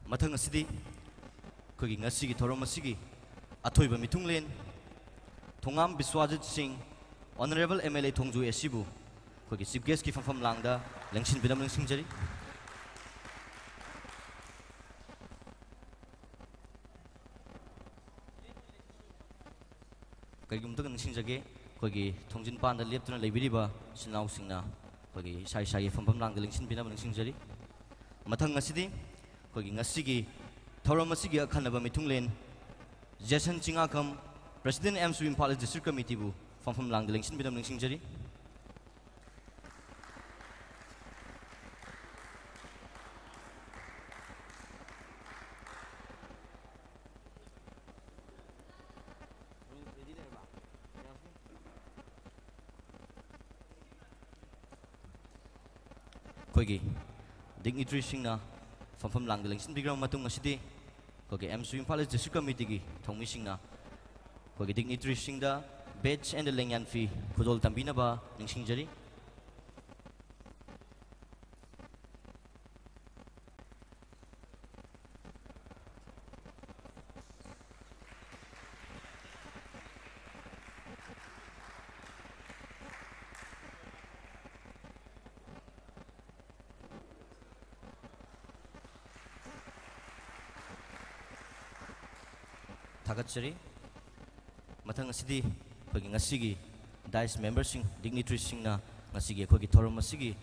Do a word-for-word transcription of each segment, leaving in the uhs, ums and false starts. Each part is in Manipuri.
ꯃꯊꯪ ꯑꯁꯤꯗꯤ ꯑꯩꯈꯣꯏꯒꯤ ꯉꯁꯤꯒꯤ ꯊꯧꯔꯝ ꯑꯁꯤꯒꯤ ꯑꯊꯣꯏꯕ ꯃꯤꯊꯨꯡꯂꯦꯟ ꯊꯣꯉꯥꯝ ꯕꯤꯁ꯭ꯋꯥꯖꯤꯠ ꯁꯤꯡ, Honourable M L A Thongju A C ꯕꯨ ꯑꯩꯈꯣꯏꯒꯤ Chief Guest ꯀꯤ ꯐꯝꯐꯝ ꯂꯥꯡꯗ ꯂꯦꯡꯁꯤꯟꯕꯤꯅꯕ ꯅꯤꯡꯁꯤꯡꯖꯔꯤ꯫ ꯀꯔꯤꯒꯨꯝꯕ ꯑꯝꯇꯒ ꯅꯤꯡꯁꯤꯡꯖꯒꯦ, ꯑꯩꯈꯣꯏꯒꯤ ꯊꯣꯡꯖꯤꯟ ꯄꯥꯟꯗ ꯂꯦꯞꯇꯨꯅ ꯂꯩꯕꯤꯔꯤꯕ ꯏꯆꯤꯟ ꯏꯅꯥꯎꯁꯤꯡꯅ ꯑꯩꯈꯣꯏꯒꯤ ꯏꯁꯥ ꯏꯁꯥꯒꯤ ꯐꯝꯐꯝ ꯂꯥꯡꯗ ꯂꯦꯡꯁꯤꯟꯕꯤꯅꯕ ꯅꯤꯡꯁꯤꯡꯖꯔꯤ꯫ ꯃꯊꯪ ꯑꯁꯤꯗꯤ ꯑꯩꯈꯣꯏꯒꯤ ꯉꯁꯤꯒꯤ ꯊꯧꯔꯝ ꯑꯁꯤꯒꯤ ꯑꯈꯟꯅꯕ ꯃꯤꯊꯨꯡꯂꯦꯟ Jason Chingakham, President AMSU Imphal East District Committee ꯕꯨ ꯐꯝꯐꯝ ꯂꯥꯡꯗ ꯂꯦꯡꯁꯤꯟꯕꯤꯅꯕ ꯅꯤꯡꯁꯤꯡꯖꯔꯤ꯫ ꯑꯩꯈꯣꯏꯒꯤ dignitary ꯁꯤꯡꯅ ꯐꯝꯐꯝ ꯂꯥꯡꯗ ꯂꯦꯡꯁꯤꯟꯕꯤꯈ꯭ꯔꯕ ꯃꯇꯨꯡ ꯑꯁꯤꯗꯤ ꯑꯩꯈꯣꯏꯒꯤ AMSU Imphal East District Committee ꯒꯤ ꯊꯧꯃꯤꯁꯤꯡꯅ ꯑꯩꯈꯣꯏꯒꯤ dignitary ꯁꯤꯡꯗ badge and ꯂꯦꯡꯌꯥꯟ ꯐꯤ ꯈꯨꯗꯣꯜ ꯇꯝꯕꯤꯅꯕ ꯅꯤꯡꯁꯤꯡꯖꯔꯤ꯫ ꯊꯥꯒꯠꯆꯔꯤ꯫ ꯃꯊꯪ ꯑꯁꯤꯗꯤ ꯑꯩꯈꯣꯏꯒꯤ ꯉꯁꯤꯒꯤ dais member ꯁꯤꯡ, dignitary ꯁꯤꯡꯅ ꯉꯁꯤꯒꯤ ꯑꯩꯈꯣꯏꯒꯤ ꯊꯧꯔꯝ ꯑꯁꯤꯒꯤ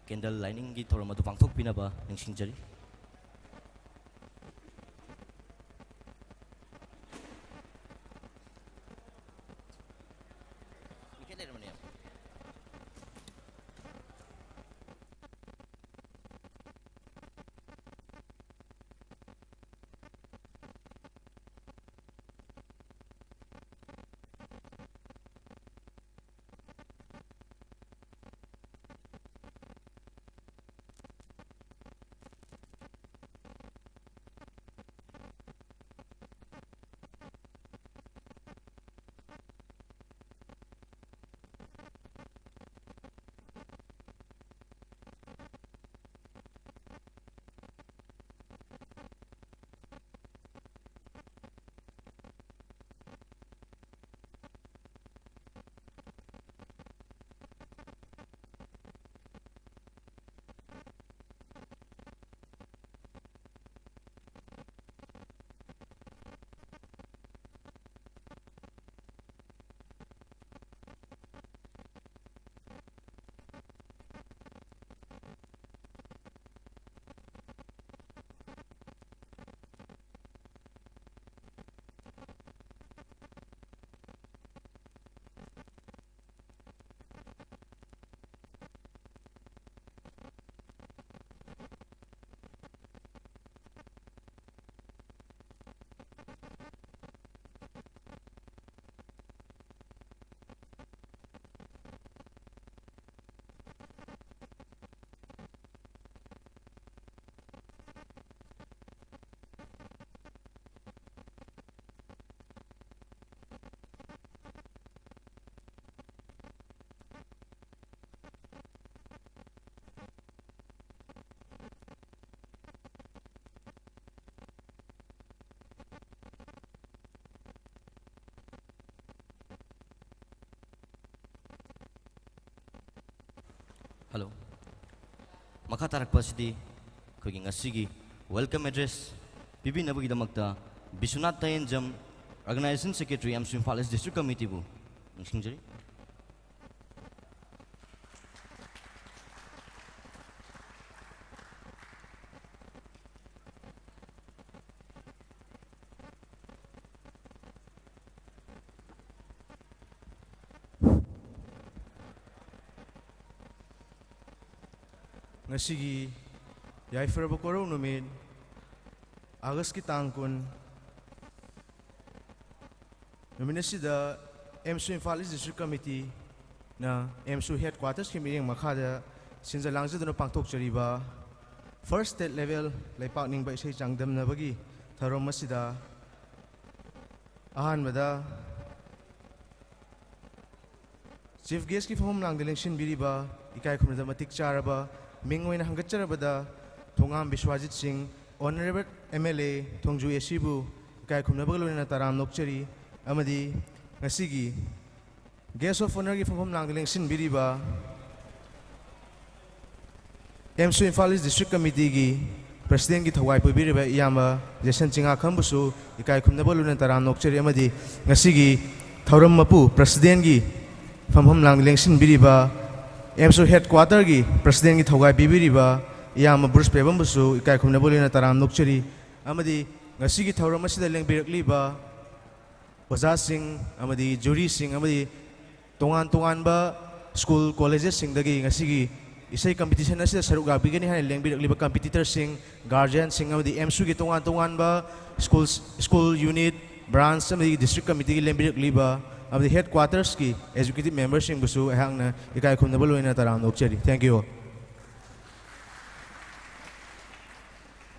candle lighting ꯒꯤ ꯊꯧꯔꯝ ꯑꯗꯨ ꯄꯥꯡꯊꯣꯛꯄꯤꯅꯕ ꯅꯤꯡꯁꯤꯡꯖꯔꯤ꯫ ꯍꯜꯂꯣ꯫ ꯃꯈꯥ ꯇꯥꯔꯛꯄ ꯑꯁꯤꯗꯤ ꯑꯩꯈꯣꯏꯒꯤ ꯉꯁꯤꯒꯤ welcome address ꯄꯤꯕꯤꯅꯕꯒꯤꯗꯃꯛꯇ Vishwanath ꯇꯥꯌꯦꯟꯖꯝ, Organization Secretary, ꯑꯦꯝꯁꯨ Imphal ꯏꯁ District Committeeꯕꯨ ꯅꯤꯡꯁꯤꯡꯖꯔꯤ꯫ ꯉꯁꯤꯒꯤ ꯌꯥꯏꯐꯔꯕ ꯀꯣꯔꯧ ꯅꯨꯃꯤꯠ, ꯑꯥꯒꯁꯀꯤ ꯇꯥꯡ ꯀꯨꯟ, ꯅꯨꯃꯤꯠ ꯑꯁꯤꯗ ꯑꯦꯝꯁꯨ ꯏꯝꯐꯥꯜ ꯏꯁ District Committeeꯅ ꯑꯦꯝꯁꯨ headquartersꯀꯤ ꯃꯤꯠꯌꯦꯡ ꯃꯈꯥꯗ ꯁꯤꯟꯖ ꯂꯥꯡꯖꯗꯨꯅ ꯄꯥꯡꯊꯣꯛꯆꯔꯤꯕ first state level ꯂꯩꯄꯥꯛ ꯅꯤꯡꯕ ꯏꯁꯩ ꯆꯥꯡꯗꯝꯅꯕꯒꯤ ꯊꯧꯔꯝ ꯑꯁꯤꯗ ꯑꯍꯥꯟꯕꯗ Chief Guestꯀꯤ ꯐꯝꯐꯝ ꯂꯥꯡꯗ ꯂꯦꯡꯁꯤꯟꯕꯤꯔꯤꯕ ꯏꯀꯥꯏ ꯈꯨꯝꯅꯗ ꯃꯇꯤꯛ ꯆꯥꯔꯕ ꯃꯤꯡ ꯑꯣꯏꯅ ꯍꯪꯒꯠꯆꯔꯕꯗ ꯊꯣꯉꯥꯝ ꯕꯤꯁ꯭ꯋꯥꯖꯤꯠ ꯁꯤꯡ, Honourable MLA ꯊꯣꯡꯖꯨ ACꯕꯨ ꯏꯀꯥꯏ ꯈꯨꯝꯅꯕꯒ ꯂꯣꯏꯅꯅ ꯇꯔꯥꯝ ꯅꯣꯛꯆꯔꯤ꯫ ꯑꯃꯗꯤ ꯉꯁꯤꯒꯤ Guest of Honourꯒꯤ ꯐꯝꯐꯝ ꯂꯥꯡꯗ ꯂꯦꯡꯁꯤꯟꯕꯤꯔꯤꯕ ꯑꯦꯝꯁꯨ ꯏꯝꯐꯥꯜ ꯏꯁ District Committeeꯒꯤ Presidentꯀꯤ ꯊꯧꯒꯥꯏ ꯄꯨꯕꯤꯔꯤꯕ ꯏꯌꯥꯝꯕ ꯖꯦꯁꯟ ꯆꯤꯡꯉꯥꯈꯝꯕꯨꯁꯨ ꯏꯀꯥꯏ ꯈꯨꯝꯅꯕ ꯂꯣꯏꯅꯅ ꯇꯔꯥꯝ ꯅꯣꯛꯆꯔꯤ꯫ ꯑꯃꯗꯤ ꯉꯁꯤꯒꯤ ꯊꯧꯔꯝ ꯃꯄꯨ Presidentꯀꯤ ꯐꯝꯐꯝ ꯂꯥꯡꯗ ꯂꯦꯡꯁꯤꯟꯕꯤꯔꯤꯕ ꯑꯦꯝꯁꯨ headquarterꯒꯤ Presidentꯀꯤ ꯊꯧꯒꯥꯏ ꯄꯤꯕꯤꯔꯤꯕ ꯏꯌꯥꯝꯕ ꯕ꯭ꯔꯨꯁ ꯄꯦꯕꯝꯕꯨꯁꯨ ꯏꯀꯥꯏ ꯈꯨꯝꯅꯕ ꯂꯣꯏꯅꯅ ꯇꯔꯥꯝ ꯅꯣꯛꯆꯔꯤ꯫ ꯑꯃꯗꯤ ꯉꯁꯤꯒꯤ ꯊꯧꯔꯝ ꯑꯁꯤꯗ ꯂꯦꯡꯕꯤꯔꯛꯂꯤꯕ ꯑꯣꯖꯥꯁꯤꯡ ꯑꯃꯗꯤ ꯖꯨꯔꯤꯁꯤꯡ ꯑꯃꯗꯤ ꯇꯣꯉꯥꯟ ꯇꯣꯉꯥꯟꯕ ꯁ꯭ꯀꯨꯜ ꯀꯣꯂꯦꯖꯦꯁꯁꯤꯡꯗꯒꯤ ꯉꯁꯤꯒꯤ ꯏꯁꯩ competition ꯑꯁꯤꯗ ꯁꯔꯨꯛ ꯌꯥꯕꯤꯒꯅꯤ ꯍꯥꯏꯅ ꯂꯦꯡꯕꯤꯔꯛꯂꯤꯕ competitorꯁꯤꯡ, guardianꯁꯤꯡ ꯑꯃꯗꯤ ꯑꯦꯝꯁꯨꯒꯤ ꯇꯣꯉꯥꯟ ꯇꯣꯉꯥꯟꯕ ꯁ꯭ꯀꯨꯜ, ꯁ꯭ꯀꯨꯜ unit, branch ꯑꯃꯗꯤ District Committeeꯒꯤ ꯂꯦꯡꯕꯤꯔꯛꯂꯤꯕ ꯑꯃꯗꯤ headquartersꯀꯤ executive memberꯁꯤꯡꯕꯨꯁꯨ ꯑꯩꯍꯥꯛꯅ ꯏꯀꯥꯏ ꯈꯨꯝꯅꯕ ꯂꯣꯏꯅꯅ ꯇꯔꯥꯝꯅ ꯑꯣꯛꯆꯔꯤ꯫ Thank you all.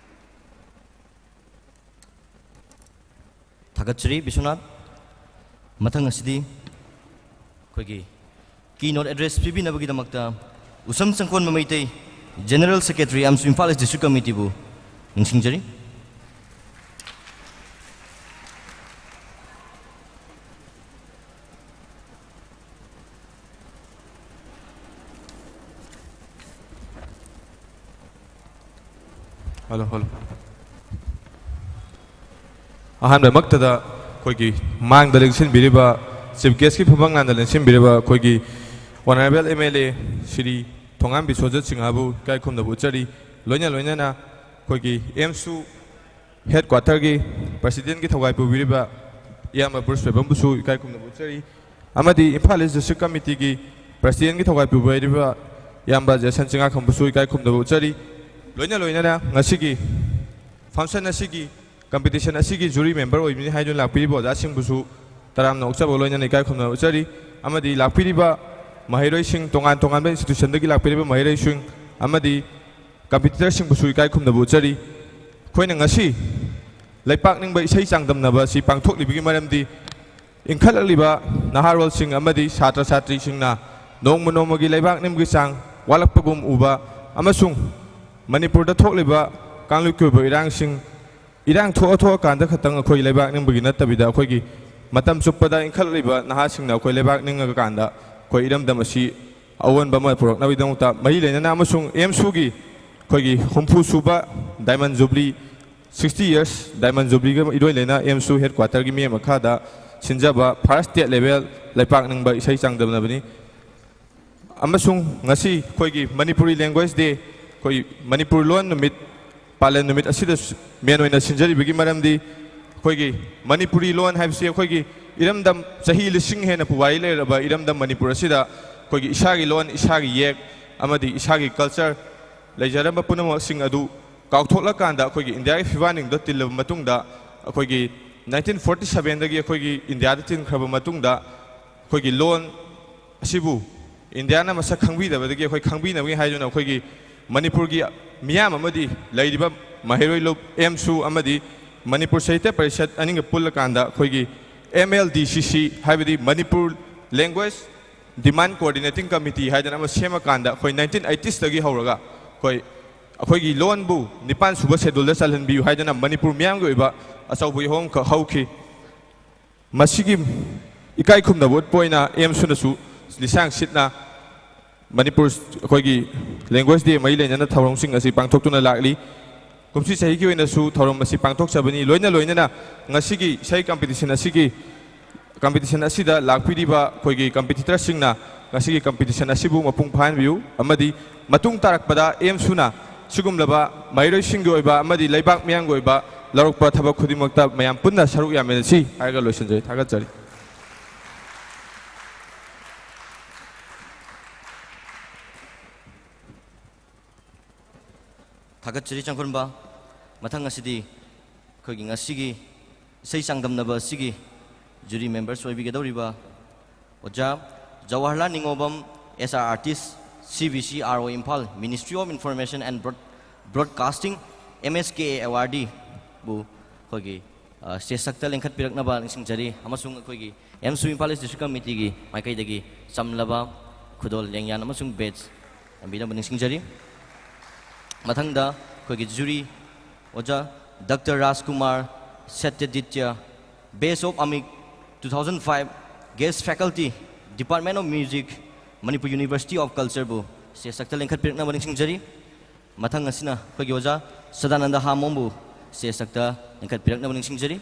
ꯊꯥꯒꯠꯆꯔꯤ ꯕꯤꯁ꯭ꯋꯅꯥꯊ꯫ ꯃꯊꯪ ꯑꯁꯤꯗꯤ ꯑꯩꯈꯣꯏꯒꯤ keynote address ꯄꯤꯕꯤꯅꯕꯒꯤꯗꯃꯛꯇ ꯎꯁꯝ ꯆꯪꯈꯣꯟꯕ ꯃꯩꯇꯩ, General Secretary ꯑꯃꯁꯨꯡ ꯏꯝꯐꯥꯜ ꯏꯁ District Committeeꯕꯨ ꯅꯤꯡꯁꯤꯡꯖꯔꯤ꯫ Hello, hello. ꯑꯍꯥꯟꯕꯃꯛꯇꯗ ꯑꯩꯈꯣꯏꯒꯤ ꯃꯥꯡꯗ ꯂꯦꯡꯁꯤꯟꯕꯤꯔꯤꯕ, ꯆꯤꯐ ꯒꯦꯁꯀꯤ ꯐꯝꯐꯝ ꯂꯥꯟꯗ ꯂꯦꯡꯁꯤꯟꯕꯤꯔꯤꯕ ꯑꯩꯈꯣꯏꯒꯤ honourable M L A Shri Thongam Biswajit ꯁꯤꯡꯍꯕꯨ ꯏꯀꯥꯏ ꯈꯨꯝꯅꯕ ꯎꯠꯆꯔꯤ꯫ ꯂꯣꯏꯅ ꯂꯣꯏꯅꯅ ꯑꯩꯈꯣꯏꯒꯤ ꯑꯦꯝꯁꯨ ꯍꯦꯗ ꯀ꯭ꯋꯥꯇꯔꯒꯤ ꯄ꯭ꯔꯁꯤꯗꯦꯟꯒꯤ ꯊꯧꯒꯥꯏ ꯄꯨꯕꯤꯔꯤꯕ ꯏꯌꯥꯝꯕ ꯕ꯭ꯔꯨꯁ ꯋꯦꯕꯝꯕꯨꯁꯨ ꯏꯀꯥꯏ ꯈꯨꯝꯅꯕ ꯎꯠꯆꯔꯤ꯫ ꯑꯃꯗꯤ ꯏꯝꯐꯥꯜ ꯏꯁ ꯗꯤꯁꯇ꯭ꯔꯤꯛ ꯀꯃꯤꯇꯤꯒꯤ ꯄ꯭ꯔꯁꯤꯗꯦꯟꯒꯤ ꯊꯧꯒꯥꯏ ꯄꯨꯕꯤꯔꯤꯕ ꯏꯌꯥꯝꯕ ꯖꯦꯁꯟ ꯆꯤꯡꯉꯥꯈꯝꯕꯨꯁꯨ ꯏꯀꯥꯏ ꯈꯨꯝꯅꯕ ꯎꯠꯆꯔꯤ꯫ ꯂꯣꯏꯅ ꯂꯣꯏꯅꯅ ꯉꯁꯤꯒꯤ ꯐꯪꯁꯟ ꯑꯁꯤꯒꯤ, ꯀꯝꯄꯤꯇꯤꯁꯟ ꯑꯁꯤꯒꯤ ꯖꯨꯔꯤ ꯃꯦꯝꯕꯔ ꯑꯣꯏꯕꯅꯤ ꯍꯥꯏꯗꯨꯅ ꯂꯥꯛꯄꯤꯔꯤꯕ ꯑꯣꯖꯥꯁꯤꯡꯕꯨꯁꯨ ꯇꯔꯥꯝꯅ ꯑꯣꯛꯆꯕ ꯂꯣꯏꯅꯅ ꯏꯀꯥꯏ ꯈꯨꯝꯅꯕ ꯎꯠꯆꯔꯤ꯫ ꯑꯃꯗꯤ ꯂꯥꯛꯄꯤꯔꯤꯕ ꯃꯍꯩꯔꯣꯏꯁꯤꯡ, ꯇꯣꯉꯥꯟ ꯇꯣꯉꯥꯟꯕ ꯏꯟꯁꯇꯤꯇ꯭ꯌꯨꯁꯟꯗꯒꯤ ꯂꯥꯛꯄꯤꯔꯤꯕ ꯃꯍꯩꯔꯣꯏꯁꯤꯡ ꯑꯃꯗꯤ ꯀꯝꯄꯤꯇꯤꯇꯔꯁꯤꯡꯕꯨꯁꯨ ꯏꯀꯥꯏ ꯈꯨꯝꯅꯕ ꯎꯠꯆꯔꯤ꯫ ꯑꯩꯈꯣꯏꯅ ꯉꯁꯤ ꯂꯩꯄꯥꯛ ꯅꯤꯡꯕ ꯏꯁꯩ ꯆꯥꯡꯗꯝꯅꯕ ꯑꯁꯤ ꯄꯥꯡꯊꯣꯛꯂꯤꯕꯒꯤ ꯃꯔꯝꯗꯤ, ꯏꯟꯈꯠꯂꯛꯂꯤꯕ ꯅꯍꯥꯔꯣꯜꯁꯤꯡ ꯑꯃꯗꯤ ꯁꯥꯇ꯭ꯔ ꯁꯥꯇ꯭ꯔꯤꯁꯤꯡꯅ ꯅꯣꯡꯃ ꯅꯣꯡꯃꯒꯤ ꯂꯩꯕꯥꯛ ꯅꯤꯡꯕꯒꯤ ꯆꯥꯡ ꯋꯥꯠꯂꯛꯄꯒꯨꯝ ꯎꯕ ꯑꯃꯁꯨꯡ ꯃꯅꯤꯄꯨꯔꯗ ꯊꯣꯛꯂꯤꯕ ꯀꯥꯡꯂꯨꯞꯀꯤ ꯑꯣꯏꯕ ꯏꯔꯥꯡꯁꯤꯡ, ꯏꯔꯥꯡ ꯊꯣꯛꯑ ꯊꯣꯛꯑꯀꯥꯟꯗ ꯈꯛꯇꯪ ꯑꯩꯈꯣꯏ ꯂꯩꯕꯥꯛ ꯅꯤꯡꯕꯒꯤ ꯅꯠꯇꯕꯤꯗ, ꯑꯩꯈꯣꯏꯒꯤ ꯃꯇꯝ ꯆꯨꯞꯄꯗ ꯏꯟꯈꯠꯂꯛꯂꯤꯕ ꯅꯍꯥꯁꯤꯡꯅ ꯑꯩꯈꯣꯏ ꯂꯩꯕꯥꯛ ꯅꯤꯡꯉꯀꯥꯟꯗ ꯑꯩꯈꯣꯏ ꯏꯔꯝꯗꯝ ꯑꯁꯤ ꯑꯑꯣꯟꯕ ꯑꯃ ꯄꯨꯔꯛꯅꯕꯒꯤꯗꯃꯛꯇ ꯃꯔꯤ ꯂꯩꯅꯅ ꯑꯃꯁꯨꯡ ꯑꯦꯝꯁꯨꯒꯤ ꯑꯩꯈꯣꯏꯒꯤ ꯍꯨꯝꯐꯨ ꯁꯨꯕ diamond jubilee, sixty years diamond ꯖꯨꯕ꯭ꯂꯤꯒ ꯏꯔꯣꯏ ꯂꯩꯅ ꯑꯦꯝꯁꯨ ꯍꯦꯗ ꯀ꯭ꯋꯥꯇꯔꯒꯤ ꯃꯤ ꯃꯈꯥꯗ ꯁꯤꯟꯖꯕ ꯐꯥꯔꯁ ꯁ꯭ꯇꯦꯠ ꯂꯦꯚꯦꯜ ꯂꯩꯄꯥꯛ ꯅꯤꯡꯕ ꯏꯁꯩ ꯆꯥꯡꯗꯝꯅꯕꯅꯤ꯫ ꯑꯃꯁꯨꯡ ꯉꯁꯤ ꯑꯩꯈꯣꯏꯒꯤ ꯃꯅꯤꯄꯨꯔꯤ ꯂꯦꯡꯒ꯭ꯋꯦꯖ ꯗꯦ, ꯑꯩꯈꯣꯏ ꯃꯅꯤꯄꯨꯔ ꯂꯣꯟ ꯅꯨꯃꯤꯠ ꯄꯥꯂꯟ ꯅꯨꯃꯤꯠ ꯑꯁꯤꯗ ꯃꯦꯟ ꯑꯣꯏꯅ ꯁꯤꯟꯖꯔꯤꯕꯒꯤ ꯃꯔꯝꯗꯤ, ꯑꯩꯈꯣꯏꯒꯤ ꯃꯅꯤꯄꯨꯔꯤ ꯂꯣꯟ ꯍꯥꯏꯕꯁꯤ ꯑꯩꯈꯣꯏꯒꯤ ꯏꯔꯝꯗꯝ, ꯆꯍꯤ ꯂꯤꯁꯤꯡ ꯍꯦꯟꯅ ꯄꯨꯋꯥꯔꯤ ꯂꯩꯔꯕ ꯏꯔꯝꯗꯝ ꯃꯅꯤꯄꯨꯔ ꯑꯁꯤꯗ ꯑꯩꯈꯣꯏꯒꯤ ꯏꯁꯥꯒꯤ ꯂꯣꯟ, ꯏꯁꯥꯒꯤ ꯏꯌꯦꯛ ꯑꯃꯗꯤ ꯏꯁꯥꯒꯤ ꯀꯜꯆꯔ ꯂꯩꯖꯔꯝꯕ ꯄꯨꯝꯅꯃꯛꯁꯤꯡ ꯑꯗꯨ ꯀꯥꯎꯊꯣꯛꯂꯀꯥꯟꯗ, ꯑꯩꯈꯣꯏꯒꯤ ꯏꯟꯗꯤꯌꯥꯒꯤ ꯐꯤꯕꯥꯟꯅꯤꯡꯗ ꯇꯤꯜꯂꯕ ꯃꯇꯨꯡꯗ, ꯑꯩꯈꯣꯏꯒꯤ ꯅꯥꯏꯟꯇꯤꯟ ꯐꯣꯔꯇꯤ ꯁꯚꯦꯟꯗꯒꯤ ꯑꯩꯈꯣꯏꯒꯤ ꯏꯟꯗꯤꯌꯥꯗ ꯇꯤꯟꯈ꯭ꯔꯕ ꯃꯇꯨꯡꯗ, ꯑꯩꯈꯣꯏꯒꯤ ꯂꯣꯟ ꯑꯁꯤꯕꯨ ꯏꯟꯗꯤꯌꯥꯅ ꯃꯁꯛ ꯈꯪꯕꯤꯗꯕꯗꯒꯤ ꯑꯩꯈꯣꯏ ꯈꯪꯕꯤꯅꯕꯒꯤ ꯍꯥꯏꯗꯨꯅ ꯑꯩꯈꯣꯏꯒꯤ ꯃꯅꯤꯄꯨꯔꯒꯤ ꯃꯤꯌꯥꯝ ꯑꯃꯗꯤ ꯂꯩꯔꯤꯕ ꯃꯍꯩꯔꯣꯏ ꯂꯨꯞ ꯑꯦꯝꯁꯨ ꯑꯃꯗꯤ ꯃꯅꯤꯄꯨꯔ ꯁꯥꯍꯤꯇ꯭ꯌ ꯄꯔꯤꯁꯠ ꯑꯅꯤꯒ ꯄꯨꯜꯂꯀꯥꯟꯗ ꯑꯩꯈꯣꯏꯒꯤ ꯑꯦꯝ ꯑꯦꯜ ꯗꯤ ꯁꯤ ꯁꯤ, ꯍꯥꯏꯕꯗꯤ ꯃꯅꯤꯄꯨꯔ ꯂꯦꯡꯒ꯭ꯋꯦꯖ ꯗꯤꯃꯥꯟ ꯀꯣꯑꯣꯔꯗꯤꯅꯦꯇꯤꯡ ꯀꯃꯤꯇꯤ ꯍꯥꯏꯗꯅ ꯑꯃ ꯁꯦꯝꯃꯀꯥꯟꯗ, ꯑꯩꯈꯣꯏ ꯅꯥꯏꯟꯇꯤꯟ ꯑꯩꯠꯇꯤꯁꯇꯒꯤ ꯍꯧꯔꯒ ꯑꯩꯈꯣꯏ, ꯑꯩꯈꯣꯏꯒꯤ ꯂꯣꯟꯕꯨ ꯅꯤꯄꯥꯟ ꯁꯨꯕ ꯁꯦꯗꯨꯜꯗ ꯆꯜꯍꯟꯕꯤꯌꯨ ꯍꯥꯏꯗꯅ ꯃꯅꯤꯄꯨꯔ ꯃꯤꯌꯥꯝꯒꯤ ꯑꯣꯏꯕ ꯑꯆꯧꯕ ꯏꯍꯧ ꯑꯃꯈꯛ ꯍꯧꯈꯤ꯫ ꯃꯁꯤꯒꯤ ꯏꯀꯥꯏ ꯈꯨꯝꯅꯕ ꯎꯠꯄ ꯑꯣꯏꯅ ꯑꯦꯝꯁꯨꯅꯁꯨ ꯂꯤꯁꯥꯡ ꯁꯤꯠꯅ ꯃꯅꯤꯄꯨꯔ ꯑꯩꯈꯣꯏꯒꯤ ꯂꯦꯡꯒ꯭ꯋꯦꯖ ꯗꯦ ꯃꯔꯤ ꯂꯩꯅꯅ ꯊꯧꯔꯝꯁꯤꯡ ꯑꯁꯤ ꯄꯥꯡꯊꯣꯛꯇꯨꯅ ꯂꯥꯛꯂꯤ꯫ ꯀꯨꯝꯁꯤ ꯆꯍꯤꯒꯤ ꯑꯣꯏꯅꯁꯨ ꯊꯧꯔꯝ ꯑꯁꯤ ꯄꯥꯡꯊꯣꯛꯆꯕꯅꯤ꯫ ꯂꯣꯏꯅ ꯂꯣꯏꯅꯅ ꯉꯁꯤꯒꯤ ꯏꯁꯩ ꯀꯝꯄꯤꯇꯤꯁꯟ ꯑꯁꯤꯒꯤ, ꯀꯝꯄꯤꯇꯤꯁꯟ ꯑꯁꯤꯗ ꯂꯥꯛꯄꯤꯔꯤꯕ ꯑꯩꯈꯣꯏꯒꯤ ꯀꯝꯄꯤꯇꯤꯇꯔꯁꯤꯡꯅ ꯉꯁꯤꯒꯤ ꯀꯝꯄꯤꯇꯤꯁꯟ ꯑꯁꯤꯕꯨ ꯃꯄꯨꯡ ꯐꯥꯍꯟꯕꯤꯌꯨ ꯑꯃꯗꯤ ꯃꯇꯨꯡ ꯇꯥꯔꯛꯄꯗ ꯑꯦꯝꯁꯨꯅ ꯁꯤꯒꯨꯝꯂꯕ ꯃꯍꯩꯔꯣꯏꯁꯤꯡꯒꯤ ꯑꯣꯏꯕ ꯑꯃꯗꯤ ꯂꯩꯕꯥꯛ ꯃꯤꯌꯥꯝꯒꯤ ꯑꯣꯏꯕ ꯂꯧꯔꯛꯄ ꯊꯕꯛ ꯈꯨꯗꯤꯡꯃꯛꯇ ꯃꯌꯥꯝ ꯄꯨꯟꯅ ꯁꯔꯨꯛ ꯌꯥꯃꯤꯟꯅꯁꯤ ꯍꯥꯏꯔꯒ ꯂꯣꯏꯁꯤꯟꯖꯔꯤ꯫ ꯊꯥꯒꯠꯆꯔꯤ꯫ ꯊꯥꯒꯠꯆꯔꯤ ꯆꯪꯈꯨꯔꯨꯝꯕ꯫ ꯃꯊꯪ ꯑꯁꯤꯗꯤ ꯑꯩꯈꯣꯏꯒꯤ ꯉꯁꯤꯒꯤ ꯏꯁꯩ ꯆꯥꯡꯗꯝꯅꯕ ꯑꯁꯤꯒꯤ ꯖꯨꯔꯤ ꯃꯦꯝꯕꯔꯁ ꯑꯣꯏꯕꯤꯒꯗꯧꯔꯤꯕ ꯑꯣꯖꯥ Jawaharlal ꯅꯤꯉꯣꯝꯕꯝ, S R artist, C B C R O Imphal, Ministry of Information and Broad-, Broadcasting, M S K A awardee ꯕꯨ ꯑꯩꯈꯣꯏꯒꯤ, ꯑ, ꯁ꯭ꯇꯦꯖ ꯁꯛꯇ ꯂꯦꯡꯈꯠꯄꯤꯔꯛꯅꯕ ꯅꯤꯡꯁꯤꯡꯖꯔꯤ ꯑꯃꯁꯨꯡ ꯑꯩꯈꯣꯏꯒꯤ ꯑꯦꯝꯁꯨ ꯏꯝꯐꯥꯜ ꯏꯁ ꯗꯤꯁꯇ꯭ꯔꯤꯛ ꯀꯃꯤꯇꯤꯒꯤ ꯃꯥꯏꯀꯩꯗꯒꯤ ꯆꯝꯂꯕ ꯈꯨꯗꯣꯜ ꯂꯦꯡꯌꯥꯟ ꯑꯃꯁꯨꯡ ꯕꯦꯖ ꯇꯝꯕꯤꯅꯕ ꯅꯤꯡꯁꯤꯡꯖꯔꯤ꯫ ꯃꯊꯪꯗ ꯑꯩꯈꯣꯏꯒꯤ ꯖꯨꯔꯤ ꯑꯣꯖꯥ doctor Rajkumar Satyaditya, Badge of Amik two thousand five, Guest Faculty, Department of Music, Manipur University of Culture ꯕꯨ ꯁ꯭ꯇꯦꯖ ꯁꯛꯇ ꯂꯦꯡꯈꯠꯄꯤꯔꯛꯅꯕ ꯅꯤꯡꯁꯤꯡꯖꯔꯤ꯫ ꯃꯊꯪ ꯑꯁꯤꯅ ꯑꯩꯈꯣꯏꯒꯤ ꯑꯣꯖꯥ ꯁꯗꯥꯅꯟꯗ ꯍꯥꯃꯣꯝꯕꯨ ꯁ꯭ꯇꯦꯖ ꯁꯛꯇ ꯂꯦꯡꯈꯠꯄꯤꯔꯛꯅꯕ ꯅꯤꯡꯁꯤꯡꯖꯔꯤ꯫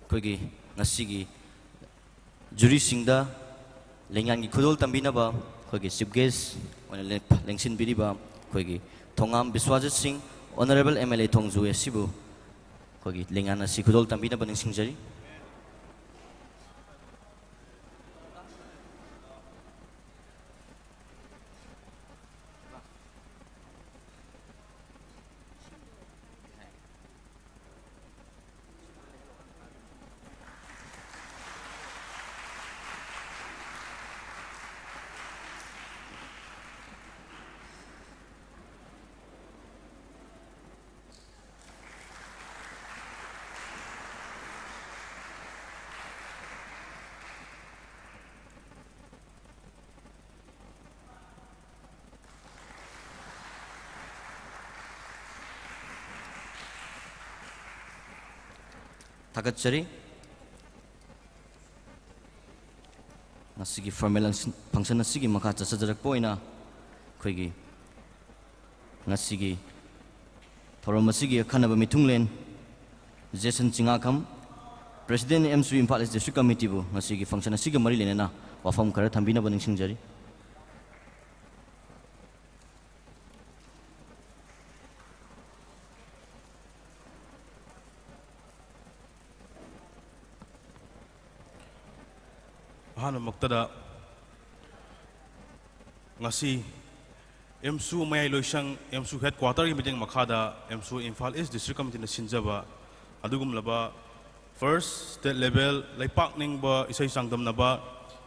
ꯑꯩꯈꯣꯏꯒꯤ ꯉꯁꯤꯒꯤ ꯖꯨꯔꯤꯁꯤꯡꯗ ꯂꯦꯡꯌꯥꯟꯒꯤ ꯈꯨꯗꯣꯜ ꯇꯝꯕꯤꯅꯕ ꯑꯩꯈꯣꯏꯒꯤ ꯆꯤꯐ ꯒꯦꯁ ꯑꯣꯏꯅ ꯂꯦꯡ-, ꯂꯦꯡꯁꯤꯟꯕꯤꯔꯤꯕ ꯑꯩꯈꯣꯏꯒꯤ ꯊꯣꯉꯥꯝ ꯕꯤꯁ꯭ꯋꯥꯖꯤꯠ ꯁꯤꯡ, Honourable M L A Thongju A C ꯕꯨ ꯑꯩꯈꯣꯏꯒꯤ ꯂꯦꯡꯌꯥꯟ ꯑꯁꯤ ꯈꯨꯗꯣꯜ ꯇꯝꯕꯤꯅꯕ ꯅꯤꯡꯁꯤꯡꯖꯔꯤ꯫ ꯊꯥꯒꯠꯆꯔꯤ꯫ ꯉꯁꯤꯒꯤ formal function ꯑꯁꯤꯒꯤ ꯃꯈꯥ ꯆꯠꯊꯖꯔꯛꯄ ꯑꯣꯏꯅ ꯑꯩꯈꯣꯏꯒꯤ ꯉꯁꯤꯒꯤ ꯊꯧꯔꯝ ꯑꯁꯤꯒꯤ ꯑꯈꯟꯅꯕ ꯃꯤꯊꯨꯡꯂꯦꯟ Jason Chingakham, President AMSU Imphal East District Committeeꯕꯨ ꯉꯁꯤꯒꯤ function ꯑꯁꯤꯒ ꯃꯔꯤ ꯂꯩꯅꯅ ꯋꯥꯐꯝ ꯈꯔ ꯊꯝꯕꯤꯅꯕ ꯅꯤꯡꯁꯤꯡꯖꯔꯤ꯫ ꯑꯍꯥꯟꯕꯃꯛꯇꯗ ꯉꯁꯤ ꯑꯦꯝꯁꯨ ꯃꯌꯥꯏ ꯂꯣꯏꯁꯪ, ꯑꯦꯝꯁꯨ headquarterꯒꯤ ꯃꯤꯠꯌꯦꯡ ꯃꯈꯥꯗ ꯑꯦꯝꯁꯨ ꯏꯝꯐꯥꯜ East District Committeeꯅ ꯁꯤꯟꯖꯕ ꯑꯗꯨꯒꯨꯝꯂꯕ first state level ꯂꯩꯄꯥꯛ ꯅꯤꯡꯕ ꯏꯁꯩ ꯆꯥꯡꯗꯝꯅꯕ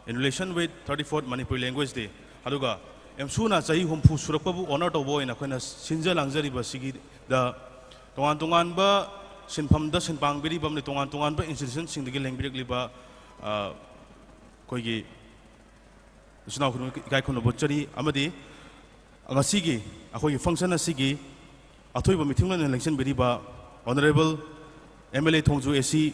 in relation with thirty-fourth Manipuri Language Day, ꯑꯗꯨꯒ ꯑꯦꯝꯁꯨꯅ ꯆꯍꯤ ꯍꯨꯝꯐꯨ ꯁꯨꯔꯛꯄꯕꯨ honor ꯇꯧꯕ ꯑꯣꯏꯅ ꯑꯩꯈꯣꯏꯅ ꯁꯤꯟꯖ ꯂꯥꯡꯖꯔꯤꯕꯁꯤꯒꯤꯗ ꯇꯣꯉꯥꯟ ꯇꯣꯉꯥꯟꯕ ꯁꯤꯟꯐꯝꯗ ꯁꯤꯟꯄꯥꯡꯕꯤꯔꯤꯕ ꯑꯃꯗꯤ ꯇꯣꯉꯥꯟ ꯇꯣꯉꯥꯟꯕ institution ꯁꯤꯡꯗꯒꯤ ꯂꯦꯡꯕꯤꯔꯛꯂꯤꯕ, ꯑ, ꯑꯩꯈꯣꯏꯒꯤ ꯏꯆꯤꯟ ꯏꯅꯥꯎ ꯈꯨꯗꯤꯡꯃꯛ ꯏꯀꯥꯏ ꯈꯨꯝꯅꯕ ꯎꯠꯆꯔꯤ꯫ ꯑꯃꯗꯤ ꯉꯁꯤꯒꯤ ꯑꯩꯈꯣꯏꯒꯤ function ꯑꯁꯤꯒꯤ ꯑꯊꯣꯏꯕ ꯃꯤꯊꯨꯡꯂꯦꯟ ꯑꯣꯏꯅ ꯂꯦꯡꯁꯤꯟꯕꯤꯔꯤꯕ Honourable MLA ꯊꯣꯡꯖꯨ AC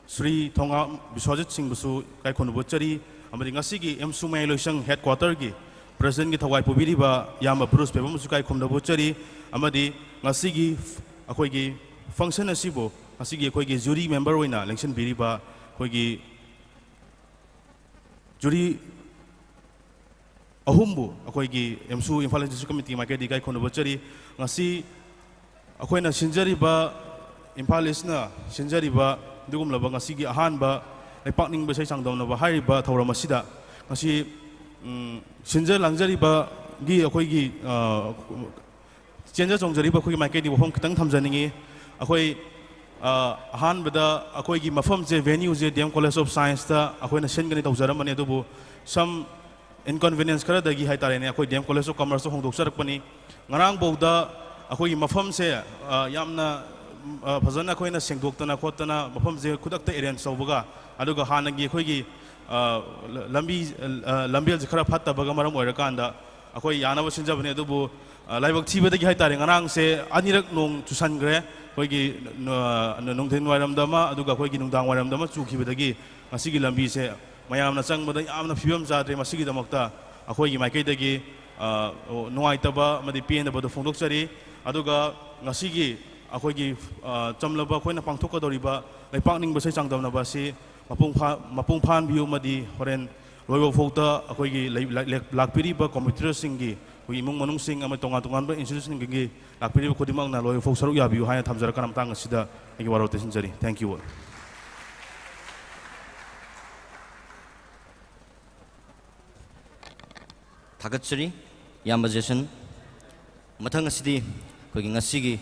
ꯁ꯭ꯔꯤ ꯊꯣꯉꯥꯝ ꯕꯤꯁ꯭ꯋꯥꯖꯤꯠ ꯁꯤꯡꯕꯨꯁꯨ ꯏꯀꯥꯏ ꯈꯨꯝꯅꯕ ꯎꯠꯆꯔꯤ꯫ ꯑꯃꯗꯤ ꯉꯁꯤꯒꯤ ꯑꯦꯝꯁꯨ ꯃꯌꯥꯏ ꯂꯣꯏꯁꯪ headquarterꯒꯤ Presidentꯀꯤ ꯊꯧꯒꯥꯏ ꯄꯨꯕꯤꯔꯤꯕ ꯏꯌꯥꯝꯕ ꯕ꯭ꯔꯨꯁ ꯄꯦꯕꯝꯕꯨꯁꯨ ꯏꯀꯥꯏ ꯈꯨꯝꯅꯕ ꯎꯠꯆꯔꯤ꯫ ꯑꯃꯗꯤ ꯉꯁꯤꯒꯤ ꯑꯩꯈꯣꯏꯒꯤ function ꯑꯁꯤꯕꯨ ꯉꯁꯤꯒꯤ ꯑꯩꯈꯣꯏꯒꯤ jury member ꯑꯣꯏꯅ ꯂꯦꯡꯁꯤꯟꯕꯤꯔꯤꯕ ꯑꯩꯈꯣꯏꯒꯤ jury ꯑꯍꯨꯝꯕꯨ ꯑꯩꯈꯣꯏꯒꯤ ꯑꯦꯝꯁꯨ ꯏꯝꯐꯥꯜ East District Committee ꯃꯥꯏꯀꯩꯗꯒꯤ ꯏꯀꯥꯏ ꯈꯨꯝꯅꯕ ꯎꯠꯆꯔꯤ꯫ ꯉꯁꯤ ꯑꯩꯈꯣꯏꯅ ꯁꯤꯟꯖꯔꯤꯕ, ꯏꯝꯐꯥꯜ Eastꯅ ꯁꯤꯟꯖꯔꯤꯕ ꯑꯗꯨꯒꯨꯝꯂꯕ ꯉꯁꯤꯒꯤ ꯑꯍꯥꯟꯕ ꯂꯩꯄꯥꯛ ꯅꯤꯡꯕ ꯏꯁꯩ ꯆꯥꯡꯗꯝꯅꯕ ꯍꯥꯏꯔꯤꯕ ꯊꯧꯔꯝ ꯑꯁꯤꯗ ꯉꯁꯤ, ꯎꯝ, ꯁꯤꯟꯖ ꯂꯥꯡꯖꯔꯤꯕꯒꯤ ꯑꯩꯈꯣꯏꯒꯤ, ꯑ, ꯆꯦꯟꯖ ꯆꯣꯡꯖꯔꯤꯕ ꯑꯩꯈꯣꯏꯒꯤ ꯃꯥꯏꯀꯩꯗꯒꯤ ꯋꯥꯐꯝ ꯈꯤꯇꯪ ꯊꯝꯖꯅꯤꯡꯉꯤ꯫ ꯑꯩꯈꯣꯏ, ꯑ, ꯑꯍꯥꯟꯕꯗ ꯑꯩꯈꯣꯏꯒꯤ ꯃꯐꯝꯁꯦ, venueꯁꯦ D M College of Scienceꯇ ꯑꯩꯈꯣꯏꯅ ꯁꯤꯟꯒꯅꯤ ꯇꯧꯖꯔꯝꯕꯅꯤ, ꯑꯗꯨꯕꯨ some inconvenience ꯈꯔꯗꯒꯤ ꯍꯥꯏ ꯇꯥꯔꯦꯅꯦ, ꯑꯩꯈꯣꯏ D M College of Commerceꯇ ꯍꯣꯡꯗꯣꯛꯆꯔꯛꯄꯅꯤ꯫ ꯉꯔꯥꯡꯐꯥꯎꯗ ꯑꯩꯈꯣꯏꯒꯤ ꯃꯐꯝꯁꯦ, ꯑ, ꯌꯥꯝꯅ, ꯑ, ꯐꯖꯅ ꯑꯩꯈꯣꯏꯅ ꯁꯦꯡꯗꯣꯛꯇꯅ ꯈꯣꯠꯇꯅ ꯃꯐꯝꯁꯦ ꯈꯨꯗꯛꯇ arrange ꯇꯧꯕꯒ, ꯑꯗꯨꯒ ꯍꯥꯟꯅꯒꯤ ꯑꯩꯈꯣꯏꯒꯤ, ꯑ, ꯂ-, ꯂꯝꯕꯤ, ꯑ, ꯂꯝꯕꯦꯜꯁꯦ ꯈꯔ ꯐꯠꯇꯕꯒ ꯃꯔꯝ ꯑꯣꯏꯔꯀꯥꯟꯗ ꯑꯩꯈꯣꯏ ꯌꯥꯅꯕ ꯁꯤꯟꯖꯕꯅꯤ, ꯑꯗꯨꯕꯨ, ꯂꯥꯏꯕꯛ ꯊꯤꯕꯗꯒꯤ ꯍꯥꯏꯇꯥꯔꯦ, ꯉꯔꯥꯡꯁꯦ ꯑꯅꯤꯔꯛ ꯅꯣꯡ ꯆꯨꯁꯟꯈ꯭ꯔꯦ꯫ ꯑꯩꯈꯣꯏꯒꯤ ꯅ-, ꯅ-, ꯅꯨꯡꯊꯤꯜ ꯋꯥꯏꯔꯝꯗ ꯑꯃ, ꯑꯗꯨꯒ ꯑꯩꯈꯣꯏꯒꯤ ꯅꯨꯡꯗꯥꯡ ꯋꯥꯏꯔꯝꯗ ꯑꯃ ꯆꯨꯈꯤꯕꯗꯒꯤ ꯉꯁꯤꯒꯤ ꯂꯝꯕꯤꯁꯦ ꯃꯌꯥꯝꯅ ꯆꯪꯕꯗ ꯌꯥꯝꯅ ꯐꯤꯕꯝ ꯆꯥꯗ꯭ꯔꯦ꯫ ꯃꯁꯤꯒꯤꯗꯃꯛꯇ ꯑꯩꯈꯣꯏꯒꯤ ꯃꯥꯏꯀꯩꯗꯒꯤ, ꯑ, ꯅꯨꯡꯉꯥꯏꯇꯕ ꯑꯃꯗꯤ ꯄꯦꯟꯗꯕꯗꯨ ꯐꯣꯡꯗꯣꯛꯆꯔꯤ꯫ ꯑꯗꯨꯒ ꯉꯁꯤꯒꯤ ꯑꯩꯈꯣꯏꯒꯤ, ꯑ, ꯆꯝꯂꯕ ꯑꯩꯈꯣꯏꯅ ꯄꯥꯡꯊꯣꯛꯀꯗꯧꯔꯤꯕ ꯂꯩꯄꯥꯛ ꯅꯤꯡꯕ ꯏꯁꯩ ꯆꯥꯡꯗꯝꯅꯕ ꯑꯁꯤ ꯃꯄꯨꯡ ꯐꯥ-, ꯃꯄꯨꯡ ꯐꯥꯍꯟꯕꯤꯌꯨ ꯑꯃꯗꯤ ꯍꯣꯔꯦꯟ ꯂꯣꯏꯕ ꯐꯥꯎꯗ ꯑꯩꯈꯣꯏꯒꯤ ꯂꯩ-, ꯂꯥꯛ-, ꯂꯦꯛ-, ꯂꯥꯛꯄꯤꯔꯤꯕ ꯀꯣꯝꯄꯤꯇꯤꯇꯔꯁꯤꯡꯒꯤ, ꯑꯩꯈꯣꯏꯒꯤ ꯏꯃꯨꯡ ꯃꯅꯨꯡꯁꯤꯡ ꯑꯃꯗꯤ ꯇꯣꯉꯥꯟ ꯇꯣꯉꯥꯟꯕ ꯏꯟꯁꯇꯤꯇ꯭ꯌꯨꯁꯟꯁꯤꯡꯒꯤ ꯂꯥꯛꯄꯤꯔꯤꯕ ꯈꯨꯗꯤꯡꯃꯛꯅ ꯂꯣꯏꯕ ꯐꯥꯎ ꯁꯔꯨꯛ ꯌꯥꯕꯤꯌꯨ ꯍꯥꯏꯅ ꯊꯝꯖꯔꯒ ꯃꯇꯥꯡ ꯑꯁꯤꯗ ꯑꯩꯒꯤ ꯋꯥꯔꯣꯜ ꯇꯦꯟꯁꯤꯟꯖꯔꯤ꯫ Thank you all. ꯊꯥꯒꯠꯆꯔꯤ, ꯏꯌꯥꯝꯕ ꯖꯦꯁꯟ꯫ ꯃꯊꯪ ꯑꯁꯤꯗꯤ ꯑꯩꯈꯣꯏꯒꯤ ꯉꯁꯤꯒꯤ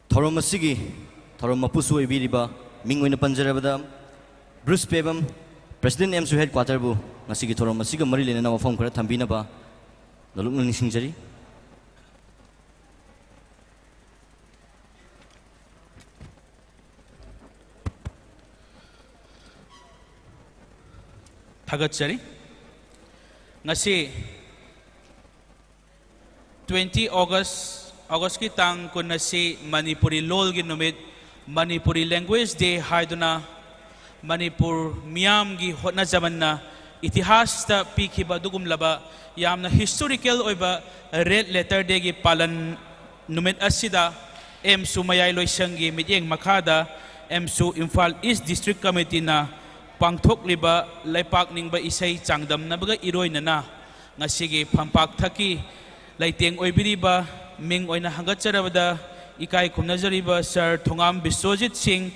ꯊꯧꯔꯝ ꯑꯁꯤꯒꯤ ꯊꯧꯔꯝ ꯃꯄꯨꯁꯨ ꯑꯣꯏꯕꯤꯔꯤꯕ, ꯃꯤꯡ ꯑꯣꯏꯅ ꯄꯟꯖꯔꯕꯗ, ꯕ꯭ꯔꯨꯁ ꯄꯦꯕꯝ, President ꯑꯦꯝꯁꯨ Headquarter ꯕꯨ ꯉꯁꯤꯒꯤ ꯊꯧꯔꯝ ꯑꯁꯤꯒ ꯃꯔꯤ ꯂꯩꯅꯅ ꯋꯥꯐꯝ ꯈꯔ ꯊꯝꯕꯤꯅꯕ ꯅꯣꯂꯨꯛꯅ ꯅꯤꯡꯁꯤꯡꯖꯔꯤ꯫ ꯊꯥꯒꯠꯆꯔꯤ꯫ ꯉꯁꯤ twenty August, August ꯀꯤ ꯇꯥꯡ ꯀꯨꯟ ꯑꯁꯤ ꯃꯅꯤꯄꯨꯔꯤ ꯂꯣꯜꯒꯤ ꯅꯨꯃꯤꯠ, Manipuri Language Day ꯍꯥꯏꯗꯨꯅ ꯃꯅꯤꯄꯨꯔ ꯃꯤꯌꯥꯝꯒꯤ ꯍꯣꯠꯅꯖꯃꯟꯅ ꯏꯇꯤꯍꯥꯁꯇ ꯄꯤꯈꯤꯕ ꯑꯗꯨꯒꯨꯝꯂꯕ ꯌꯥꯝꯅ historical ꯑꯣꯏꯕ Red Letter Day ꯒꯤ ꯄꯥꯂꯟ ꯅꯨꯃꯤꯠ ꯑꯁꯤꯗ ꯑꯦꯝꯁꯨ ꯃꯌꯥꯏ ꯂꯣꯏꯁꯪꯒꯤ ꯃꯤꯠꯌꯦꯡ ꯃꯈꯥꯗ ꯑꯦꯝꯁꯨ ꯏꯝꯐꯥꯜ East District Committee ꯅ ꯄꯥꯡꯊꯣꯛꯂꯤꯕ ꯂꯩꯄꯥꯛ ꯅꯤꯡꯕ ꯏꯁꯩ ꯆꯥꯡꯗꯝꯅꯕꯒ ꯏꯔꯣꯏꯅꯅ ꯉꯁꯤꯒꯤ ꯐꯝꯄꯥꯛ ꯊꯛꯀꯤ ꯂꯩꯇꯦꯡ ꯑꯣꯏꯕꯤꯔꯤꯕ, ꯃꯤꯡ ꯑꯣꯏꯅ ꯍꯪꯒꯠꯆꯔꯕꯗ ꯏꯀꯥꯏ ꯈꯨꯝꯅꯖꯔꯤꯕ Sir ꯊꯣꯉꯥꯝ ꯕꯤꯁ꯭ꯋꯖꯤꯠ ꯁꯤꯡ,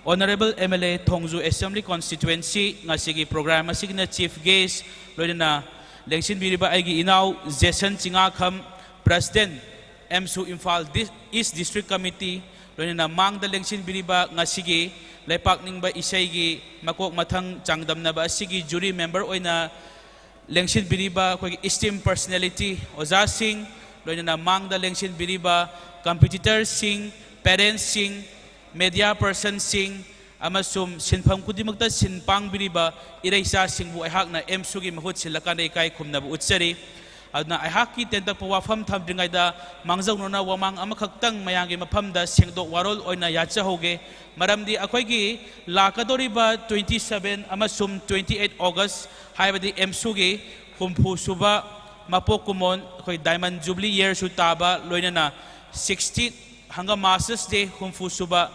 Honourable M L A Thongju Assembly Constituency, ꯉꯁꯤꯒꯤ program ꯑꯁꯤꯒꯤꯅ Chief Guest, ꯂꯣꯏꯅꯅ ꯂꯦꯡꯁꯤꯟꯕꯤꯔꯤꯕ ꯑꯩꯒꯤ ꯏꯅꯥꯎ Jason Chingakham, President AMSU Imphal Dis-, East District Committee, ꯂꯣꯏꯅꯅ ꯃꯥꯡꯗ ꯂꯦꯡꯁꯤꯟꯕꯤꯔꯤꯕ ꯉꯁꯤꯒꯤ ꯂꯩꯄꯥꯛ ꯅꯤꯡꯕ ꯏꯁꯩꯒꯤ ꯃꯀꯣꯛ ꯃꯊꯪ ꯆꯥꯡꯗꯝꯅꯕ ꯑꯁꯤꯒꯤ jury member ꯑꯣꯏꯅ ꯂꯦꯡꯁꯤꯟꯕꯤꯔꯤꯕ ꯑꯩꯈꯣꯏꯒꯤ esteemed personality, ꯑꯣꯖꯥꯁꯤꯡ, ꯂꯣꯏꯅꯅ ꯃꯥꯡꯗ ꯂꯦꯡꯁꯤꯟꯕꯤꯔꯤꯕ competitor ꯁꯤꯡ, parents ꯁꯤꯡ, media person ꯁꯤꯡ, ꯑꯃꯁꯨꯡ ꯁꯤꯟꯐꯝ ꯈꯨꯗꯤꯡꯃꯛꯇ ꯁꯤꯟ ꯄꯥꯡꯕꯤꯔꯤꯕ ꯏꯔꯩꯆꯥꯁꯤꯡꯕꯨ ꯑꯩꯍꯥꯛꯅ ꯑꯦꯝꯁꯨꯒꯤ ꯃꯍꯨꯠ ꯁꯤꯜꯂꯀꯥꯟꯗ ꯏꯀꯥꯏ ꯈꯨꯝꯅꯕ ꯎꯠꯆꯔꯤ꯫ ꯑꯗꯨꯅ ꯑꯩꯍꯥꯛꯀꯤ ꯇꯦꯟꯇꯛꯄ ꯋꯥꯐꯝ ꯊꯝꯗ꯭ꯔꯤꯉꯩꯗ ꯃꯥꯡꯖꯧꯅꯅ ꯋꯥꯃꯥꯡ ꯑꯃꯈꯛꯇꯪ ꯃꯌꯥꯝꯒꯤ ꯃꯐꯝꯗ ꯁꯦꯡꯗꯣꯛ ꯋꯥꯔꯣꯜ ꯑꯣꯏꯅ ꯌꯥꯠꯆꯍꯧꯒꯦ꯫ ꯃꯔꯝꯗꯤ ꯑꯩꯈꯣꯏꯒꯤ ꯂꯥꯛꯀꯗꯧꯔꯤꯕ twenty seven ꯑꯃꯁꯨꯡ twenty eight August, ꯍꯥꯏꯕꯗꯤ ꯑꯦꯝꯁꯨꯒꯤ ꯍꯨꯝꯐꯨ ꯁꯨꯕ ꯃꯄꯣꯛ ꯀꯨꯝꯑꯣꯟ, ꯑꯩꯈꯣꯏ diamond jubilee yearꯁꯨ ꯇꯥꯕ, ꯂꯣꯏꯅꯅ sixty ꯍꯪꯒꯥꯝ Masters Day, ꯍꯨꯝꯐꯨ ꯁꯨꯕ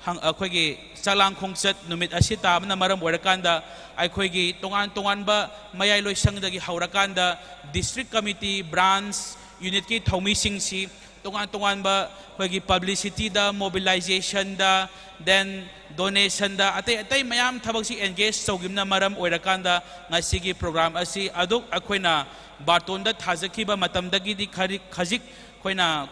ꯍꯪ-, ꯑꯩꯈꯣꯏꯒꯤ ꯆꯥꯛꯂꯥꯡ ꯈꯣꯡꯆꯠ ꯅꯨꯃꯤꯠ ꯑꯁꯤ ꯇꯥꯕꯅ ꯃꯔꯝ ꯑꯣꯏꯔꯀꯥꯟꯗ, ꯑꯩꯈꯣꯏꯒꯤ ꯇꯣꯉꯥꯟ ꯇꯣꯉꯥꯟꯕ ꯃꯌꯥꯏ ꯂꯣꯏꯁꯪꯗꯒꯤ ꯍꯧꯔꯀꯥꯟꯗ district committee, branch, unitꯀꯤ ꯊꯧꯃꯤꯁꯤꯡꯁꯤ ꯇꯣꯉꯥꯟ ꯇꯣꯉꯥꯟꯕ ꯑꯩꯈꯣꯏꯒꯤ publicityꯗ, mobilizationꯗ, then donationꯗ, ꯑꯇꯩ ꯑꯇꯩ ꯃꯌꯥꯝ ꯊꯕꯛꯁꯤ engage ꯇꯧꯈꯤꯕꯅ ꯃꯔꯝ ꯑꯣꯏꯔꯀꯥꯟꯗ, ꯉꯁꯤꯒꯤ program ꯑꯁꯤ ꯑꯗꯨꯛ ꯑꯩꯈꯣꯏꯅ ꯕꯥꯔꯇꯣꯟꯗ ꯊꯥꯖꯈꯤꯕ ꯃꯇꯝꯗꯒꯤꯗꯤ ꯈꯔꯤ-, ꯈꯖꯤꯛ ꯑꯩꯈꯣꯏꯅ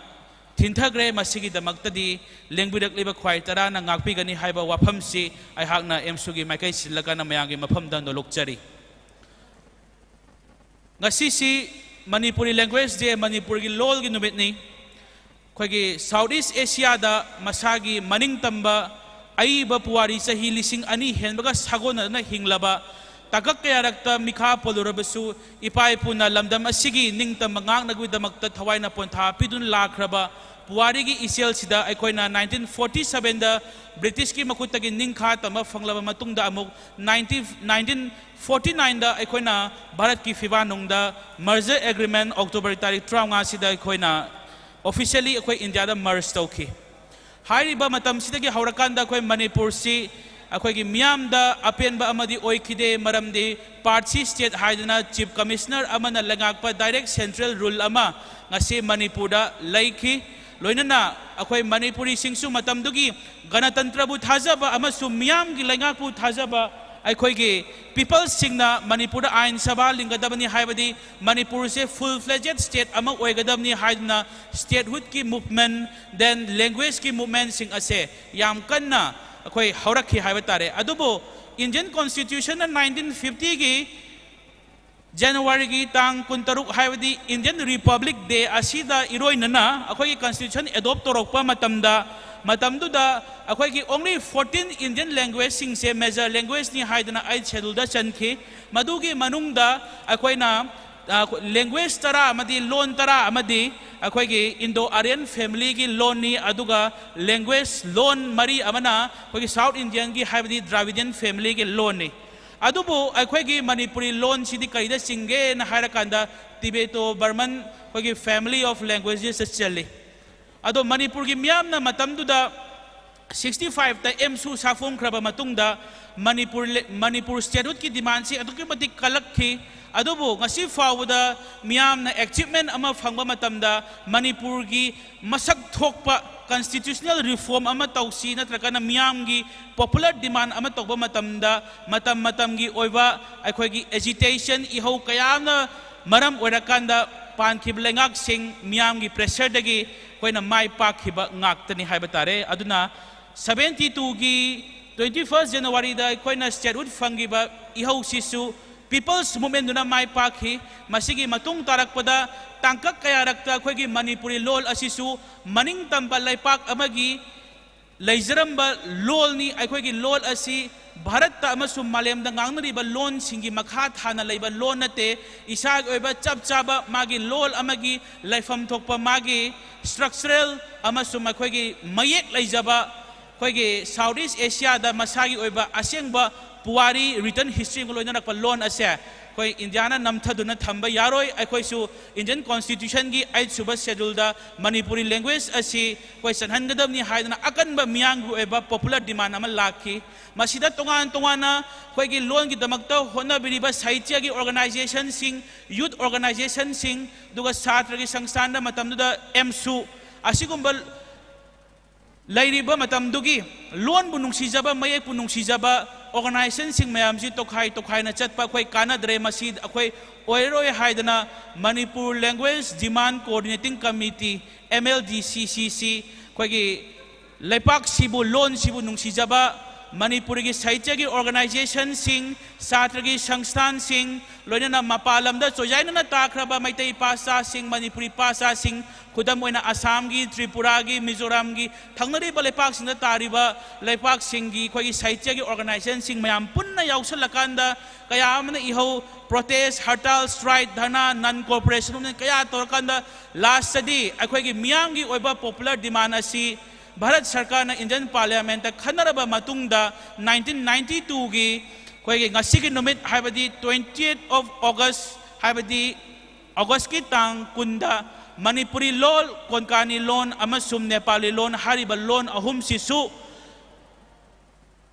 ꯊꯤꯟꯊꯈ꯭ꯔꯦ꯫ ꯃꯁꯤꯒꯤꯗꯃꯛꯇꯗꯤ ꯂꯦꯡꯕꯤꯔꯛꯂꯤꯕ ꯈ꯭ꯋꯥꯏ ꯇꯔꯥꯅ ꯉꯥꯛꯄꯤꯒꯅꯤ ꯍꯥꯏꯕ ꯋꯥꯐꯝꯁꯤ ꯑꯩꯍꯥꯛꯅ ꯑꯦꯝꯁꯨꯒꯤ ꯃꯥꯏꯀꯩ ꯁꯤꯜꯂꯀꯥꯟꯗ ꯃꯌꯥꯝꯒꯤ ꯃꯐꯝꯗ ꯅꯣꯂꯣꯛꯆꯔꯤ꯫ ꯉꯁꯤꯁꯤ ꯃꯅꯤꯄꯨꯔꯤ language day, ꯃꯅꯤꯄꯨꯔꯒꯤ ꯂꯣꯜꯒꯤ ꯅꯨꯃꯤꯠꯅꯤ꯫ ꯑꯩꯈꯣꯏꯒꯤ South East Asiaꯗ ꯃꯁꯥꯒꯤ ꯃꯅꯤꯡ ꯇꯝꯕ ꯑꯏꯕ ꯄꯨꯋꯥꯔꯤ ꯆꯍꯤ ꯂꯤꯁꯤꯡ ꯑꯅꯤ ꯍꯦꯟꯕꯒ ꯁꯥꯒꯣꯟꯅꯗꯨꯅ ꯍꯤꯡꯂꯕ, ꯇꯥꯡꯀꯛ ꯀꯌꯥꯔꯛꯇ ꯃꯤꯈꯥ ꯄꯣꯜꯂꯨꯔꯕꯁꯨ, ꯏꯄꯥ ꯏꯄꯨꯅ ꯂꯝꯗꯝ ꯑꯁꯤꯒꯤ ꯅꯤꯡꯇꯝꯕ ꯉꯥꯛꯅꯕꯒꯤꯗꯃꯛꯇ ꯊꯋꯥꯏꯅ ꯄꯣꯟꯊꯥ ꯄꯤꯗꯨꯅ ꯂꯥꯛꯈ꯭ꯔꯕ ꯄꯨꯋꯥꯔꯤꯒꯤ ꯏꯆꯦꯜꯁꯤꯗ ꯑꯩꯈꯣꯏꯅ nineteen forty sevenꯗ Britishꯀꯤ ꯃꯈꯨꯠꯇꯒꯤ ꯅꯤꯡꯈꯥ ꯇꯝꯕ ꯐꯪꯂꯕ ꯃꯇꯨꯡꯗ, ꯑꯃꯨꯛ nineteen, nineteen forty nineꯗ ꯑꯩꯈꯣꯏꯅ ꯚꯥꯔꯠꯀꯤ ꯐꯤꯕꯥꯟꯅꯨꯡꯗ merger agreement, October ꯇꯥꯔꯤꯛ ꯇꯔꯥꯃꯉꯥꯁꯤꯗ ꯑꯩꯈꯣꯏꯅ officially ꯑꯩꯈꯣꯏ ꯏꯟꯗꯤꯌꯥꯗ merge ꯇꯧꯈꯤ꯫ ꯍꯥꯏꯔꯤꯕ ꯃꯇꯝꯁꯤꯗꯒꯤ ꯍꯧꯔꯀꯥꯟꯗ ꯑꯩꯈꯣꯏ ꯃꯅꯤꯄꯨꯔꯁꯤ ꯑꯩꯈꯣꯏꯒꯤ ꯃꯤꯌꯥꯝꯗ ꯑꯄꯦꯟꯕ ꯑꯃꯗꯤ ꯑꯣꯏꯈꯤꯗꯦ, ꯃꯔꯝꯗꯤ party state ꯍꯥꯏꯗꯅ Chief Commissioner ꯑꯃꯅ ꯂꯩꯉꯥꯛꯄ direct central rule ꯑꯃ ꯉꯁꯤ ꯃꯅꯤꯄꯨꯔꯗ ꯂꯩꯈꯤ꯫ ꯂꯣꯏꯅꯅ ꯑꯩꯈꯣꯏ ꯃꯅꯤꯄꯨꯔꯤꯁꯤꯡꯁꯨ ꯃꯇꯝꯗꯨꯒꯤ ꯒꯅꯇꯟꯇ꯭ꯔꯕꯨ ꯊꯥꯖꯕ ꯑꯃꯁꯨꯡ ꯃꯤꯌꯥꯝꯒꯤ ꯂꯩꯉꯥꯛꯄꯨ ꯊꯥꯖꯕ ꯑꯩꯈꯣꯏꯒꯤ peopleꯁꯤꯡꯅ ꯃꯅꯤꯄꯨꯔꯗ ꯑꯥꯏꯟ ꯁꯚꯥ ꯂꯤꯡꯒꯗꯕꯅꯤ ꯍꯥꯏꯕꯗꯤ ꯃꯅꯤꯄꯨꯔꯁꯦ full fledged state ꯑꯃ ꯑꯣꯏꯒꯗꯕꯅꯤ ꯍꯥꯏꯗꯨꯅ statehoodꯀꯤ movement, then languageꯀꯤ movementꯁꯤꯡ ꯑꯁꯦ ꯌꯥꯝ ꯀꯟꯅ ꯑꯩꯈꯣꯏ ꯍꯧꯔꯛꯈꯤ ꯍꯥꯏꯕ ꯇꯥꯔꯦ꯫ ꯑꯗꯨꯕꯨ Indian Constitutionꯅ nineteen fiftyꯒꯤ Januaryꯒꯤ ꯇꯥꯡ ꯀꯨꯟꯇꯔꯨꯛ, ꯍꯥꯏꯕꯗꯤ Indian Republic Day ꯑꯁꯤꯗ ꯏꯔꯣꯏꯅꯅ ꯑꯩꯈꯣꯏꯒꯤ constitution adopt ꯇꯧꯔꯛꯄ ꯃꯇꯝꯗ, ꯃꯇꯝꯗꯨꯗ ꯑꯩꯈꯣꯏꯒꯤ only fourteen Indian languageꯁꯤꯡꯁꯦ major languageꯅꯤ ꯍꯥꯏꯗꯅ eighth scheduleꯗ ꯆꯟꯈꯤ꯫ ꯃꯗꯨꯒꯤ ꯃꯅꯨꯡꯗ ꯑꯩꯈꯣꯏꯅ ꯂꯦꯡꯒ꯭ꯋꯦꯖ ꯇꯔꯥ ꯑꯃꯗꯤ ꯂꯣꯟ ꯇꯔꯥ ꯑꯃꯗꯤ ꯑꯩꯈꯣꯏꯒꯤ ꯏꯟꯗꯣ ꯑꯥꯔꯤꯌꯟ ꯐꯦꯃꯤꯂꯤꯒꯤ ꯂꯣꯟꯅꯤ, ꯑꯗꯨꯒ ꯂꯦꯡꯒ꯭ꯋꯦꯖ ꯂꯣꯟ ꯃꯔꯤ ꯑꯃꯅ ꯑꯩꯈꯣꯏꯒꯤ ꯁꯥꯎꯠ ꯏꯟꯗꯤꯌꯟꯒꯤ, ꯍꯥꯏꯕꯗꯤ ꯗ꯭ꯔꯥꯕꯤꯗꯤꯌꯟ ꯐꯦꯃꯤꯂꯤꯒꯤ ꯂꯣꯟꯅꯤ꯫ ꯑꯗꯨꯕꯨ ꯑꯩꯈꯣꯏꯒꯤ ꯃꯅꯤꯄꯨꯔꯤ ꯂꯣꯟꯁꯤꯗꯤ ꯀꯔꯤꯗ ꯆꯤꯡꯒꯦꯅ ꯍꯥꯏꯔꯀꯥꯟꯗ ꯇꯤꯕꯦꯇꯣ ꯕꯔꯃꯟ ꯑꯩꯈꯣꯏꯒꯤ family of languages ꯆꯜꯂꯤ꯫ ꯑꯗꯣ ꯃꯅꯤꯄꯨꯔꯒꯤ ꯃꯤꯌꯥꯝꯅ ꯃꯇꯝꯗꯨꯗ sixty fiveꯇ ꯑꯦꯝꯁꯨ ꯁꯥꯐꯣꯡꯈ꯭ꯔꯕ ꯃꯇꯨꯡꯗ ꯃꯅꯤꯄꯨꯔ ꯂꯦ-, ꯃꯅꯤꯄꯨꯔ statehoodꯀꯤ demandꯁꯤ ꯑꯗꯨꯛꯀꯤ ꯃꯇꯤꯛ ꯀꯜꯂꯛꯈꯤ꯫ ꯑꯗꯨꯕꯨ ꯉꯁꯤ ꯐꯥꯎꯕꯗ ꯃꯤꯌꯥꯝꯅ achievement ꯑꯃ ꯐꯪꯕ ꯃꯇꯝꯗ ꯃꯅꯤꯄꯨꯔꯒꯤ ꯃꯁꯛ ꯊꯣꯛꯄ constitutional reform ꯑꯃ ꯇꯧꯁꯤ ꯅꯠꯇ꯭ꯔꯒꯅ ꯃꯤꯌꯥꯝꯒꯤ popular demand ꯑꯃ ꯇꯧꯕ ꯃꯇꯝꯗ ꯃꯇꯝ ꯃꯇꯝꯒꯤ ꯑꯣꯏꯕ ꯑꯩꯈꯣꯏꯒꯤ agitation, ꯏꯍꯧ ꯀꯌꯥꯅ ꯃꯔꯝ ꯑꯣꯏꯔꯀꯥꯟꯗ ꯄꯥꯟꯈꯤꯕ ꯂꯩꯉꯥꯛꯁꯤꯡ ꯃꯤꯌꯥꯝꯒꯤ pressureꯗꯒꯤ ꯑꯩꯈꯣꯏꯅ ꯃꯥꯏ ꯄꯥꯛꯈꯤꯕ ꯉꯥꯛꯇꯅꯤ ꯍꯥꯏꯕ ꯇꯥꯔꯦ꯫ ꯑꯗꯨꯅ seventy twoꯒꯤ twenty first Januaryꯗ ꯑꯩꯈꯣꯏꯅ statehood ꯐꯪꯈꯤꯕ ꯏꯍꯧꯁꯤꯁꯨ people's movementꯗꯨꯅ ꯃꯥꯏ ꯄꯥꯛꯈꯤ꯫ ꯃꯁꯤꯒꯤ ꯃꯇꯨꯡ ꯇꯥꯔꯛꯄꯗ ꯇꯥꯡꯀꯛ ꯀꯌꯥꯔꯛꯇ ꯑꯩꯈꯣꯏꯒꯤ ꯃꯅꯤꯄꯨꯔꯤ ꯂꯣꯜ ꯑꯁꯤꯁꯨ ꯃꯅꯤꯡ ꯇꯝꯕ ꯂꯩꯄꯥꯛ ꯑꯃꯒꯤ ꯂꯩꯖꯔꯝꯕ ꯂꯣꯜꯅꯤ꯫ ꯑꯩꯈꯣꯏꯒꯤ ꯂꯣꯜ ꯑꯁꯤ ꯚꯥꯔꯠꯇ ꯑꯃꯁꯨꯡ ꯃꯥꯂꯦꯝꯗ ꯉꯥꯡꯅꯔꯤꯕ ꯂꯣꯟꯁꯤꯡꯒꯤ ꯃꯈꯥ ꯊꯥꯅ ꯂꯩꯕ ꯂꯣꯟ ꯅꯠꯇꯦ꯫ ꯏꯁꯥꯒꯤ ꯑꯣꯏꯕ ꯆꯞ ꯆꯥꯕ ꯃꯥꯒꯤ ꯂꯣꯜ ꯑꯃꯒꯤ ꯂꯩꯐꯝ ꯊꯣꯛꯄ ꯃꯥꯒꯤ structural ꯑꯃꯁꯨꯡ ꯑꯩꯈꯣꯏꯒꯤ ꯃꯌꯦꯛ ꯂꯩꯖꯕ, ꯑꯩꯈꯣꯏꯒꯤ South East Asiaꯗ ꯃꯁꯥꯒꯤ ꯑꯣꯏꯕ ꯑꯁꯦꯡꯕ ꯄꯨꯋꯥꯔꯤ, written historyꯒ ꯂꯣꯏꯅꯔꯛꯄ ꯂꯣꯟ ꯑꯁꯦ ꯑꯩꯈꯣꯏ ꯏꯟꯗꯤꯌꯥꯅ ꯅꯝꯊꯗꯨꯅ ꯊꯝꯕ ꯌꯥꯔꯣꯏ꯫ ꯑꯩꯈꯣꯏꯁꯨ Indian Constitutionꯒꯤ eighth ꯁꯨꯕ scheduleꯗ ꯃꯅꯤꯄꯨꯔꯤ language ꯑꯁꯤ ꯑꯩꯈꯣꯏ ꯆꯠꯍꯟꯒꯗꯕꯅꯤ ꯍꯥꯏꯗꯅ ꯑꯀꯟꯕ ꯃꯤꯌꯥꯝꯒꯤ ꯑꯣꯏꯕ popular demand ꯑꯃ ꯂꯥꯛꯈꯤ꯫ ꯃꯁꯤꯗ ꯇꯣꯉꯥꯟ ꯇꯣꯉꯥꯟꯅ ꯑꯩꯈꯣꯏꯒꯤ ꯂꯣꯟꯒꯤꯗꯃꯛꯇ ꯍꯣꯠꯅꯕꯤꯔꯤꯕ ꯁꯥꯍꯤꯇ꯭ꯌꯒꯤ organizationꯁꯤꯡ, youth organizationꯁꯤꯡ, ꯑꯗꯨꯒ ꯁꯥꯇ꯭ꯔꯒꯤ ꯁꯪꯁꯊꯥꯟꯗ ꯃꯇꯝꯗꯨꯗ ꯑꯦꯝꯁꯨ, ꯑꯁꯤꯒꯨꯝꯕ ꯂꯩꯔꯤꯕ ꯃꯇꯝꯗꯨꯒꯤ ꯂꯣꯟꯕꯨ ꯅꯨꯡꯁꯤꯖꯕ, ꯃꯌꯦꯛꯄꯨ ꯅꯨꯡꯁꯤꯖꯕ organizationꯁꯤꯡ ꯃꯌꯥꯝꯁꯤ ꯇꯣꯈꯥꯏ ꯇꯣꯈꯥꯏꯅ ꯆꯠꯄ ꯑꯩꯈꯣꯏ ꯀꯥꯟꯅꯗ꯭ꯔꯦ, ꯃꯁꯤ ꯑꯩꯈꯣꯏ ꯑꯣꯏꯔꯔꯣꯏ ꯍꯥꯏꯗꯅ Manipur Language Demand Coordinating Committee, MLDCCC, ꯑꯩꯈꯣꯏꯒꯤ ꯂꯩꯄꯥꯛꯁꯤꯕꯨ, ꯂꯣꯟꯁꯤꯕꯨ ꯅꯨꯡꯁꯤꯖꯕ, ꯃꯅꯤꯄꯨꯔꯒꯤ ꯁꯥꯍꯤꯇ꯭ꯌꯒꯤ ꯑꯣꯔꯒꯅꯥꯏꯖꯦꯁꯟꯁꯤꯡ, ꯁꯥꯇ꯭ꯔꯒꯤ ꯁꯪꯁꯊꯥꯟꯁꯤꯡ, ꯂꯣꯏꯅꯅ ꯃꯄꯥꯟ ꯂꯝꯗ ꯆꯣꯏꯖꯥꯏꯅꯅ ꯇꯥꯈ꯭ꯔꯕ ꯃꯩꯇꯩ ꯄꯥꯆꯥꯁꯤꯡ, ꯃꯅꯤꯄꯨꯔꯤ ꯄꯥꯆꯥꯁꯤꯡ, ꯈꯨꯗꯝ ꯑꯣꯏꯅ ꯑꯁꯥꯝꯒꯤ, ꯇ꯭ꯔꯤꯄꯨꯔꯥꯒꯤ, ꯃꯤꯖꯣꯔꯥꯝꯒꯤ, ꯊꯪꯅꯔꯤꯕ ꯂꯩꯄꯥꯛꯁꯤꯡꯗ ꯇꯥꯔꯤꯕ ꯂꯩꯄꯥꯛꯁꯤꯡꯒꯤ ꯑꯩꯈꯣꯏꯒꯤ ꯁꯥꯍꯤꯇ꯭ꯌꯒꯤ ꯑꯣꯔꯒꯅꯥꯏꯖꯦꯁꯟꯁꯤꯡ ꯃꯌꯥꯝ ꯄꯨꯟꯅ ꯌꯥꯎꯁꯜꯂꯀꯥꯟꯗ ꯀꯌꯥ ꯑꯃꯅ ꯏꯍꯧ, ꯄ꯭ꯔꯣꯇꯦꯁ, ꯍꯔꯇꯥꯜ, ꯁ꯭ꯇ꯭ꯔꯥꯏꯛ, ꯙꯔꯅꯥ, ꯅꯟ ꯀꯣꯑꯣꯄꯔꯦꯁꯟ ꯀꯌꯥ ꯇꯧꯔꯀꯥꯟꯗ ꯂꯥꯁꯇꯗꯤ ꯑꯩꯈꯣꯏꯒꯤ ꯃꯤꯌꯥꯝꯒꯤ ꯑꯣꯏꯕ ꯄꯣꯄꯨꯂꯔ ꯗꯤꯃꯥꯟ ꯑꯁꯤ ꯚꯥꯔꯠ ꯁꯔꯀꯥꯔꯅ ꯏꯟꯗꯤꯌꯟ ꯄꯥꯔꯂꯤꯌꯥꯃꯦꯟꯠꯇ ꯈꯟꯅꯔꯕ ꯃꯇꯨꯡꯗ ꯅꯥꯏꯟꯇꯤꯟ ꯅꯥꯏꯟꯇꯤ ꯇꯨꯒꯤ ꯑꯩꯈꯣꯏꯒꯤ ꯉꯁꯤꯒꯤ ꯅꯨꯃꯤꯠ, ꯍꯥꯏꯕꯗꯤ twenty eight of August, ꯍꯥꯏꯕꯗꯤ ꯑꯣꯒꯁꯀꯤ ꯇꯥꯡ ꯀꯨꯟꯗ ꯃꯅꯤꯄꯨꯔꯤ ꯂꯣꯜ, ꯀꯣꯟꯀꯥꯅꯤ ꯂꯣꯟ ꯑꯃꯁꯨꯡ ꯅꯦꯄꯥꯂꯤ ꯂꯣꯟ ꯍꯥꯏꯔꯤꯕ ꯂꯣꯟ ꯑꯍꯨꯝꯁꯤꯁꯨ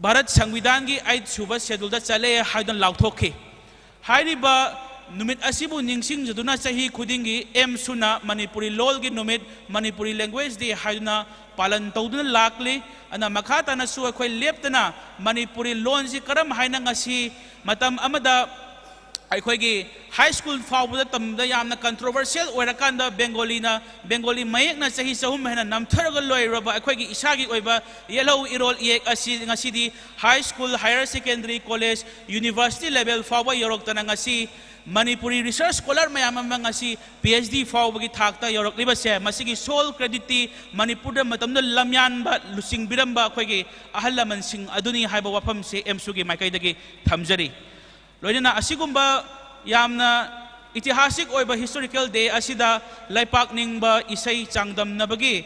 ꯚꯥꯔꯠ ꯁꯪꯕꯤꯙꯥꯟꯒꯤ ꯑꯥꯏꯠ ꯁꯨꯕ ꯁꯦꯗꯨꯜꯗ ꯆꯠꯂꯦ ꯍꯥꯏꯗꯨꯅ ꯂꯥꯎꯊꯣꯛꯈꯤ꯫ ꯍꯥꯏꯔꯤꯕ ꯅꯨꯃꯤꯠ ꯑꯁꯤꯕꯨ ꯅꯤꯡꯁꯤꯡꯖꯗꯨꯅ ꯆꯍꯤ ꯈꯨꯗꯤꯡꯒꯤ ꯑꯦꯝꯁꯨꯅ ꯃꯅꯤꯄꯨꯔꯤ ꯂꯣꯜꯒꯤ ꯅꯨꯃꯤꯠ, ꯃꯅꯤꯄꯨꯔꯤ ꯂꯦꯡꯒ꯭ꯋꯦꯖ ꯗꯦ ꯍꯥꯏꯗꯨꯅ ꯄꯥꯂꯟ ꯇꯧꯗꯨꯅ ꯂꯥꯛꯂꯤ꯫ ꯑꯗꯨꯅ ꯃꯈꯥ ꯇꯥꯅꯁꯨ ꯑꯩꯈꯣꯏ ꯂꯦꯞꯇꯅ ꯃꯅꯤꯄꯨꯔꯤ ꯂꯣꯟꯁꯤ ꯀꯔꯝ ꯍꯥꯏꯅ ꯉꯁꯤ ꯃꯇꯝ ꯑꯃꯗ ꯑꯩꯈꯣꯏꯒꯤ ꯍꯥꯏ ꯁ꯭ꯀꯨꯜ ꯐꯥꯎꯕꯗ ꯇꯝꯕꯗ ꯌꯥꯝꯅ ꯀꯟꯇ꯭ꯔꯣꯚꯔꯁꯤꯌꯦꯜ ꯑꯣꯏꯔꯀꯥꯟꯗ ꯕꯦꯡꯒꯣꯂꯤꯅ, ꯕꯦꯡꯒꯣꯂꯤ ꯃꯌꯦꯛꯅ ꯆꯍꯤ ꯆꯍꯨꯝ ꯍꯦꯟꯅ ꯅꯝꯊꯔꯒ ꯂꯣꯏꯔꯕ ꯑꯩꯈꯣꯏꯒꯤ ꯏꯁꯥꯒꯤ ꯑꯣꯏꯕ ꯌꯦꯜꯍꯧ ꯏꯔꯣꯜ ꯏꯌꯦꯛ ꯑꯁꯤ ꯉꯁꯤꯗꯤ high school, higher secondary, college, university level ꯐꯥꯎꯕ ꯌꯧꯔꯛꯇꯅ ꯉꯁꯤ ꯃꯅꯤꯄꯨꯔꯤ ꯔꯤꯁꯔꯁ ꯁ꯭ꯀꯣꯂꯔ ꯃꯌꯥꯝ ꯑꯃ ꯉꯁꯤ ꯄꯤ ꯑꯩꯆ ꯗꯤ ꯐꯥꯎꯕꯒꯤ ꯊꯥꯛꯇ ꯌꯧꯔꯛꯂꯤꯕꯁꯦ, ꯃꯁꯤꯒꯤ ꯁꯣꯜ ꯀ꯭ꯔꯦꯗꯤꯠꯇꯤ ꯃꯅꯤꯄꯨꯔꯗ ꯃꯇꯝꯗ ꯂꯝꯌꯥꯟꯕ, ꯂꯨꯆꯤꯡꯕꯤꯔꯝꯕ ꯑꯩꯈꯣꯏꯒꯤ ꯑꯍꯜ ꯂꯃꯟꯁꯤꯡ ꯑꯗꯨꯅꯤ ꯍꯥꯏꯕ ꯋꯥꯐꯝꯁꯦ ꯑꯦꯝꯁꯨꯒꯤ ꯃꯥꯏꯀꯩꯗꯒꯤ ꯊꯝꯖꯔꯤ꯫ ꯂꯣꯏꯅꯅ ꯑꯁꯤꯒꯨꯝꯕ ꯌꯥꯝꯅ ꯏꯇꯤꯍꯥꯁꯤꯛ ꯑꯣꯏꯕ ꯍꯤꯁꯇꯣꯔꯤꯀꯦꯜ ꯗꯦ ꯑꯁꯤꯗ ꯂꯩꯄꯥꯛ ꯅꯤꯡꯕ ꯏꯁꯩ ꯆꯥꯡꯗꯝꯅꯕꯒꯤ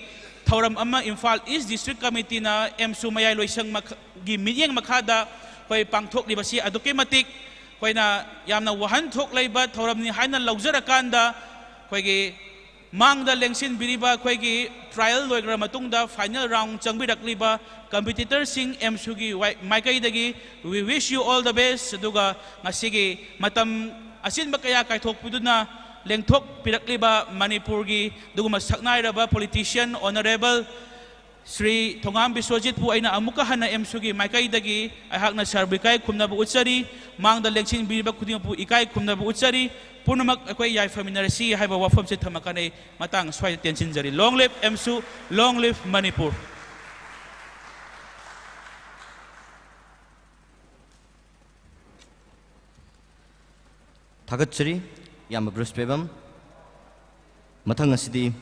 ꯊꯧꯔꯝ ꯑꯃ ꯏꯝꯐꯥꯜ ꯏꯁ ꯗꯤꯁꯇ꯭ꯔꯤꯛ ꯀꯃꯤꯇꯤꯅ ꯑꯦꯝꯁꯨ ꯃꯌꯥꯏ ꯂꯣꯏꯁꯪ ꯃꯈ-, ꯒꯤ ꯃꯤꯠꯌꯦꯡ ꯃꯈꯥꯗ ꯑꯩꯈꯣꯏ ꯄꯥꯡꯊꯣꯛꯂꯤꯕꯁꯤ ꯑꯗꯨꯛꯀꯤ ꯃꯇꯤꯛ ꯑꯩꯈꯣꯏꯅ ꯌꯥꯝꯅ ꯋꯥꯍꯟꯊꯣꯛ ꯂꯩꯕ ꯊꯧꯔꯝꯅꯤ ꯍꯥꯏꯅ ꯂꯧꯖꯔꯀꯥꯟꯗ, ꯑꯩꯈꯣꯏꯒꯤ ꯃꯥꯡꯗ ꯂꯦꯡꯁꯤꯟꯕꯤꯔꯤꯕ ꯑꯩꯈꯣꯏꯒꯤ ꯇ꯭ꯔꯥꯏꯌꯦꯜ ꯂꯣꯏꯈ꯭ꯔ ꯃꯇꯨꯡꯗ ꯐꯥꯏꯅꯦꯜ ꯔꯥꯎꯟ ꯆꯪꯕꯤꯔꯛꯂꯤꯕ ꯀꯝꯄꯤꯇꯤꯇꯔꯁꯤꯡ, ꯑꯦꯝꯁꯨꯒꯤ ꯋꯥꯏ-, ꯃꯥꯏꯀꯩꯗꯒꯤ we wish you all the best꯫ ꯑꯗꯨꯒ ꯉꯁꯤꯒꯤ ꯃꯇꯝ ꯑꯆꯤꯟꯕ ꯀꯌꯥ ꯀꯥꯏꯊꯣꯛꯄꯤꯗꯨꯅ ꯂꯦꯡꯊꯣꯛꯄꯤꯔꯛꯂꯤꯕ ꯃꯅꯤꯄꯨꯔꯒꯤ ꯑꯗꯨꯒꯨꯝꯕ ꯁꯛꯅꯥꯏꯔꯕ ꯄꯣꯂꯤꯇꯤꯁꯤꯌꯟ ꯑꯣꯅꯔꯦꯕꯜ ꯁ꯭ꯔꯤ ꯊꯣꯉꯥꯝ ꯕꯤꯁ꯭ꯋꯖꯤꯠꯄꯨ ꯑꯩꯅ ꯑꯃꯨꯛꯀ ꯍꯟꯅ ꯑꯦꯝꯁꯨꯒꯤ ꯃꯥꯏꯀꯩꯗꯒꯤ ꯑꯩꯍꯥꯛꯅ ꯁꯥꯔꯕꯨ ꯏꯀꯥꯏ ꯈꯨꯝꯅꯕ ꯎꯠꯆꯔꯤ꯫ ꯃꯥꯡꯗ ꯂꯦꯡꯁꯤꯟꯕꯤꯔꯤꯕ ꯈꯨꯗꯤꯡꯃꯛꯄꯨ ꯏꯀꯥꯏ ꯈꯨꯝꯅꯕ ꯎꯠꯆꯔꯤ꯫ ꯄꯨꯝꯅꯃꯛ ꯑꯩꯈꯣꯏ ꯌꯥꯏꯐꯃꯤꯟꯅꯔꯁꯤ ꯍꯥꯏꯕ ꯋꯥꯐꯝꯁꯦ ꯊꯝꯃꯀꯥꯟꯗ ꯑꯩ ꯃꯇꯥꯡ ꯁ꯭ꯋꯥꯏꯗ ꯇꯦꯟꯁꯤꯟꯖꯔꯤ꯫ Long live ꯑꯦꯝꯁꯨ, long live Manipur. ꯊꯥꯒꯠꯆꯔꯤ, ꯏꯌꯥꯝꯕ ꯕ꯭ꯔꯨꯁ ꯄꯦꯕꯝ꯫ ꯃꯊꯪ ꯑꯁꯤꯗꯤ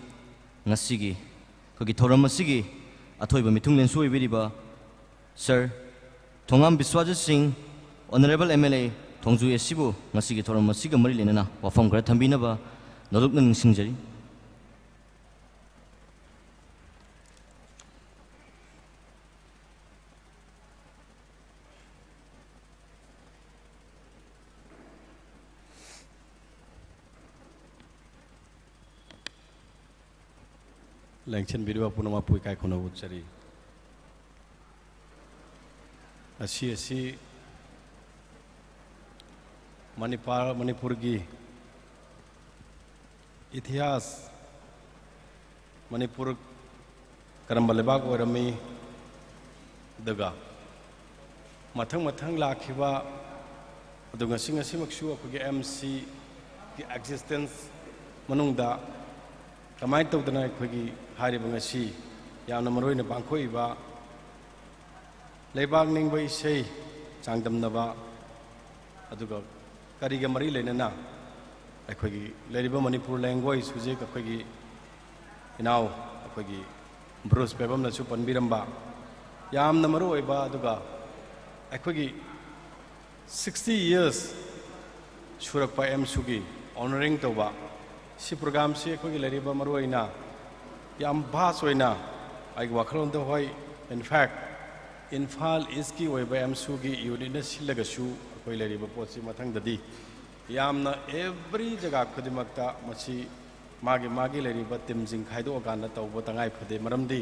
ꯉꯁꯤꯒꯤ ꯑꯩꯈꯣꯏꯒꯤ ꯊꯧꯔꯝ ꯑꯁꯤꯒꯤ ꯑꯊꯣꯏꯕ ꯃꯤꯊꯨꯡꯂꯦꯟꯁꯨ ꯑꯣꯏꯕꯤꯔꯤꯕ ꯁꯔ ꯊꯣꯉꯥꯝ ꯕꯤꯁ꯭ꯋꯥꯖꯤꯠ ꯁꯤꯡ, ꯑꯣꯅꯔꯦꯕꯜ ꯑꯦꯝ ꯑꯦꯜ ꯑꯦ ꯊꯣꯡꯖꯨ ꯑꯦ ꯁꯤꯕꯨ ꯉꯁꯤꯒꯤ ꯊꯧꯔꯝ ꯑꯁꯤꯒ ꯃꯔꯤ ꯂꯩꯅꯅ ꯋꯥꯐꯝ ꯈꯔ ꯊꯝꯕꯤꯅꯕ ꯅꯣꯂꯨꯛꯅ ꯅꯤꯡꯁꯤꯡꯖꯔꯤ꯫ ꯂꯦꯡꯁꯤꯟꯕꯤꯔꯤꯕ ꯄꯨꯝꯅꯃꯛꯄꯨ ꯏꯀꯥꯏ ꯈꯨꯝꯅꯕ ꯎꯠꯆꯔꯤ꯫ ꯉꯁꯤ ꯑꯁꯤ ꯃꯅꯤꯄꯥꯔ-, ꯃꯅꯤꯄꯨꯔꯒꯤ ꯏꯇꯤꯍꯥꯁ, ꯃꯅꯤꯄꯨꯔ ꯀꯔꯝꯕ ꯂꯩꯕꯥꯛ ꯑꯣꯏꯔꯝꯃꯤ, ꯑꯗꯨꯒ ꯃꯊꯪ ꯃꯊꯪ ꯂꯥꯛꯈꯤꯕ, ꯑꯗꯨ ꯉꯁꯤ ꯉꯁꯤꯃꯛꯁꯨ ꯑꯩꯈꯣꯏꯒꯤ ꯑꯦꯝ ꯁꯤꯒꯤ ꯑꯦꯛꯖꯤꯁꯇꯦꯟꯁ ꯃꯅꯨꯡꯗ ꯀꯃꯥꯏꯅ ꯇꯧꯗꯅ ꯑꯩꯈꯣꯏꯒꯤ ꯍꯥꯏꯔꯤꯕ ꯉꯁꯤ ꯌꯥꯝꯅ ꯃꯔꯨ ꯑꯣꯏꯅ ꯄꯥꯡꯊꯣꯛꯏꯕ ꯂꯩꯕꯥꯛ ꯅꯤꯡꯕ ꯏꯁꯩ ꯆꯥꯡꯗꯝꯅꯕ, ꯑꯗꯨꯒ ꯀꯔꯤꯒ ꯃꯔꯤ ꯂꯩꯅꯅ ꯑꯩꯈꯣꯏꯒꯤ ꯂꯩꯔꯤꯕ ꯃꯅꯤꯄꯨꯔ language ꯍꯧꯖꯤꯛ ꯑꯩꯈꯣꯏꯒꯤ ꯏꯅꯥꯎ ꯑꯩꯈꯣꯏꯒꯤ ꯕ꯭ꯔꯨꯁ ꯄꯦꯕꯝꯅꯁꯨ ꯄꯟꯕꯤꯔꯝꯕ ꯌꯥꯝꯅ ꯃꯔꯨ ꯑꯣꯏꯕ, ꯑꯗꯨꯒ ꯑꯩꯈꯣꯏꯒꯤ sixty years ꯁꯨꯔꯛꯄ ꯑꯦꯝꯁꯨꯒꯤ honouring ꯇꯧꯕ ꯁꯤ programꯁꯤ ꯑꯩꯈꯣꯏꯒꯤ ꯂꯩꯔꯤꯕ ꯃꯔꯨ ꯑꯣꯏꯅ ꯌꯥꯝ vast ꯑꯣꯏꯅ ꯑꯩꯒꯤ ꯋꯥꯈꯜꯂꯣꯟꯗ, ꯍꯣꯏ, in fact, ꯏꯝꯐꯥꯜ ꯏꯁꯀꯤ ꯑꯣꯏꯕ ꯑꯦꯝꯁꯨꯒꯤ unitꯅ ꯁꯤꯜꯂꯒꯁꯨ ꯑꯩꯈꯣꯏ ꯂꯩꯔꯤꯕ ꯄꯣꯠꯁꯤ ꯃꯊꯪꯗꯗꯤ ꯌꯥꯝꯅ every ꯖꯒꯥ ꯈꯨꯗꯤꯡꯃꯛꯇ ꯃꯁꯤ ꯃꯥꯒꯤ ꯃꯥꯒꯤ ꯂꯩꯔꯤꯕ teamꯁꯤꯡ ꯈꯥꯏꯗꯣꯛꯑꯀꯥꯟꯗ ꯇꯧꯕ ꯇꯉꯥꯏ ꯐꯗꯦ꯫ ꯃꯔꯝꯗꯤ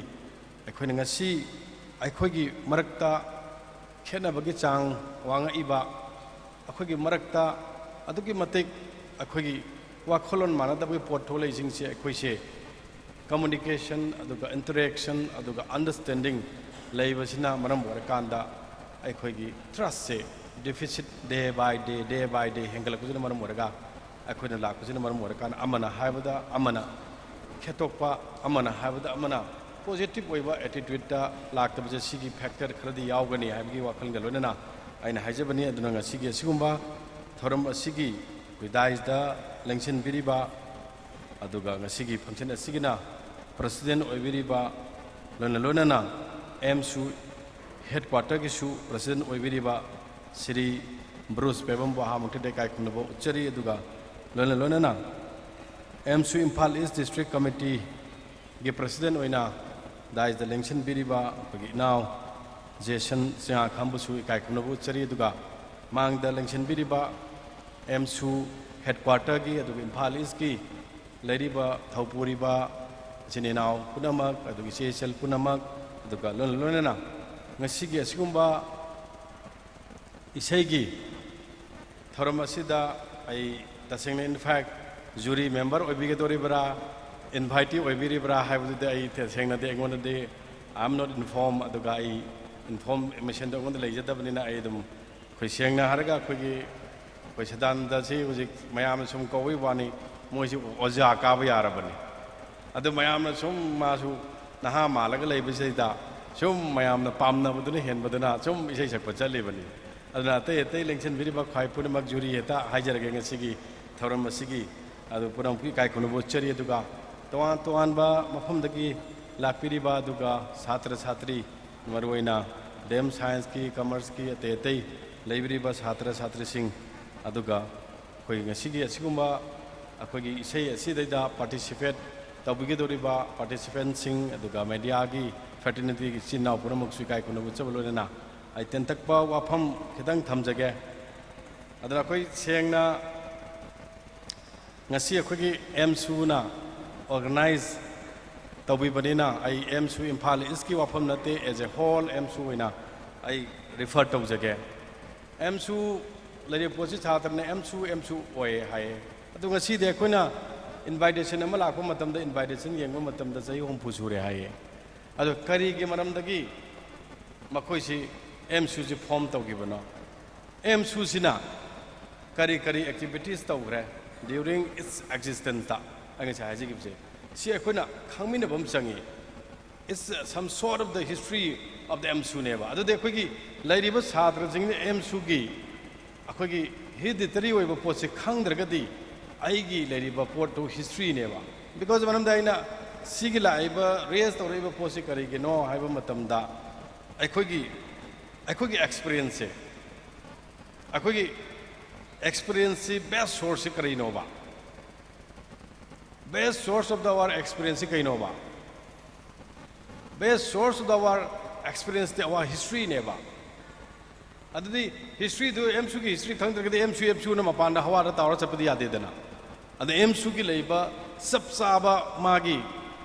ꯑꯩꯈꯣꯏꯅ ꯉꯁꯤ ꯑꯩꯈꯣꯏꯒꯤ ꯃꯔꯛꯇ ꯈꯦꯠꯅꯕꯒꯤ ꯆꯥꯡ ꯋꯥꯡꯉꯛꯏꯕ, ꯑꯩꯈꯣꯏꯒꯤ ꯃꯔꯛꯇ ꯑꯗꯨꯛꯀꯤ ꯃꯇꯤꯛ ꯑꯩꯈꯣꯏꯒꯤ ꯋꯥꯈꯜꯂꯣꯟ ꯃꯥꯟꯅꯗꯕꯒꯤ ꯄꯣꯠ ꯊꯣꯛꯂꯛꯏꯁꯤꯡꯁꯦ, ꯑꯩꯈꯣꯏꯁꯦ communication, ꯑꯗꯨꯒ interaction, ꯑꯗꯨꯒ understanding ꯂꯩꯕꯁꯤꯅ ꯃꯔꯝ ꯑꯣꯏꯔꯀꯥꯟꯗ ꯑꯩꯈꯣꯏꯒꯤ trustꯁꯦ deficit day by day, day by day ꯍꯦꯟꯒꯠꯂꯛꯄꯁꯤꯅ ꯃꯔꯝ ꯑꯣꯏꯔꯒ, ꯑꯩꯈꯣꯏꯅ ꯂꯥꯛꯄꯁꯤꯅ ꯃꯔꯝ ꯑꯣꯏꯔꯀꯥꯟꯗ ꯑꯃꯅ ꯍꯥꯏꯕꯗ ꯑꯃꯅ ꯈꯦꯠꯇꯣꯛꯄ, ꯑꯃꯅ ꯍꯥꯏꯕꯗ ꯑꯃꯅ positive ꯑꯣꯏꯕ attitudeꯇ ꯂꯥꯛꯇꯕꯁꯦ ꯁꯤꯒꯤ factor ꯈꯔꯗꯤ ꯌꯥꯎꯒꯅꯤ ꯍꯥꯏꯕꯒꯤ ꯋꯥꯈꯜꯒ ꯂꯣꯏꯅꯅ ꯑꯩꯅ ꯍꯥꯏꯖꯕꯅꯤ꯫ ꯑꯗꯨꯅ ꯉꯁꯤꯒꯤ ꯑꯁꯤꯒꯨꯝꯕ ꯊꯧꯔꯝ ꯑꯁꯤꯒꯤ ꯗꯥꯏꯁꯇ ꯂꯦꯡꯁꯤꯟꯕꯤꯔꯤꯕ, ꯑꯗꯨꯒ ꯉꯁꯤꯒꯤ ꯐꯪꯁꯟ ꯑꯁꯤꯒꯤꯅ ꯄ꯭ꯔꯁꯤꯗꯦꯟ ꯑꯣꯏꯕꯤꯔꯤꯕ, ꯂꯣꯏꯅ ꯂꯣꯏꯅꯅ ꯑꯦꯝꯁꯨ ꯍꯦꯗꯀ꯭ꯋꯥꯇꯔꯒꯤꯁꯨ ꯄ꯭ꯔꯁꯤꯗꯦꯟ ꯑꯣꯏꯕꯤꯔꯤꯕ ꯁ꯭ꯔꯤ ꯕ꯭ꯔꯨꯁ ꯄꯦꯕꯝꯕꯨ ꯑꯍꯥꯟꯕ ꯃꯛꯇꯗ ꯏꯀꯥꯏ ꯈꯨꯝꯅꯕ ꯎꯠꯆꯔꯤ꯫ ꯑꯗꯨꯒ ꯂꯣꯏꯅ ꯂꯣꯏꯅꯅ ꯑꯦꯝꯁꯨ ꯏꯝꯐꯥꯜ ꯏꯁ ꯗꯤꯁꯇ꯭ꯔꯤꯛ ꯀꯃꯤꯇꯤꯒꯤ ꯄ꯭ꯔꯁꯤꯗꯦꯟ ꯑꯣꯏꯅ ꯗꯥꯏꯁꯇ ꯂꯦꯡꯁꯤꯟꯕꯤꯔꯤꯕ ꯑꯩꯈꯣꯏꯒꯤ ꯏꯅꯥꯎ ꯖꯦꯁꯟ ꯆꯤꯉꯥꯈꯝꯕꯨꯁꯨ ꯏꯀꯥꯏ ꯈꯨꯝꯅꯕ ꯎꯠꯆꯔꯤ꯫ ꯑꯗꯨꯒ ꯃꯥꯡꯗ ꯂꯦꯡꯁꯤꯟꯕꯤꯔꯤꯕ ꯑꯦꯝꯁꯨ ꯍꯦꯗꯀ꯭ꯋꯥꯇꯔꯒꯤ, ꯑꯗꯨꯒ ꯏꯝꯐꯥꯜ ꯏꯁꯀꯤ ꯂꯩꯔꯤꯕ ꯊꯧꯄꯨꯔꯤꯕ ꯏꯆꯤꯟ ꯏꯅꯥꯎ ꯄꯨꯝꯅꯃꯛ, ꯑꯗꯨꯒ ꯏꯆꯦ ꯏꯆꯜ ꯄꯨꯝꯅꯃꯛ, ꯑꯗꯨꯒ ꯂꯣꯏꯅ ꯂꯣꯏꯅꯅ ꯉꯁꯤꯒꯤ ꯑꯁꯤꯒꯨꯝꯕ ꯏꯁꯩꯒꯤ ꯊꯧꯔꯝ ꯑꯁꯤꯗ ꯑꯩ ꯇꯁꯦꯡꯅ, in fact, ꯖꯨꯔꯤ ꯃꯦꯝꯕꯔ ꯑꯣꯏꯕꯤꯒꯗꯧꯔꯤꯕ꯭ꯔꯥ, ꯏꯟꯚꯥꯏꯇꯤ ꯑꯣꯏꯕꯤꯔꯤꯕ꯭ꯔꯥ ꯍꯥꯏꯕꯗꯨꯗꯤ ꯑꯩ ꯇꯁꯦꯡꯅꯗꯤ ꯑꯩꯉꯣꯟꯗꯗꯤ I am not informed꯫ ꯑꯗꯨꯒ ꯑꯩ ꯏꯟꯐꯣꯔꯃꯦꯁꯟꯗꯣ ꯑꯩꯉꯣꯟꯗ ꯂꯩꯖꯗꯕꯅꯤꯅ ꯑꯩ ꯑꯗꯨꯝ, ꯑꯩꯈꯣꯏ ꯁꯦꯡꯅ ꯍꯥꯏꯔꯒ ꯑꯩꯈꯣꯏꯒꯤ, ꯑꯩꯈꯣꯏ ꯁꯗꯥꯅꯟꯗꯁꯤ ꯍꯧꯖꯤꯛ ꯃꯌꯥꯝꯅ ꯁꯨꯝ ꯀꯧꯕꯩ ꯋꯥꯅꯤ, ꯃꯣꯏꯁꯤ ꯑꯣꯖꯥ ꯀꯥꯕ ꯌꯥꯔꯕꯅꯤ꯫ ꯑꯗꯨ ꯃꯌꯥꯝꯅ ꯁꯨꯝ, ꯃꯥꯁꯨ ꯅꯍꯥ ꯃꯥꯜꯂꯒ ꯂꯩꯕꯁꯤꯗ ꯁꯨꯝ ꯃꯌꯥꯝꯅ ꯄꯥꯝꯅꯕꯗꯨꯅ ꯍꯦꯟꯕꯗꯨꯅ ꯁꯨꯝ ꯏꯁꯩ ꯁꯛꯄ ꯆꯠꯂꯤꯕꯅꯤ꯫ ꯑꯗꯨꯅ ꯑꯇꯩ ꯑꯇꯩ ꯂꯦꯡꯁꯤꯟꯕꯤꯔꯤꯕ ꯈ꯭ꯋꯥꯏ ꯄꯨꯝꯅꯃꯛ, ꯖꯨꯔꯤ ꯍꯦꯛꯇ ꯍꯥꯏꯖꯔꯒꯦ, ꯉꯁꯤꯒꯤ ꯊꯧꯔꯝ ꯑꯁꯤꯒꯤ ꯑꯗꯨ ꯄꯨꯝꯅꯃꯛꯀꯤ ꯏꯀꯥꯏ ꯈꯨꯝꯅꯕ ꯎꯠꯆꯔꯤ꯫ ꯑꯗꯨꯒ ꯇꯣꯉꯥꯟ ꯇꯣꯉꯥꯟꯕ ꯃꯐꯝꯗꯒꯤ ꯂꯥꯛꯄꯤꯔꯤꯕ, ꯑꯗꯨꯒ ꯁꯥꯇ꯭ꯔ ꯁꯥꯇ꯭ꯔꯤ, ꯃꯔꯨꯑꯣꯏꯅ ꯗꯤ ꯑꯦꯝ ꯁꯥꯏꯟꯁꯀꯤ, ꯀꯃꯔꯁꯀꯤ, ꯑꯇꯩ ꯑꯇꯩ ꯂꯩꯕꯤꯔꯤꯕ ꯁꯥꯇ꯭ꯔ ꯁꯥꯇ꯭ꯔꯤꯁꯤꯡ, ꯑꯗꯨꯒ ꯑꯩꯈꯣꯏ ꯉꯁꯤꯒꯤ ꯑꯁꯤꯒꯨꯝꯕ ꯑꯩꯈꯣꯏꯒꯤ ꯏꯁꯩ ꯑꯁꯤꯗꯩꯗ ꯄꯥꯔꯇꯤꯁꯤꯄꯦꯠ ꯇꯧꯕꯤꯒꯗꯧꯔꯤꯕ ꯄꯥꯔꯇꯤꯁꯤꯄꯦꯟꯁꯤꯡ, ꯑꯗꯨꯒ ꯃꯦꯗꯤꯌꯥꯒꯤ ꯐ꯭ꯔꯦꯇꯔꯅꯤꯇꯤꯒꯤ ꯏꯆꯤꯟ ꯏꯅꯥꯎ ꯄꯨꯝꯅꯃꯛꯁꯨ ꯏꯀꯥꯏ ꯈꯨꯝꯅꯕ ꯎꯠꯆꯕ ꯂꯣꯏꯅꯅ ꯑꯩ ꯇꯦꯟꯇꯛꯄ ꯋꯥꯐꯝ ꯈꯤꯇꯪ ꯊꯝꯖꯒꯦ꯫ ꯑꯗꯨꯅ ꯑꯩꯈꯣꯏ ꯁꯦꯡꯅ ꯉꯁꯤ ꯑꯩꯈꯣꯏꯒꯤ ꯑꯦꯝꯁꯨꯅ ꯑꯣꯔꯒꯅꯥꯏꯖ ꯇꯧꯕꯤꯕꯅꯤꯅ, ꯑꯩ ꯑꯦꯝꯁꯨ ꯏꯝꯐꯥꯜ ꯏꯁꯀꯤ ꯋꯥꯐꯝ ꯅꯠꯇꯦ, as a whole ꯑꯦꯝꯁꯨ ꯑꯣꯏꯅ ꯑꯩ ꯔꯤꯐꯔ ꯇꯧꯖꯒꯦ꯫ ꯑꯦꯝꯁꯨ ꯂꯩꯔꯤꯕ ꯄꯣꯠꯁꯤ ꯁꯥꯇ꯭ꯔꯅ ꯑꯦꯝꯁꯨ, ꯑꯦꯝꯁꯨ ꯑꯣꯏ ꯍꯥꯏꯌꯦ꯫ ꯑꯗꯨ ꯉꯁꯤꯗꯤ ꯑꯩꯈꯣꯏꯅ ꯏꯟꯚꯥꯏꯇꯦꯁꯟ ꯑꯃ ꯂꯥꯛꯄ ꯃꯇꯝꯗ, ꯏꯟꯚꯥꯏꯇꯦꯁꯟ ꯌꯦꯡꯕ ꯃꯇꯝꯗ ꯆꯍꯤ ꯍꯨꯝꯐꯨ ꯁꯨꯔꯦ ꯍꯥꯏꯌꯦ꯫ ꯑꯗꯨ ꯀꯔꯤꯒꯤ ꯃꯔꯝꯗꯒꯤ ꯃꯈꯣꯏꯁꯤ ꯑꯦꯝꯁꯨꯁꯤ ꯐꯣꯝ ꯇꯧꯈꯤꯕꯅꯣ? ꯑꯦꯝꯁꯨꯁꯤꯅ ꯀꯔꯤ ꯀꯔꯤ ꯑꯦꯛꯇꯤꯚꯤꯇꯤꯁ ꯇꯧꯈ꯭ꯔꯦ during its existenceꯇ? ꯑꯩ ꯉꯁꯥꯏ ꯍꯥꯏꯖꯈꯤꯕꯁꯦ, ꯁꯤ ꯑꯩꯈꯣꯏꯅ ꯈꯪꯃꯤꯟꯅꯕ ꯑꯃ ꯆꯪꯉꯤ꯫ It's some sort of the history of the ꯑꯦꯝꯁꯨꯅꯦꯕ꯫ ꯑꯗꯨꯗꯤ ꯑꯩꯈꯣꯏꯒꯤ ꯂꯩꯔꯤꯕ ꯁꯥꯇ꯭ꯔꯁꯤꯡꯅ ꯑꯦꯝꯁꯨꯒꯤ ꯑꯩꯈꯣꯏꯒꯤ ꯍꯤꯗꯤꯇꯔꯤ ꯑꯣꯏꯕ ꯄꯣꯠꯁꯦ ꯈꯪꯗ꯭ꯔꯒꯗꯤ ꯑꯩꯒꯤ ꯂꯩꯔꯤꯕ ꯄꯣꯠꯇꯨ ꯍꯤꯁꯇ꯭ꯔꯤꯅꯦꯕ꯫ ꯕꯤꯀꯣꯁ ꯃꯔꯝꯗꯤ ꯑꯩꯅ ꯁꯤꯒꯤ ꯂꯥꯛꯏꯕ ꯔꯦꯁ ꯇꯧꯔꯛꯏꯕ ꯄꯣꯠꯁꯤ ꯀꯔꯤꯒꯤꯅꯣ ꯍꯥꯏꯕ ꯃꯇꯝꯗ ꯑꯩꯈꯣꯏꯒꯤ ꯑꯩꯈꯣꯏꯒꯤ ꯑꯦꯛꯁꯄꯤꯔꯤꯌꯦꯟꯁꯁꯦ ꯑꯩꯈꯣꯏꯒꯤ ꯑꯦꯛꯁꯄꯤꯔꯤꯌꯦꯟꯁꯁꯤ ꯕꯦꯁ ꯁꯣꯔꯁꯁꯤ ꯀꯔꯤꯅꯣꯕ? Best source of the our experienceꯁꯤ ꯀꯩꯅꯣꯕ? Best source of the our experienceꯇꯤ ꯑꯋꯥ ꯍꯤꯁꯇ꯭ꯔꯤꯅꯦꯕ꯫ ꯑꯗꯨꯗꯤ ꯍꯤꯁꯇ꯭ꯔꯤꯗꯨ ꯑꯦꯝꯁꯨꯒꯤ ꯍꯤꯁꯇ꯭ꯔꯤ ꯈꯪꯗ꯭ꯔꯒꯗꯤ ꯑꯦꯝꯁꯨ ꯑꯦꯝꯁꯨꯅ ꯃꯄꯥꯟꯗ ꯍꯋꯥꯗ ꯇꯥꯎꯔ ꯆꯠꯄꯗꯤ ꯌꯥꯗꯦꯗꯅ꯫ ꯑꯗ ꯑꯦꯝꯁꯨꯒꯤ ꯂꯩꯕ ꯆꯞ ꯆꯥꯕ ꯃꯥꯒꯤ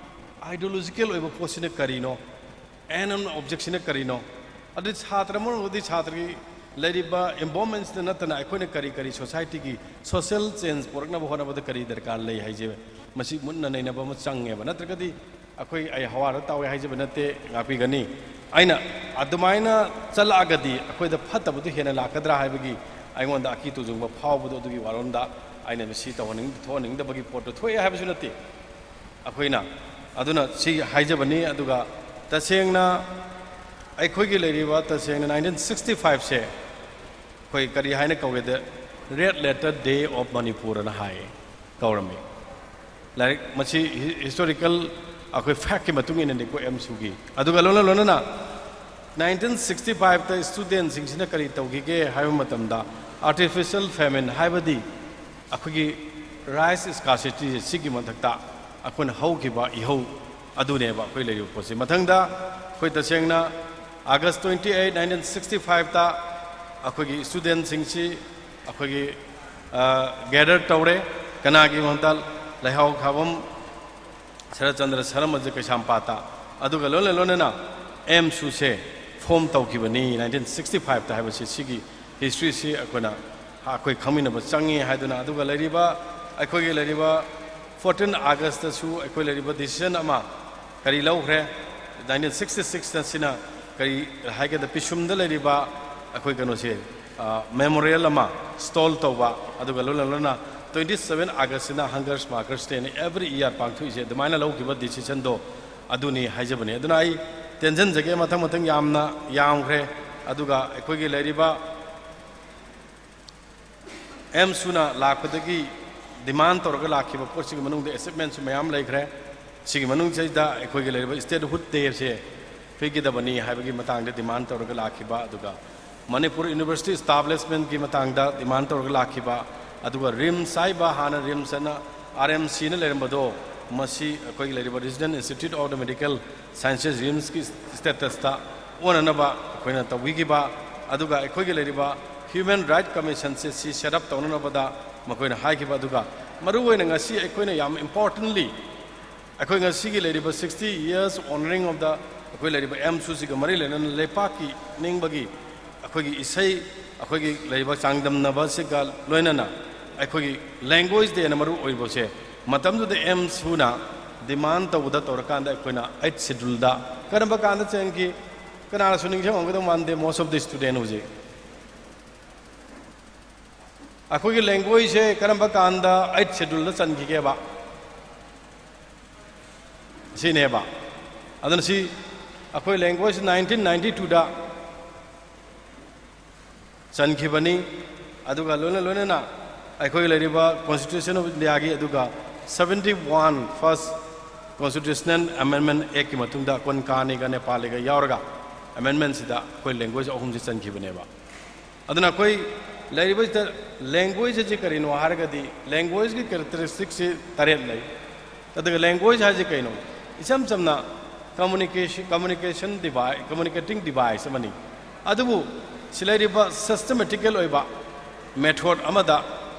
ꯑꯥꯏꯗꯤꯌꯣꯂꯣꯖꯤꯀꯦꯜ ꯑꯣꯏꯕ ꯄꯣꯠꯁꯤꯅ ꯀꯔꯤꯅꯣ? ꯑꯦꯟ ꯑꯦꯟ ꯑꯣꯕꯖꯦꯛꯁꯤꯅ ꯀꯔꯤꯅꯣ? ꯑꯗꯨꯗꯤ ꯁꯥꯇ꯭ꯔ ꯑꯃꯔꯣꯝꯗꯗꯤ ꯁꯥꯇ꯭ꯔꯒꯤ ꯂꯩꯔꯤꯕ ꯏꯟꯚꯣꯜꯃꯦꯟꯁꯇ ꯅꯠꯇꯅ ꯑꯩꯈꯣꯏꯅ ꯀꯔꯤ ꯀꯔꯤ ꯁꯣꯁꯥꯏꯇꯤꯒꯤ ꯁꯣꯁꯤꯌꯦꯜ ꯆꯦꯟꯖ ꯄꯨꯔꯛꯅꯕ ꯍꯣꯠꯅꯕꯗ ꯀꯔꯤ ꯗꯔꯀꯥꯔ ꯂꯩ ꯍꯥꯏꯁꯦ ꯃꯁꯤ ꯃꯨꯟꯅ ꯅꯩꯅꯕ ꯑꯃ ꯆꯪꯉꯦꯕ꯫ ꯅꯠꯇ꯭ꯔꯒꯗꯤ ꯑꯩꯈꯣꯏ ꯑꯩ ꯍꯋꯥꯗ ꯇꯥꯎꯋꯦ ꯍꯥꯏꯖꯕ ꯅꯠꯇꯦ, ꯉꯥꯛꯄꯤꯒꯅꯤ꯫ ꯑꯩꯅ ꯑꯗꯨꯃꯥꯏꯅ ꯆꯠꯂꯛꯑꯒꯗꯤ ꯑꯩꯈꯣꯏꯗ ꯐꯠꯇꯕꯗꯨ ꯍꯦꯟꯅ ꯂꯥꯛꯀꯗ꯭ꯔꯥ ꯍꯥꯏꯕꯒꯤ ꯑꯩꯉꯣꯟꯗ ꯑꯀꯤ ꯇꯨꯖꯨꯡꯕ ꯐꯥꯎꯕꯗꯣ ꯑꯗꯨꯒꯤ ꯋꯥꯔꯣꯝꯗ ꯑꯩꯅ ꯃꯁꯤ ꯇꯧꯍꯟꯅꯤꯡ ꯊꯣꯛꯍꯟꯅꯤꯡꯗꯕꯒꯤ ꯄꯣꯠꯇꯣ ꯊꯣꯛꯑꯦ ꯍꯥꯏꯕꯁꯨ ꯅꯠꯇꯦ꯫ ꯑꯩꯈꯣꯏꯅ ꯑꯗꯨꯅ ꯁꯤ ꯍꯥꯏꯖꯕꯅꯤ꯫ ꯑꯗꯨꯒ ꯇꯁꯦꯡꯅ ꯑꯩꯈꯣꯏꯒꯤ ꯂꯩꯔꯤꯕ ꯇꯁꯦꯡꯅ ꯅꯥꯏꯟꯇꯤꯟ ꯁꯤꯛꯁꯇꯤ ꯐꯥꯏꯚꯁꯦ ꯑꯩꯈꯣꯏ ꯀꯔꯤ ꯍꯥꯏꯅ ꯀꯧꯒꯦꯗ Red Letter Day of Manipur ꯑꯅ ꯍꯥꯏ ꯀꯧꯔꯝꯃꯤ꯫ ꯂꯥꯏꯔꯤꯛ ꯃꯁꯤ ꯍꯤꯁꯇꯣꯔꯤꯀꯦꯜ ꯑꯩꯈꯣꯏ ꯐꯦꯛꯀꯤ ꯃꯇꯨꯡ ꯏꯟꯅꯅꯤꯀꯣ ꯑꯦꯝꯁꯨꯒꯤ꯫ ꯑꯗꯨꯒ ꯂꯣꯏꯅ ꯂꯣꯏꯅꯅ ꯅꯥꯏꯟꯇꯤꯟ ꯁꯤꯛꯁꯇꯤ ꯐꯥꯏꯚꯇ ꯁ꯭ꯇꯨꯗꯦꯟꯁꯤꯡꯁꯤꯅ ꯀꯔꯤ ꯇꯧꯈꯤꯒꯦ ꯍꯥꯏꯕ ꯃꯇꯝꯗ ꯑꯥꯔꯇꯤꯐꯤꯁꯤꯌꯦꯜ ꯐꯦꯃꯤꯟ ꯍꯥꯏꯕꯗꯤ ꯑꯩꯈꯣꯏꯒꯤ ꯔꯥꯏꯁ ꯁ꯭ꯀꯥꯔꯁꯤꯇꯤ ꯁꯤꯒꯤ ꯃꯊꯛꯇ ꯑꯩꯈꯣꯏꯅ ꯍꯧꯈꯤꯕ ꯏꯍꯧ ꯑꯗꯨꯅꯦꯕ ꯑꯩꯈꯣꯏ ꯂꯩꯔꯤꯕ ꯄꯣꯠꯁꯦ꯫ ꯃꯊꯪꯗ ꯑꯩꯈꯣꯏ ꯇꯁꯦꯡꯅ ꯑꯥꯒꯁ ꯇ꯭ꯋꯦꯟꯇꯤ ꯑꯩꯠ ꯅꯥꯏꯟꯇꯤꯟ ꯁꯤꯛꯁꯇꯤ ꯐꯥꯏꯚꯇ ꯑꯩꯈꯣꯏꯒꯤ ꯁ꯭ꯇꯨꯗꯦꯟꯁꯤꯡꯁꯤ ꯑꯩꯈꯣꯏꯒꯤ ꯒꯦꯗꯔ ꯇꯧꯔꯦ꯫ ꯀꯅꯥꯒꯤ ꯃꯍꯨꯠꯇ? ꯂꯩꯍꯥꯎ ꯈꯥꯕꯝ ꯁꯔꯠꯆꯟꯗ꯭ꯔ ꯁꯔꯃꯁꯦ ꯀꯩꯁꯥꯝꯄꯥꯠꯇ꯫ ꯑꯗꯨꯒ ꯂꯣꯏꯅ ꯂꯣꯏꯅꯅ ꯑꯦꯝꯁꯨꯁꯦ ꯐꯣꯝ ꯇꯧꯈꯤꯕꯅꯤ ꯅꯥꯏꯟꯇꯤꯟ ꯁꯤꯛꯁꯇꯤ ꯐꯥꯏꯚꯇ ꯍꯥꯏꯕꯁꯤ ꯁꯤꯒꯤ ꯍꯤꯁꯇ꯭ꯔꯤꯁꯤ ꯑꯩꯈꯣꯏꯅ ꯑꯩꯈꯣꯏ ꯈꯪꯃꯤꯟꯅꯕ ꯆꯪꯉꯤ ꯍꯥꯏꯗꯨꯅ꯫ ꯑꯗꯨꯒ ꯂꯩꯔꯤꯕ ꯑꯩꯈꯣꯏꯒꯤ ꯂꯩꯔꯤꯕ ꯐꯣꯔꯇꯤꯟ ꯑꯥꯒꯁꯇꯁꯨ ꯑꯩꯈꯣꯏ ꯂꯩꯔꯤꯕ ꯗꯤꯁꯤꯖꯟ ꯑꯃ ꯀꯔꯤ ꯂꯧꯈ꯭ꯔꯦ? ꯅꯥꯏꯟꯇꯤꯟ ꯁꯤꯛꯁꯇꯤ ꯁꯤꯛꯁꯇ ꯁꯤꯅ ꯀꯔꯤ ꯍꯥꯏꯒꯦꯗ, ꯄꯤꯁꯨꯝꯗ ꯂꯩꯔꯤꯕ ꯑꯩꯈꯣꯏ ꯀꯩꯅꯣꯁꯦ, ꯃꯦꯃꯣꯔꯤꯌꯦꯜ ꯑꯃ ꯁ꯭ꯇꯣꯜ ꯇꯧꯕ, ꯑꯗꯨꯒ ꯂꯣꯏꯅ ꯂꯣꯏꯅ ꯇ꯭ꯋꯦꯟꯇꯤ ꯁꯕꯦꯟ ꯑꯥꯒꯁꯁꯤꯅ ꯍꯪꯒꯔꯁ ꯃꯥꯔꯀꯔꯁ ꯗꯦꯅ ꯑꯦꯚ꯭ꯔꯤ ꯏꯌꯥꯔ ꯄꯥꯡꯊꯣꯛꯏꯁꯦ꯫ ꯑꯗꯨꯃꯥꯏꯅ ꯂꯧꯈꯤꯕ ꯗꯤꯁꯤꯖꯟꯗꯣ ꯑꯗꯨꯅꯤ ꯍꯥꯏꯖꯕꯅꯤ꯫ ꯑꯗꯨꯅ ꯑꯩ ꯇꯦꯟꯁꯤꯟꯖꯒꯦ, ꯃꯊꯪ ꯃꯊꯪ ꯌꯥꯝꯅ ꯌꯥꯝꯈ꯭ꯔꯦ꯫ ꯑꯗꯨꯒ ꯑꯩꯈꯣꯏꯒꯤ ꯂꯩꯔꯤꯕ ꯑꯦꯝꯁꯨꯅ ꯂꯥꯛꯄꯗꯒꯤ ꯗꯤꯃꯥꯟ ꯇꯧꯔꯒ ꯂꯥꯛꯈꯤꯕ ꯄꯣꯠꯁꯤꯒꯤ ꯃꯅꯨꯡꯗ ꯑꯦꯆꯤꯞꯃꯦꯟꯁꯨ ꯃꯌꯥꯝ ꯂꯩꯈ꯭ꯔꯦ꯫ ꯁꯤꯒꯤ ꯃꯅꯨꯡꯁꯤꯗ ꯑꯩꯈꯣꯏꯒꯤ ꯂꯩꯔꯤꯕ statehood day ꯁꯦ ꯄꯤꯒꯗꯕꯅꯤ ꯍꯥꯏꯕꯒꯤ ꯃꯇꯥꯡꯗ ꯗꯤꯃꯥꯟ ꯇꯧꯔꯒ ꯂꯥꯛꯈꯤꯕ, ꯑꯗꯨꯒ ꯃꯅꯤꯄꯨꯔ ꯌꯨꯅꯤꯚꯔꯁꯤꯇꯤ ꯏꯁꯇꯥꯕ꯭ꯂꯤꯁꯃꯦꯟꯒꯤ ꯃꯇꯥꯡꯗ ꯗꯤꯃꯥꯟ ꯇꯧꯔꯒ ꯂꯥꯛꯈꯤꯕ, ꯑꯗꯨꯒ ꯔꯤꯝꯁ ꯍꯥꯏꯕ ꯍꯥꯟꯅ ꯔꯤꯝꯁ ꯑꯅ RMC ꯅ ꯂꯩꯔꯝꯕꯗꯣ, ꯃꯁꯤ ꯑꯩꯈꯣꯏꯒꯤ ꯂꯩꯔꯤꯕ Regional Institute of the Medical Sciences, ꯔꯤꯝꯁꯀꯤ status ꯇ ꯑꯣꯟꯅꯅꯕ ꯑꯩꯈꯣꯏꯅ ꯇꯧꯕꯤꯈꯤꯕ, ꯑꯗꯨꯒ ꯑꯩꯈꯣꯏꯒꯤ ꯂꯩꯔꯤꯕ Human Right Commission ꯁꯦ ꯁꯤ set up ꯇꯧꯅꯅꯕꯗ ꯃꯈꯣꯏꯅ ꯍꯥꯏꯈꯤꯕ, ꯑꯗꯨꯒ ꯃꯔꯨꯑꯣꯏꯅ ꯉꯁꯤ ꯑꯩꯈꯣꯏꯅ ꯌꯥꯝ importantly ꯑꯩꯈꯣꯏ ꯉꯁꯤꯒꯤ ꯂꯩꯔꯤꯕ sixty years honouring of the ꯑꯩꯈꯣꯏ ꯂꯩꯔꯤꯕ ꯑꯦꯝꯁꯨꯁꯤꯒ ꯃꯔꯤ ꯂꯩꯅꯅ ꯂꯩꯄꯥꯛꯀꯤ ꯅꯤꯡꯕꯒꯤ ꯑꯩꯈꯣꯏꯒꯤ ꯏꯁꯩ, ꯑꯩꯈꯣꯏꯒꯤ ꯂꯩꯔꯤꯕ ꯆꯥꯡꯗꯝꯅꯕꯁꯤꯒ ꯂꯣꯏꯅꯅ ꯑꯩꯈꯣꯏꯒꯤ language day ꯅ ꯃꯔꯨ ꯑꯣꯏꯕꯁꯦ, ꯃꯇꯝꯗꯨꯗ ꯑꯦꯝꯁꯨꯅ demand ꯇꯧꯕꯗ ꯇꯧꯔꯀꯥꯟꯗ ꯑꯩꯈꯣꯏꯅ eighth schedule ꯗ ꯀꯔꯝꯕ ꯀꯥꯟꯗ ꯆꯟꯈꯤ? ꯀꯅꯥꯅꯁꯨ ꯅꯤꯡꯁꯤꯡꯉꯝꯒꯗꯧ ꯃꯥꯟꯗꯦ, most of the student ꯍꯧꯖꯤꯛ꯫ ꯑꯩꯈꯣꯏꯒꯤ language ꯁꯦ ꯀꯔꯝꯕ ꯀꯥꯟꯗ eighth schedule ꯗ ꯆꯟꯈꯤꯒꯦꯕ? ꯁꯤꯅꯦꯕ꯫ ꯑꯗꯨꯅ ꯁꯤ ꯑꯩꯈꯣꯏ language nineteen ninety two ꯗ ꯆꯟꯈꯤꯕꯅꯤ꯫ ꯑꯗꯨꯒ ꯂꯣꯏꯅ ꯂꯣꯏꯅꯅ ꯑꯩꯈꯣꯏꯒꯤ ꯂꯩꯔꯤꯕ Constitution of India ꯒꯤ, ꯑꯗꯨꯒ seventy one first Constitutional Amendment Act ꯀꯤ ꯃꯇꯨꯡꯗ ꯀꯣꯟꯀꯥꯅꯤꯒ ꯅꯦꯄꯥꯂꯤꯒ ꯌꯥꯎꯔꯒ amendment ꯁꯤꯗ ꯑꯩꯈꯣꯏ language ꯑꯍꯨꯝꯁꯤ ꯆꯟꯈꯤꯕꯅꯦꯕ꯫ ꯑꯗꯨꯅ ꯑꯩꯈꯣꯏ ꯂꯩꯔꯤꯕꯁꯤꯗ language ꯑꯁꯤ ꯀꯔꯤꯅꯣ ꯍꯥꯏꯔꯒꯗꯤ, language ꯀꯤ characteristic ꯁꯤ ꯇꯔꯦꯠ ꯂꯩ꯫ ꯑꯗꯨꯒ language ꯍꯥꯏꯁꯤ ꯀꯩꯅꯣ? ꯏꯆꯝ ꯆꯝꯅ communication, communication device, communicating device ꯑꯃꯅꯤ꯫ ꯑꯗꯨꯕꯨ ꯁꯤ ꯂꯩꯔꯤꯕ systematical ꯑꯣꯏꯕ method ꯑꯃꯗ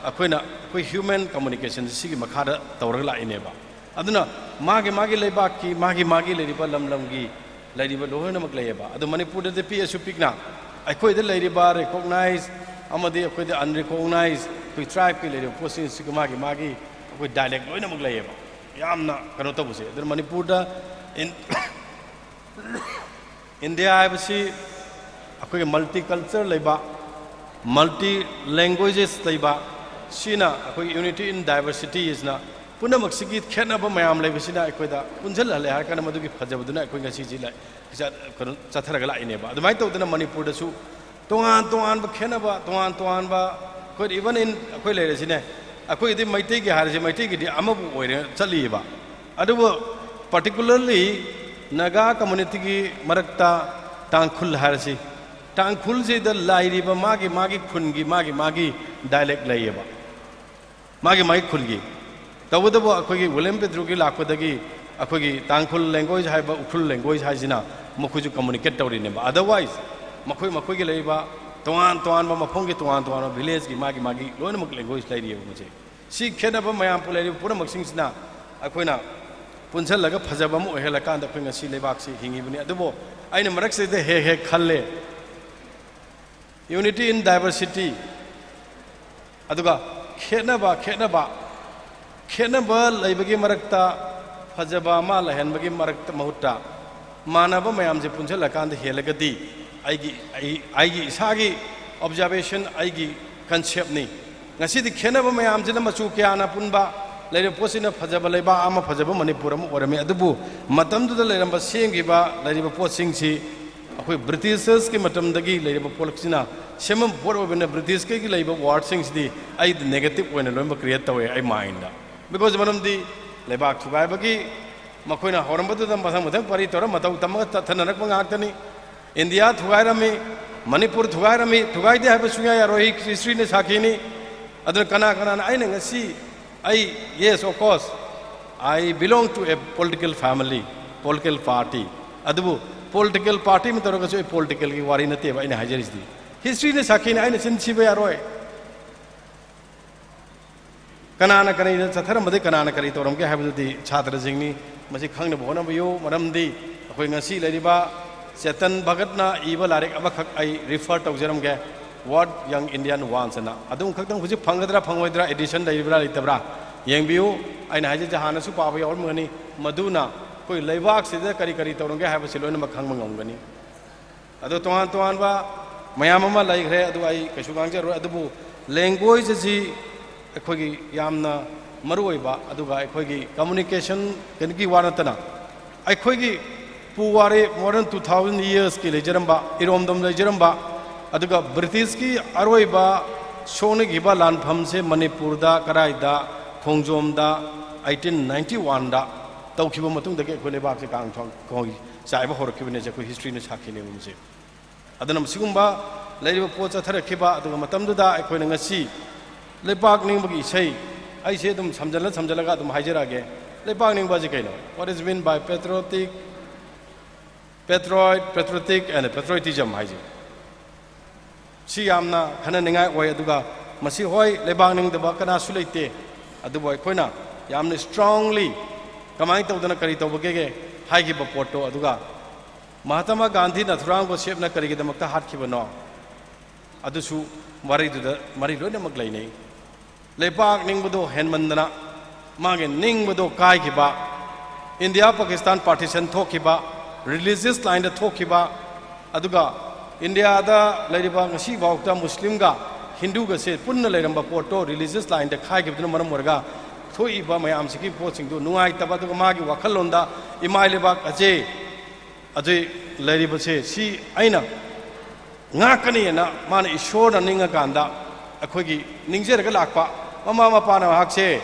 ꯑꯩꯈꯣꯏꯅ ꯑꯩꯈꯣꯏ human communication ꯁꯤꯒꯤ ꯃꯈꯥꯗ ꯇꯧꯔꯒ ꯂꯥꯛꯏꯅꯦꯕ꯫ ꯑꯗꯨꯅ ꯃꯥꯒꯤ ꯃꯥꯒꯤ ꯂꯩꯕꯥꯛꯀꯤ, ꯃꯥꯒꯤ ꯃꯥꯒꯤ ꯂꯩꯔꯤꯕ ꯂꯝ ꯂꯝꯒꯤ ꯂꯩꯔꯤꯕ ꯂꯣꯏꯅꯃꯛ ꯂꯩꯌꯦꯕ꯫ ꯑꯗꯨ ꯃꯅꯤꯄꯨꯔꯗꯗꯤ ꯄꯤꯛꯑꯁꯨ ꯄꯤꯛꯅ ꯑꯩꯈꯣꯏꯗ ꯂꯩꯔꯤꯕ recognize ꯑꯃꯗꯤ ꯑꯩꯈꯣꯏꯗ unrecognize, ꯑꯩꯈꯣꯏ tribe ꯀꯤ ꯂꯩꯔꯤꯕ ꯄꯣꯠꯁꯤꯡꯁꯤꯒ ꯃꯥꯒꯤ ꯃꯥꯒꯤ ꯑꯩꯈꯣꯏ dialect ꯂꯣꯏꯅꯃꯛ ꯂꯩꯌꯦꯕ꯫ ꯌꯥꯝꯅ ꯀꯩꯅꯣ ꯇꯧꯕꯁꯦ꯫ ꯑꯗꯨꯅ ꯃꯅꯤꯄꯨꯔꯗ ꯏꯟ-, ꯏꯟꯗꯤꯌꯥ ꯍꯥꯏꯕꯁꯤ ꯑꯩꯈꯣꯏꯒꯤ multiculture ꯂꯩꯕ, multi languages ꯂꯩꯕ, ꯁꯤꯅ ꯑꯩꯈꯣꯏꯒꯤ unity in diversity ꯁꯤꯅ ꯄꯨꯝꯅꯃꯛꯁꯤꯒꯤ ꯈꯦꯠꯅꯕ ꯃꯌꯥꯝ ꯂꯩꯕꯁꯤꯅ ꯑꯩꯈꯣꯏꯗ ꯄꯨꯟꯁꯤꯜꯍꯜꯂꯦ ꯍꯥꯏꯔ ꯀꯥꯟꯗ ꯃꯗꯨꯒꯤ ꯐꯖꯕꯗꯨꯅ ꯑꯩꯈꯣꯏ ꯉꯁꯤꯁꯤ ꯂꯥꯏ-, ꯆꯠ-, ꯀꯩꯅꯣ ꯆꯠꯊꯔꯒ ꯂꯥꯛꯏꯅꯦꯕ꯫ ꯑꯗꯨꯃꯥꯏꯅ ꯇꯧꯗꯅ ꯃꯅꯤꯄꯨꯔꯗꯁꯨ ꯇꯣꯉꯥꯟ ꯇꯣꯉꯥꯟꯕ ꯈꯦꯠꯅꯕ, ꯇꯣꯉꯥꯟ ꯇꯣꯉꯥꯟꯕ ꯑꯩꯈꯣꯏ even in ꯑꯩꯈꯣꯏ ꯂꯩꯔꯤꯁꯤꯅꯦ, ꯑꯩꯈꯣꯏꯒꯤꯗꯤ ꯃꯩꯇꯩꯒꯤ ꯍꯥꯏꯔꯤꯁꯤ ꯃꯩꯇꯩꯒꯤꯗꯤ ꯑꯃꯕꯨ ꯑꯣꯏꯔꯦ ꯆꯠꯂꯤꯑꯕ꯫ ꯑꯗꯨꯕꯨ particularly Naga communityꯒꯤ ꯃꯔꯛꯇ ꯇꯥꯡꯈꯨꯜ ꯍꯥꯏꯔꯁꯤ, ꯇꯥꯡꯈꯨꯜꯁꯤꯗ ꯂꯩꯔꯤꯕ ꯃꯥꯒꯤ ꯃꯥꯒꯤ ꯈꯨꯟꯒꯤ ꯃꯥꯒꯤ ꯃꯥꯒꯤ dialect ꯂꯩꯌꯦꯕ, ꯃꯥꯒꯤ ꯃꯥꯒꯤ ꯈꯨꯜꯒꯤ꯫ ꯇꯧꯕꯇꯕꯨ ꯑꯩꯈꯣꯏꯒꯤ ꯋꯤꯂꯤꯌꯝ ꯄꯦꯗ꯭ꯔꯨꯒꯤ ꯂꯥꯛꯄꯗꯒꯤ ꯑꯩꯈꯣꯏꯒꯤ ꯇꯥꯡꯈꯨꯜ language ꯍꯥꯏꯕ ꯎꯈ꯭ꯔꯨꯜ language ꯍꯥꯏꯁꯤꯅ ꯃꯈꯣꯏꯁꯨ communicate ꯇꯧꯔꯤꯅꯦꯕ꯫ Otherwise ꯃꯈꯣꯏ ꯃꯈꯣꯏꯒꯤ ꯂꯩꯔꯤꯕ ꯇꯣꯉꯥꯟ ꯇꯣꯉꯥꯟꯕ ꯃꯐꯝꯒꯤ ꯇꯣꯉꯥꯟ ꯇꯣꯉꯥꯟꯕ villageꯀꯤ ꯃꯥꯒꯤ ꯃꯥꯒꯤ ꯂꯣꯏꯅꯃꯛ language ꯂꯩꯔꯤꯑꯕ꯫ ꯃꯁꯤ ꯁꯤ ꯈꯦꯠꯅꯕ ꯃꯌꯥꯝ ꯄꯨ-, ꯂꯩꯔꯤꯕ ꯄꯨꯝꯅꯃꯛꯁꯤꯡꯁꯤꯅ ꯑꯩꯈꯣꯏꯅ ꯄꯨꯟꯁꯤꯜꯂꯒ ꯐꯖꯕ ꯑꯃ ꯑꯣꯏꯍꯜꯂꯀꯥꯟꯗ ꯑꯩꯈꯣꯏ ꯉꯁꯤ ꯂꯩꯕꯥꯛꯁꯤ ꯍꯤꯡꯉꯤꯕꯅꯤ꯫ ꯑꯗꯨꯕꯨ ꯑꯩꯅ ꯃꯔꯛꯁꯤꯗ ꯍꯦꯛ ꯍꯦꯛ ꯈꯜꯂꯦ, unity in diversity꯫ ꯑꯗꯨꯒ ꯈꯦꯠꯅꯕ, ꯈꯦꯠꯅꯕ, ꯈꯦꯠꯅꯕ ꯂꯩꯕꯒꯤ ꯃꯔꯛꯇ ꯐꯖꯕ ꯑꯃ ꯂꯩꯍꯟꯕꯒꯤ ꯃꯔꯛꯇ ꯃꯍꯨꯠꯇ ꯃꯥꯟꯅꯕ ꯃꯌꯥꯝꯁꯦ ꯄꯨꯟꯁꯤꯜꯂꯀꯥꯟꯗ ꯍꯦꯜꯂꯒꯗꯤ ꯑꯩꯒꯤ, ꯑꯩ, ꯑꯩꯒꯤ ꯏꯁꯥꯒꯤ observation, ꯑꯩꯒꯤ conceptꯅꯤ꯫ ꯉꯁꯤꯗꯤ ꯈꯦꯠꯅꯕ ꯃꯌꯥꯝꯁꯤꯅ ꯃꯆꯨ ꯀꯌꯥꯅ ꯄꯨꯟꯕ ꯂꯩꯔꯤꯕ ꯄꯣꯠꯁꯤꯅ ꯐꯖꯕ ꯂꯩꯕꯥꯛ ꯑꯃ, ꯐꯖꯕ ꯃꯅꯤꯄꯨꯔ ꯑꯃ ꯑꯣꯏꯔꯝꯃꯤ꯫ ꯑꯗꯨꯕꯨ ꯃꯇꯝꯗꯨꯗ ꯂꯩꯔꯝꯕ, ꯁꯦꯝꯈꯤꯕ ꯂꯩꯔꯤꯕ ꯄꯣꯠꯁꯤꯡꯁꯤ ꯑꯩꯈꯣꯏ Britishersꯀꯤ ꯃꯇꯝꯗꯒꯤ ꯂꯩꯔꯤꯕ ꯄꯣꯠꯁꯤꯅ ꯁꯦꯝꯕ ꯄꯣꯠ ꯑꯣꯏꯕꯅ Britishꯀꯤ ꯂꯩꯕ wordꯁꯤꯡꯁꯤꯗꯤ ꯑꯩꯗꯤ negative ꯑꯣꯏꯅ ꯂꯣꯏꯅꯃꯛ create ꯇꯧꯋꯦ ꯑꯩ mindꯗ꯫ Because ꯃꯔꯝꯗꯤ ꯂꯩꯕꯥꯛ ꯊꯨꯒꯥꯏꯕꯒꯤ ꯃꯈꯣꯏꯅ ꯍꯧꯔꯝꯕꯗꯨꯗ ꯃꯊꯪ ꯃꯊꯪ ꯄꯔꯤ ꯇꯧꯔ ꯃꯇꯧ ꯇꯝꯃꯒ ꯆꯠꯊꯅꯔꯛꯄ ꯉꯥꯛꯇꯅꯤ꯫ ꯏꯟꯗꯤꯌꯥ ꯊꯨꯒꯥꯏꯔꯝꯃꯤ, ꯃꯅꯤꯄꯨꯔ ꯊꯨꯒꯥꯏꯔꯝꯃꯤ, ꯊꯨꯒꯥꯏꯗꯦ ꯍꯥꯏꯕ ꯁꯨꯡꯌꯥ ꯌꯥꯔꯣꯏ, historyꯅ ꯁꯥꯈꯤꯅꯤ꯫ ꯑꯗꯨꯅ ꯀꯅꯥ ꯀꯅꯥꯅ ꯑꯩꯅ ꯉꯁꯤ ꯑꯩ, yes, of course, I belong to a political family, political party꯫ ꯑꯗꯨꯕꯨ political party ꯑꯃ ꯇꯧꯔꯒꯁꯨ ꯑꯩ politicalꯒꯤ ꯋꯥꯔꯤ ꯅꯠꯇꯦꯕ ꯑꯩꯅ ꯍꯥꯏꯖꯔꯤꯁꯤꯗꯤ꯫ Historyꯅ ꯁꯥꯈꯤꯅꯤ, ꯑꯩꯅ ꯆꯤꯟ ꯊꯤꯕ ꯌꯥꯔꯣꯏ꯫ ꯀꯅꯥꯅ ꯀꯔꯤꯗ ꯆꯠꯊꯔꯝꯕꯗꯩ ꯀꯅꯥꯅ ꯀꯔꯤ ꯇꯧꯔꯝꯒꯦ ꯍꯥꯏꯕꯗꯨꯗꯤ ꯁꯥꯇ꯭ꯔꯁꯤꯡꯅꯤ, ꯃꯁꯤ ꯈꯪꯅꯕ ꯍꯣꯠꯅꯕꯤꯌꯨ꯫ ꯃꯔꯝꯗꯤ ꯑꯩꯈꯣꯏ ꯉꯁꯤ ꯂꯩꯔꯤꯕ ꯆꯦꯇꯟ ꯚꯒꯠꯅ ꯏꯕ ꯂꯥꯏꯔꯤꯛ ꯑꯃꯈꯛ ꯑꯩ refer ꯇꯧꯖꯔꯝꯒꯦ, What Young Indian Wants ꯑꯅ꯫ ꯑꯗꯨꯝ ꯈꯛꯇꯪ ꯍꯧꯖꯤꯛ ꯐꯪꯒꯗ꯭ꯔꯥ ꯐꯪꯉꯣꯏꯗ꯭ꯔꯥ, edition ꯂꯩꯔꯤꯕ꯭ꯔꯥ ꯂꯩꯇꯕ꯭ꯔꯥ ꯌꯦꯡꯕꯤꯌꯨ꯫ ꯑꯩꯅ ꯍꯥꯏꯖꯩꯁꯦ ꯍꯥꯟꯅꯁꯨ ꯄꯥꯕ ꯌꯥꯎꯔꯝꯒꯅꯤ, ꯃꯗꯨꯅ ꯑꯩꯈꯣꯏ ꯂꯩꯕꯥꯛꯁꯤꯗ ꯀꯔꯤ ꯀꯔꯤ ꯇꯧꯔꯝꯒꯦ ꯍꯥꯏꯕꯁꯤ ꯂꯣꯏꯅꯃꯛ ꯈꯪꯕ ꯉꯝꯒꯅꯤ꯫ ꯑꯗꯣ ꯇꯣꯉꯥꯟ ꯇꯣꯉꯥꯟꯕ ꯃꯌꯥꯝ ꯑꯃ ꯂꯩꯈ꯭ꯔꯦ, ꯑꯗꯨ ꯑꯩ ꯀꯩꯁꯨ ꯉꯥꯡꯖꯔꯣꯏ꯫ ꯑꯗꯨꯕꯨ language ꯑꯁꯤ ꯑꯩꯈꯣꯏꯒꯤ ꯌꯥꯝꯅ ꯃꯔꯨ ꯑꯣꯏꯕ, ꯑꯗꯨꯒ ꯑꯩꯈꯣꯏꯒꯤ communication ꯀꯩꯅꯣꯒꯤ ꯋꯥ ꯅꯠꯇꯅ ꯑꯩꯈꯣꯏꯒꯤ ꯄꯨꯋꯥꯔꯤ more than two thousand yearsꯀꯤ ꯂꯩꯖꯔꯝꯕ, ꯏꯔꯣꯝꯗꯣꯝ ꯂꯩꯖꯔꯝꯕ, ꯑꯗꯨꯒ Britishꯀꯤ ꯑꯔꯣꯏꯕ ꯁꯣꯛꯅꯈꯤꯕ ꯂꯥꯟꯐꯝꯁꯦ ꯃꯅꯤꯄꯨꯔꯗ ꯀꯗꯥꯏꯗ? ꯈꯣꯡꯖꯣꯝꯗ ꯑꯩꯠꯇꯤꯟ ꯅꯥꯏꯟꯇꯤ ꯋꯥꯟꯗ ꯇꯧꯈꯤꯕ ꯃꯇꯨꯡꯗꯒꯤ ꯑꯩꯈꯣꯏ ꯂꯩꯕꯥꯛꯁꯦ ꯀꯥꯡ ꯊꯣꯡ-, ꯈꯣꯡ ꯆꯥꯏꯕ ꯍꯧꯔꯛꯈꯤꯕꯅꯦꯁꯦ ꯑꯩꯈꯣꯏ ꯍꯤꯁꯇ꯭ꯔꯤꯅ ꯁꯥꯈꯤꯅꯦꯕ ꯃꯁꯦ꯫ ꯑꯗꯨꯅ ꯃꯁꯤꯒꯨꯝꯕ ꯂꯩꯔꯤꯕ ꯄꯣꯠ ꯆꯠꯊꯔꯛꯈꯤꯕ, ꯑꯗꯨꯒ ꯃꯇꯝꯗꯨꯗ ꯑꯩꯈꯣꯏꯅ ꯉꯁꯤ ꯂꯩꯕꯥꯛ ꯅꯤꯡꯕꯒꯤ ꯏꯁꯩ, ꯑꯩꯁꯦ ꯑꯗꯨꯝ ꯁꯝꯖꯜꯂ ꯁꯝꯖꯜꯂꯒ ꯑꯗꯨꯝ ꯍꯥꯏꯖꯔꯛꯑꯒꯦ꯫ ꯂꯩꯕꯥꯛ ꯅꯤꯡꯕ ꯑꯁꯤ ꯀꯩꯅꯣ? What is mean by patriotic, patriot, patriotic and patriotism ꯍꯥꯏꯁꯦ? ꯁꯤ ꯌꯥꯝꯅ ꯈꯟꯅꯅꯤꯡꯉꯥꯏ ꯑꯣꯏ꯫ ꯑꯗꯨꯒ ꯃꯁꯤ, ꯍꯣꯏ, ꯂꯩꯕꯥꯛ ꯅꯤꯡꯗꯕ ꯀꯅꯥꯁꯨ ꯂꯩꯇꯦ, ꯑꯗꯨꯕꯨ ꯑꯩꯈꯣꯏꯅ ꯌꯥꯝꯅ strongly ꯀꯃꯥꯏꯅ ꯇꯧꯗꯅ ꯀꯔꯤ ꯇꯧꯕꯒꯦ ꯍꯥꯏꯈꯤꯕ ꯄꯣꯠꯇꯣ, ꯑꯗꯨꯒ ꯃꯍꯥꯇꯃꯥ ꯒꯥꯟꯙꯤ ꯅꯥꯊꯨꯔꯥꯝ ꯒꯣꯗꯁꯦꯅ ꯀꯔꯤꯒꯤꯗꯃꯛꯇ ꯍꯥꯠꯈꯤꯕꯅꯣ, ꯑꯗꯨꯁꯨ ꯋꯥꯔꯤꯗꯨꯗ ꯃꯔꯤ ꯂꯣꯏꯅꯃꯛ ꯂꯩꯅꯩ꯫ ꯂꯩꯕꯥꯛ ꯅꯤꯡꯕꯗꯣ ꯍꯦꯟꯃꯟꯗꯅ, ꯃꯥꯒꯤ ꯅꯤꯡꯕꯗꯣ ꯀꯥꯏꯈꯤꯕ, ꯏꯟꯗꯤꯌꯥ ꯄꯥꯀꯤꯁꯇꯥꯟ partition ꯊꯣꯛꯈꯤꯕ, religious lineꯗ ꯊꯣꯛꯈꯤꯕ, ꯑꯗꯨꯒ ꯏꯟꯗꯤꯌꯥꯗ ꯂꯩꯔꯤꯕ ꯉꯁꯤꯐꯥꯎꯗ ꯃꯨꯁꯂꯤꯝꯒ ꯍꯤꯟꯗꯨꯒꯁꯦ ꯄꯨꯟꯅ ꯂꯩꯔꯝꯕ ꯄꯣꯠꯇꯣ religious lineꯗ ꯈꯥꯏꯈꯤꯕꯗꯨꯅ ꯃꯔꯝ ꯑꯣꯏꯔꯒ ꯊꯣꯛꯏꯕ ꯃꯌꯥꯝꯁꯤꯒꯤ ꯄꯣꯠꯁꯤꯡꯗꯨ ꯅꯨꯡꯉꯥꯏꯇꯕ, ꯑꯗꯨꯒ ꯃꯥꯒꯤ ꯋꯥꯈꯜꯂꯣꯟꯗ ꯏꯃꯥ ꯂꯩꯕꯥꯛ ꯑꯁꯦ ꯑꯗꯨ ꯂꯩꯔꯤꯕꯁꯦ ꯁꯤ ꯑꯩꯅ ꯉꯥꯛꯀꯅꯤꯅ ꯃꯥꯅ ꯏꯁꯣꯔꯅ ꯅꯤꯡꯉꯀꯥꯟꯗ ꯑꯩꯈꯣꯏꯒꯤ ꯅꯤꯡꯖꯔꯒ ꯂꯥꯛꯄ꯫ ꯃꯃꯥ ꯃꯄꯥꯅ ꯃꯍꯥꯛꯁꯦ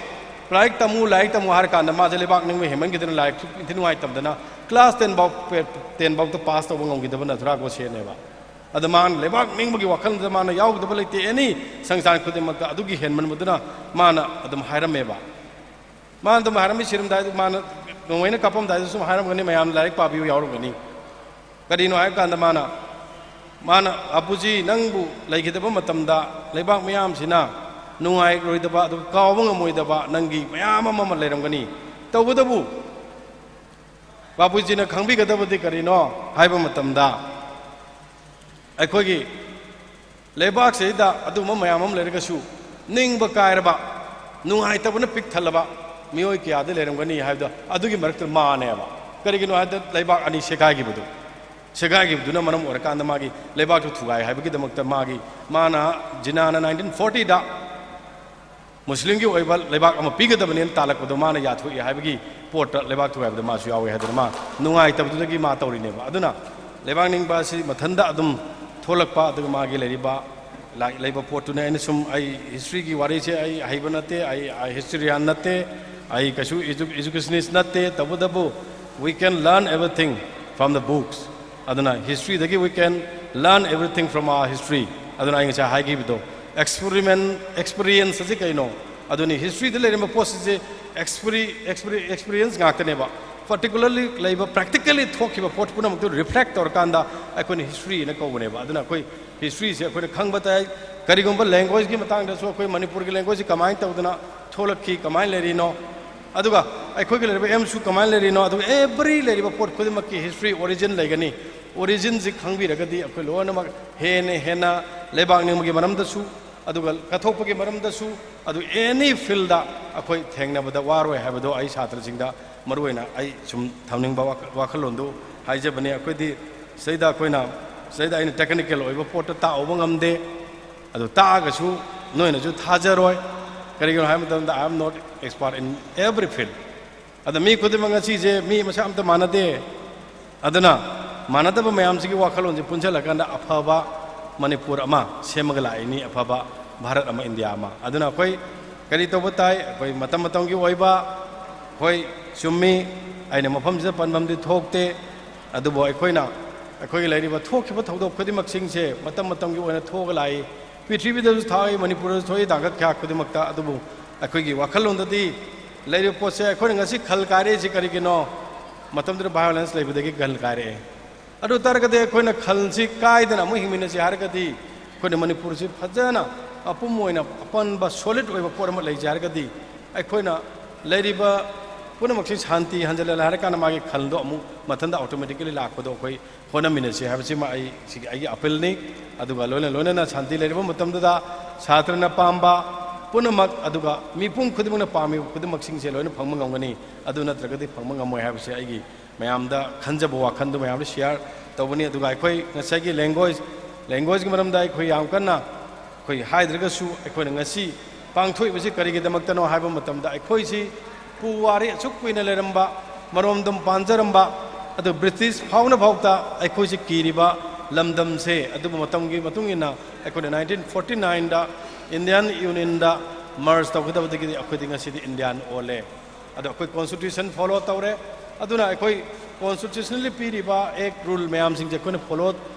ꯂꯥꯏꯔꯤꯛ ꯇꯝꯃꯨ, ꯂꯥꯏꯔꯤꯛ ꯇꯝꯃꯨ ꯍꯥꯏꯔꯀꯥꯟꯗ ꯃꯥꯁꯦ ꯂꯩꯕꯥꯛ ꯅꯤꯡꯕ ꯍꯦꯟꯃꯟꯈꯤꯗꯅ ꯂꯥꯏꯔꯤꯛꯁꯨ ꯏꯟꯊꯤ ꯅꯨꯡꯉꯥꯏ ꯇꯝꯗꯅ class ten ꯐꯥꯎ, ten ꯐꯥꯎꯗ pass ꯇꯧꯕ ꯉꯝꯈꯤꯗꯕ ꯅꯥꯊꯨꯔꯥ ꯒꯣꯗꯁꯦꯅꯦꯕ꯫ ꯑꯗ ꯃꯥꯅ ꯂꯩꯕꯥꯛ ꯅꯤꯡꯕꯒꯤ ꯋꯥꯈꯜꯗ ꯃꯥꯅ ꯌꯥꯎꯒꯗꯕ ꯂꯩꯇꯦ꯫ Any ꯁꯪꯁꯊꯥꯟ ꯈꯨꯗꯤꯡꯃꯛꯇ ꯑꯗꯨꯒꯤ ꯍꯦꯟꯃꯟꯕꯗꯨꯅ ꯃꯥꯅ ꯑꯗꯨꯝ ꯍꯥꯏꯔꯝꯃꯦꯕ꯫ ꯃꯥꯅ ꯑꯗꯨꯝ ꯍꯥꯏꯔꯝꯃꯤ, ꯁꯤꯔꯝꯗꯥꯏꯗ ꯃꯥꯅ ꯅꯣꯡꯃꯩꯅ ꯀꯥꯞꯄꯝꯗꯥꯏꯗꯁꯨ ꯁꯨꯝ ꯍꯥꯏꯔꯝꯒꯅꯤ, ꯃꯌꯥꯝꯅ ꯂꯥꯏꯔꯤꯛ ꯄꯥꯕꯤꯌꯨ ꯌꯥꯎꯔꯝꯒꯅꯤ꯫ ꯀꯔꯤꯅꯣ ꯍꯥꯏꯕ ꯀꯥꯟꯗ ꯃꯥꯅ, ꯃꯥꯅ, "ꯕꯥꯄꯨꯖꯤ, ꯅꯪꯕꯨ ꯂꯩꯈꯤꯗꯕ ꯃꯇꯝꯗ ꯂꯩꯕꯥꯛ ꯃꯤꯌꯥꯝꯁꯤꯅ ꯅꯨꯡꯉꯥꯏꯔꯣꯏꯗꯕ, ꯑꯗꯨꯒ ꯀꯥꯎꯕ ꯉꯝꯃꯣꯏꯗꯕ ꯅꯪꯒꯤ ꯃꯌꯥꯝ ꯑꯃ, ꯑꯃ ꯂꯩꯔꯝꯒꯅꯤ꯫ ꯇꯧꯕꯇꯕꯨ ꯕꯥꯄꯨꯖꯤꯅ ꯈꯪꯕꯤꯒꯗꯕꯗꯤ ꯀꯔꯤꯅꯣ ꯍꯥꯏꯕ ꯃꯇꯝꯗ, ꯑꯩꯈꯣꯏꯒꯤ ꯂꯩꯕꯥꯛꯁꯤꯗ ꯑꯗꯨꯒꯨꯝꯕ ꯃꯌꯥꯝ ꯑꯃ ꯂꯩꯔꯒꯁꯨ, ꯅꯤꯡꯕ ꯀꯥꯏꯔꯕ, ꯅꯨꯡꯉꯥꯏꯇꯕꯅ ꯄꯤꯛ ꯊꯜꯂꯕ ꯃꯤꯑꯣꯏ ꯀꯌꯥꯗꯤ ꯂꯩꯔꯝꯒꯅꯤ ꯍꯥꯏꯕꯗꯣ, ꯑꯗꯨꯒꯤ ꯃꯔꯛꯇ ꯃꯥꯅꯦꯕ꯫ ꯀꯔꯤꯒꯤꯅꯣ ꯍꯥꯏꯕꯗ, ꯂꯩꯕꯥꯛ ꯑꯅꯤ ꯁꯦꯒꯥꯏꯈꯤꯕꯗꯨ, ꯁꯦꯒꯥꯏꯈꯤꯕꯗꯨꯅ ꯃꯔꯝ ꯑꯣꯏꯔꯀꯥꯟꯗ ꯃꯥꯒꯤ ꯂꯩꯕꯥꯛꯇꯨ ꯊꯨꯒꯥꯏ ꯍꯥꯏꯕꯒꯤꯗꯃꯛꯇ ꯃꯥꯒꯤ, ꯃꯥꯅ, ꯖꯤꯅꯥꯅ nineteen fortyꯗ ꯃꯨꯁꯂꯤꯝꯒꯤ ꯑꯣꯏꯕ ꯂꯩꯕꯥꯛ ꯑꯃ ꯄꯤꯒꯗꯕꯅꯦꯅ ꯇꯥꯜꯂꯛꯄꯗꯣ ꯃꯥꯅ ꯌꯥꯊꯣꯛꯏ ꯍꯥꯏꯕꯒꯤ ꯄꯣꯠꯇ ꯂꯩꯕꯥꯛ ꯊꯨꯒꯥꯏꯕꯗ ꯃꯥꯁꯨ ꯌꯥꯎꯏ ꯍꯥꯏꯗꯅ ꯃꯥ ꯅꯨꯡꯉꯥꯏꯇꯕꯗꯨꯗꯒꯤ ꯃꯥ ꯇꯧꯔꯤꯅꯦꯕ꯫ ꯑꯗꯨꯅ ꯂꯩꯕꯥꯛ ꯅꯤꯡꯕ ꯑꯁꯤ ꯃꯊꯟꯇ ꯑꯗꯨꯝ ꯊꯣꯛꯂꯛꯄ, ꯑꯗꯨꯒ ꯃꯥꯒꯤ ꯂꯩꯔꯤꯕ ꯂꯥꯏ ꯂꯩꯕ ꯄꯣꯠꯇꯨꯅꯦ꯫ ꯑꯩꯅ ꯁꯨꯝ, ꯑꯩ ꯍꯤꯁꯇ꯭ꯔꯤꯒꯤ ꯋꯥꯔꯤꯁꯦ ꯑꯩ ꯍꯩꯕ ꯅꯠꯇꯦ, ꯑꯩ, ꯑꯩ ꯍꯤꯁꯇꯣꯔꯤꯌꯥꯟ ꯅꯠꯇꯦ, ꯑꯩ ꯀꯩꯁꯨ ꯏꯖꯨ-, ꯏꯖꯨꯀꯦꯁꯅꯤꯁ ꯅꯠꯇꯦ꯫ ꯇꯧꯕꯇꯕꯨ, we can learn everything from the books. ꯑꯗꯨꯅ ꯍꯤꯁꯇ꯭ꯔꯤꯗꯒꯤ we can learn everything from our history. ꯑꯗꯨꯅ ꯑꯩ ꯉꯁꯥꯏ ꯍꯥꯏꯈꯤꯕꯗꯣ, ꯑꯦꯛꯁꯄꯔꯤꯃꯦꯟ, ꯑꯦꯛꯁꯄꯤꯔꯤꯌꯦꯟꯁ ꯑꯁꯤ ꯀꯩꯅꯣ? ꯑꯗꯨꯅꯤ, ꯍꯤꯁꯇ꯭ꯔꯤꯗ ꯂꯩꯔꯝꯕ ꯄꯣꯠꯁꯤꯡꯁꯦ ꯑꯦꯛꯁꯄꯤꯔꯤ-, ꯑꯦꯛꯁꯄꯤꯔꯤ-, ꯑꯦꯛꯁꯄꯤꯔꯤꯌꯦꯟꯁ ꯉꯥꯛꯇꯅꯦꯕ꯫ ꯄꯥꯔꯇꯤꯀꯨꯂꯔꯂꯤ ꯂꯩꯕ, ꯄ꯭ꯔꯦꯛꯇꯤꯀꯦꯜꯂꯤ ꯊꯣꯛꯈꯤꯕ ꯄꯣꯠ ꯄꯨꯝꯅꯃꯛꯇꯨ ꯔꯤꯐ꯭ꯂꯦꯛ ꯇꯧꯔꯀꯥꯟꯗ ꯑꯩꯈꯣꯏꯅ ꯍꯤꯁꯇ꯭ꯔꯤꯅ ꯀꯧꯕꯅꯦꯕ꯫ ꯑꯗꯨꯅ ꯑꯩꯈꯣꯏ ꯍꯤꯁꯇ꯭ꯔꯤꯁꯦ ꯑꯩꯈꯣꯏꯅ ꯈꯪꯕ ꯇꯥꯏ꯫ ꯀꯔꯤꯒꯨꯝꯕ ꯂꯦꯡꯒ꯭ꯋꯦꯖꯀꯤ ꯃꯇꯥꯡꯗꯁꯨ ꯑꯩꯈꯣꯏ ꯃꯅꯤꯄꯨꯔꯒꯤ ꯂꯦꯡꯒ꯭ꯋꯦꯖꯁꯤ ꯀꯃꯥꯏꯅ ꯇꯧꯗꯅ ꯊꯣꯛꯂꯛꯈꯤ, ꯀꯃꯥꯏꯅ ꯂꯩꯔꯤꯅꯣ, ꯑꯗꯨꯒ ꯑꯩꯈꯣꯏꯒꯤ ꯂꯩꯔꯤꯕ ꯑꯦꯝꯁꯨ ꯀꯃꯥꯏꯅ ꯂꯩꯔꯤꯅꯣ, ꯑꯗꯨꯒ ꯑꯦꯕ꯭ꯔꯤ ꯂꯩꯔꯤꯕ ꯄꯣꯠ ꯈꯨꯗꯤꯡꯃꯛꯀꯤ ꯍꯤꯁꯇ꯭ꯔꯤ ꯑꯣꯔꯤꯖꯤꯟ ꯂꯩꯒꯅꯤ꯫ ꯑꯣꯔꯤꯖꯤꯟꯁꯤ ꯈꯪꯕꯤꯔꯒꯗꯤ ꯑꯩꯈꯣꯏ ꯂꯣꯏꯅꯃꯛ ꯍꯦꯟꯅ ꯍꯦꯟꯅ ꯂꯩꯕꯥꯛ ꯅꯤꯡꯕꯒꯤ ꯃꯔꯝꯗꯁꯨ, ꯑꯗꯨꯒ ꯀꯠꯊꯣꯛꯄꯒꯤ ꯃꯔꯝꯗꯁꯨ, ꯑꯗꯨ ꯑꯦꯅꯤ ꯐꯤꯜꯗ ꯑꯩꯈꯣꯏ ꯊꯦꯡꯅꯕꯗ ꯋꯥꯔꯣꯏ ꯍꯥꯏꯕꯗꯣ ꯑꯩ ꯁꯥꯇ꯭ꯔꯁꯤꯡꯗ ꯃꯔꯨꯑꯣꯏꯅ ꯑꯩ ꯁꯨꯝ ꯊꯝꯅꯤꯡꯕ ꯋꯥꯈ-, ꯋꯥꯈꯜꯂꯣꯟꯗꯨ ꯍꯥꯏꯖꯕꯅꯤ꯫ ꯑꯩꯈꯣꯏꯗꯤ ꯁꯤꯗꯩꯗ ꯑꯩꯈꯣꯏꯅ, ꯁꯤꯗꯩꯗ ꯑꯩꯅ ꯇꯦꯛꯅꯤꯀꯦꯜ ꯑꯣꯏꯕ ꯄꯣꯠꯇ ꯇꯥꯛꯎꯕ ꯉꯝꯗꯦ, ꯑꯗꯨ ꯇꯥꯛꯑꯒꯁꯨ ꯅꯣꯏꯅꯁꯨ ꯊꯥꯖꯔꯣꯏ꯫ ꯀꯔꯤꯒꯤꯅꯣ ꯍꯥꯏꯕ ꯃꯇꯝꯗ, I am not expert in every field. ꯑꯗ ꯃꯤ ꯈꯨꯗꯤꯡꯃꯛ ꯉꯁꯤꯁꯦ ꯃꯤ ꯃꯁꯛ ꯑꯝꯇ ꯃꯥꯟꯅꯗꯦ꯫ ꯑꯗꯨꯅ ꯃꯥꯟꯅꯗꯕ ꯃꯌꯥꯝꯁꯤꯒꯤ ꯋꯥꯈꯜꯂꯣꯟꯁꯦ ꯄꯨꯟꯁꯤꯜꯂꯀꯥꯟꯗ ꯑꯐꯕ ꯃꯅꯤꯄꯨꯔ ꯑꯃ ꯁꯦꯝꯃꯒ ꯂꯥꯛꯏꯅꯤ, ꯑꯐꯕ ꯚꯥꯔꯠ ꯑꯃ, ꯏꯟꯗꯤꯌꯥ ꯑꯃ꯫ ꯑꯗꯨꯅ ꯑꯩꯈꯣꯏ ꯀꯔꯤ ꯇꯧꯕ ꯇꯥꯏ? ꯑꯩꯈꯣꯏ ꯃꯇꯝ ꯃꯇꯝꯒꯤ ꯑꯣꯏꯕ, ꯍꯣꯏ, ꯆꯨꯝꯃꯤ, ꯑꯩꯅ ꯃꯐꯝꯁꯤꯗ ꯄꯟꯐꯝꯗꯤ ꯊꯣꯛꯇꯦ, ꯑꯗꯨꯕꯨ ꯑꯩꯈꯣꯏꯅ, ꯑꯩꯈꯣꯏꯒꯤ ꯂꯩꯔꯤꯕ ꯊꯣꯛꯈꯤꯕ ꯊꯧꯗꯣꯛ ꯈꯨꯗꯤꯡꯃꯛꯁꯤꯡꯁꯦ ꯃꯇꯝ ꯃꯇꯝꯒꯤ ꯑꯣꯏꯅ ꯊꯣꯛꯑꯒ ꯂꯥꯛꯏ꯫ ꯄ꯭ꯔꯤꯊꯤꯕꯤꯗꯁꯨ ꯊꯣꯛꯏ, ꯃꯅꯤꯄꯨꯔꯗꯁꯨ ꯊꯣꯛꯏ, ꯇꯥꯡꯀꯛ ꯀꯌꯥ ꯈꯨꯗꯤꯡꯃꯛꯇ꯫ ꯑꯗꯨꯕꯨ ꯑꯩꯈꯣꯏꯒꯤ ꯋꯥꯈꯜꯂꯣꯟꯗꯗꯤ ꯂꯩꯔꯤꯕ ꯄꯣꯠꯁꯦ, ꯑꯩꯈꯣꯏꯅ ꯉꯁꯤ ꯈꯜ ꯀꯥꯏꯔꯛꯏꯁꯤ ꯀꯔꯤꯒꯤꯅꯣ? ꯃꯇꯝꯗꯨꯗ ꯚꯥꯏꯑꯣꯂꯦꯟꯁ ꯂꯩꯕꯗꯒꯤ ꯈꯜ ꯀꯥꯏꯔꯛꯑꯦ꯫ ꯑꯗꯨ ꯑꯣꯏ ꯇꯥꯔꯒꯗꯤ ꯑꯩꯈꯣꯏꯅ ꯈꯜꯁꯤ ꯀꯥꯏꯗꯅ ꯑꯃꯨꯛ ꯍꯤꯡꯃꯤꯟꯅꯁꯤ ꯍꯥꯏꯔꯒꯗꯤ, ꯑꯩꯈꯣꯏꯅ ꯃꯅꯤꯄꯨꯔꯁꯤ ꯐꯖꯅ ꯑꯄꯨꯝ ꯑꯣꯏꯅ ꯑꯄꯟꯕ ꯁꯣꯂꯤꯗ ꯑꯣꯏꯕ ꯄꯣꯠ ꯑꯃ ꯂꯩꯁꯤ ꯍꯥꯏꯔꯒꯗꯤ, ꯑꯩꯈꯣꯏꯅ ꯂꯩꯔꯤꯕ ꯄꯨꯝꯅꯃꯛꯁꯤ ꯁꯥꯟꯇꯤ ꯍꯟꯖꯤꯜꯂꯦ ꯍꯥꯏꯔꯀꯥꯟꯗ ꯃꯥꯒꯤ ꯈꯜꯗꯣ ꯑꯃꯨꯛ ꯃꯊꯟꯇ ꯑꯣꯇꯣꯃꯦꯇꯤꯀꯦꯂꯤ ꯂꯥꯛꯄꯗꯣ ꯑꯩꯈꯣꯏ ꯍꯣꯠꯅꯃꯤꯟꯅꯁꯤ ꯍꯥꯏꯕꯁꯤꯃ ꯑꯩ, ꯁꯤꯒꯤ ꯑꯩꯒꯤ ꯑꯄꯤꯜꯅꯤ꯫ ꯑꯗꯨꯒ ꯂꯣꯏꯅ ꯂꯣꯏꯅꯅ ꯁꯥꯟꯇꯤ ꯂꯩꯔꯕ ꯃꯇꯝꯗꯨꯗ ꯁꯥꯇ꯭ꯔꯅ ꯄꯥꯝꯕ ꯄꯨꯝꯅꯃꯛ, ꯑꯗꯨꯒ ꯃꯤꯄꯨꯝ ꯈꯨꯗꯤꯡꯃꯛꯅ ꯄꯥꯝꯃꯤꯕ ꯈꯨꯗꯤꯡꯃꯛꯁꯤꯡꯁꯦ ꯂꯣꯏꯅ ꯐꯪꯕ ꯉꯝꯒꯅꯤ꯫ ꯑꯗꯨ ꯅꯠꯇ꯭ꯔꯒꯗꯤ ꯐꯪꯕ ꯉꯝꯃꯣꯏ ꯍꯥꯏꯕꯁꯦ ꯑꯩꯒꯤ ꯃꯌꯥꯝꯗ ꯈꯟꯖꯕ ꯋꯥꯈꯜꯗꯨ ꯃꯌꯥꯝꯗ ꯁꯤꯌꯥꯔ ꯇꯧꯕꯅꯤ꯫ ꯑꯗꯨꯒ ꯑꯩꯈꯣꯏ ꯉꯁꯥꯏꯒꯤ ꯂꯦꯡꯒ꯭ꯋꯦꯖ, ꯂꯦꯡꯒ꯭ꯋꯦꯖꯀꯤ ꯃꯔꯝꯗ ꯑꯩꯈꯣꯏ ꯌꯥꯝ ꯀꯟꯅ ꯑꯩꯈꯣꯏ ꯍꯥꯏꯗ꯭ꯔꯒꯁꯨ, ꯑꯩꯈꯣꯏꯅ ꯉꯁꯤ ꯄꯥꯡꯊꯣꯛꯏꯕꯁꯤ ꯀꯔꯤꯒꯤꯗꯃꯛꯇꯅꯣ ꯍꯥꯏꯕ ꯃꯇꯝꯗ, ꯑꯩꯈꯣꯏꯁꯤ ꯄꯨꯋꯥꯔꯤ ꯑꯁꯨꯛ ꯀꯨꯏꯅ ꯂꯩꯔꯝꯕ, ꯃꯔꯣꯝꯗꯣꯝ ꯄꯥꯟꯖꯔꯝꯕ, ꯑꯗꯨ ꯕ꯭ꯔꯤꯇꯤꯁ ꯐꯥꯎꯅ ꯐꯥꯎꯗ ꯑꯩꯈꯣꯏꯁꯤ ꯀꯤꯔꯤꯕ ꯂꯝꯗꯝꯁꯦ ꯑꯗꯨꯕꯨ ꯃꯇꯝꯒꯤ ꯃꯇꯨꯡ ꯏꯟꯅ ꯑꯩꯈꯣꯏꯅ ꯅꯥꯏꯟꯇꯤꯟ ꯐꯣꯔꯇꯤ ꯅꯥꯏꯟꯗ ꯏꯟꯗꯤꯌꯥꯟ ꯌꯨꯅꯤꯌꯟꯗ ꯃꯔꯖ ꯇꯧꯒꯗꯕꯗꯒꯤꯗꯤ ꯑꯩꯈꯣꯏꯗꯤ ꯉꯁꯤꯗꯤ ꯏꯟꯗꯤꯌꯥꯟ ꯑꯣꯜꯂꯦ꯫ ꯑꯗꯣ ꯑꯩꯈꯣꯏ ꯀꯣꯟꯁꯇꯤꯇ꯭ꯌꯨꯁꯟ ꯐꯣꯂꯣ ꯇꯧꯔꯦ꯫ ꯑꯗꯨꯅ ꯑꯩꯈꯣꯏ ꯀꯣꯟꯁꯇꯤꯇ꯭ꯌꯨꯁꯅꯦꯜꯂꯤ ꯄꯤꯔꯤꯕ ꯑꯦꯛ, ꯔꯨꯜ ꯃꯌꯥꯝꯁꯤꯡꯁꯦ ꯑꯩꯈꯣꯏꯅ ꯐꯣꯂꯣ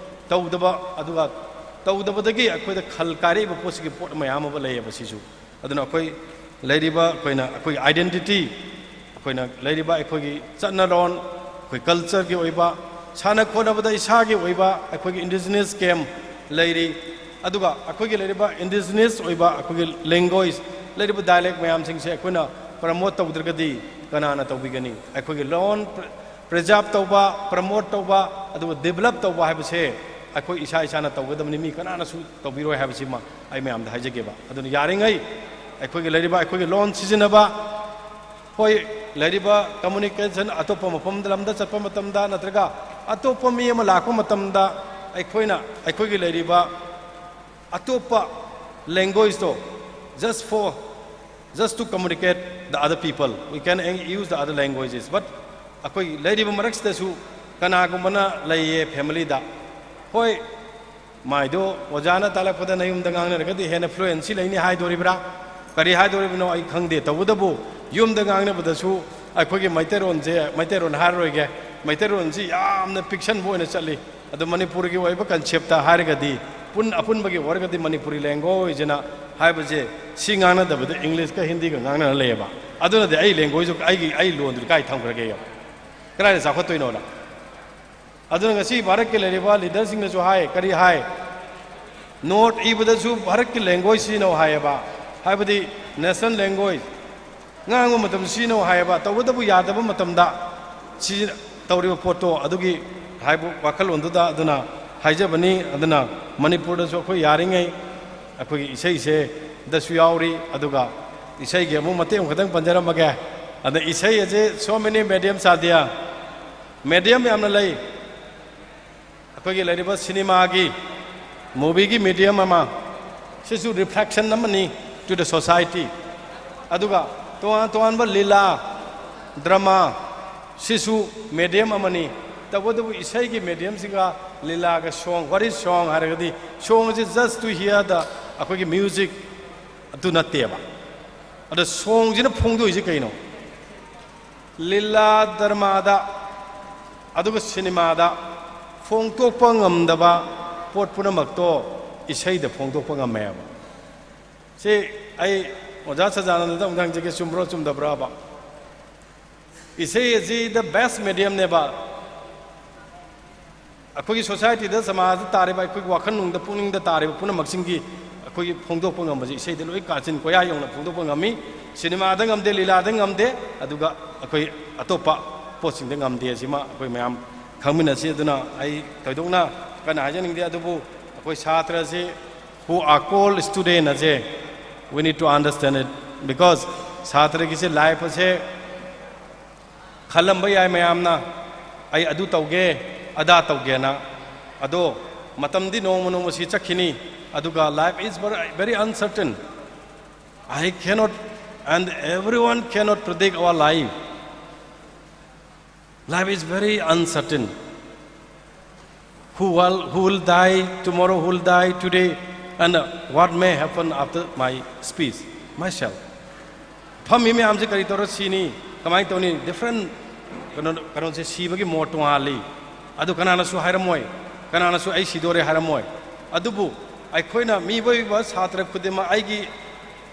ꯇꯧꯗꯕ, ꯑꯗꯨꯒ ꯇꯧꯗꯕꯗꯒꯤ ꯑꯩꯈꯣꯏꯗ ꯈꯜ ꯀꯥꯏꯔꯛꯏꯕ ꯄꯣꯠꯁꯤꯒꯤ ꯄꯣꯠ ꯃꯌꯥꯝ ꯑꯃ ꯂꯩꯌꯦꯕ ꯁꯤꯁꯨ꯫ ꯑꯗꯨꯅ ꯑꯩꯈꯣꯏ ꯂꯩꯔꯤꯕ ꯑꯩꯈꯣꯏꯅ ꯑꯩꯈꯣꯏꯒꯤ ꯏꯗꯦꯟꯇꯤꯇꯤ, ꯑꯩꯈꯣꯏꯅ ꯂꯩꯔꯤꯕ ꯑꯩꯈꯣꯏꯒꯤ ꯆꯠꯅꯔꯣꯟ, ꯑꯩꯈꯣꯏ ꯀꯜꯆꯔꯒꯤ ꯑꯣꯏꯕ, ꯁꯥꯟꯅ ꯈꯣꯠꯅꯕꯗ ꯏꯁꯥꯒꯤ ꯑꯣꯏꯕ ꯑꯩꯈꯣꯏꯒꯤ ꯏꯟꯗꯤꯖꯤꯅꯁ ꯒꯦꯝ ꯂꯩꯔꯤ꯫ ꯑꯗꯨꯒ ꯑꯩꯈꯣꯏꯒꯤ ꯂꯩꯔꯤꯕ ꯏꯟꯗꯤꯖꯤꯅꯁ ꯑꯣꯏꯕ ꯑꯩꯈꯣꯏꯒꯤ ꯂꯦꯡꯒ꯭ꯋꯦꯖ, ꯂꯩꯔꯤꯕ ꯗꯥꯏꯂꯦꯛ ꯃꯌꯥꯝꯁꯤꯡꯁꯦ ꯑꯩꯈꯣꯏꯅ ꯄ꯭ꯔꯃꯣꯠ ꯇꯧꯗ꯭ꯔꯒꯗꯤ ꯀꯅꯥꯅ ꯇꯧꯕꯤꯒꯅꯤ? ꯑꯩꯈꯣꯏꯒꯤ ꯂꯣꯟ ꯄ꯭ꯔꯤꯖꯥꯕ ꯇꯧꯕ, ꯄ꯭ꯔꯃꯣꯠ ꯇꯧꯕ, ꯑꯗꯨꯒ ꯗꯤꯕꯂꯞ ꯇꯧꯕ ꯍꯥꯏꯕꯁꯦ ꯑꯩꯈꯣꯏ ꯏꯁꯥ ꯏꯁꯥꯅ ꯇꯧꯒꯗꯕꯅꯤ, ꯃꯤ ꯀꯅꯥꯅꯁꯨ ꯇꯧꯕꯤꯔꯣꯏ ꯍꯥꯏꯕꯁꯤꯃ ꯑꯩ ꯃꯌꯥꯝꯗ ꯍꯥꯏꯖꯒꯦꯕ꯫ ꯑꯗꯨꯅ ꯌꯥꯔꯤꯉꯩ ꯑꯩꯈꯣꯏꯒꯤ ꯂꯩꯔꯤꯕ ꯑꯩꯈꯣꯏꯒꯤ ꯂꯣꯟ ꯁꯤꯖꯤꯟꯅꯕ, ꯍꯣꯏ, ꯂꯩꯔꯤꯕ ꯀꯝꯃꯨꯅꯤꯀꯦꯁꯟ ꯑꯇꯣꯞꯄ ꯃꯐꯝꯗ, ꯂꯝꯗ ꯆꯠꯄ ꯃꯇꯝꯗ ꯅꯠꯇ꯭ꯔꯒ ꯑꯇꯣꯞꯄ ꯃꯤ ꯑꯃ ꯂꯥꯛꯄ ꯃꯇꯝꯗ ꯑꯩꯈꯣꯏꯅ ꯑꯩꯈꯣꯏꯒꯤ ꯂꯩꯔꯤꯕ ꯑꯇꯣꯞꯄ ꯂꯦꯡꯒ꯭ꯋꯦꯖꯇꯣ, just for, just to communicate the other people, we can use the other languages, but ꯑꯩꯈꯣꯏ ꯂꯩꯔꯤꯕ ꯃꯔꯛꯁꯤꯗꯁꯨ ꯀꯅꯥꯒꯨꯝꯕꯅ ꯂꯩꯌꯦ ꯐꯦꯃꯤꯂꯤꯗ, ꯍꯣꯏ, ꯃꯥꯏꯗꯣ ꯑꯣꯖꯥꯅ ꯇꯥꯛꯂꯛꯄꯗ ꯅꯌꯨꯝꯗ ꯉꯥꯡꯅꯔꯒꯗꯤ ꯍꯦꯟꯅ ꯐ꯭ꯂꯨꯑꯦꯟꯁꯤ ꯂꯩꯅꯤ ꯍꯥꯏꯗꯣꯔꯤꯕ꯭ꯔꯥ, ꯀꯔꯤ ꯍꯥꯏꯗꯣꯔꯤꯕꯅꯣ ꯑꯩ ꯈꯪꯗꯦ꯫ ꯇꯧꯕꯇꯕꯨ ꯌꯨꯝꯗ ꯉꯥꯡꯅꯕꯗꯁꯨ ꯑꯩꯈꯣꯏꯒꯤ ꯃꯩꯇꯩꯔꯣꯟꯁꯦ, ꯃꯩꯇꯩꯔꯣꯟ ꯍꯥꯏꯔꯔꯣꯏꯒꯦ, ꯃꯩꯇꯩꯔꯣꯟꯁꯤ ꯌꯥꯝꯅ ꯄꯤꯛꯁꯟꯕ ꯑꯣꯏꯅ ꯆꯠꯂꯤ꯫ ꯑꯗꯣ ꯃꯅꯤꯄꯨꯔꯒꯤ ꯑꯣꯏꯕ ꯀꯟꯁꯦꯞꯇ ꯍꯥꯏꯔꯒꯗꯤ, ꯄꯨꯟ-, ꯑꯄꯨꯟꯕꯒꯤ ꯑꯣꯏꯔꯒꯗꯤ ꯃꯅꯤꯄꯨꯔꯤ ꯂꯦꯡꯒ꯭ꯋꯦꯖ ꯍꯥꯏꯅ ꯍꯥꯏꯕꯁꯦ, ꯁꯤ ꯉꯥꯡꯅꯗꯕꯗ ꯏꯪꯂꯤꯁꯀ ꯍꯤꯟꯗꯤꯒ ꯉꯥꯡꯅꯔ ꯂꯩꯌꯦꯕ꯫ ꯑꯗꯨꯅꯗꯤ ꯑꯩ ꯂꯦꯡꯒ꯭ꯋꯦꯖꯇꯨ, ꯑꯩꯒꯤ, ꯑꯩ ꯂꯣꯟꯗꯨꯗꯤ ꯀꯥꯏ ꯊꯝꯈ꯭ꯔꯒꯦ? ꯀꯗꯥꯏꯗ ꯆꯥꯎꯈꯠꯇꯣꯏꯅꯣꯅ? ꯑꯗꯨꯅ ꯉꯁꯤ ꯚꯥꯔꯠꯀꯤ ꯂꯩꯔꯤꯕ ꯂꯤꯗꯔꯁꯤꯡꯅꯁꯨ ꯍꯥꯏ, ꯀꯔꯤ ꯍꯥꯏ? ꯅꯣꯠ ꯏꯕꯗꯁꯨ ꯚꯥꯔꯠꯀꯤ ꯂꯦꯡꯒ꯭ꯋꯦꯖ ꯁꯤꯖꯤꯟꯅꯧ ꯍꯥꯏꯌꯦꯕ, ꯍꯥꯏꯕꯗꯤ ꯅꯦꯁꯅꯦꯜ ꯂꯦꯡꯒ꯭ꯋꯦꯖ ꯉꯥꯡꯕ ꯃꯇꯝꯗ ꯁꯤꯖꯤꯟꯅꯧ ꯍꯥꯏꯌꯦꯕ꯫ ꯇꯧꯕꯇꯕꯨ ꯌꯥꯗꯕ ꯃꯇꯝꯗ ꯁꯤꯖꯤꯟꯅ-, ꯇꯧꯔꯤꯕ ꯄꯣꯠꯇꯣ ꯑꯗꯨꯒꯤ ꯍꯥꯏꯕ ꯋꯥꯈꯜꯂꯣꯟꯗꯨꯗ, ꯑꯗꯨꯅ ꯍꯥꯏꯖꯕꯅꯤ꯫ ꯑꯗꯨꯅ ꯃꯅꯤꯄꯨꯔꯗꯁꯨ ꯑꯩꯈꯣꯏ ꯌꯥꯔꯤꯉꯩ ꯑꯩꯈꯣꯏꯒꯤ ꯏꯁꯩꯁꯦ ꯗꯁꯨ ꯌꯥꯎꯔꯤ꯫ ꯑꯗꯨꯒ ꯏꯁꯩꯒꯤ ꯑꯃꯨꯛ ꯃꯇꯦꯛ ꯑꯃꯈꯛꯇꯪ ꯄꯟꯖꯔꯝꯃꯒꯦ꯫ ꯑꯗ ꯏꯁꯩ ꯑꯁꯦ so many mediums are there, medium ꯌꯥꯝꯅ ꯂꯩ꯫ ꯑꯩꯈꯣꯏꯒꯤ ꯂꯩꯔꯤꯕ ꯁꯤꯅꯦꯃꯥꯒꯤ, ꯃꯨꯚꯤꯒꯤ ꯃꯦꯗꯤꯌꯝ ꯑꯃ, ꯁꯤꯁꯨ ꯔꯤꯐ꯭ꯂꯦꯛꯁꯟ ꯑꯃꯅꯤ to the society꯫ ꯑꯗꯨꯒ ꯇꯣꯉꯥꯟ ꯇꯣꯉꯥꯟꯕ ꯂꯤꯂꯥ, ꯗ꯭ꯔꯃꯥ, ꯁꯤꯁꯨ ꯃꯦꯗꯤꯌꯝ ꯑꯃꯅꯤ꯫ ꯇꯧꯕꯇꯕꯨ ꯏꯁꯩꯒꯤ ꯃꯦꯗꯤꯌꯝꯁꯤꯒ ꯂꯤꯂꯥꯒ song, what is song ꯍꯥꯏꯔꯒꯗꯤ, song ꯑꯁꯤ just to hear the, ꯑꯩꯈꯣꯏꯒꯤ music ꯑꯗꯨ ꯅꯠꯇꯦꯕ꯫ ꯑꯗ songꯁꯤꯅ ꯐꯣꯡꯗꯣꯛꯏꯁꯤ ꯀꯩꯅꯣ? ꯂꯤꯂꯥ ꯗ꯭ꯔꯃꯥꯗ ꯑꯗꯨꯒ ꯁꯤꯅꯦꯃꯥꯗ ꯐꯣꯡꯗꯣꯛꯄ ꯉꯝꯗꯕ ꯄꯣꯠ ꯄꯨꯝꯅꯃꯛꯇꯣ ꯏꯁꯩꯗ ꯐꯣꯡꯗꯣꯛꯄ ꯉꯝꯃꯦꯕ꯫ ꯁꯤ ꯑꯩ ꯑꯣꯖꯥ ꯁꯖꯥꯅꯟꯗꯗ ꯑꯃꯨꯛꯇ ꯍꯪꯖꯒꯦ, ꯆꯨꯝꯕ꯭ꯔꯣ ꯆꯨꯝꯗꯕ꯭ꯔꯥꯕ? ꯏꯁꯩ ꯑꯁꯤ the best mediumꯅꯦꯕ꯫ ꯑꯩꯈꯣꯏꯒꯤ societyꯗ, ꯁꯃꯥꯖꯗ ꯇꯥꯔꯤꯕ, ꯑꯩꯈꯣꯏꯒꯤ ꯋꯥꯈꯜꯅꯨꯡꯗ, ꯄꯨꯛꯅꯤꯡꯗ ꯇꯥꯔꯤꯕ ꯄꯨꯝꯅꯃꯛꯁꯤꯡꯒꯤ ꯑꯩꯈꯣꯏꯒꯤ ꯐꯣꯡꯗꯣꯛꯄ ꯉꯝꯕꯁꯤ ꯏꯁꯩꯗ ꯂꯣꯏ ꯀꯥꯆꯤꯟ ꯀꯣꯌꯥ ꯌꯧꯅ ꯐꯣꯡꯗꯣꯛꯄ ꯉꯝꯃꯤ꯫ ꯁꯤꯅꯦꯃꯥꯗ ꯉꯝꯗꯦ, ꯂꯤꯂꯥꯗ ꯉꯝꯗꯦ, ꯑꯗꯨꯒ ꯑꯩꯈꯣꯏ ꯑꯇꯣꯞꯄ ꯄꯣꯠꯁꯤꯡꯗ ꯉꯝꯗꯦ꯫ ꯑꯁꯤꯃ ꯑꯩꯈꯣꯏ ꯃꯌꯥꯝ ꯈꯪꯃꯤꯟꯅꯁꯤ꯫ ꯑꯗꯨꯅ ꯑꯩ ꯊꯣꯏꯗꯣꯛꯅ ꯀꯟꯅ ꯍꯥꯏꯖꯅꯤꯡꯗꯦ, ꯑꯗꯨꯕꯨ ꯑꯩꯈꯣꯏ ꯁꯥꯇ꯭ꯔꯁꯤ who are called student ꯑꯁꯦ, we need to understand it, because ꯁꯥꯇ꯭ꯔꯒꯤꯁꯦ life ꯑꯁꯦ ꯈꯜꯂꯝꯕ ꯌꯥꯏ ꯃꯌꯥꯝꯅ, "ꯑꯩ ꯑꯗꯨ ꯇꯧꯒꯦ, ꯑꯗꯥ ꯇꯧꯒꯦꯅ"꯫ ꯑꯗꯣ ꯃꯇꯝꯗꯤ ꯅꯣꯡꯃ ꯅꯣꯡꯃꯁꯤ ꯆꯠꯈꯤꯅꯤ꯫ ꯑꯗꯨꯒ life is very, very uncertain. I cannot, and everyone cannot predict our life. Life is very uncertain. Who will, who will die tomorrow, who will die today, and, uh, what may happen after my speech, myself. ꯐꯝꯃꯤ ꯃꯌꯥꯝꯁꯦ ꯀꯔꯤ ꯇꯧꯔ ꯁꯤꯅꯤ, ꯀꯃꯥꯏꯅ ꯇꯧꯅꯤ? Different ꯀꯩꯅꯣ, ꯀꯩꯅꯣꯁꯦ, ꯁꯤꯕꯒꯤ ꯃꯣꯠ ꯇꯣꯉꯥꯜꯂꯤ꯫ ꯑꯗꯨ ꯀꯅꯥꯅꯁꯨ ꯍꯥꯏꯔꯝꯃꯣꯏ, ꯀꯅꯥꯅꯁꯨ "ꯑꯩ ꯁꯤꯗꯣꯔꯦ" ꯍꯥꯏꯔꯝꯃꯣꯏ꯫ ꯑꯗꯨꯕꯨ ꯑꯩꯈꯣꯏꯅ, ꯃꯤꯑꯣꯏꯕ ꯁꯥꯇ꯭ꯔ ꯈꯨꯗꯤꯡꯃꯛ ꯑꯩꯒꯤ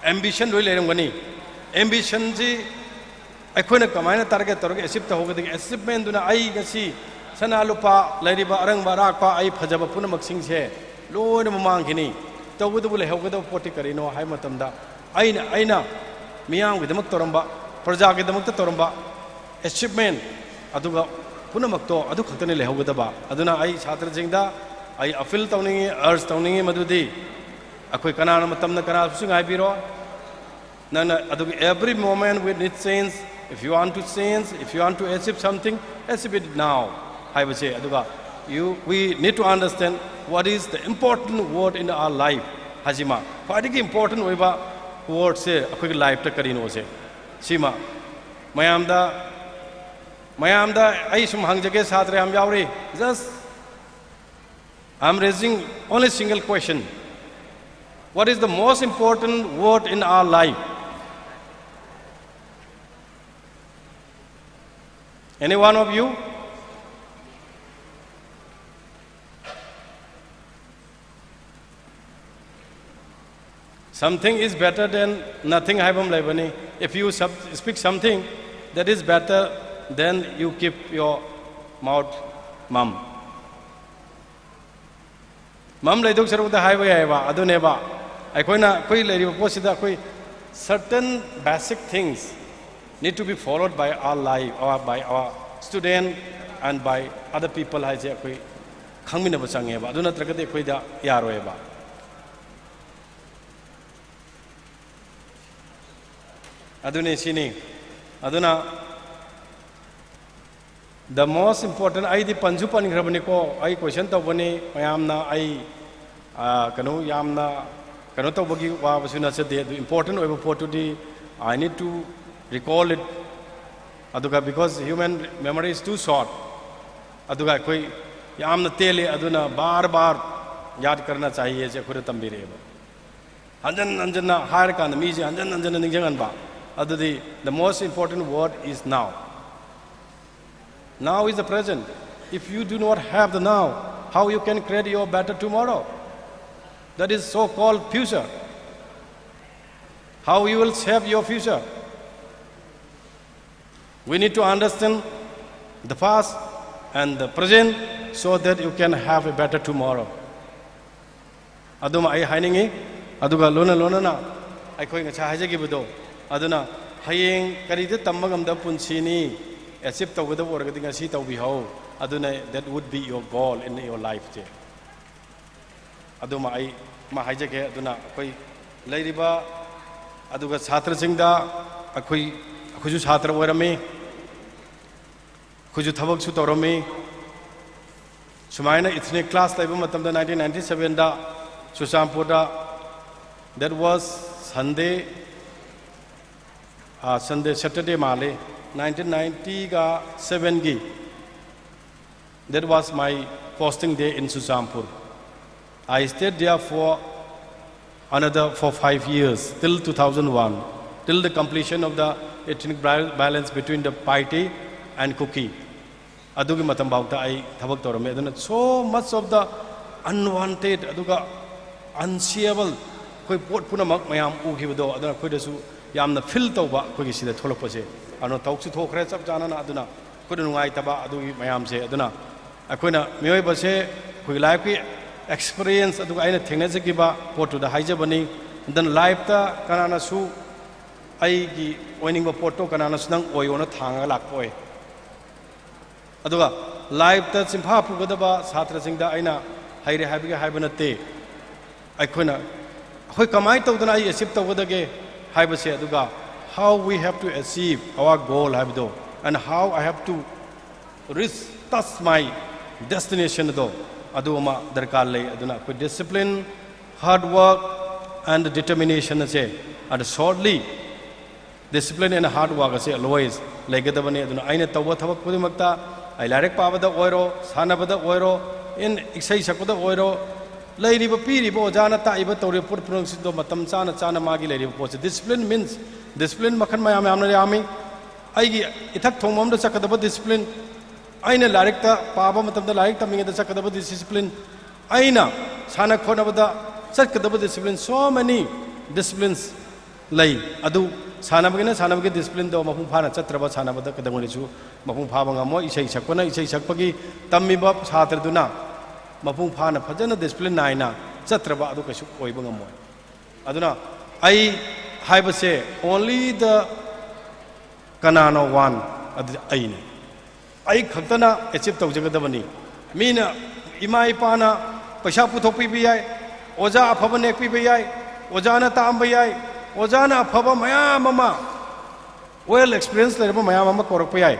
ambition ꯂꯣꯏ ꯂꯩꯔꯝꯒꯅꯤ꯫ Ambitionꯁꯤ ꯑꯩꯈꯣꯏꯅ ꯀꯃꯥꯏꯅ target ꯇꯧꯔꯒ achieve ꯇꯧꯍꯧꯒꯗꯒꯦ? Achievementꯗꯨꯅ ꯑꯩ ꯉꯁꯤ ꯁꯅꯥ ꯂꯨꯄꯥ, ꯂꯩꯔꯤꯕ ꯑꯔꯪꯕ ꯑꯔꯥꯛꯄ, ꯑꯩ ꯐꯖꯕ ꯄꯨꯝꯅꯃꯛꯁꯤꯡꯁꯦ ꯂꯣꯏꯅꯃꯛ ꯃꯥꯡꯈꯤꯅꯤ꯫ ꯇꯧꯕꯇꯕꯨ ꯂꯩꯍꯧꯒꯗꯕ ꯄꯣꯠꯇꯤ ꯀꯔꯤꯅꯣ ꯍꯥꯏꯕ ꯃꯇꯝꯗ, ꯑꯩꯅ, ꯑꯩꯅ ꯃꯤꯌꯥꯝꯒꯤꯗꯃꯛ ꯇꯧꯔꯝꯕ, ꯄ꯭ꯔꯖꯥꯒꯤꯗꯃꯛꯇ ꯇꯧꯔꯝꯕ achievement, ꯑꯗꯨꯒ ꯄꯨꯝꯅꯃꯛꯇꯣ ꯑꯗꯨ ꯈꯛꯇꯅꯤ ꯂꯩꯍꯧꯒꯗꯕ꯫ ꯑꯗꯨꯅ ꯑꯩ ꯁꯥꯇ꯭ꯔꯁꯤꯡꯗ ꯑꯩ appeal ꯇꯧꯅꯤꯡꯉꯤ, urge ꯇꯧꯅꯤꯡꯉꯤ, ꯃꯗꯨꯗꯤ ꯑꯩꯈꯣꯏ ꯀꯅꯥꯅ ꯃꯇꯝꯅ ꯀꯅꯥꯁꯨ ꯉꯥꯏꯕꯤꯔꯣ꯫ ꯅꯪꯅ ꯑꯗꯨꯒꯤ, every moment we need change. If you want to change, if you want to achieve something, achieve it now ꯍꯥꯏꯕꯁꯦ꯫ ꯑꯗꯨꯒ you, we need to understand what is the important word in our life ꯍꯥꯏꯁꯤꯃ, ꯈ꯭ꯋꯥꯏꯗꯒꯤ important ꯑꯣꯏꯕ wordꯁꯦ ꯑꯩꯈꯣꯏꯒꯤ lifeꯇ ꯀꯔꯤꯅꯣꯁꯦ, ꯁꯤꯃ ꯃꯌꯥꯝꯗ, ꯃꯌꯥꯝꯗ ꯑꯩ ꯁꯨꯝ ꯍꯪꯖꯒꯦ, ꯁꯥꯇ꯭ꯔ ꯌꯥꯝ ꯌꯥꯎꯔꯤ, just I'm raising only single question. What is the most important word in our life? Any one of you? Something is better than nothing ꯍꯥꯏꯕ ꯑꯃ ꯂꯩꯕꯅꯤ. If you sub- speak something that is better than you keep your mouth mum. ꯃꯝ ꯂꯩꯗꯧ ꯁꯔꯨꯛꯇ ꯍꯥꯏꯕ ꯌꯥꯏꯑꯕ. ꯑꯗꯨꯅꯦꯕ ꯑꯩꯈꯣꯏꯅ ꯑꯩꯈꯣꯏ ꯂꯩꯔꯤꯕ ꯄꯣꯠꯁꯤꯗ ꯑꯩꯈꯣꯏ certain basic things need to be followed by our life or by our student and by other people ꯍꯥꯏꯁꯦ ꯑꯩꯈꯣꯏ ꯈꯪꯃꯤꯟꯅꯕ ꯆꯪꯉꯦꯕ. ꯑꯗꯨ ꯅꯠꯇ꯭ꯔꯒꯗꯤ ꯑꯩꯈꯣꯏꯗ ꯌꯥꯔꯣꯏꯕ. ꯑꯗꯨꯅꯤ ꯁꯤꯅꯤ. ꯑꯗꯨꯅ the most important, ꯑꯩꯗꯤ ꯄꯟꯁꯨ ꯄꯟꯈ꯭ꯔꯕꯅꯤꯀꯣ, ꯑꯩ question ꯇꯧꯕꯅꯤ ꯃꯌꯥꯝꯅ, ꯑꯩ ꯀꯩꯅꯣ ꯌꯥꯝꯅ ꯀꯩꯅꯣ ꯇꯧꯕꯒꯤ ꯋꯥꯕꯁꯨ ꯅꯠꯆꯗꯦ. ꯑꯗꯨ important ꯑꯣꯏꯕ ꯄꯣꯠꯇꯨꯗꯤ I need to recall it. ꯑꯗꯨꯒ because human memory is too short, ꯑꯗꯨꯒ ꯑꯩꯈꯣꯏ ꯌꯥꯝꯅ ꯇꯦꯜꯂꯤ, ꯑꯗꯨꯅ ꯕꯥꯔ ꯕꯥꯔ ꯌꯥꯗ ꯀꯔꯅ ꯆꯥꯍꯤꯌꯦꯁꯦ ꯑꯩꯈꯣꯏꯗ ꯇꯝꯕꯤꯔꯛꯑꯦꯕ. ꯍꯟꯖꯟ ꯍꯟꯖꯟꯅ ꯍꯥꯏꯔꯀꯥꯟꯗ ꯃꯤꯁꯦ ꯍꯟꯖꯟ ꯍꯟꯖꯟꯅ ꯅꯤꯡꯁꯤꯡꯍꯟꯕ. ꯑꯗꯨꯗꯤ the most important word is now. Now is the present. If you do not have the now, how you can create your better tomorrow? That is so-called future. How you will shape your future? We need to understand the past and the present so that you can have a better tomorrow. ꯑꯗꯨꯃ ꯑꯩ ꯍꯥꯏꯅꯤꯡꯉꯤ. ꯑꯗꯨꯒ ꯂꯣꯏꯅ ꯂꯣꯏꯅꯅ ꯑꯩꯈꯣꯏ ꯉꯁꯥꯏ ꯍꯥꯏꯖꯈꯤꯕꯗꯣ, ꯑꯗꯨꯅ ꯍꯌꯦꯡ ꯀꯔꯤꯗ ꯇꯝꯕ ꯉꯝꯗꯕ ꯄꯨꯟꯁꯤꯅꯤ, achieve ꯇꯧꯒꯗꯕ ꯑꯣꯏꯔꯒꯗꯤ ꯉꯁꯤ ꯇꯧꯕꯤꯍꯧ. ꯑꯗꯨꯅ that would be your goal in your life ꯁꯦ. ꯑꯗꯨꯃ ꯑꯩ ꯑꯃ ꯍꯥꯏꯖꯒꯦ. ꯑꯗꯨꯅ ꯑꯩꯈꯣꯏ ꯂꯩꯔꯤꯕ ꯑꯗꯨꯒ ꯁꯥꯇ꯭ꯔꯁꯤꯡꯗ, ꯑꯩꯈꯣꯏ ꯑꯩꯈꯣꯏꯁꯨ ꯁꯥꯇ꯭ꯔ ꯑꯣꯏꯔꯝꯃꯤ, ꯑꯩꯈꯣꯏꯁꯨ ꯊꯕꯛꯁꯨ ꯇꯧꯔꯝꯃꯤ. ꯁꯨꯃꯥꯏꯅ ethnic class ꯂꯩꯕ ꯃꯇꯝꯗ nineteen ninety sevenꯗ ꯆꯨꯔꯆꯥꯟꯄꯨꯔꯗ, that was Sunday, Sunday, Saturday ꯃꯥꯜꯂꯤ, nineteen ninety sevenꯒꯤ That was my posting day in Churachandpur. I stayed there for another for five years, till two thousand one, till the completion of the ethnic bal- balance between the Paite and Kuki. ꯑꯗꯨꯒꯤ ꯃꯇꯝꯐꯥꯎꯗ ꯑꯩ ꯊꯕꯛ ꯇꯧꯔꯝꯃꯤ꯫ ꯑꯗꯨꯅ so much of the unwanted ꯑꯗꯨꯒ unseeable ꯑꯩꯈꯣꯏ ꯄꯣꯠ ꯄꯨꯝꯅꯃꯛ ꯃꯌꯥꯝ ꯎꯈꯤꯕꯗꯣ, ꯑꯗꯨꯅ ꯑꯩꯈꯣꯏꯗꯁꯨ ꯌꯥꯝꯅ feel ꯇꯧꯕ ꯑꯩꯈꯣꯏꯒꯤ ꯁꯤꯗ ꯊꯣꯛꯂꯛꯄꯁꯦ꯫ ꯑꯗꯨꯅ ꯊꯕꯛꯁꯨ ꯊꯣꯛꯈ꯭ꯔꯦ ꯆꯞ ꯆꯥꯅꯅ꯫ ꯑꯗꯨꯅ ꯑꯩꯈꯣꯏꯗ ꯅꯨꯡꯉꯥꯏꯇꯕ ꯑꯗꯨꯒꯤ ꯃꯌꯥꯝꯁꯦ꯫ ꯑꯗꯨꯅ ꯑꯩꯈꯣꯏꯅ ꯃꯤꯑꯣꯏꯕꯁꯦ ꯑꯩꯈꯣꯏꯒꯤ lifeꯀꯤ experience ꯑꯗꯨꯒ ꯑꯩꯅ ꯊꯦꯡꯅꯖꯈꯤꯕ ꯄꯣꯠꯇꯨꯗ ꯍꯥꯏꯖꯕꯅꯤ꯫ ꯑꯗꯨꯅ lifeꯇ ꯀꯅꯥꯅꯁꯨ ꯑꯩꯒꯤ ꯑꯣꯏꯅꯤꯡꯕ ꯄꯣꯠꯇꯣ ꯀꯅꯥꯅꯁꯨ ꯅꯪ ꯑꯣꯏꯌꯣꯅ ꯊꯥꯡꯉꯒ ꯂꯥꯛꯄ ꯑꯣꯏ꯫ ꯑꯗꯨꯒ lifeꯇ ꯆꯤꯟꯐꯥ ꯄꯨꯒꯗꯕ ꯁꯥꯇ꯭ꯔꯁꯤꯡꯗ ꯑꯩꯅ ꯍꯩꯔꯦ ꯍꯥꯏꯕꯒꯤ ꯍꯥꯏꯕ ꯅꯠꯇꯦ꯫ ꯑꯩꯈꯣꯏꯅ, ꯑꯩꯈꯣꯏ ꯀꯃꯥꯏꯅ ꯇꯧꯗꯅ ꯑꯩ achieve ꯇꯧꯒꯗꯒꯦ ꯍꯥꯏꯕꯁꯦ, ꯑꯗꯨꯒ how we have to achieve our goal ꯍꯥꯏꯕꯗꯣ, and how I have to reach, touch my destination ꯑꯗꯣ, ꯑꯗꯨ ꯑꯃ ꯗꯔꯀꯥꯔ ꯂꯩ꯫ ꯑꯗꯨꯅ ꯑꯩꯈꯣꯏ discipline, hard work and determination ꯑꯁꯦ, ꯑꯗ shortly discipline and hard work ꯑꯁꯦ always ꯂꯩꯒꯗꯕꯅꯤ꯫ ꯑꯗꯨꯅ ꯑꯩꯅ ꯇꯧꯕ ꯊꯕꯛ ꯈꯨꯗꯤꯡꯃꯛꯇ, ꯑꯩ ꯂꯥꯏꯔꯤꯛ ꯄꯥꯕꯗ ꯑꯣꯏꯔꯣ, ꯁꯥꯟꯅꯕꯗ ꯑꯣꯏꯔꯣ, in ꯏꯁꯩ ꯁꯛꯄꯗ ꯑꯣꯏꯔꯣ, ꯂꯩꯔꯤꯕ, ꯄꯤꯔꯤꯕ ꯑꯣꯖꯥꯅ ꯇꯥꯛꯏꯕ ꯇꯧꯔꯤꯕ ꯄꯣꯠ ꯄꯨꯝꯅꯃꯛꯁꯤꯡꯗꯣ ꯃꯇꯝ ꯆꯥꯅ ꯆꯥꯅ ꯃꯥꯒꯤ ꯂꯩꯔꯤꯕ ꯄꯣꯠꯁꯦ, discipline means, discipline ꯃꯈꯜ ꯃꯌꯥꯝ ꯌꯥꯝꯅ ꯌꯥꯝꯃꯤ꯫ ꯑꯩꯒꯤ ꯏꯊꯛ ꯊꯣꯡꯕ ꯑꯃꯗ ꯆꯠꯀꯗꯕ discipline, ꯑꯩꯅ ꯂꯥꯏꯔꯤꯛꯇ ꯄꯥꯕ ꯃꯇꯝꯗ, ꯂꯥꯏꯔꯤꯛ ꯇꯝꯃꯤꯉꯩꯗ ꯆꯠꯀꯗꯕ discipline, ꯑꯩꯅ ꯁꯥꯟꯅ ꯈꯣꯠꯅꯕꯗ ꯆꯠꯀꯗꯕ discipline, so many disciplines ꯂꯩ꯫ ꯑꯗꯨ ꯁꯥꯟꯅꯕꯒꯤꯅ ꯁꯥꯟꯅꯕꯒꯤ disciplineꯗꯣ ꯃꯄꯨꯡ ꯐꯥꯅ ꯆꯠꯇ꯭ꯔꯕ, ꯁꯥꯟꯅꯕꯗ ꯀꯩꯗꯧꯉꯩꯗꯁꯨ ꯃꯄꯨꯡ ꯐꯥꯕ ꯉꯝꯃꯣꯏ꯫ ꯏꯁꯩ ꯁꯛꯄꯅ ꯏꯁꯩ ꯁꯛꯄꯒꯤ ꯇꯝꯃꯤꯕ ꯁꯥꯇ꯭ꯔꯗꯨꯅ ꯃꯄꯨꯡ ꯐꯥꯅ ꯐꯖꯅ discipline ꯅꯥꯏꯅ ꯆꯠꯇ꯭ꯔꯕ, ꯑꯗꯨ ꯀꯩꯁꯨ ꯑꯣꯏꯕ ꯉꯝꯃꯣꯏ꯫ ꯑꯗꯨꯅ ꯑꯩ ꯍꯥꯏꯕꯁꯦ, only the ꯀꯅꯥꯅꯣ one, ꯑꯗꯨꯗꯤ ꯑꯩꯅꯤ꯫ ꯑꯩ ꯈꯛꯇꯅ achieve ꯇꯧꯖꯒꯗꯕꯅꯤ꯫ ꯃꯤꯅ, ꯏꯃꯥ ꯏꯄꯥꯅ ꯄꯩꯁꯥ ꯄꯨꯊꯣꯛꯄꯤꯕ ꯌꯥꯏ, ꯑꯣꯖꯥ ꯑꯐꯕ ꯅꯦꯛꯄꯤꯕ ꯌꯥꯏ, ꯑꯣꯖꯥꯅ ꯇꯥꯛꯑꯝꯕ ꯌꯥꯏ, ꯑꯣꯖꯥꯅ ꯑꯐꯕ ꯃꯌꯥꯝ ꯑꯃ, well experience ꯂꯩꯔꯕ ꯃꯌꯥꯝ ꯑꯃ ꯀꯧꯔꯛꯄ ꯌꯥꯏ,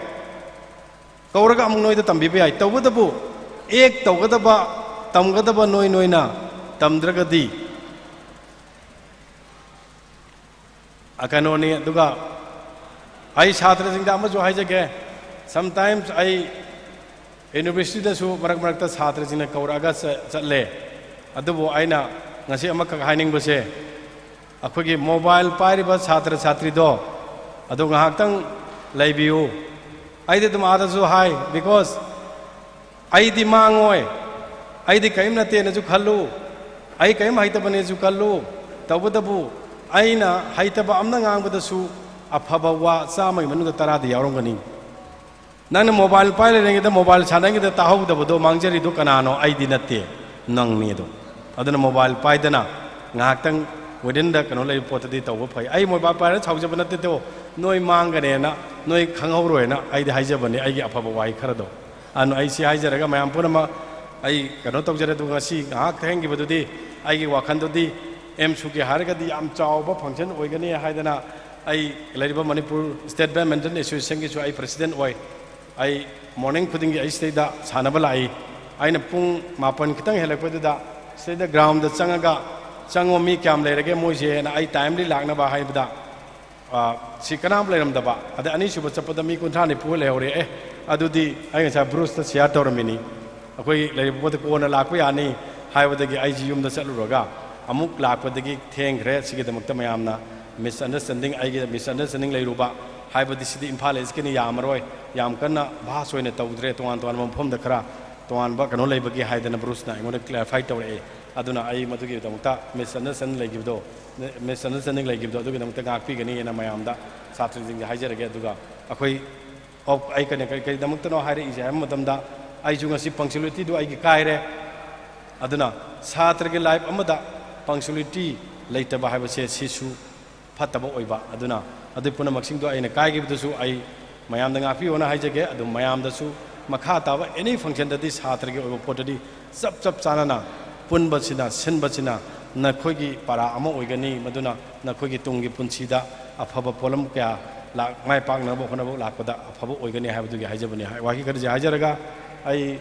ꯀꯧꯔꯒ ꯑꯃꯨꯛ ꯅꯣꯏꯗ ꯇꯝꯕꯤꯕ ꯌꯥꯏ꯫ ꯇꯧꯕꯇꯕꯨ act ꯇꯧꯒꯗꯕ, ꯇꯝꯒꯗꯕ ꯅꯣꯏ ꯅꯣꯏꯅ ꯇꯝꯗ꯭ꯔꯒꯗꯤ ꯑ, ꯀꯩꯅꯣꯅꯤ꯫ ꯑꯗꯨꯒ ꯑꯩ ꯁꯥꯇ꯭ꯔꯁꯤꯡꯗ ꯑꯃꯁꯨ ꯍꯥꯏꯖꯒꯦ, sometimes ꯑꯩ ꯌꯨꯅꯤꯚꯔꯁꯤꯇꯤꯗꯁꯨ ꯃꯔꯛ ꯃꯔꯛꯇ ꯁꯥꯇ꯭ꯔꯁꯤꯡꯅ ꯀꯧꯔꯛꯑꯒ ꯆ- ꯆꯠꯂꯦ꯫ ꯑꯗꯨꯕꯨ ꯑꯩꯅ ꯉꯁꯤ ꯑꯃꯈꯛ ꯍꯥꯏꯅꯤꯡꯕꯁꯦ, ꯑꯩꯈꯣꯏꯒꯤ ꯃꯣꯕꯥꯏꯜ ꯄꯥꯏꯔꯤꯕ ꯁꯥꯇ꯭ꯔ ꯁꯥꯇ꯭ꯔꯤꯗꯣ, ꯑꯗꯨ ꯉꯥꯏꯍꯥꯛꯇꯪ ꯂꯩꯕꯤꯌꯨ꯫ ꯑꯩꯗꯤ ꯑꯗꯨꯝ ꯑꯥꯗꯁꯨ ꯍꯥꯏ, because ꯑꯩꯗꯤ ꯃꯥꯡꯉꯣꯏ, ꯑꯩꯗꯤ ꯀꯔꯤꯝ ꯅꯠꯇꯦꯅꯁꯨ ꯈꯜꯂꯨ, ꯑꯩ ꯀꯔꯤꯝ ꯍꯩꯇꯕꯅꯦꯁꯨ ꯈꯜꯂꯨ꯫ ꯇꯧꯕꯇꯕꯨ ꯑꯩꯅ ꯍꯩꯇꯕ ꯑꯃꯅ ꯉꯥꯡꯕꯗꯁꯨ ꯑꯐꯕ ꯋꯥ ꯆꯥꯝꯃꯒꯤ ꯃꯅꯨꯡꯗ ꯇꯔꯥꯗꯤ ꯌꯥꯎꯔꯝꯒꯅꯤ꯫ ꯅꯪꯅ ꯃꯣꯕꯥꯏꯜ ꯄꯥꯏ ꯂꯩꯔꯤꯉꯩꯗ ꯃꯣꯕꯥꯏꯜ ꯁꯥꯟꯅꯉꯩꯗ ꯇꯥꯍꯧꯗꯕꯗꯣ ꯃꯥꯡꯖꯔꯤꯗꯣ ꯀꯅꯥꯅꯣ? ꯑꯩꯗꯤ ꯅꯠꯇꯦ, ꯅꯪꯅꯤ꯫ ꯑꯗꯣ ꯑꯗꯨꯅ ꯃꯣꯕꯥꯏꯜ ꯄꯥꯏꯗꯅ ꯉꯥꯏꯍꯥꯛꯇꯪ within the ꯀꯩꯅꯣ ꯂꯩꯕ ꯄꯣꯠꯇꯗꯤ ꯇꯧꯕ ꯐꯩ꯫ ꯑꯩ ꯃꯣꯕꯥꯏꯜ ꯄꯥꯏꯔꯒ ꯁꯥꯎꯖꯕ ꯅꯠꯇꯦꯗꯣ, ꯅꯣꯏ ꯃꯥꯡꯒꯅꯦꯅ, ꯅꯣꯏ ꯈꯪꯍꯧꯔꯣꯏꯅ ꯑꯩꯗꯤ ꯍꯥꯏꯖꯕꯅꯤ ꯑꯩꯒꯤ ꯑꯐꯕ ꯋꯥꯍꯩ ꯈꯔꯗꯣ꯫ ꯑꯗꯨꯅ ꯑꯩ ꯁꯤ ꯍꯥꯏꯖꯔꯒ ꯃꯌꯥꯝ ꯄꯨꯝꯅꯃꯛ ꯑꯩ ꯀꯩꯅꯣ ꯇꯧꯖꯔꯦ꯫ ꯑꯗꯨꯒ ꯉꯁꯤ ꯉꯥꯏꯍꯥꯛ ꯊꯦꯡꯈꯤꯕꯗꯨꯗꯤ ꯑꯩꯒꯤ ꯋꯥꯈꯜꯗꯗꯤ ꯑꯦꯝꯁꯨꯒꯤ ꯍꯥꯏꯔꯒꯗꯤ ꯌꯥꯝ ꯆꯥꯎꯕ function ꯑꯣꯏꯒꯅꯤ ꯍꯥꯏꯗꯅ, ꯑꯩ ꯂꯩꯔꯤꯕ ꯃꯅꯤꯄꯨꯔ ꯁ꯭ꯇꯦꯠ ꯕꯦꯗꯃꯤꯟꯇꯟ ꯑꯦꯁꯣꯁꯤꯌꯦꯁꯟꯒꯤꯁꯨ ꯑꯩ president ꯑꯣꯏ꯫ ꯑꯩ morning ꯈꯨꯗꯤꯡꯒꯤ ꯑꯩ ꯁꯤꯗꯩꯗ ꯁꯥꯟꯅꯕ ꯂꯥꯛꯏ꯫ ꯑꯩꯅ ꯄꯨꯡ ꯃꯥꯄꯟ ꯈꯤꯇꯪ ꯍꯦꯜꯂꯛꯄꯗꯨꯗ ꯁꯤꯗꯩꯗ groundꯗ ꯆꯪꯉꯒ, "ꯆꯪꯉꯣ, ꯃꯤ ꯀꯌꯥꯝ ꯂꯩꯔꯒꯦ ꯃꯣꯏꯁꯦꯅ?" ꯑꯩ timely ꯂꯥꯛꯅꯕ ꯍꯥꯏꯕꯗ, "ꯑ, ꯁꯤ ꯀꯅꯥꯝ ꯂꯩꯔꯝꯗꯕ꯫ ꯑꯗꯩ ꯑꯅꯤꯁꯨꯕ ꯆꯠꯄꯗ ꯃꯤ ꯀꯨꯟꯊ꯭ꯔꯥ ꯅꯤꯐꯨ ꯂꯩꯍꯧꯔꯦ꯫ ꯑꯦ, ꯑꯗꯨꯗꯤ ꯑꯩ ꯉꯁꯥꯏ ꯕ꯭ꯔꯨꯁꯇ share ꯇꯧꯔꯝꯃꯤꯅꯤ꯫ ꯑꯩꯈꯣꯏ ꯂꯩꯔꯤꯕ ꯄꯣꯠꯇ ꯀꯣꯟꯅ ꯂꯥꯛꯄ ꯌꯥꯅꯤ" ꯍꯥꯏꯕꯗꯒꯤ ꯑꯩꯁꯤ ꯌꯨꯝꯗ ꯆꯠꯂꯨꯔꯒ ꯑꯃꯨꯛ ꯂꯥꯛꯄꯗꯒꯤ ꯊꯦꯡꯈ꯭ꯔꯦ꯫ ꯁꯤꯒꯤꯗꯃꯛꯇ ꯃꯌꯥꯝꯅ misunderstanding, ꯑꯩꯒꯤ misunderstanding ꯂꯩꯔꯨꯕ ꯍꯥꯏꯕꯗꯤ ꯁꯤꯗꯤ ꯏꯝꯐꯥꯜ ꯏꯁꯀꯤꯅꯤ ꯌꯥꯝꯃꯔꯣꯏ, ꯌꯥꯝ ꯀꯟꯅ ꯚꯥꯁ ꯑꯣꯏꯅ ꯇꯧꯗ꯭ꯔꯦ, ꯇꯣꯉꯥꯟ ꯇꯣꯉꯥꯟꯕ ꯃꯐꯝꯗ ꯈꯔ ꯇꯣꯉꯥꯟꯕ ꯀꯩꯅꯣ ꯂꯩꯕꯒꯤ ꯍꯥꯏꯗꯅ ꯕ꯭ꯔꯨꯁꯅ ꯑꯩꯉꯣꯟꯗ clarify ꯇꯧꯔꯛꯑꯦ꯫ ꯑꯗꯨꯅ ꯑꯩ ꯃꯗꯨꯒꯤꯗꯃꯛꯇ misunderstanding ꯂꯩꯈꯤꯕꯗꯣ, misunderstanding ꯂꯩꯈꯤꯕꯗꯣ ꯑꯗꯨꯒꯤꯗꯃꯛꯇ ꯉꯥꯛꯄꯤꯒꯅꯤꯅ ꯃꯌꯥꯝꯗ, ꯁꯥꯇ꯭ꯔꯁꯤꯡꯁꯦ ꯍꯥꯏꯖꯔꯒꯦ꯫ ꯑꯗꯨꯒ ꯑꯩꯈꯣꯏ ꯑꯣꯐ, ꯑꯩ ꯀꯔꯤ, ꯀꯔꯤ, ꯀꯔꯤꯗꯃꯛꯇꯅꯣ ꯍꯥꯏꯔꯛꯏꯁꯦ ꯍꯥꯏꯕ ꯃꯇꯝꯗ, ꯑꯩꯁꯨ ꯉꯁꯤ punctualityꯗꯨ ꯑꯩꯒꯤ ꯀꯥꯏꯔꯦ꯫ ꯑꯗꯨꯅ ꯁꯥꯇ꯭ꯔꯒꯤ life ꯑꯃꯗ punctuality ꯂꯩꯇꯕ ꯍꯥꯏꯕꯁꯦ ꯁꯤꯁꯨ ꯐꯠꯇꯕ ꯑꯣꯏꯕ꯫ ꯑꯗꯨꯅ ꯑꯗꯨ ꯄꯨꯝꯅꯃꯛꯁꯤꯡꯗꯣ ꯑꯩꯅ ꯀꯥꯏꯈꯤꯕꯗꯨꯁꯨ ꯑꯩ ꯃꯌꯥꯝꯗ ꯉꯥꯛꯄꯤꯌꯣꯅ ꯍꯥꯏꯖꯒꯦ꯫ ꯑꯗꯨꯝ ꯃꯌꯥꯝꯗꯁꯨ ꯃꯈꯥ ꯇꯥꯕ any functionꯗꯗꯤ ꯁꯥꯇ꯭ꯔꯒꯤ ꯑꯣꯏꯕ ꯄꯣꯠꯇꯗꯤ ꯆꯞ ꯆꯞ ꯆꯥꯅꯅ ꯄꯨꯟꯕꯁꯤꯅ, ꯁꯤꯟꯕꯁꯤꯅ ꯅꯈꯣꯏꯒꯤ ꯄꯔꯥ ꯑꯃ ꯑꯣꯏꯒꯅꯤ, ꯃꯗꯨꯅ ꯅꯈꯣꯏꯒꯤ ꯇꯨꯡꯒꯤ ꯄꯨꯟꯁꯤꯗ ꯑꯐꯕ ꯄꯣꯠꯂꯝ ꯀꯌꯥ ꯂꯥꯛ-, ꯃꯥꯏ ꯄꯥꯛꯅꯕ ꯍꯣꯠꯅꯕ ꯂꯥꯛꯄꯗ ꯑꯐꯕ ꯑꯣꯏꯒꯅꯤ ꯍꯥꯏꯕꯗꯨꯒꯤ ꯍꯥꯏꯖꯕꯅꯤ꯫ ꯍꯥꯏ-, ꯋꯥꯍꯩ ꯈꯔꯁꯦ ꯍꯥꯏꯖꯔꯒ ꯑꯩ,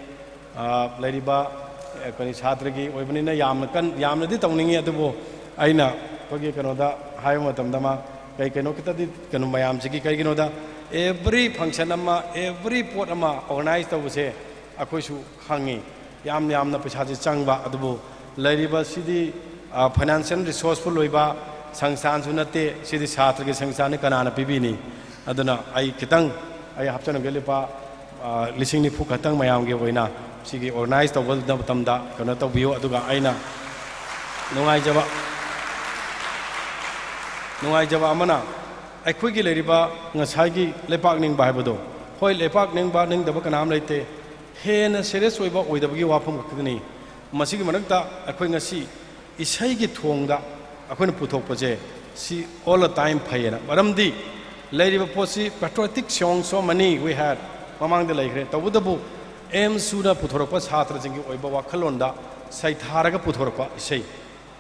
ꯑ, ꯂꯩꯔꯤꯕ, ꯑ, ꯑꯩꯈꯣꯏ ꯁꯥꯇ꯭ꯔꯒꯤ ꯑꯣꯏꯕꯅꯤꯅ ꯌꯥꯝꯅ ꯀꯟ-, ꯌꯥꯝꯅꯗꯤ ꯇꯧꯅꯤꯡꯉꯤ, ꯑꯗꯨꯕꯨ ꯑꯩꯅ ꯑꯩꯈꯣꯏꯒꯤ ꯀꯩꯅꯣꯗ ꯍꯥꯏꯕ ꯃꯇꯝꯗ ꯃꯥ ꯀꯩ ꯀꯩꯅꯣ ꯈꯤꯇꯗꯤ ꯀꯩꯅꯣ ꯃꯌꯥꯝꯁꯤꯒꯤ, ꯀꯩꯒꯤꯅꯣꯗ every function ꯑꯃ, every ꯄꯣꯠ ꯑꯃ organize ꯇꯧꯕꯁꯦ ꯑꯩꯈꯣꯏꯁꯨ ꯈꯪꯉꯤ, ꯌꯥꯝ ꯌꯥꯝꯅ ꯄꯩꯁꯥꯁꯦ ꯆꯪꯕ꯫ ꯑꯗꯨꯕꯨ ꯂꯩꯔꯤꯕꯁꯤꯗꯤ, ꯑ, financial resourceful ꯑꯣꯏꯕ ꯁꯪꯁꯊꯥꯟꯁꯨ ꯅꯠꯇꯦ꯫ ꯁꯤꯗꯤ ꯁꯥꯇ꯭ꯔꯒꯤ ꯁꯪꯁꯊꯥꯟꯅꯤ, ꯀꯅꯥꯅ ꯄꯤꯕꯤꯅꯤ? ꯑꯗꯨꯅ ꯑꯩ ꯈꯤꯇꯪ, ꯑꯩ ꯍꯥꯞꯆꯅꯤꯡꯒꯦ, ꯂꯨꯄꯥ, ꯑ, ꯂꯤꯁꯤꯡ ꯅꯤꯐꯨ ꯈꯛꯇꯪ ꯃꯌꯥꯝꯒꯤ ꯑꯣꯏꯅ ꯁꯤꯒꯤ organize ꯇꯧꯕ ꯃꯇꯝꯗ ꯀꯩꯅꯣ ꯇꯧꯕꯤꯌꯨ꯫ ꯑꯗꯨꯒ ꯑꯩꯅ ꯅꯨꯡꯉꯥꯏꯖꯕ, ꯅꯨꯡꯉꯥꯏꯖꯕ ꯑꯃꯅ, ꯑꯩꯈꯣꯏꯒꯤ ꯂꯩꯔꯤꯕ ꯉꯁꯥꯏꯒꯤ ꯂꯩꯄꯥꯛ ꯅꯤꯡꯕ ꯍꯥꯏꯕꯗꯣ, ꯍꯣꯏ, ꯂꯩꯄꯥꯛ ꯅꯤꯡꯕ ꯅꯤꯡꯗꯕ ꯀꯅꯥꯝ ꯂꯩꯇꯦ꯫ ꯍꯦꯟꯅ serious ꯑꯣꯏꯕ ꯑꯣꯏꯗꯕꯒꯤ ꯋꯥꯐꯝ ꯈꯛꯇꯅꯤ꯫ ꯃꯁꯤꯒꯤ ꯃꯔꯛꯇ ꯑꯩꯈꯣꯏ ꯉꯁꯤ ꯏꯁꯩꯒꯤ ꯊꯣꯡꯗ ꯑꯩꯈꯣꯏꯅ ꯄꯨꯊꯣꯛꯄꯁꯦ, ꯁꯤ all the time ꯐꯩꯌꯦꯅ꯫ ꯃꯔꯝꯗꯤ ꯂꯩꯔꯤꯕ ꯄꯣꯠꯁꯤ patriotic songs so many we had ꯃꯃꯥꯡꯗ ꯂꯩꯈ꯭ꯔꯦ꯫ ꯇꯧꯕꯇꯕꯨ ꯑꯦꯝ ꯁꯨꯅ ꯄꯨꯊꯣꯔꯛꯄ ꯁꯥꯇ꯭ꯔꯁꯤꯡꯒꯤ ꯑꯣꯏꯕ ꯋꯥꯈꯜꯂꯣꯟꯗ ꯁꯩꯊꯥꯔꯒ ꯄꯨꯊꯣꯔꯛꯄ ꯏꯁꯩ,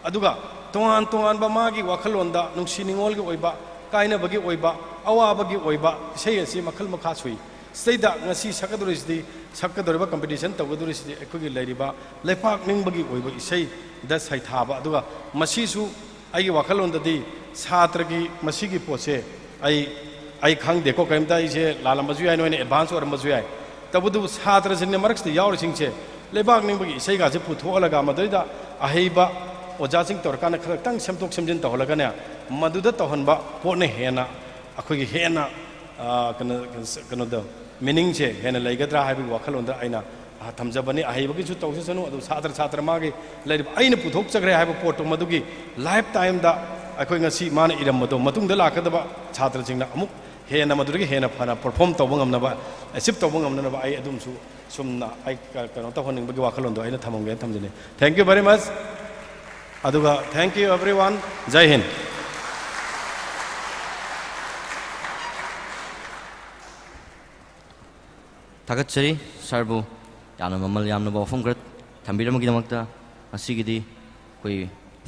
ꯑꯗꯨꯒ ꯇꯣꯉꯥꯟ ꯇꯣꯉꯥꯟꯕ ꯃꯥꯒꯤ ꯋꯥꯈꯜꯂꯣꯟꯗ ꯅꯨꯡꯁꯤ ꯅꯤꯉꯣꯜꯒꯤ ꯑꯣꯏꯕ, ꯀꯥꯏꯅꯕꯒꯤ ꯑꯣꯏꯕ, ꯑꯋꯥꯕꯒꯤ ꯑꯣꯏꯕ ꯏꯁꯩ ꯑꯁꯤ ꯃꯈꯜ ꯃꯈꯥ ꯁꯨꯏ꯫ ꯁꯤꯗꯩꯗ ꯉꯁꯤ ꯁꯛꯀꯗꯧꯔꯤꯁꯤꯗꯤ, ꯁꯛꯀꯗꯧꯔꯤꯕ, competition ꯇꯧꯒꯗꯧꯔꯤꯁꯤꯗꯤ ꯑꯩꯈꯣꯏꯒꯤ ꯂꯩꯔꯤꯕ ꯂꯩꯄꯥꯛ ꯅꯤꯡꯕꯒꯤ ꯑꯣꯏꯕ ꯏꯁꯩꯗ ꯁꯩꯊꯥꯕ꯫ ꯑꯗꯨꯒ ꯃꯁꯤꯁꯨ ꯑꯩꯒꯤ ꯋꯥꯈꯜꯂꯣꯟꯗꯗꯤ ꯁꯥꯇ꯭ꯔꯒꯤ ꯃꯁꯤꯒꯤ ꯄꯣꯠꯁꯦ ꯑꯩ, ꯑꯩ ꯈꯪꯗꯦꯀꯣ, ꯀꯔꯤꯝꯇ ꯑꯩꯁꯦ ꯂꯥꯜꯂꯝꯕꯁꯨ ꯌꯥꯏ, ꯅꯣꯏꯅ advance ꯑꯣꯏꯔꯝꯕꯁꯨ ꯌꯥꯏ꯫ ꯇꯧꯕꯇꯕꯨ ꯁꯥꯇ꯭ꯔꯁꯤꯡꯅ ꯃꯔꯛꯁꯤꯗ ꯌꯥꯎꯔꯤꯁꯤꯡꯁꯦ ꯂꯩꯕꯥꯛ ꯅꯤꯡꯕꯒꯤ ꯏꯁꯩꯒꯁꯦ ꯄꯨꯊꯣꯛꯍꯜꯂꯒ ꯃꯗꯩꯗ ꯑꯍꯩꯕ ꯑꯣꯖꯥꯁꯤꯡ ꯇꯧꯔꯀꯥꯟꯗ ꯈꯔ ꯈꯤꯇꯪ ꯁꯦꯝꯗꯣꯛ ꯁꯦꯝꯖꯤꯟ ꯇꯧꯍꯜꯂꯒꯅꯦ, ꯃꯗꯨꯗ ꯇꯧꯍꯟꯕ ꯄꯣꯠꯅ ꯍꯦꯟꯅ ꯑꯩꯈꯣꯏꯒꯤ ꯍꯦꯟꯅ, ꯑ, ꯀꯩꯅꯣ, ꯀꯩꯅꯣꯗ meaningꯁꯦ ꯍꯦꯟꯅ ꯂꯩꯒꯗ꯭ꯔꯥ ꯍꯥꯏꯕꯒꯤ ꯋꯥꯈꯜꯂꯣꯟꯗ ꯑꯩꯅ, ꯑ, ꯊꯝꯖꯕꯅꯤ꯫ ꯑꯍꯩꯕꯒꯤꯁꯨ ꯇꯧꯖꯁꯅꯨ, ꯑꯗꯨ ꯁꯥꯇ꯭ꯔ ꯁꯥꯇ꯭ꯔ ꯃꯥꯒꯤ ꯂꯩꯔꯤꯕ, ꯑꯩꯅ ꯄꯨꯊꯣꯛꯆꯈ꯭ꯔꯦ ꯍꯥꯏꯕ ꯄꯣꯠꯇꯣ ꯃꯗꯨꯒꯤ lifetimeꯗ ꯑꯩꯈꯣꯏ ꯉꯁꯤ ꯃꯥꯅ ꯏꯔꯝꯕꯗꯣ ꯃꯇꯨꯡꯗ ꯂꯥꯛꯀꯗꯕ ꯁꯥꯇ꯭ꯔꯁꯤꯡꯅ ꯑꯃꯨꯛ ꯍꯦꯟꯅ ꯃꯗꯨꯗꯒꯤ ꯍꯦꯟꯅ ꯐꯅ perform ꯇꯧꯕ ꯉꯝꯅꯕ, achieve ꯇꯧꯕ ꯉꯝꯅꯅꯕ ꯑꯩ ꯑꯗꯨꯝꯁꯨ ꯁꯨꯝꯅ ꯑꯩ ꯀ-, ꯀꯩꯅꯣ ꯇꯧꯍꯟꯅꯤꯡꯕꯒꯤ ꯋꯥꯈꯜꯂꯣꯟꯗꯣ ꯑꯩꯅ ꯊꯝꯃꯝꯒꯦꯅ ꯊꯝꯖꯅꯤꯡꯉꯤ꯫ Thank you very much꯫ ꯑꯗꯨꯒ thank you everyone꯫ ꯖꯥꯏ ꯍꯤꯟ꯫ ꯊꯥꯒꯠꯆꯔꯤ ꯁꯥꯔꯕꯨ, ꯌꯥꯝꯅ ꯃꯃꯜ ꯌꯥꯝꯂꯕ ꯋꯥꯐꯝ ꯈꯔ ꯊꯝꯕꯤꯔꯝꯕꯒꯤꯗꯃꯛꯇ꯫ ꯉꯁꯤꯒꯤꯗꯤ ꯑꯩꯈꯣꯏ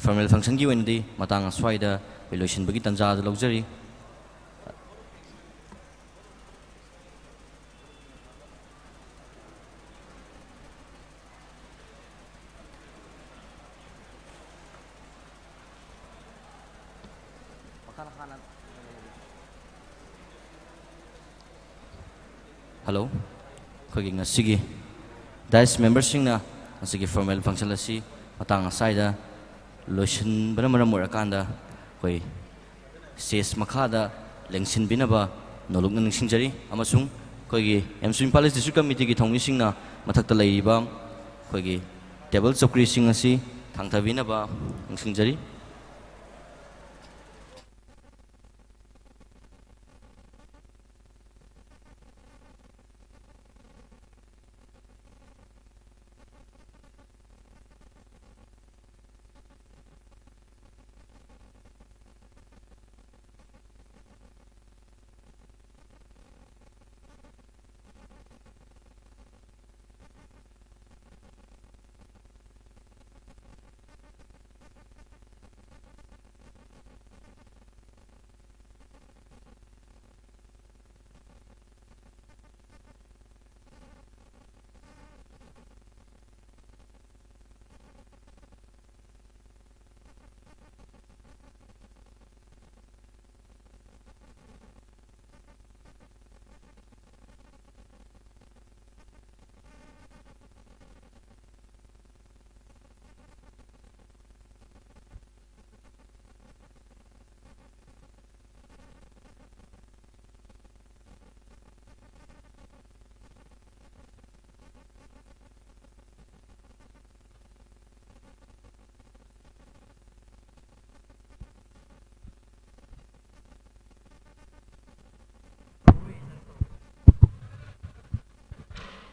formal functionꯒꯤ ꯑꯣꯏꯅꯗꯤ ꯃꯇꯥꯡ ꯑꯁ꯭ꯋꯥꯏꯗ ꯑꯩꯈꯣꯏ ꯂꯣꯏꯁꯤꯟꯕꯒꯤ ꯇꯥꯟꯖꯥ ꯑꯗꯨ ꯂꯧꯖꯔꯤ꯫ ꯍꯜꯂꯣ, ꯑꯩꯈꯣꯏꯒꯤ ꯉꯁꯤꯒꯤ Dais memberꯁꯤꯡꯅ ꯉꯁꯤꯒꯤ formal function ꯑꯁꯤ ꯃꯇꯥꯡ ꯑꯁꯥꯏꯗ ꯂꯣꯏꯁꯤꯟꯕꯅ ꯃꯔꯝ ꯑꯣꯏꯔꯀꯥꯟꯗ ꯑꯩꯈꯣꯏ stage ꯃꯈꯥꯗ ꯂꯦꯡꯁꯤꯟꯕꯤꯅꯕ ꯅꯣꯂꯨꯛꯅ ꯅꯤꯡꯁꯤꯡꯖꯔꯤ, ꯑꯃꯁꯨꯡ ꯑꯩꯈꯣꯏꯒꯤ ꯑꯦꯝꯁꯨ ꯏꯝꯐꯥꯜ ꯏꯁ ꯗꯤꯁꯇ꯭ꯔꯤꯛ ꯀꯃꯤꯇꯤꯒꯤ ꯊꯧꯃꯤꯁꯤꯡꯅ ꯃꯊꯛꯇ ꯂꯩꯔꯤꯕ ꯑꯩꯈꯣꯏꯒꯤ table ꯆꯧꯀ꯭ꯔꯤꯁꯤꯡ ꯑꯁꯤ ꯊꯥꯡꯊꯕꯤꯅꯕ ꯅꯤꯡꯁꯤꯡꯖꯔꯤ꯫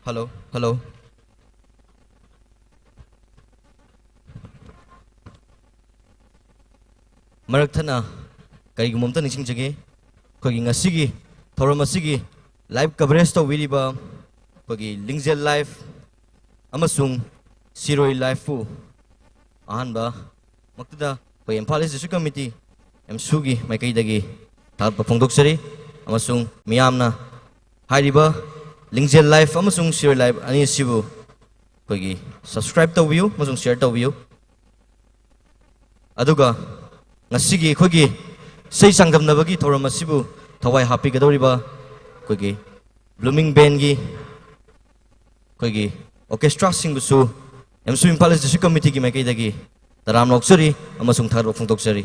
Hello, hello. ꯃꯔꯛ ꯊꯠꯅ ꯀꯔꯤꯒꯨꯝꯕ ꯑꯝꯇ ꯅꯤꯡꯁꯤꯡꯖꯒꯦ꯫ ꯑꯩꯈꯣꯏꯒꯤ ꯉꯁꯤꯒꯤ ꯊꯧꯔꯝ ꯑꯁꯤꯒꯤ live coverage ꯇꯧꯕꯤꯔꯤꯕ ꯑꯩꯈꯣꯏꯒꯤ ꯂꯤꯡꯖꯦꯜ Live ꯑꯃꯁꯨꯡ ꯁꯤꯔꯣꯏ Liveꯄꯨ ꯑꯍꯥꯟꯕ ꯃꯛꯇꯗ ꯑꯩꯈꯣꯏ ꯏꯝꯐꯥꯜ ꯏꯁ ꯗꯤꯁꯇ꯭ꯔꯤꯛ ꯀꯃꯤꯇꯤ, ꯑꯦꯝꯁꯨꯒꯤ ꯃꯥꯏꯀꯩꯗꯒꯤ ꯊꯥꯒꯠꯄ ꯐꯣꯡꯗꯣꯛꯆꯔꯤ, ꯑꯃꯁꯨꯡ ꯃꯤꯌꯥꯝꯅ ꯍꯥꯏꯔꯤꯕ ꯂꯤꯡꯖꯦꯜ Live ꯑꯃꯁꯨꯡ ꯁꯤꯔꯣꯏ Live ꯑꯅꯤ ꯑꯁꯤꯕꯨ ꯑꯩꯈꯣꯏꯒꯤ subscribe ꯇꯧꯕꯤꯌꯨ ꯑꯃꯁꯨꯡ share ꯇꯧꯕꯤꯌꯨ꯫ ꯑꯗꯨꯒ ꯉꯁꯤꯒꯤ ꯑꯩꯈꯣꯏꯒꯤ ꯏꯁꯩ ꯆꯥꯡꯗꯝꯅꯕꯒꯤ ꯊꯧꯔꯝ ꯑꯁꯤꯕꯨ ꯊꯋꯥꯏ ꯍꯥꯞꯄꯤꯒꯗꯧꯔꯤꯕ ꯑꯩꯈꯣꯏꯒꯤ Blooming Bandꯒꯤ ꯑꯩꯈꯣꯏꯒꯤ ꯑꯣꯔꯀꯦꯁꯇ꯭ꯔꯥꯁꯤꯡꯕꯨꯁꯨ ꯑꯦꯝꯁꯨ ꯏꯝꯐꯥꯜ ꯏꯁ ꯗꯤꯁꯇ꯭ꯔꯤꯛ ꯀꯃꯤꯇꯤꯒꯤ ꯃꯥꯏꯀꯩꯗꯒꯤ ꯇꯔꯥꯝꯅ ꯑꯣꯛꯆꯔꯤ ꯑꯃꯁꯨꯡ ꯊꯥꯒꯠꯄ ꯐꯣꯡꯗꯣꯛꯆꯔꯤ꯫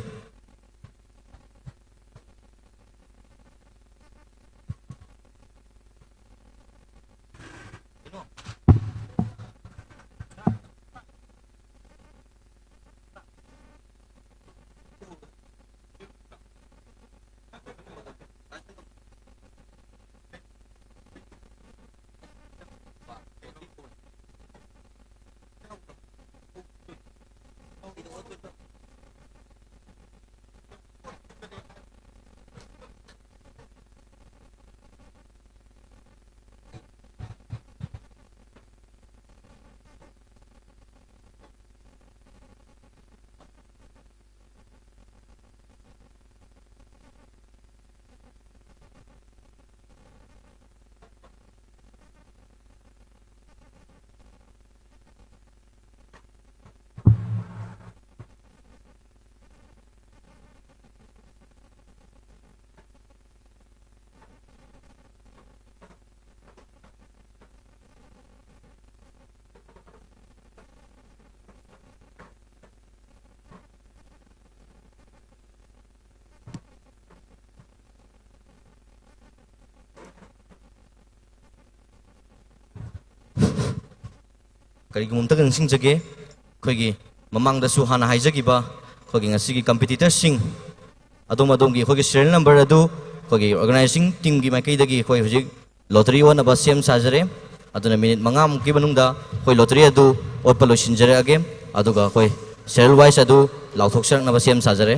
ꯀꯔꯤꯒꯨꯝꯕ ꯑꯝꯇꯒ ꯅꯤꯡꯁꯤꯡꯖꯒꯦ, ꯑꯩꯈꯣꯏꯒꯤ ꯃꯃꯥꯡꯗꯁꯨ ꯍꯥꯟꯅ ꯍꯥꯏꯖꯈꯤꯕ ꯑꯩꯈꯣꯏꯒꯤ ꯉꯁꯤꯒꯤ ꯀꯝꯄꯤꯇꯤꯇꯔꯁꯤꯡ, ꯑꯗꯣꯝ ꯑꯗꯣꯝꯒꯤ ꯑꯩꯈꯣꯏꯒꯤ ꯁꯤꯔꯤꯌꯦꯜ ꯅꯝꯕꯔ ꯑꯗꯨ ꯑꯩꯈꯣꯏꯒꯤ ꯑꯣꯔꯒꯅꯥꯏꯖꯤꯡ ꯇꯤꯝꯒꯤ ꯃꯥꯏꯀꯩꯗꯒꯤ ꯑꯩꯈꯣꯏ ꯍꯧꯖꯤꯛ ꯂꯣꯇꯔꯤ ꯑꯣꯟꯅꯕ ꯁꯦꯝ ꯁꯥꯖꯔꯦ꯫ ꯑꯗꯨꯅ ꯃꯤꯅꯤꯠ ꯃꯉꯥꯃꯨꯛꯀꯤ ꯃꯅꯨꯡꯗ ꯑꯩꯈꯣꯏ ꯂꯣꯇꯔꯤ ꯑꯗꯨ ꯑꯣꯠꯄ ꯂꯣꯏꯁꯤꯟꯖꯔꯛꯑꯒꯦ꯫ ꯑꯗꯨꯒ ꯑꯩꯈꯣꯏ ꯁꯤꯔꯤꯌꯦꯜ ꯋꯥꯏꯁ ꯑꯗꯨ ꯂꯥꯎꯊꯣꯛꯆꯔꯛꯅꯕ ꯁꯦꯝ ꯁꯥꯖꯔꯦ꯫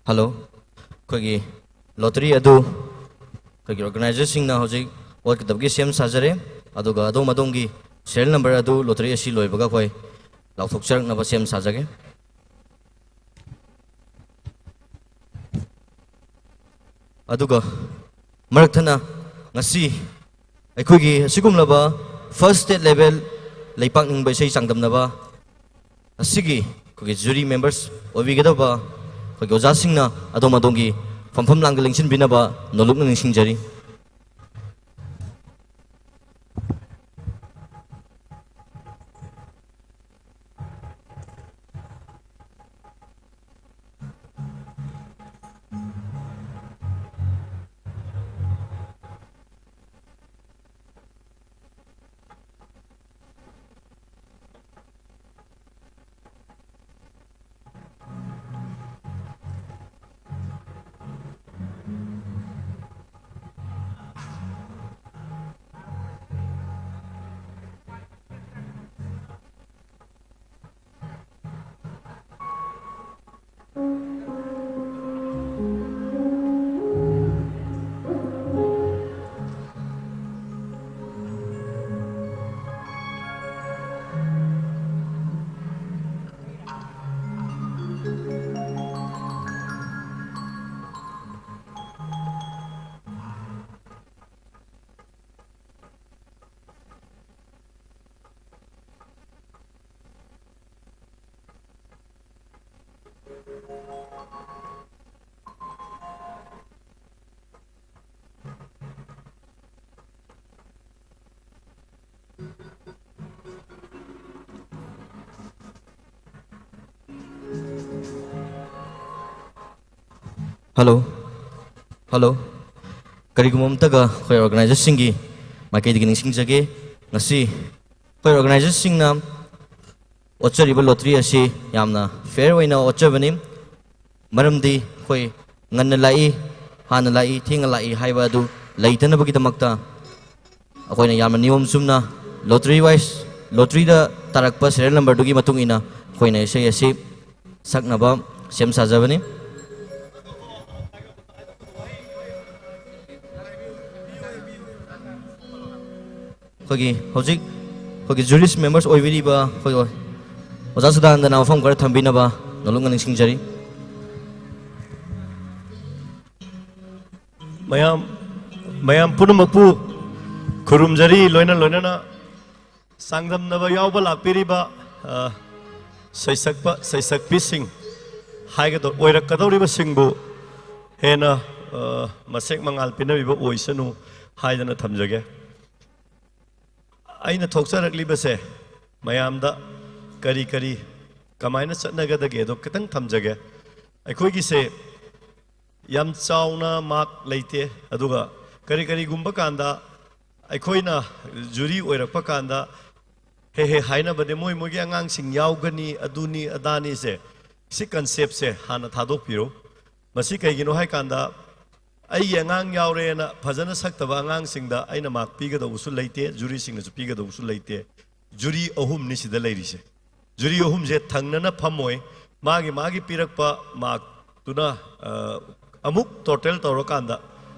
ꯍꯜꯂꯣ, ꯑꯩꯈꯣꯏꯒꯤ ꯂꯣꯇꯔꯤ ꯑꯗꯨ ꯑꯩꯈꯣꯏꯒꯤ ꯑꯣꯔꯒꯅꯥꯏꯖꯔꯁꯤꯡꯅ ꯍꯧꯖꯤꯛ ꯑꯣꯠꯀꯗꯕꯒꯤ ꯁꯦꯝ ꯁꯥꯖꯔꯦ꯫ ꯑꯗꯨꯒ ꯑꯗꯣꯝ ꯑꯗꯣꯝꯒꯤ ꯁꯦꯔꯤꯌꯦꯜ ꯅꯝꯕꯔ ꯑꯗꯨ ꯂꯣꯇꯔꯤ ꯑꯁꯤ ꯂꯣꯏꯕꯒ ꯑꯩꯈꯣꯏ ꯂꯥꯎꯊꯣꯛꯆꯔꯛꯅꯕ ꯁꯦꯝ ꯁꯥꯖꯒꯦ꯫ ꯑꯗꯨꯒ ꯃꯔꯛ ꯊꯠꯅ ꯉꯁꯤ ꯑꯩꯈꯣꯏꯒꯤ ꯑꯁꯤꯒꯨꯝꯂꯕ ꯐꯥꯔꯁ ꯁ꯭ꯇꯦꯠ ꯂꯦꯚꯦꯜ ꯂꯩꯄꯥꯛ ꯅꯤꯡꯕ ꯏꯁꯩ ꯆꯥꯡꯗꯝꯅꯕ ꯑꯁꯤꯒꯤ ꯑꯩꯈꯣꯏꯒꯤ ꯖꯨꯔꯤ ꯃꯦꯝꯕꯔꯁ ꯑꯣꯏꯕꯤꯒꯗꯕ ꯑꯩꯈꯣꯏꯒꯤ ꯑꯣꯖꯥꯁꯤꯡꯅ ꯑꯗꯣꯝ ꯑꯗꯣꯝꯒꯤ ꯐꯝꯐꯝ ꯂꯥꯡꯗ ꯂꯦꯡꯁꯤꯟꯕꯤꯅꯕ ꯅꯣꯂꯨꯛꯅ ꯅꯤꯡꯁꯤꯡꯖꯔꯤ꯫ ꯍꯜꯂꯣ꯫ ꯍꯜꯂꯣ꯫ ꯀꯔꯤꯒꯨꯝꯕ ꯑꯃꯠꯇꯒ ꯑꯩꯈꯣꯏ ꯑꯣꯔꯒꯅꯥꯏꯖꯔꯁꯤꯡꯒꯤ ꯃꯥꯏꯀꯩꯗꯒꯤ ꯅꯤꯡꯁꯤꯡꯖꯒꯦ꯫ ꯉꯁꯤ ꯑꯩꯈꯣꯏ ꯑꯣꯔꯒꯅꯥꯏꯖꯔꯁꯤꯡꯅ ꯑꯣꯠꯆꯔꯤꯕ ꯂꯣꯇꯔꯤ ꯑꯁꯤ ꯌꯥꯝꯅ ꯐꯤꯌꯔ ꯑꯣꯏꯅ ꯑꯣꯠꯆꯕꯅꯤ꯫ ꯃꯔꯝꯗꯤ ꯑꯩꯈꯣꯏ ꯉꯟꯅ ꯂꯥꯛꯏ, ꯍꯥꯟꯅ ꯂꯥꯛꯏ, ꯊꯦꯡꯅ ꯂꯥꯛꯏ ꯍꯥꯏꯕ ꯑꯗꯨ ꯂꯩꯇꯅꯕꯒꯤꯗꯃꯛꯇ ꯑꯩꯈꯣꯏꯅ ꯌꯥꯝꯅ ꯅꯤꯌꯣꯝ ꯆꯨꯝꯅ ꯂꯣꯇꯔꯤ ꯋꯥꯏꯁ, ꯂꯣꯇꯔꯤꯗ ꯇꯥꯔꯛꯄ ꯁꯦꯔꯤꯌꯦꯜ ꯅꯝꯕꯔꯗꯨꯒꯤ ꯃꯇꯨꯡ ꯏꯟꯅ ꯑꯩꯈꯣꯏꯅ ꯏꯁꯩ ꯑꯁꯤ ꯁꯛꯅꯕ ꯁꯦꯝ ꯁꯥꯖꯕꯅꯤ꯫ ꯑꯩꯈꯣꯏꯒꯤ ꯍꯧꯖꯤꯛ ꯑꯩꯈꯣꯏꯒꯤ ꯖꯨꯔꯤꯁ ꯃꯦꯝꯕꯔꯁ ꯑꯣꯏꯕꯤꯔꯤꯕ ꯑꯩꯈꯣꯏ ꯑꯣꯖꯥ ꯁꯗꯥꯅꯟꯗꯅ ꯋꯥꯐꯝ ꯈꯔ ꯊꯝꯕꯤꯅꯕ ꯅꯣꯂꯨꯛꯅ ꯅꯤꯡꯁꯤꯡꯖꯔꯤ꯫ ꯃꯌꯥꯝ, ꯃꯌꯥꯝ ꯄꯨꯝꯅꯃꯛꯄꯨ ꯈꯨꯔꯨꯝꯖꯔꯤ꯫ ꯂꯣꯏꯅ ꯂꯣꯏꯅꯅ ꯆꯥꯡꯗꯝꯅꯕ ꯌꯥꯎꯕ ꯂꯥꯛꯄꯤꯔꯤꯕ, ꯑ, ꯁꯩꯁꯛꯄ, ꯁꯩꯁꯛꯄꯤꯁꯤꯡ ꯍꯥꯏꯒꯗꯧ-, ꯑꯣꯏꯔꯛꯀꯗꯧꯔꯤꯕꯁꯤꯡꯕꯨ ꯍꯦꯟꯅ, ꯑ, ꯃꯁꯦꯛ ꯃꯉꯥꯜ ꯄꯤꯅꯕꯤꯕ ꯑꯣꯏꯁꯅꯨ ꯍꯥꯏꯗꯅ ꯊꯝꯖꯒꯦ꯫ ꯑꯩꯅ ꯊꯣꯛꯆꯔꯛꯂꯤꯕꯁꯦ ꯃꯌꯥꯝꯗ ꯀꯔꯤ ꯀꯔꯤ ꯀꯃꯥꯏꯅ ꯆꯠꯅꯒꯗꯒꯦꯗꯣ ꯈꯤꯇꯪ ꯊꯝꯖꯒꯦ꯫ ꯑꯩꯈꯣꯏꯒꯤꯁꯦ ꯌꯥꯝ ꯆꯥꯎꯅ ꯃꯥꯔꯛ ꯂꯩꯇꯦ꯫ ꯑꯗꯨꯒ ꯀꯔꯤ ꯀꯔꯤꯒꯨꯝꯕ ꯀꯥꯟꯗ ꯑꯩꯈꯣꯏꯅ ꯖꯨꯔꯤ ꯑꯣꯏꯔꯛꯄ ꯀꯥꯟꯗ ꯍꯦꯛ ꯍꯦꯛ ꯍꯥꯏꯅꯕꯅꯦ, "ꯃꯣꯏ ꯃꯣꯏꯒꯤ ꯑꯉꯥꯡꯁꯤꯡ ꯌꯥꯎꯒꯅꯤ, ꯑꯗꯨꯅꯤ ꯑꯗꯥꯅꯤꯁꯦ"꯫ ꯁꯤ ꯀꯟꯁꯦꯞꯁꯦ ꯍꯥꯟꯅ ꯊꯥꯗꯣꯛꯄꯤꯔꯣ꯫ ꯃꯁꯤ ꯀꯩꯒꯤꯅꯣ ꯍꯥꯏꯀꯥꯟꯗ, ꯑꯩꯒꯤ ꯑꯉꯥꯡ ꯌꯥꯎꯔꯦꯅ ꯐꯖꯅ ꯁꯛꯇꯕ ꯑꯉꯥꯡꯁꯤꯡꯗ ꯑꯩꯅ ꯃꯥꯔꯛ ꯄꯤꯒꯗꯧꯕꯁꯨ ꯂꯩꯇꯦ, ꯖꯨꯔꯤꯁꯤꯡꯅꯁꯨ ꯄꯤꯒꯗꯧꯕꯁꯨ ꯂꯩꯇꯦ꯫ ꯖꯨꯔꯤ ꯑꯍꯨꯝꯅꯤ ꯁꯤꯗ ꯂꯩꯔꯤꯁꯦ꯫ ꯖꯨꯔꯤ ꯑꯍꯨꯝꯁꯦ ꯊꯪꯅꯅ ꯐꯝꯃꯣꯏ꯫ ꯃꯥꯒꯤ, ꯃꯥꯒꯤ ꯄꯤꯔꯛꯄ ꯃꯥꯔꯛꯇꯨꯅ, ꯑ, ꯑꯃꯨꯛ ꯇꯣꯇꯦꯜ ꯇꯧꯔꯀꯥꯟꯗ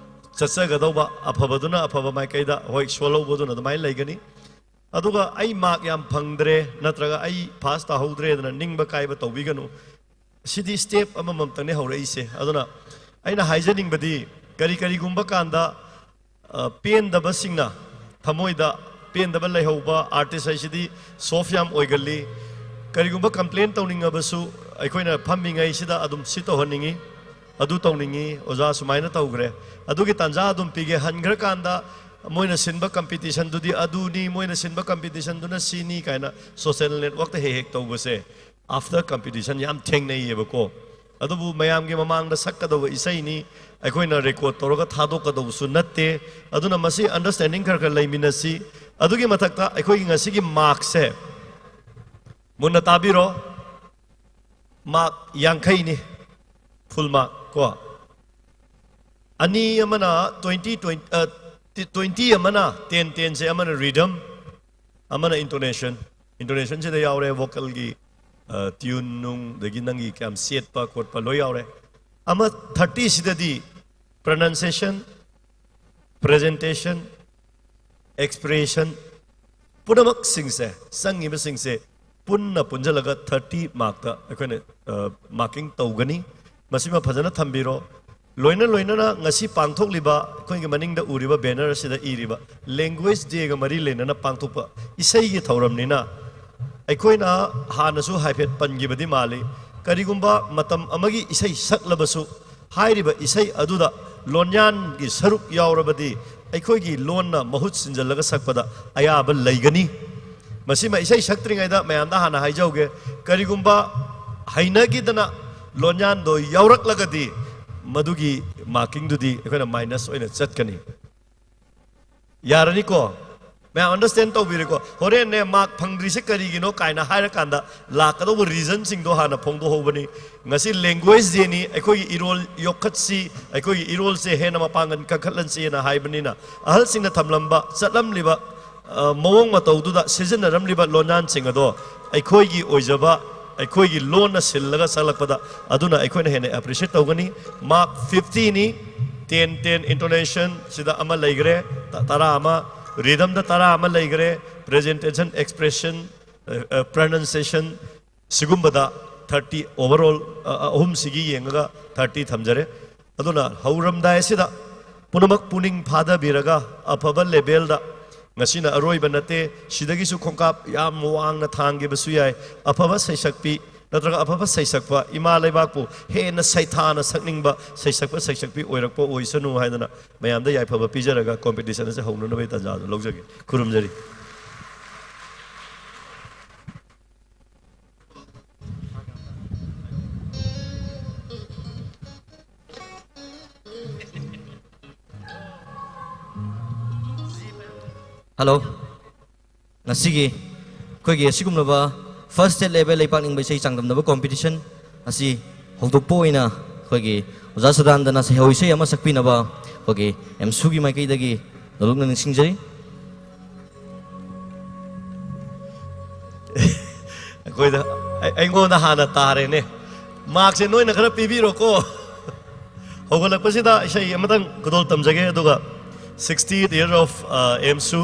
ꯆꯠꯆꯒꯗꯧꯕ, ꯑꯐꯕꯗꯨꯅ ꯑꯐꯕ ꯃꯥꯏꯀꯩꯗ, ꯍꯣꯏ, ꯁꯣꯜꯍꯧꯕꯗꯨꯅ ꯑꯗꯨꯃꯥꯏꯅ ꯂꯩꯒꯅꯤ꯫ ꯑꯗꯨꯒ ꯑꯩ ꯃꯥꯔꯛ ꯌꯥꯝ ꯐꯪꯗ꯭ꯔꯦ, ꯅꯠꯇ꯭ꯔꯒ ꯑꯩ ꯄꯥꯁ ꯇꯥꯍꯧꯗ꯭ꯔꯦꯗꯅ ꯅꯤꯡꯕ ꯀꯥꯏꯕ ꯇꯧꯕꯤꯒꯅꯨ꯫ ꯁꯤꯗꯤ ꯁ꯭ꯇꯦꯞ ꯑꯃꯃꯝꯇꯪꯅꯦ ꯍꯧꯔꯛꯏꯁꯦ꯫ ꯑꯗꯨꯅ ꯑꯩꯅ ꯍꯥꯏꯖꯅꯤꯡꯕꯗꯤ, ꯀꯔꯤ ꯀꯔꯤꯒꯨꯝꯕ ꯀꯥꯟꯗ, ꯑ, ꯄꯦꯟꯗꯕꯁꯤꯡꯅ, ꯊꯃꯣꯏꯗ ꯄꯦꯟꯗꯕ ꯂꯩꯍꯧꯕ ꯑꯥꯔꯇꯤꯁ ꯍꯥꯏꯁꯤꯗꯤ ꯁꯣꯐ ꯌꯥꯝ ꯑꯣꯏꯒꯜꯂꯤ꯫ ꯀꯔꯤꯒꯨꯝꯕ ꯀꯝꯄ꯭ꯂꯦꯟ ꯇꯧꯅꯤꯡꯉꯕꯁꯨ ꯑꯩꯈꯣꯏꯅ ꯐꯝꯃꯤꯉꯩꯁꯤꯗ ꯑꯗꯨꯝ ꯁꯤ ꯇꯧꯍꯟꯅꯤꯡꯉꯤ, ꯑꯗꯨ ꯇꯧꯅꯤꯡꯉꯤ, ꯑꯣꯖꯥ ꯁꯨꯃꯥꯏꯅ ꯇꯧꯈ꯭ꯔꯦ꯫ ꯑꯗꯨꯒꯤ ꯇꯥꯟꯖꯥ ꯑꯗꯨꯝ ꯄꯤꯒꯦ꯫ ꯍꯟꯈ꯭ꯔꯀꯥꯟꯗ ꯃꯣꯏꯅ ꯁꯤꯟꯕ ꯀꯝꯄꯤꯇꯤꯁꯟꯗꯨꯗꯤ ꯑꯗꯨꯅꯤ, ꯃꯣꯏꯅ ꯁꯤꯟꯕ ꯀꯝꯄꯤꯇꯤꯁꯟꯗꯨꯅ ꯁꯤꯅꯤ ꯀꯥꯏꯅ ꯁꯣꯁꯦꯜ ꯅꯦꯠꯋꯥꯛꯇ ꯍꯦꯛ ꯍꯦꯛ ꯇꯧꯕꯁꯦ, ꯑꯥꯐꯇꯔ ꯀꯝꯄꯤꯇꯤꯁꯟ ꯌꯥꯝ ꯊꯦꯡꯅꯩꯌꯦꯕꯀꯣ꯫ ꯑꯗꯨꯕꯨ ꯃꯌꯥꯝꯒꯤ ꯃꯃꯥꯡꯗ ꯁꯛꯀꯗꯧꯕ ꯏꯁꯩꯅꯤ, ꯑꯩꯈꯣꯏꯅ ꯔꯦꯀꯣꯔꯗ ꯇꯧꯔꯒ ꯊꯥꯗꯣꯛꯀꯗꯧꯕꯁꯨ ꯅꯠꯇꯦ꯫ ꯑꯗꯨꯅ ꯃꯁꯤ ꯑꯟꯗꯔꯁ꯭ꯇꯦꯟꯗꯤꯡ ꯈꯔ ꯈꯔ ꯂꯩꯃꯤꯟꯅꯁꯤ꯫ ꯑꯗꯨꯒꯤ ꯃꯊꯛꯇ ꯑꯩꯈꯣꯏꯒꯤ ꯉꯁꯤꯒꯤ ꯃꯥꯔꯛꯁꯦ ꯃꯨꯟꯅ ꯇꯥꯕꯤꯔꯣ, ꯃꯥꯔꯛ ꯌꯥꯡꯈꯩꯅꯤ, ꯐꯨꯜ ꯃꯥꯔꯛ ꯀꯣ꯫ ꯑꯅꯤ ꯑꯃꯅ ꯇ꯭ꯋꯦꯟꯇꯤ, ꯇ꯭ꯋꯦꯟꯇꯤ, ꯑ, ꯇ꯭ꯋꯦꯟꯇꯤ ꯑꯃꯅ ꯇꯦꯟ ꯇꯦꯟꯁꯦ, ꯑꯃꯅ ꯔꯤꯗꯝ, ꯑꯃꯅ ꯏꯟꯇꯣꯅꯦꯁꯟ꯫ ꯏꯟꯇꯣꯅꯦꯁꯟꯁꯤꯗ ꯌꯥꯎꯔꯦ ꯚꯣꯀꯦꯜꯒꯤ, ꯑ, ꯇ꯭ꯌꯨꯟ ꯅꯨꯡ, ꯑꯗꯒꯤ ꯅꯪꯒꯤ ꯀꯌꯥꯝ ꯆꯦꯠꯄ ꯈꯣꯠꯄ ꯂꯣꯏ ꯌꯥꯎꯔꯦ꯫ ꯑꯃ ꯊꯥꯔꯇꯤꯁꯤꯗꯗꯤ ꯄ꯭ꯔꯅꯟꯁꯤꯌꯦꯁꯟ, ꯄ꯭ꯔꯖꯦꯟꯇꯦꯁꯟ, ꯑꯦꯛꯁꯄ꯭ꯔꯦꯁꯟ, ꯄꯨꯝꯅꯃꯛꯁꯤꯡꯁꯦ, ꯆꯪꯉꯤꯕꯁꯤꯡꯁꯦ ꯄꯨꯟꯅ ꯄꯨꯟꯁꯤꯜꯂꯒ ꯊꯥꯔꯇꯤ ꯃꯥꯔꯛꯇ ꯑꯩꯈꯣꯏꯅ ꯃꯥꯔꯀꯤꯡ ꯇꯧꯒꯅꯤ꯫ ꯃꯁꯤꯃ ꯐꯖꯅ ꯊꯝꯕꯤꯔꯣ꯫ ꯂꯣꯏꯅ ꯂꯣꯏꯅꯅ ꯉꯁꯤ ꯄꯥꯡꯊꯣꯛꯂꯤꯕ, ꯑꯩꯈꯣꯏꯒꯤ ꯃꯅꯤꯡꯗ ꯎꯔꯤꯕ ꯕꯦꯅꯔ ꯑꯁꯤꯗ ꯏꯔꯤꯕ ꯂꯦꯡꯒ꯭ꯋꯦꯖ ꯗꯦꯒ ꯃꯔꯤ ꯂꯩꯅꯅ ꯄꯥꯡꯊꯣꯛꯄ ꯏꯁꯩꯒꯤ ꯊꯧꯔꯝꯅꯤꯅ, ꯑꯩꯈꯣꯏꯅ ꯍꯥꯟꯅꯁꯨ ꯍꯥꯏꯐꯦꯠ ꯄꯟꯈꯤꯕꯗꯤ ꯃꯥꯜꯂꯤ, ꯀꯔꯤꯒꯨꯝꯕ ꯃꯇꯝ ꯑꯃꯒꯤ ꯏꯁꯩ ꯁꯛꯂꯕꯁꯨ, ꯍꯥꯏꯔꯤꯕ ꯏꯁꯩ ꯑꯗꯨꯗ ꯂꯣꯟꯌꯥꯟꯒꯤ ꯁꯔꯨꯛ ꯌꯥꯎꯔꯕꯗꯤ ꯑꯩꯈꯣꯏꯒꯤ ꯂꯣꯟꯅ ꯃꯍꯨꯠ ꯁꯤꯟꯖꯜꯂꯒ ꯁꯛꯄꯗ ꯑꯌꯥꯕ ꯂꯩꯒꯅꯤ꯫ ꯃꯁꯤꯃ ꯏꯁꯩ ꯁꯛꯇ꯭ꯔꯤꯉꯩꯗ ꯃꯌꯥꯝꯗ ꯍꯥꯟꯅ ꯍꯥꯏꯖꯍꯧꯒꯦ, ꯀꯔꯤꯒꯨꯝꯕ ꯍꯩꯅꯈꯤꯗꯅ ꯂꯣꯟꯌꯥꯟꯗꯣ ꯌꯥꯎꯔꯛꯂꯒꯗꯤ ꯃꯗꯨꯒꯤ ꯃꯥꯔꯀꯤꯡꯗꯨꯗꯤ ꯑꯩꯈꯣꯏꯅ ꯃꯥꯏꯅꯁ ꯑꯣꯏꯅ ꯆꯠꯀꯅꯤ꯫ ꯌꯥꯔꯅꯤꯀꯣ? ꯃꯌꯥꯝ ꯑꯟꯗꯔꯁ꯭ꯇꯦꯟ ꯇꯧꯕꯤꯔꯦꯀꯣ? ꯍꯣꯔꯦꯟꯅꯦ ꯃꯥꯔꯛ ꯐꯪꯗ꯭ꯔꯤꯁꯦ ꯀꯔꯤꯒꯤꯅꯣ ꯀꯥꯏꯅ ꯍꯥꯏꯔꯀꯥꯟꯗ ꯂꯥꯛꯀꯗꯧꯕ ꯔꯤꯖꯟꯁꯤꯡꯗꯣ ꯍꯥꯟꯅ ꯐꯣꯡꯗꯣꯛꯍꯧꯕꯅꯤ꯫ ꯉꯁꯤ ꯂꯦꯡꯒ꯭ꯋꯦꯖ ꯗꯦꯅꯤ, ꯑꯩꯈꯣꯏꯒꯤ ꯏꯔꯣꯜ ꯌꯣꯛꯈꯠꯁꯤ, ꯑꯩꯈꯣꯏꯒꯤ ꯏꯔꯣꯜꯁꯦ ꯍꯦꯟꯅ ꯃꯄꯥꯡꯒꯜ ꯀꯟꯈꯠꯍꯟꯁꯤꯅ ꯍꯥꯏꯕꯅꯤꯅ, ꯑꯍꯜꯁꯤꯡꯅ ꯊꯝꯂꯝꯕ, ꯆꯠꯂꯝꯂꯤꯕ, ꯑ, ꯃꯑꯣꯡ ꯃꯇꯧꯗꯨꯗ ꯁꯤꯖꯤꯟꯅꯔꯝꯂꯤꯕ ꯂꯣꯟꯌꯥꯟꯁꯤꯡ ꯑꯗꯣ ꯑꯩꯈꯣꯏꯒꯤ ꯑꯣꯏꯖꯕ, ꯑꯩꯈꯣꯏꯒꯤ ꯂꯣꯟꯅ ꯁꯤꯜꯂꯒ ꯁꯛꯂꯛꯄꯗ ꯑꯗꯨꯅ ꯑꯩꯈꯣꯏꯅ ꯍꯦꯟꯅ ꯑꯦꯄ꯭ꯔꯤꯁꯤꯌꯦꯠ ꯇꯧꯒꯅꯤ꯫ ꯃꯥꯔꯛ ꯐꯤꯐꯇꯤꯅꯤ꯫ ꯇꯦꯟ ꯇꯦꯟ ꯏꯟꯇꯣꯅꯦꯁꯟ ꯁꯤꯗ ꯑꯃ ꯂꯩꯈ꯭ꯔꯦ, ꯇ-, ꯇꯔꯥ ꯑꯃ, ꯔꯤꯗꯝꯗ ꯇꯔꯥ ꯑꯃ ꯂꯩꯈ꯭ꯔꯦ, ꯄ꯭ꯔꯖꯦꯟꯇꯦꯁꯟ, ꯑꯦꯛꯁꯄ꯭ꯔꯦꯁꯟ, ꯄ꯭ꯔꯅꯟꯁꯤꯌꯦꯁꯟ, ꯁꯤꯒꯨꯝꯕꯗ ꯊꯥꯔꯇꯤ ꯑꯣꯚꯔꯑꯣꯜ, ꯑ, ꯑ, ꯑꯍꯨꯝꯁꯤꯒꯤ ꯌꯦꯡꯉꯒ ꯊꯥꯔꯇꯤ ꯊꯝꯖꯔꯦ꯫ ꯑꯗꯨꯅ ꯍꯧꯔꯝꯗꯥꯏ ꯑꯁꯤꯗ ꯄꯨꯝꯅꯃꯛ ꯄꯨꯛꯅꯤꯡ ꯐꯥꯗꯕꯤꯔꯒ ꯑꯐꯕ ꯂꯦꯚꯦꯜꯗ, ꯉꯁꯤꯅ ꯑꯔꯣꯏꯕ ꯅꯠꯇꯦ, ꯁꯤꯗꯒꯤꯁꯨ ꯈꯣꯡꯀꯥꯞ ꯌꯥꯝ ꯋꯥꯡꯅ ꯊꯥꯡꯈꯤꯕꯁꯨ ꯌꯥꯏ, ꯑꯐꯕ ꯁꯩꯁꯛꯄꯤ ꯅꯠꯇ꯭ꯔꯒ ꯑꯐꯕ ꯁꯩꯁꯛꯄ, ꯏꯃꯥ ꯂꯩꯕꯥꯛꯄꯨ ꯍꯦꯟꯅ ꯁꯩꯊꯥꯅ ꯁꯛꯅꯤꯡꯕ ꯁꯩꯁꯛꯄ ꯁꯩꯁꯛꯄꯤ ꯑꯣꯏꯔꯛꯄ ꯑꯣꯏꯁꯅꯨ ꯍꯥꯏꯗꯅ ꯃꯌꯥꯝꯗ ꯌꯥꯏꯐꯕ ꯄꯤꯖꯔꯒ ꯀꯣꯝꯄꯤꯇꯤꯁꯟ ꯑꯁꯤ ꯍꯧꯅꯅꯕꯒꯤ ꯇꯥꯟꯖꯥꯗꯨ ꯂꯧꯖꯒꯦ꯫ ꯈꯨꯔꯨꯝꯖꯔꯤ꯫ ꯍꯜꯂꯣ꯫ ꯉꯁꯤꯒꯤ ꯑꯩꯈꯣꯏꯒꯤ ꯑꯁꯤꯒꯨꯝꯂꯕ ꯐꯥꯔꯁ ꯁ꯭ꯇꯦꯠ ꯂꯦꯚꯦꯜ ꯂꯩꯄꯥꯛ ꯅꯤꯡꯕ ꯏꯁꯩ ꯆꯥꯡꯗꯝꯅꯕ ꯀꯣꯝꯄꯤꯇꯤꯁꯟ ꯑꯁꯤ ꯍꯧꯗꯣꯛꯄ ꯑꯣꯏꯅ ꯑꯩꯈꯣꯏꯒꯤ ꯑꯣꯖꯥ ꯁꯗꯥꯅꯟꯗꯅ ꯁꯩꯍꯧ ꯏꯁꯩ ꯑꯃ ꯁꯛꯄꯤꯅꯕ ꯑꯩꯈꯣꯏꯒꯤ ꯑꯦꯝꯁꯨꯒꯤ ꯃꯥꯏꯀꯩꯗꯒꯤ ꯅꯣꯂꯨꯛꯅ ꯅꯤꯡꯁꯤꯡꯖꯔꯤ꯫ ꯑꯩꯈꯣꯏꯗ, ꯑꯩ-, ꯑꯩꯉꯣꯟꯗ ꯍꯥꯟꯅ ꯇꯥꯔꯦꯅꯦ꯫ ꯃꯥꯔꯛꯁꯦ ꯅꯣꯏꯅ ꯈꯔ ꯄꯤꯕꯤꯔꯣꯀꯣ꯫ ꯍꯧꯒꯠꯂꯛꯄꯁꯤꯗ ꯏꯁꯩ ꯑꯃꯇꯪ ꯈꯨꯗꯣꯜ ꯇꯝꯖꯒꯦ, ꯑꯗꯨꯒ Sixtieth year of, uh, AIMSU,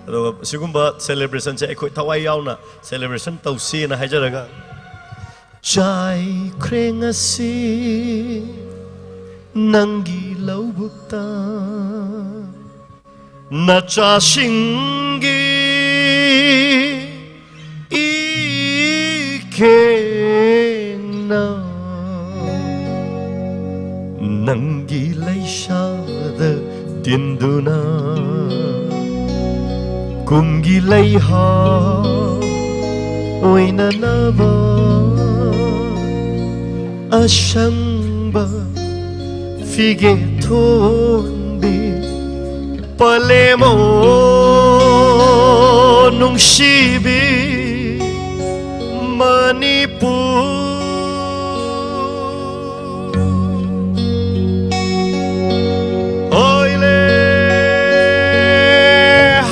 ꯑꯗꯨꯒ ꯁꯤꯒꯨꯝꯕ celebration ꯁꯦ ꯑꯩꯈꯣꯏ ꯊꯋꯥꯏ ꯌꯥꯎꯅ celebration ꯇꯧꯁꯤꯅ ꯍꯥꯏꯖꯔꯒ, ꯆꯥꯏꯈ꯭ꯔꯦ ꯉꯁꯤ ꯅꯪꯒꯤ ꯂꯧꯕꯨꯛꯇ ꯅꯆꯥꯁꯤꯡꯒꯤ ꯏꯈꯦꯡꯅ ꯅꯪꯒꯤ ꯂꯩꯁꯥꯗ ꯇꯤꯟꯗꯨꯅ ꯀꯨꯝꯒꯤ ꯂꯩꯍꯥꯎ ꯑꯣꯏꯅꯅꯕ ꯑꯁꯪꯕ ꯐꯤꯒꯦ ꯊꯣꯟꯕꯤ ꯄꯂꯦꯝ ꯑꯣ ꯅꯨꯡꯁꯤꯕꯤ ꯃꯅꯤꯄꯨꯔ꯫ ꯍꯣꯏꯂꯦ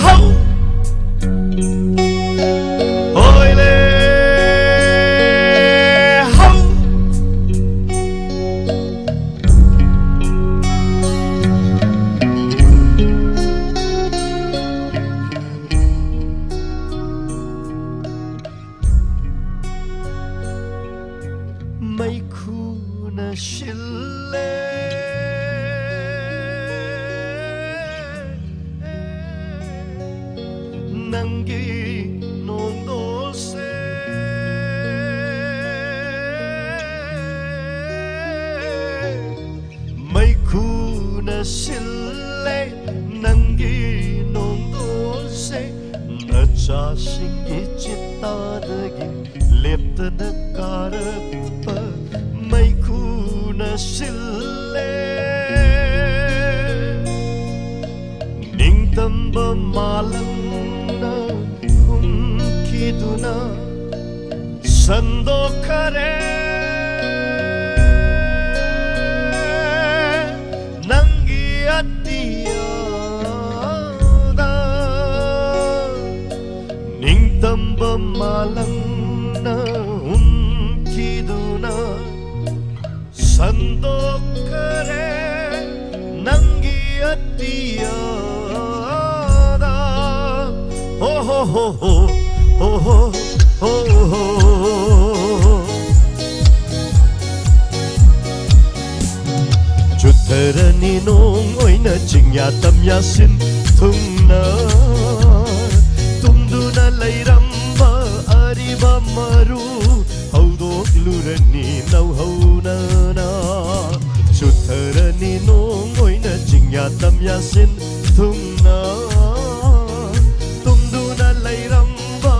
ꯍꯧ, ꯍꯣꯏꯂꯦ ꯍꯧ꯫ ꯃꯩꯈꯨꯅ ꯁꯤꯜꯂꯦ ꯅꯪꯒꯤ ꯅꯣꯡꯗꯣꯜꯁꯦ꯫ ꯃꯩꯈꯨꯅ ꯁꯤꯜꯂꯦ ꯅꯪꯒꯤ ꯅꯣꯡꯗꯣꯜꯁꯦ꯫ ꯅꯆꯥꯁꯤꯡꯒꯤ ꯆꯤꯠꯇꯥꯗꯒꯤ ꯂꯦꯞꯇꯅ ꯀꯥꯔꯛꯄ ꯃꯩꯈꯨꯅ ꯁꯤꯜꯂꯦ꯫ ꯅꯤꯡꯇꯝꯕ ꯃꯥꯂꯪꯅ ꯍꯨꯝꯈꯤꯗꯨꯅ ꯁꯟꯗꯣꯛꯈꯔꯦ ꯅꯪꯒꯤ ꯑꯇꯤꯌꯥꯗ꯫ ꯅꯤꯡꯇꯝꯕ ꯃꯥꯂꯪꯅ ꯍꯨꯝꯈꯤꯗꯨꯅ ꯁꯟꯗꯣꯛꯈꯔꯦ ꯅꯪꯒꯤ ꯑꯇꯤꯌꯥ꯫ ꯍꯣ, ꯍꯣ, ꯍꯣ, ꯍꯣ, ꯍꯣ꯫ ꯆꯨꯊꯔꯅꯤ ꯅꯣꯡ ꯑꯣꯏꯅ ꯆꯤꯡꯌꯥ ꯇꯝꯌꯥ ꯁꯤꯟ ꯊꯨꯡꯅ, ꯇꯨꯝꯗꯨꯅ ꯂꯩꯔꯝꯕ ꯑꯔꯤꯕ ꯃꯔꯨ ꯍꯧꯗꯣꯛꯂꯨꯔꯅꯤ ꯅꯧꯍꯧꯅꯅ꯫ ꯆꯨꯊꯔꯅꯤ ꯅꯣꯡ ꯑꯣꯏꯅ ꯆꯤꯡꯌꯥ ꯇꯝꯌꯥ ꯁꯤꯟ ꯊꯨꯡꯅ, ꯇꯨꯝꯗꯨꯅ ꯂꯩꯔꯝꯕ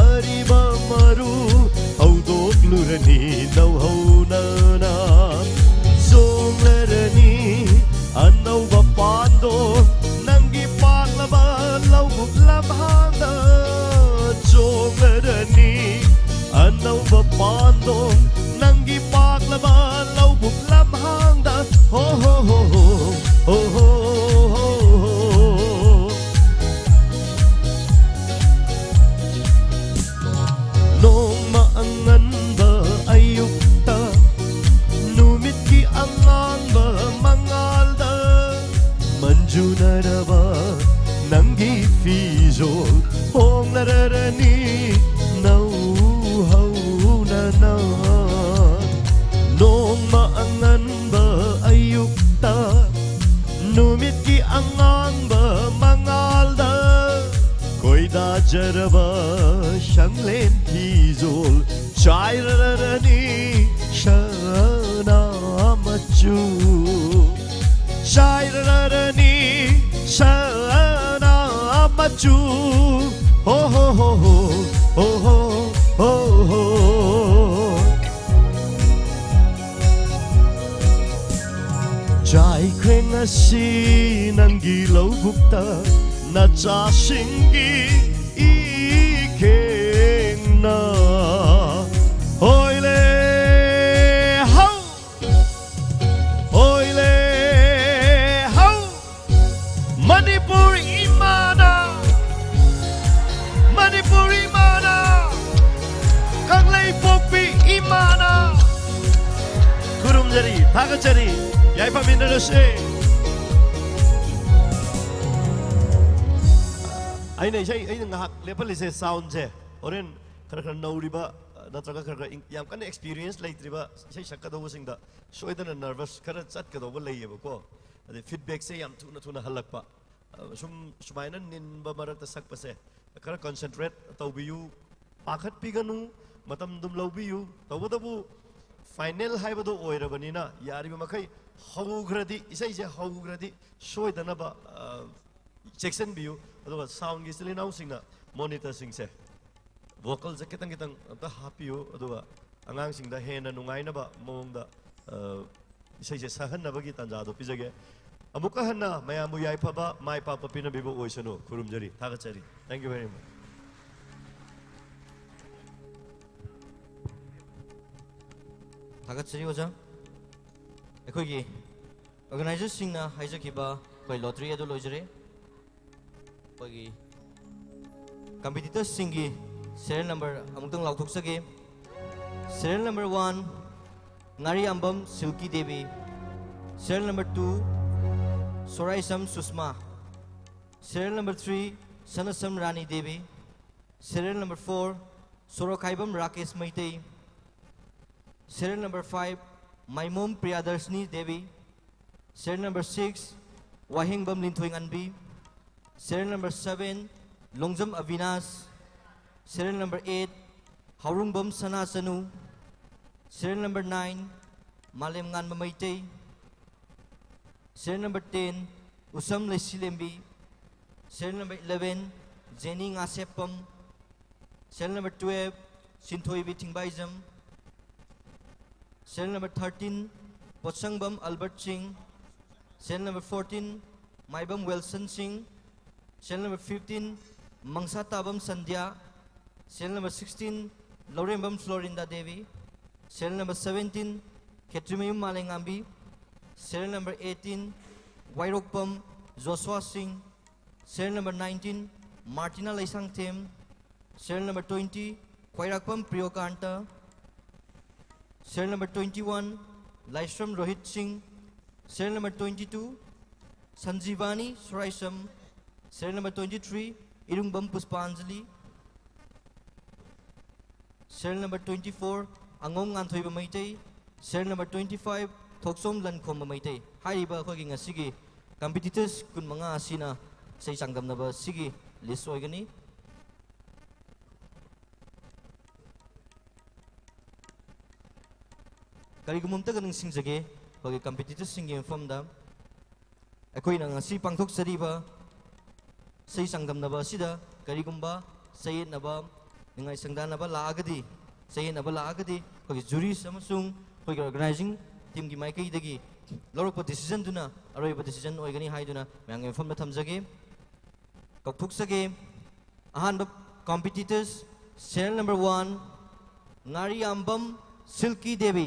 ꯑꯔꯤꯕ ꯃꯔꯨ ꯍꯧꯗꯣꯛꯂꯨꯔꯅꯤ ꯅꯧꯍꯧꯅꯅ꯫ ꯆꯣꯡꯂꯔꯅꯤ ꯑꯅꯧꯕ ꯄꯥꯟꯗꯣ ꯅꯪꯒꯤ ꯄꯥꯛꯂꯕ ꯂꯧꯕꯨꯛ ꯂꯝꯍꯥꯡꯗ꯫ ꯆꯣꯡꯂꯔꯅꯤ ꯑꯅꯧꯕ ꯄꯥꯟꯗꯣ ꯅꯪꯒꯤ ꯄꯥꯛꯂꯕ ꯂꯧꯕꯨꯛ ꯂꯝꯍꯥꯡꯗ꯫ ꯍꯣ, ꯍꯣ, ꯍꯣ, ꯍꯣ, ꯍꯣ, ꯍꯣ, ꯍꯣ, ꯍꯣ꯫ ꯅꯣꯡꯃ ꯑꯉꯟꯕ ꯑꯌꯨꯛꯇ, ꯅꯨꯃꯤꯠꯀꯤ ꯑꯉꯥꯡꯕ ꯃꯉꯥꯜꯗ, ꯃꯟꯖꯨꯅꯔꯕ ꯅꯪꯒꯤ ꯐꯤꯖꯣꯜ ꯍꯣꯡꯂꯔꯅꯤ ꯅꯧꯍꯧꯅꯅ꯫ ꯅꯣꯡꯃ ꯑꯉꯟꯕ ꯑꯌꯨꯛꯇ, ꯅꯨꯃꯤꯠꯀꯤ ꯑꯉꯥꯡꯕ ꯃꯉꯥꯜꯗ, ꯈꯣꯏꯗꯥꯖꯔꯕ ꯁꯪꯂꯦꯟ ꯐꯤꯖꯣꯜ ꯆꯥꯏꯔꯔꯅꯤ ꯁꯅꯥ ꯃꯆꯨ꯫ ꯆꯥꯏꯔꯔꯅꯤ ꯁꯅꯥ ꯃꯆꯨ꯫ ꯍꯣ, ꯍꯣ, ꯍꯣ, ꯍꯣ, ꯍꯣ, ꯍꯣ, ꯍꯣ, ꯍꯣ꯫ ꯆꯥꯏꯈ꯭ꯔꯦ ꯉꯁꯤ ꯅꯪꯒꯤ ꯂꯧꯕꯨꯛꯇ ꯅꯆꯥꯁꯤꯡꯒꯤ ꯏꯈꯦꯡꯅ꯫ ꯍꯣꯏꯂꯦ ꯍꯧ, ꯍꯣꯏꯂꯦ ꯍꯧ꯫ ꯃꯅꯤꯄꯨꯔ ꯏꯃꯥꯅ, ꯃꯅꯤꯄꯨꯔ ꯏꯃꯥꯅ, ꯀꯪꯂꯩꯄꯣꯛꯄꯤ ꯏꯃꯥꯅ ꯈꯨꯔꯨꯝꯖꯔꯤ, ꯊꯥꯒꯠꯆꯔꯤ꯫ ꯌꯥꯏꯐꯃꯤꯟꯅꯔꯁꯦ꯫ ꯑꯩꯅ ꯏꯁꯩ ꯑꯩꯅ ꯉꯥꯏꯍꯥꯛ ꯂꯦꯞꯍꯜꯂꯤꯁꯦ ꯁꯥꯎꯟꯁꯦ꯫ ꯍꯣꯔꯦꯟ ꯈꯔ ꯈꯔ ꯅꯧꯔꯤꯕ, ꯅꯠꯇ꯭ꯔꯒ ꯈꯔ ꯈꯔ ꯏꯪ- ꯌꯥꯝ ꯀꯟꯅ ꯑꯦꯛꯁꯄꯤꯔꯤꯌꯦꯟꯁ ꯂꯩꯇ꯭ꯔꯤꯕ ꯏꯁꯩ ꯁꯛꯀꯗꯧꯕꯁꯤꯡꯗ ꯁꯣꯏꯗꯅ ꯅꯔꯚꯁ ꯈꯔ ꯆꯠꯀꯗꯧꯕ ꯂꯩꯌꯦꯕꯀꯣ꯫ ꯑꯗꯩ ꯐꯤꯗꯕꯦꯛꯁꯦ ꯌꯥꯝ ꯊꯨꯅ ꯊꯨꯅ ꯍꯜꯂꯛꯄ꯫ ꯑ, ꯁꯨꯝ ꯁꯨꯃꯥꯏꯅ ꯅꯤꯟꯕ ꯃꯔꯛꯇ ꯁꯛꯄꯁꯦ ꯈꯔ ꯀꯟꯁꯦꯟꯇ꯭ꯔꯦꯠ ꯇꯧꯕꯤꯌꯨ꯫ ꯄꯥꯈꯠꯄꯤꯒꯅꯨ꯫ ꯃꯇꯝ ꯑꯗꯨꯝ ꯂꯧꯕꯤꯌꯨ꯫ ꯇꯧꯕꯇꯕꯨ ꯐꯥꯏꯅꯦꯜ ꯍꯥꯏꯕꯗꯣ ꯑꯣꯏꯔꯕꯅꯤꯅ ꯌꯥꯔꯤꯕ ꯃꯈꯩ ꯍꯧꯈ꯭ꯔꯗꯤ, ꯏꯁꯩꯁꯦ ꯍꯧꯈ꯭ꯔꯗꯤ ꯁꯣꯏꯗꯅꯕ, ꯑ, ꯆꯦꯛꯁꯤꯟꯕꯤꯌꯨ꯫ ꯑꯗꯨꯒ ꯁꯥꯎꯟꯒꯤ ꯏꯆꯤꯜ ꯏꯅꯥꯎꯁꯤꯡꯅ ꯃꯣꯅꯤꯇꯔꯁꯤꯡꯁꯦ ꯚꯣꯀꯜꯁꯦ ꯈꯤꯇꯪ ꯈꯤꯇꯪ ꯑꯝꯇ ꯍꯥꯞꯄꯤꯌꯨ꯫ ꯑꯗꯨꯒ ꯑꯉꯥꯡꯁꯤꯡꯗ ꯍꯦꯟꯅ ꯅꯨꯡꯉꯥꯏꯅꯕ ꯃꯑꯣꯡꯗ, ꯑ, ꯏꯁꯩꯁꯦ ꯁꯛꯍꯟꯅꯕꯒꯤ ꯇꯥꯟꯖꯥꯗꯣ ꯄꯤꯖꯒꯦ꯫ ꯑꯃꯨꯛꯀ ꯍꯟꯅ ꯃꯌꯥꯝꯕꯨ ꯌꯥꯏꯐꯕ, ꯃꯥꯏ ꯄꯥꯛꯄ ꯄꯤꯅꯕꯤꯕ ꯑꯣꯏꯁꯅꯨ꯫ ꯈꯨꯔꯨꯝꯖꯔꯤ꯫ ꯊꯥꯒꯠꯆꯔꯤ꯫ Thank you very much꯫ ꯊꯥꯒꯠꯆꯔꯤ ꯑꯣꯖꯥ꯫ ꯑꯩꯈꯣꯏꯒꯤ ꯑꯣꯔꯒꯅꯥꯏꯖꯔꯁꯤꯡꯅ ꯍꯥꯏꯖꯈꯤꯕ ꯑꯩꯈꯣꯏ ꯂꯣꯇꯔꯤ ꯑꯗꯨ ꯂꯣꯏꯖꯔꯦ꯫ ꯑꯩꯈꯣꯏꯒꯤ ꯀꯝꯄꯤꯇꯤꯇꯔꯁꯤꯡꯒꯤ ꯁꯦꯔꯤꯌꯦꯜ ꯅꯝꯕꯔ ꯑꯃꯨꯛꯇꯪ ꯂꯥꯎꯊꯣꯛꯆꯒꯦ꯫ Serial number one, Ngariyambam Silki Devi. Serial number two, Soraisam Sushma. Serial number three, Sanasam Rani Devi. Serial number four, Sorokhaibam Rakesh Meitei. Serial number five, Maimom Priyadarshini Devi. Serial number six, Wahengbam Linthoingambi. Serial number seven, Longjam Abinash. Serial number eight, Haorungbam Sanachanu. Serial number nine, Malemnganba Meitei. Serial number ten, Usham Leishilembi. Serial number eleven, Jenny Ngasheppam. Serial number twelve, Sinthoibi Thingbaijam. Serial number thirteen, Potsangbam Albert Singh. Serial number fourteen, Maibam Wilson Singh. Serial number fifteen, Mangsatabam Sandhya. Serial number sixteen, Lourembam Florinda Devi. Serial number seventeen, Khetrimayum Malemngambi. Serial number eighteen, Wairokpam Joshua Singh. Serial number nineteen, Martina Leishangthem. Serial number twenty, Khwairakpam Priyokanta. Serial number twenty one, Laishram Rohit Singh. Serial number twenty two, Sanjibani Soraisam. Serial number twenty three, Irungbam Pushpanjali, serial number twenty four, ꯑꯉꯣꯝ Nganthoiba Meitei, serial number twenty five, ꯊꯣꯛꯆꯣꯝ ꯂꯟꯈꯣꯝꯕ ꯃꯩꯇꯩ꯫ ꯍꯥꯏꯔꯤꯕ ꯑꯩꯈꯣꯏꯒꯤ ꯉꯁꯤꯒꯤ competitors ꯀꯨꯟꯃꯉꯥ ꯑꯁꯤꯅ ꯏꯁꯩ ꯆꯥꯡꯗꯝꯅꯕ ꯑꯁꯤꯒꯤ list ꯑꯣꯏꯒꯅꯤ꯫ ꯀꯔꯤꯒꯨꯝꯕ ꯑꯝꯇꯒ ꯅꯤꯡꯁꯤꯡꯖꯒꯦ ꯑꯩꯈꯣꯏꯒꯤ competitorsꯁꯤꯡꯒꯤ ꯃꯐꯝꯗ꯫ ꯑꯩꯈꯣꯏꯅ ꯉꯁꯤ ꯄꯥꯡꯊꯣꯛꯆꯔꯤꯕ ꯏꯁꯩ ꯆꯥꯡꯗꯝꯅꯕ ꯑꯁꯤꯗ ꯀꯔꯤꯒꯨꯝꯕ ꯆꯌꯦꯠꯅꯕ, ꯅꯤꯡꯉꯥꯏ ꯁꯪꯗꯥꯅꯕ ꯂꯥꯛꯑꯒꯗꯤ, ꯆꯌꯦꯠꯅꯕ ꯂꯥꯛꯑꯒꯗꯤ, ꯑꯩꯈꯣꯏꯒꯤ juries ꯑꯃꯁꯨꯡ ꯑꯩꯈꯣꯏꯒꯤ organizing teamꯒꯤ ꯃꯥꯏꯀꯩꯗꯒꯤ ꯂꯧꯔꯛꯄ decisionꯗꯨꯅ ꯑꯔꯣꯏꯕ decision ꯑꯣꯏꯒꯅꯤ ꯍꯥꯏꯗꯨꯅ ꯃꯌꯥꯝꯒꯤ ꯃꯐꯝꯗ ꯊꯝꯖꯒꯦ꯫ ꯀꯧꯊꯣꯛꯆꯒꯦ꯫ ꯑꯍꯥꯟꯕ competitors, serial number one, ꯉꯥꯔꯤꯌꯥꯝꯕꯝ Silki Devi.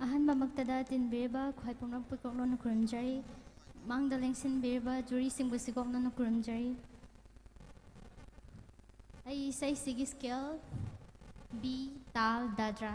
ꯑꯍꯥꯟꯕꯃꯛꯇꯗ ꯇꯤꯟꯕꯤꯔꯤꯕ ꯈ꯭ꯋꯥꯏ ꯄꯨꯝꯅꯃꯛꯄꯨ ꯀꯣꯛꯅꯣꯟꯅ ꯈꯨꯔꯨꯝꯖꯔꯤ꯫ ꯃꯥꯡꯗ ꯂꯦꯡꯁꯤꯟꯕꯤꯔꯤꯕ juryꯁꯤꯡꯕꯨꯁꯨ ꯀꯣꯛꯅꯣꯟꯅ ꯈꯨꯔꯨꯝꯖꯔꯤ꯫ ꯑꯩ ꯏꯁꯩꯁꯤꯒꯤ scale B, ꯇꯥꯜ, ꯗꯥꯗ꯭ꯔꯥ꯫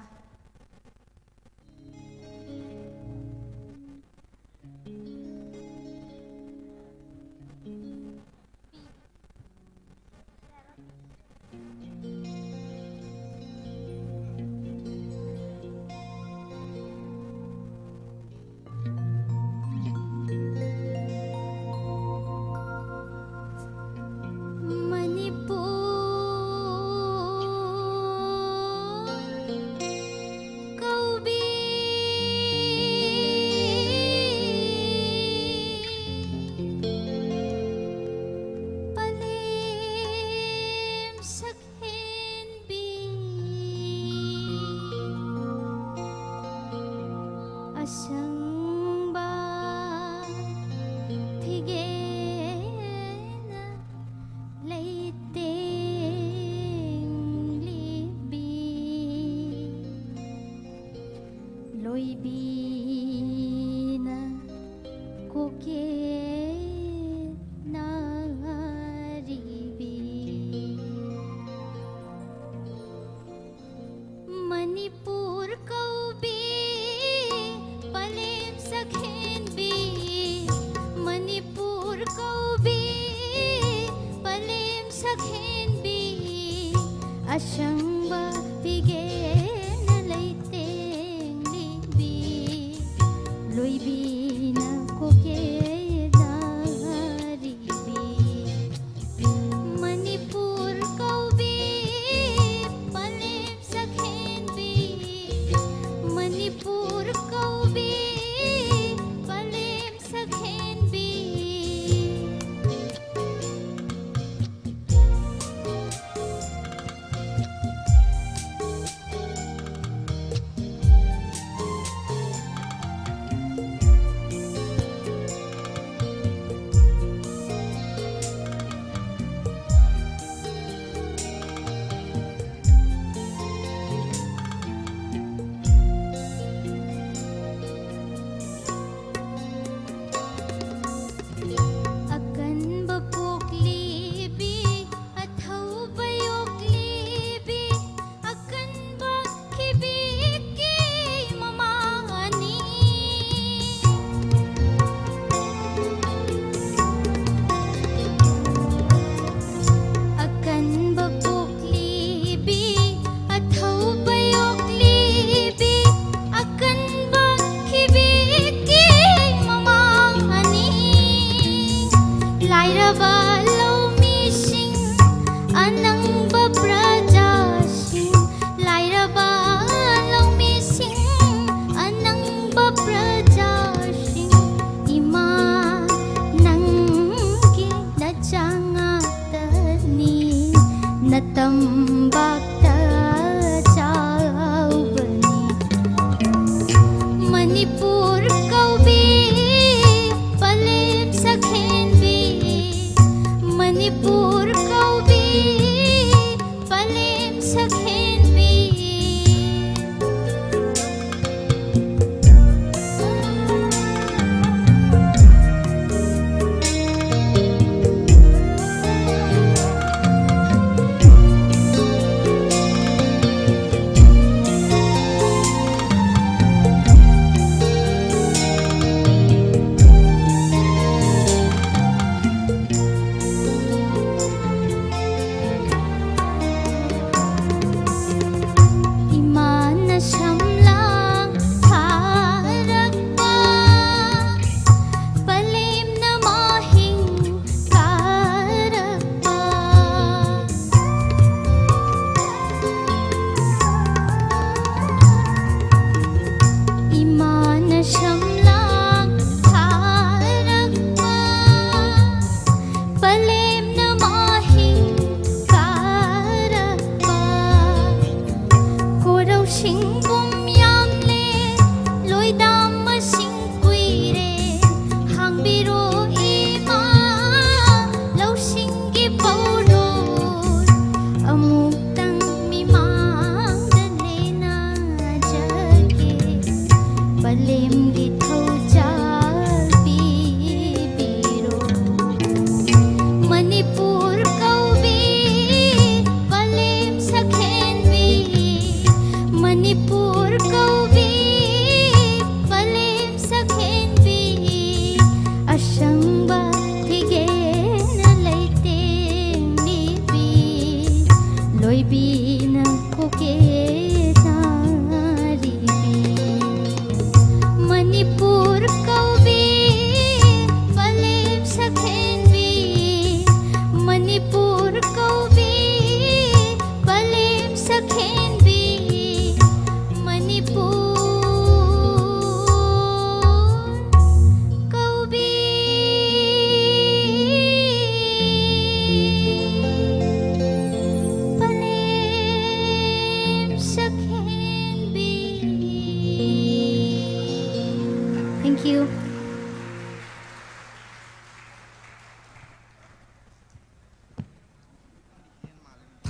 ꯀꯨꯀꯦ ꯅꯥꯔꯤꯕꯤ꯫ ꯃꯅꯤꯄꯨꯔ ꯀꯧꯕꯤ ꯄꯂꯦꯝ ꯁꯛꯍꯦꯟꯕꯤ, ꯃꯅꯤꯄꯨꯔ ꯀꯧꯕꯤ ꯄꯂꯦꯝ ꯁꯛꯍꯦꯟꯕꯤ, ꯑꯁꯪꯕ ꯐꯤꯒꯦꯅ ꯂꯩꯇꯦꯡꯂꯤꯕꯤ, ꯂꯣꯏꯕꯤꯅ ꯀꯨꯀꯦ ꯅꯥꯔꯤꯕꯤ꯫ ꯃꯅꯤꯄꯨꯔ ꯀꯧꯕꯤ ꯄꯂꯦꯝ ꯁꯛꯍꯦꯟꯕꯤ, ꯃꯅꯤꯄꯨꯔ ꯀꯧꯕꯤ ꯄꯂꯦꯝ ꯁꯛꯍꯦꯟꯕꯤ꯫ ꯑꯀꯟꯕ ꯄꯣꯛꯂꯤꯕꯤ, ꯑꯊꯧꯕ ꯌꯣꯛꯂꯤꯕꯤ, ꯑꯀꯟꯕ ꯈꯤꯕꯤꯛꯀꯤ ꯃꯃꯥꯅꯤ꯫ ꯑꯀꯟꯕ ꯄꯣꯛꯂꯤꯕꯤ, ꯑꯊꯧꯕ ꯌꯣꯛꯂꯤꯕꯤ, ꯑꯀꯟꯕ ꯈꯤꯕꯤꯛꯀꯤ ꯃꯃꯥꯅꯤ꯫ ꯂꯥꯏꯔꯕ ꯂꯧꯃꯤꯁꯤꯡ, ꯑꯅꯪꯕ ꯄ꯭ꯔꯖꯥꯁꯤꯡ, ꯂꯥꯏꯔꯕ ꯂꯧꯃꯤꯁꯤꯡ, ꯑꯅꯪꯕ ꯄ꯭ꯔꯖꯥꯁꯤꯡ, ꯏꯃꯥ ꯅꯪꯒꯤ ꯅꯆꯥ ꯉꯥꯛꯇꯅꯤ, ꯅꯇꯝꯕꯥꯛꯇ ꯆꯥꯎꯕꯅꯤ꯫ ꯃꯅꯤꯄꯨꯔ ꯀꯧꯕꯤ ꯄꯂꯦꯝ ꯁꯛꯍꯦꯟꯕꯤ,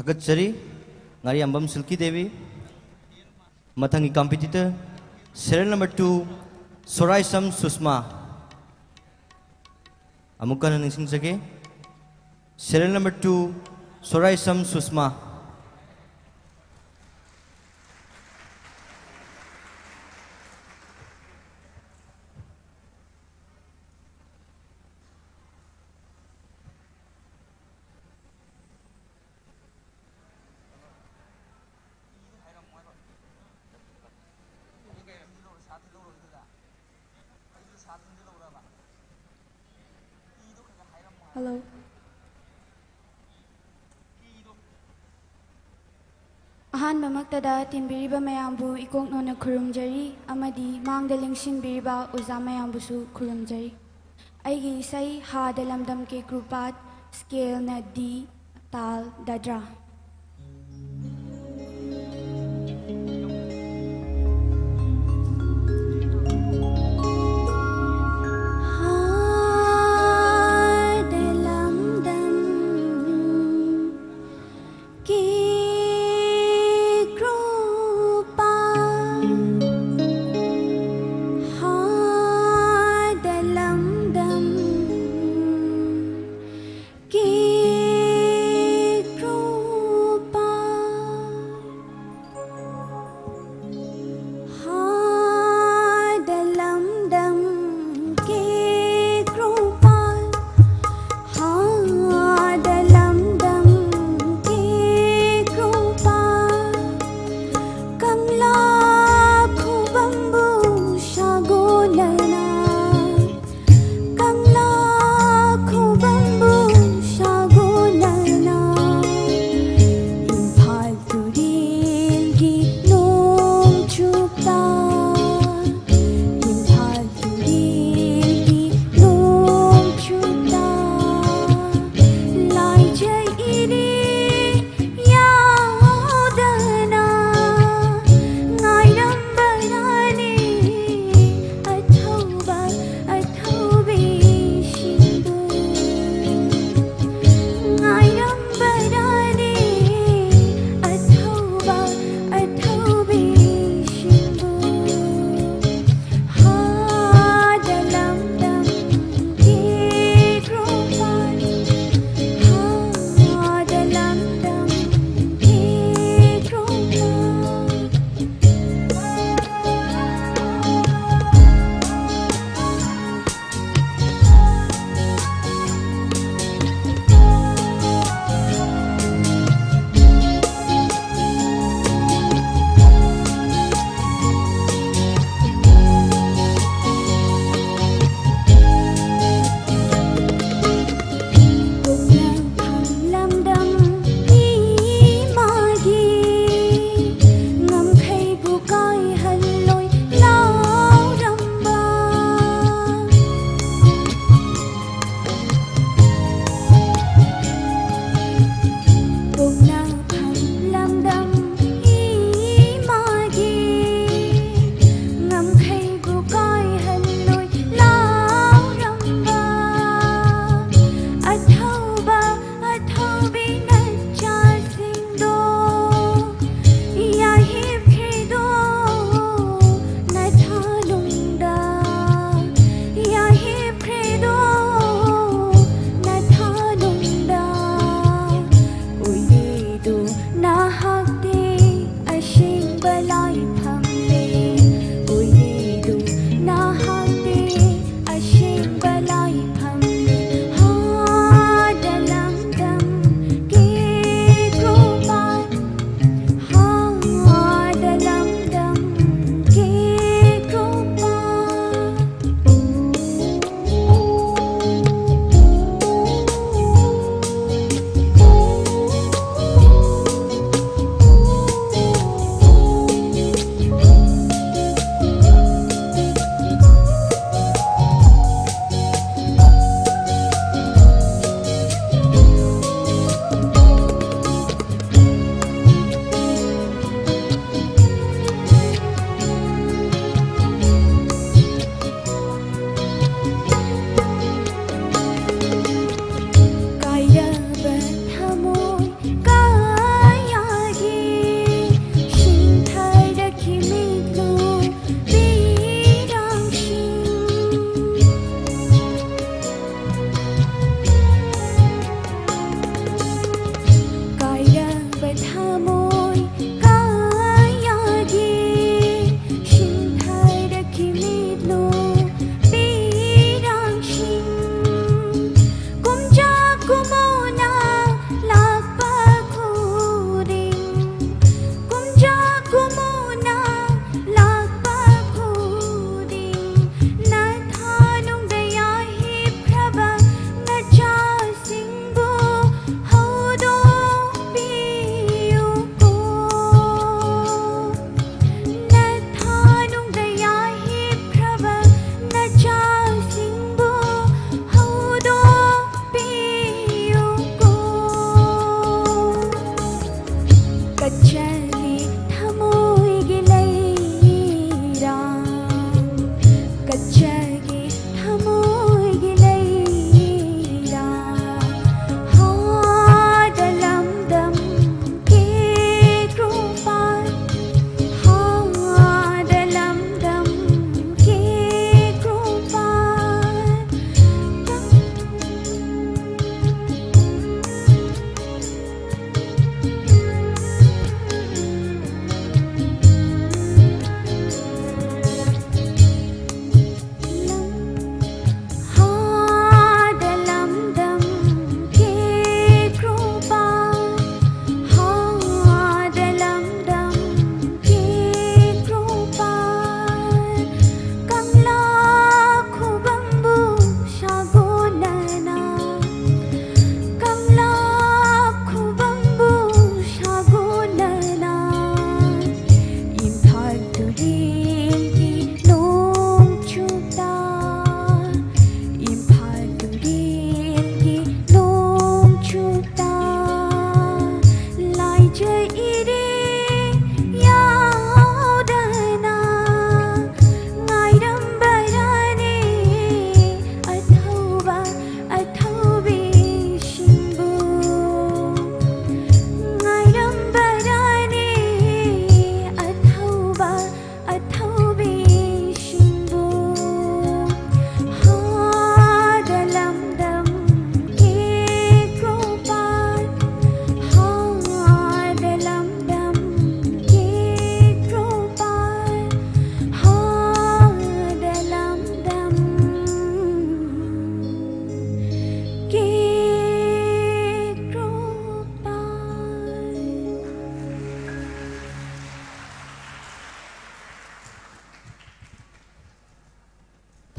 ꯊꯥꯒꯠꯆꯔꯤ, ꯉꯥꯔꯤꯌꯥꯝꯕꯝ ꯁꯤꯜꯀꯤ ꯗꯦꯕꯤ꯫ ꯃꯊꯪꯒꯤ competitor, serial number two, ꯁꯣꯔꯥꯏꯁꯝ ꯁꯨꯁꯃꯥ꯫ ꯑꯃꯨꯛ ꯍꯟꯅ ꯅꯤꯡꯁꯤꯡꯖꯒꯦ, serial number two, ꯁꯣꯔꯥꯏꯁꯝ ꯁꯨꯁꯃꯥ꯫ Hello. ꯑꯍꯥꯟꯕꯃꯛꯇꯗ ꯇꯤꯟꯕꯤꯔꯤꯕ ꯃꯌꯥꯝꯕꯨ ꯏꯀꯣꯛ ꯅꯣꯟꯅ ꯈꯨꯔꯨꯝꯖꯔꯤ ꯑꯃꯗꯤ ꯃꯥꯡꯗ ꯂꯦꯡꯁꯤꯟꯕꯤꯔꯤꯕ ꯑꯣꯖꯥ ꯃꯌꯥꯝꯕꯨꯁꯨ ꯈꯨꯔꯨꯝꯖꯔꯤ꯫ ꯑꯩꯒꯤ ꯏꯁꯩ ꯍꯥꯗ ꯂꯝꯗꯝ ꯀꯦ ꯀ꯭ꯔꯨꯄꯥꯠ, scaleꯅ D, ꯇꯥꯜ ꯗꯗ꯭ꯔꯥ꯫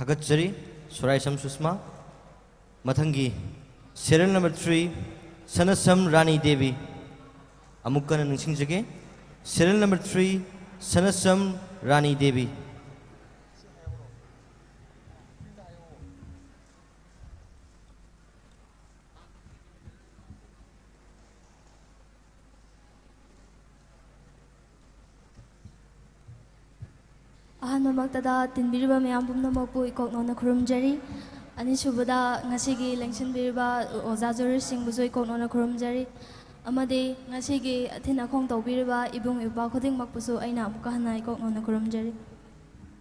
ꯊꯥꯒꯠꯆꯔꯤ, ꯁꯣꯔꯥꯏꯁꯝ ꯁꯨꯁꯃꯥ꯫ ꯃꯊꯪꯒꯤ serial number three, ꯁꯅꯁꯝ Rani Devi. ꯑꯃꯨꯛ ꯀꯟꯅ ꯅꯤꯡꯁꯤꯡꯖꯒꯦ, serial number three, ꯁꯅꯁꯝ Rani Devi. ꯑꯍꯥꯟꯕꯃꯛꯇꯗ ꯇꯤꯟꯕꯤꯔꯤꯕ ꯃꯌꯥꯝ ꯄꯨꯝꯅꯃꯛꯄꯨ ꯏꯀꯣꯛꯅꯧꯅ ꯈꯨꯔꯨꯝꯖꯔꯤ꯫ ꯑꯅꯤꯁꯨꯕꯗ, ꯉꯁꯤꯒꯤ ꯂꯦꯡꯁꯤꯟꯕꯤꯔꯤꯕ ꯑꯣꯖꯥ ꯖꯨꯔꯤꯁꯁꯤꯡꯕꯨꯁꯨ ꯏꯀꯣꯛꯅꯧꯅ ꯈꯨꯔꯨꯝꯖꯔꯤ꯫ ꯑꯃꯗꯤ ꯉꯁꯤꯒꯤ ꯑꯊꯤꯟ ꯑꯈꯣꯡ ꯇꯧꯕꯤꯔꯤꯕ ꯏꯕꯨꯡ ꯏꯄ꯭ꯋꯥ ꯈꯨꯗꯤꯡꯃꯛꯄꯨꯁꯨ ꯑꯩꯅ ꯑꯃꯨꯛꯀ ꯍꯟꯅ ꯏꯀꯣꯛꯅꯧꯅ ꯈꯨꯔꯨꯝꯖꯔꯤ꯫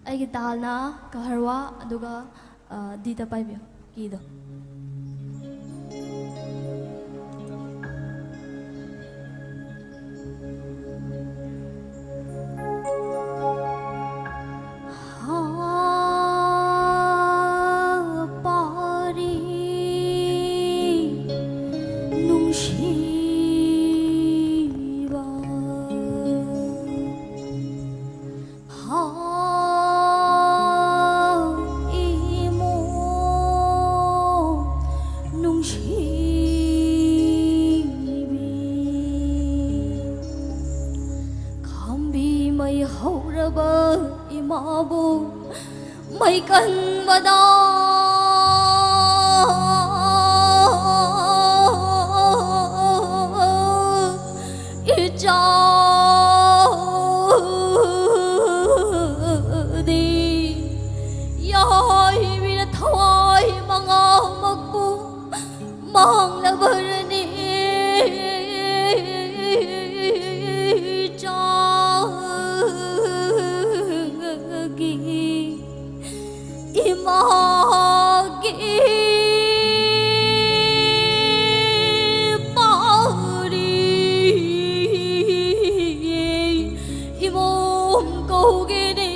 ꯑꯩꯒꯤ ꯇꯥꯜꯅ ꯀꯍꯔꯋꯥ, ꯑꯗꯨꯒ, ꯑ, ꯗꯤꯗ ꯄꯥꯏꯕꯤꯌꯨ, ꯀꯤꯗꯣ꯫ ꯍꯥ, ꯄꯥꯔꯤ ꯅꯨꯡꯁꯤꯕ꯫ ꯍꯥ, ꯏꯃꯣ ꯅꯨꯡꯁꯤꯕꯤ꯫ ꯈꯥꯝꯕꯤ ꯃꯩ ꯍꯧꯔꯕ ꯏꯃꯥꯕꯨ ꯃꯩ ꯀꯟꯕꯗ ꯏꯆꯥꯗꯤ ꯌꯥꯏꯕꯤꯅ ꯊꯋꯥꯏ ꯃꯉꯥꯃꯛꯄꯨ ꯃꯥꯡꯂꯕꯔꯅꯤ꯫ ꯏꯆꯥꯒꯤ ꯏꯃꯥꯒꯤ ꯄꯥꯎꯔꯤ ꯏꯃꯣꯝ ꯀꯧꯒꯅꯤ꯫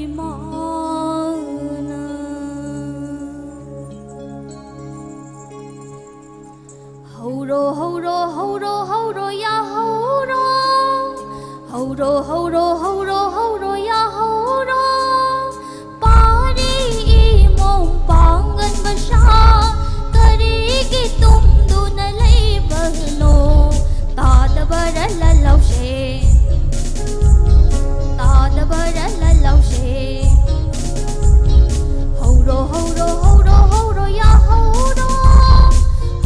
ꯏꯃꯥ ꯍꯧꯔꯣ, ꯍꯧꯔꯣ, ꯌꯥ ꯍꯧꯔꯣ, ꯄꯥꯔꯤ ꯏꯃꯣꯝ ꯄꯥꯡꯒꯟ ꯕꯁꯥ, ꯀꯔꯤꯒꯤ ꯇꯨꯝꯗꯨꯅ ꯂꯩꯕꯅꯣ? ꯇꯥꯗꯕꯔ ꯂꯜꯍꯧꯁꯦ, ꯇꯥꯗꯕꯔ ꯂꯜꯍꯧꯁꯦ꯫ ꯍꯧꯔꯣ, ꯍꯧꯔꯣ, ꯍꯧꯔꯣ, ꯍꯧꯔꯣ, ꯌꯥ ꯍꯧꯔꯣ,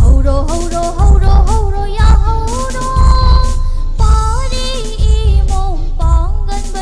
ꯍꯧꯔꯣ, ꯍꯧꯔꯣ, ꯍꯧꯔꯣ, ꯍꯧꯔꯣ, ꯌꯥ ꯍꯧꯔꯣ, ꯄꯥꯔꯤ ꯏꯃꯣꯝ ꯄꯥꯡꯒꯟ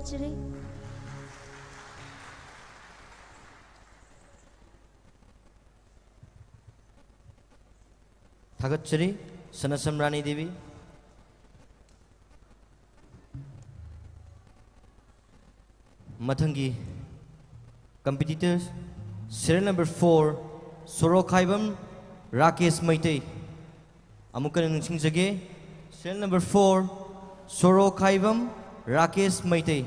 ꯊꯥꯒꯠꯆꯔꯤ꯫ ꯊꯥꯒꯠꯆꯔꯤ, ꯁꯅꯥꯁꯝ ꯔꯥꯅꯤ ꯗꯦꯕꯤ꯫ ꯃꯊꯪꯒꯤ competitor, serial number four, ꯁꯣꯔꯣꯈꯥꯏꯕꯝ Rakesh Meitei. ꯑꯃꯨꯛꯀ ꯅꯤꯡꯁꯤꯡꯖꯒꯦ, serial number four, ꯁꯣꯔꯣꯈꯥꯏꯕꯝ Rakesh Meitei.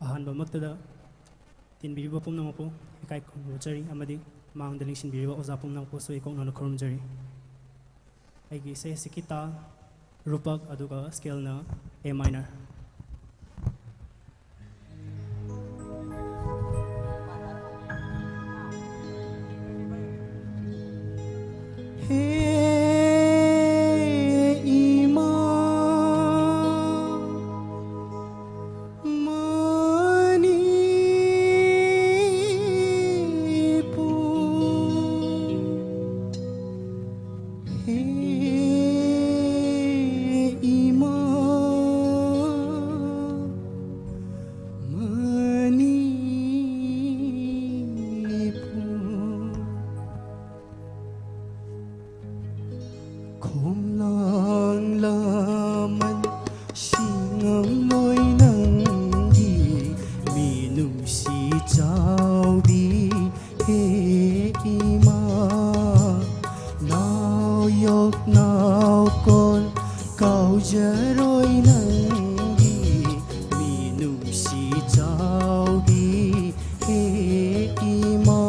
ꯑꯍꯥꯟꯕꯃꯛꯇꯗ ꯇꯤꯟꯕꯤꯔꯤꯕ ꯄꯨꯝꯅꯃꯛꯄꯨ ꯏꯀꯥꯏ ꯈꯨꯝꯅꯖꯔꯤ ꯑꯃꯗꯤ ꯃꯥꯡꯗ ꯂꯦꯡꯁꯤꯟꯕꯤꯔꯤꯕ ꯑꯣꯖꯥ ꯄꯨꯝꯅꯃꯛꯄꯨꯁꯨ ꯏꯀꯣꯛꯅꯅ ꯈꯨꯔꯨꯝꯖꯔꯤ꯫ ꯑꯩꯒꯤ ꯏꯁꯩ ꯑꯁꯤꯒꯤ ꯇꯥ ꯔꯨꯄꯛ ꯑꯗꯨꯒ scaleꯅ A minor꯫ ꯍꯦ ꯏꯃꯥ ꯃꯅꯤꯄꯨꯔ, ꯍꯦ ꯏꯃꯥ ꯃꯅꯤꯄꯨꯔ꯫ ꯈꯣꯝꯂꯥꯡ ꯂꯃꯟ ꯁꯤꯡꯉꯝꯂꯣꯏ ꯅꯪꯒꯤ ꯃꯤꯅꯨꯡꯁꯤ ꯆꯥꯎꯕꯤ ꯍꯦ ꯏꯃꯥ꯫ ꯅꯥꯎ ꯌꯣꯛ ꯅꯥꯎ ꯀꯣꯟ ꯀꯥꯎꯖꯔꯣꯏ ꯅꯪꯒꯤ ꯃꯤꯅꯨꯡꯁꯤ ꯆꯥꯎꯕꯤ ꯍꯦ ꯏꯃꯥ꯫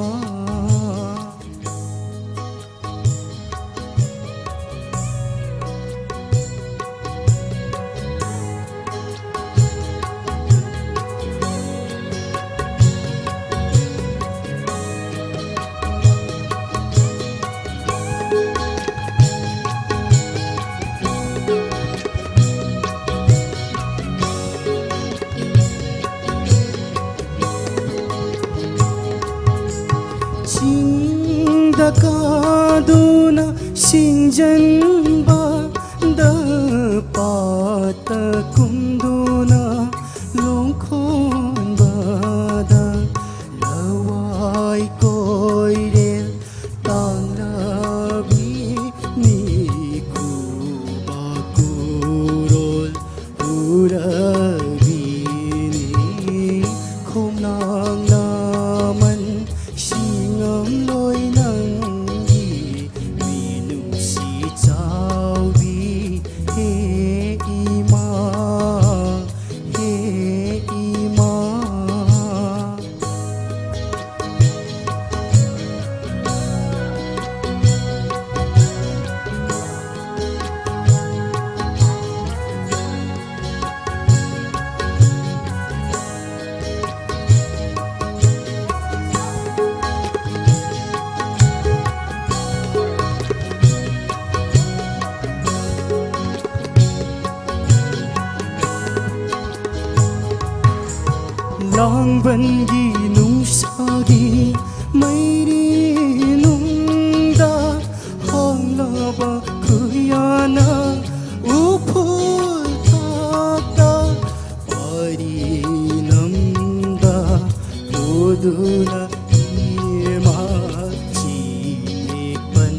ꯀꯥꯗꯨꯅ ꯁꯤꯡꯖꯟꯕꯗ ꯄꯥꯠꯇ ꯀꯨꯝꯗꯨꯅ ꯂꯣꯡꯈꯣꯟꯕꯗ ꯂꯋꯥꯏ ꯀꯣꯏꯔꯦꯜ ꯇꯥꯡꯂꯕꯤ ꯃꯤꯀꯨꯞ ꯃꯀꯨꯔꯣꯜ ꯎꯔꯕꯤꯅꯤ꯫ ꯈꯣꯡꯅꯥꯡ ꯅꯥꯃꯟ ꯁꯤꯡꯉꯝꯂꯣꯏ ꯅꯪꯒꯤ ꯃꯤꯅꯨꯡꯁꯤ ꯆꯥꯎꯕꯤ꯫ ꯍꯦ ꯏꯃꯥ, ꯍꯦ ꯏꯃꯥ꯫ ꯂꯥꯡꯕꯟꯒꯤ ꯅꯨꯡꯁꯥꯒꯤ ꯃꯩꯔꯤ ꯅꯨꯡꯗ ꯍꯥꯡꯂꯕ ꯈꯨꯌꯥꯅ ꯎꯐꯨꯜ ꯊꯥꯛꯇ ꯄꯥꯔꯤ ꯅꯝꯗ ꯇꯨꯗꯨꯅ ꯏꯃꯥ ꯆꯤꯛꯄꯟꯁꯤ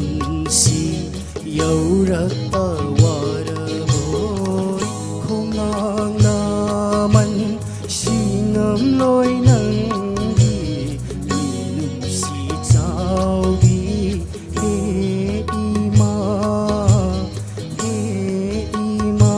ꯌꯧꯔꯛꯄ ꯋꯥꯔꯕꯣꯏ꯫ ꯈꯣꯡꯅꯥꯡ ꯅꯥꯃꯟ ꯁꯤꯡꯉꯝꯂꯣꯏ ꯅꯪꯒꯤ ꯃꯤꯅꯨꯡꯁꯤ ꯆꯥꯎꯕꯤ꯫ ꯍꯦ ꯏꯃꯥ, ꯍꯦ ꯏꯃꯥ꯫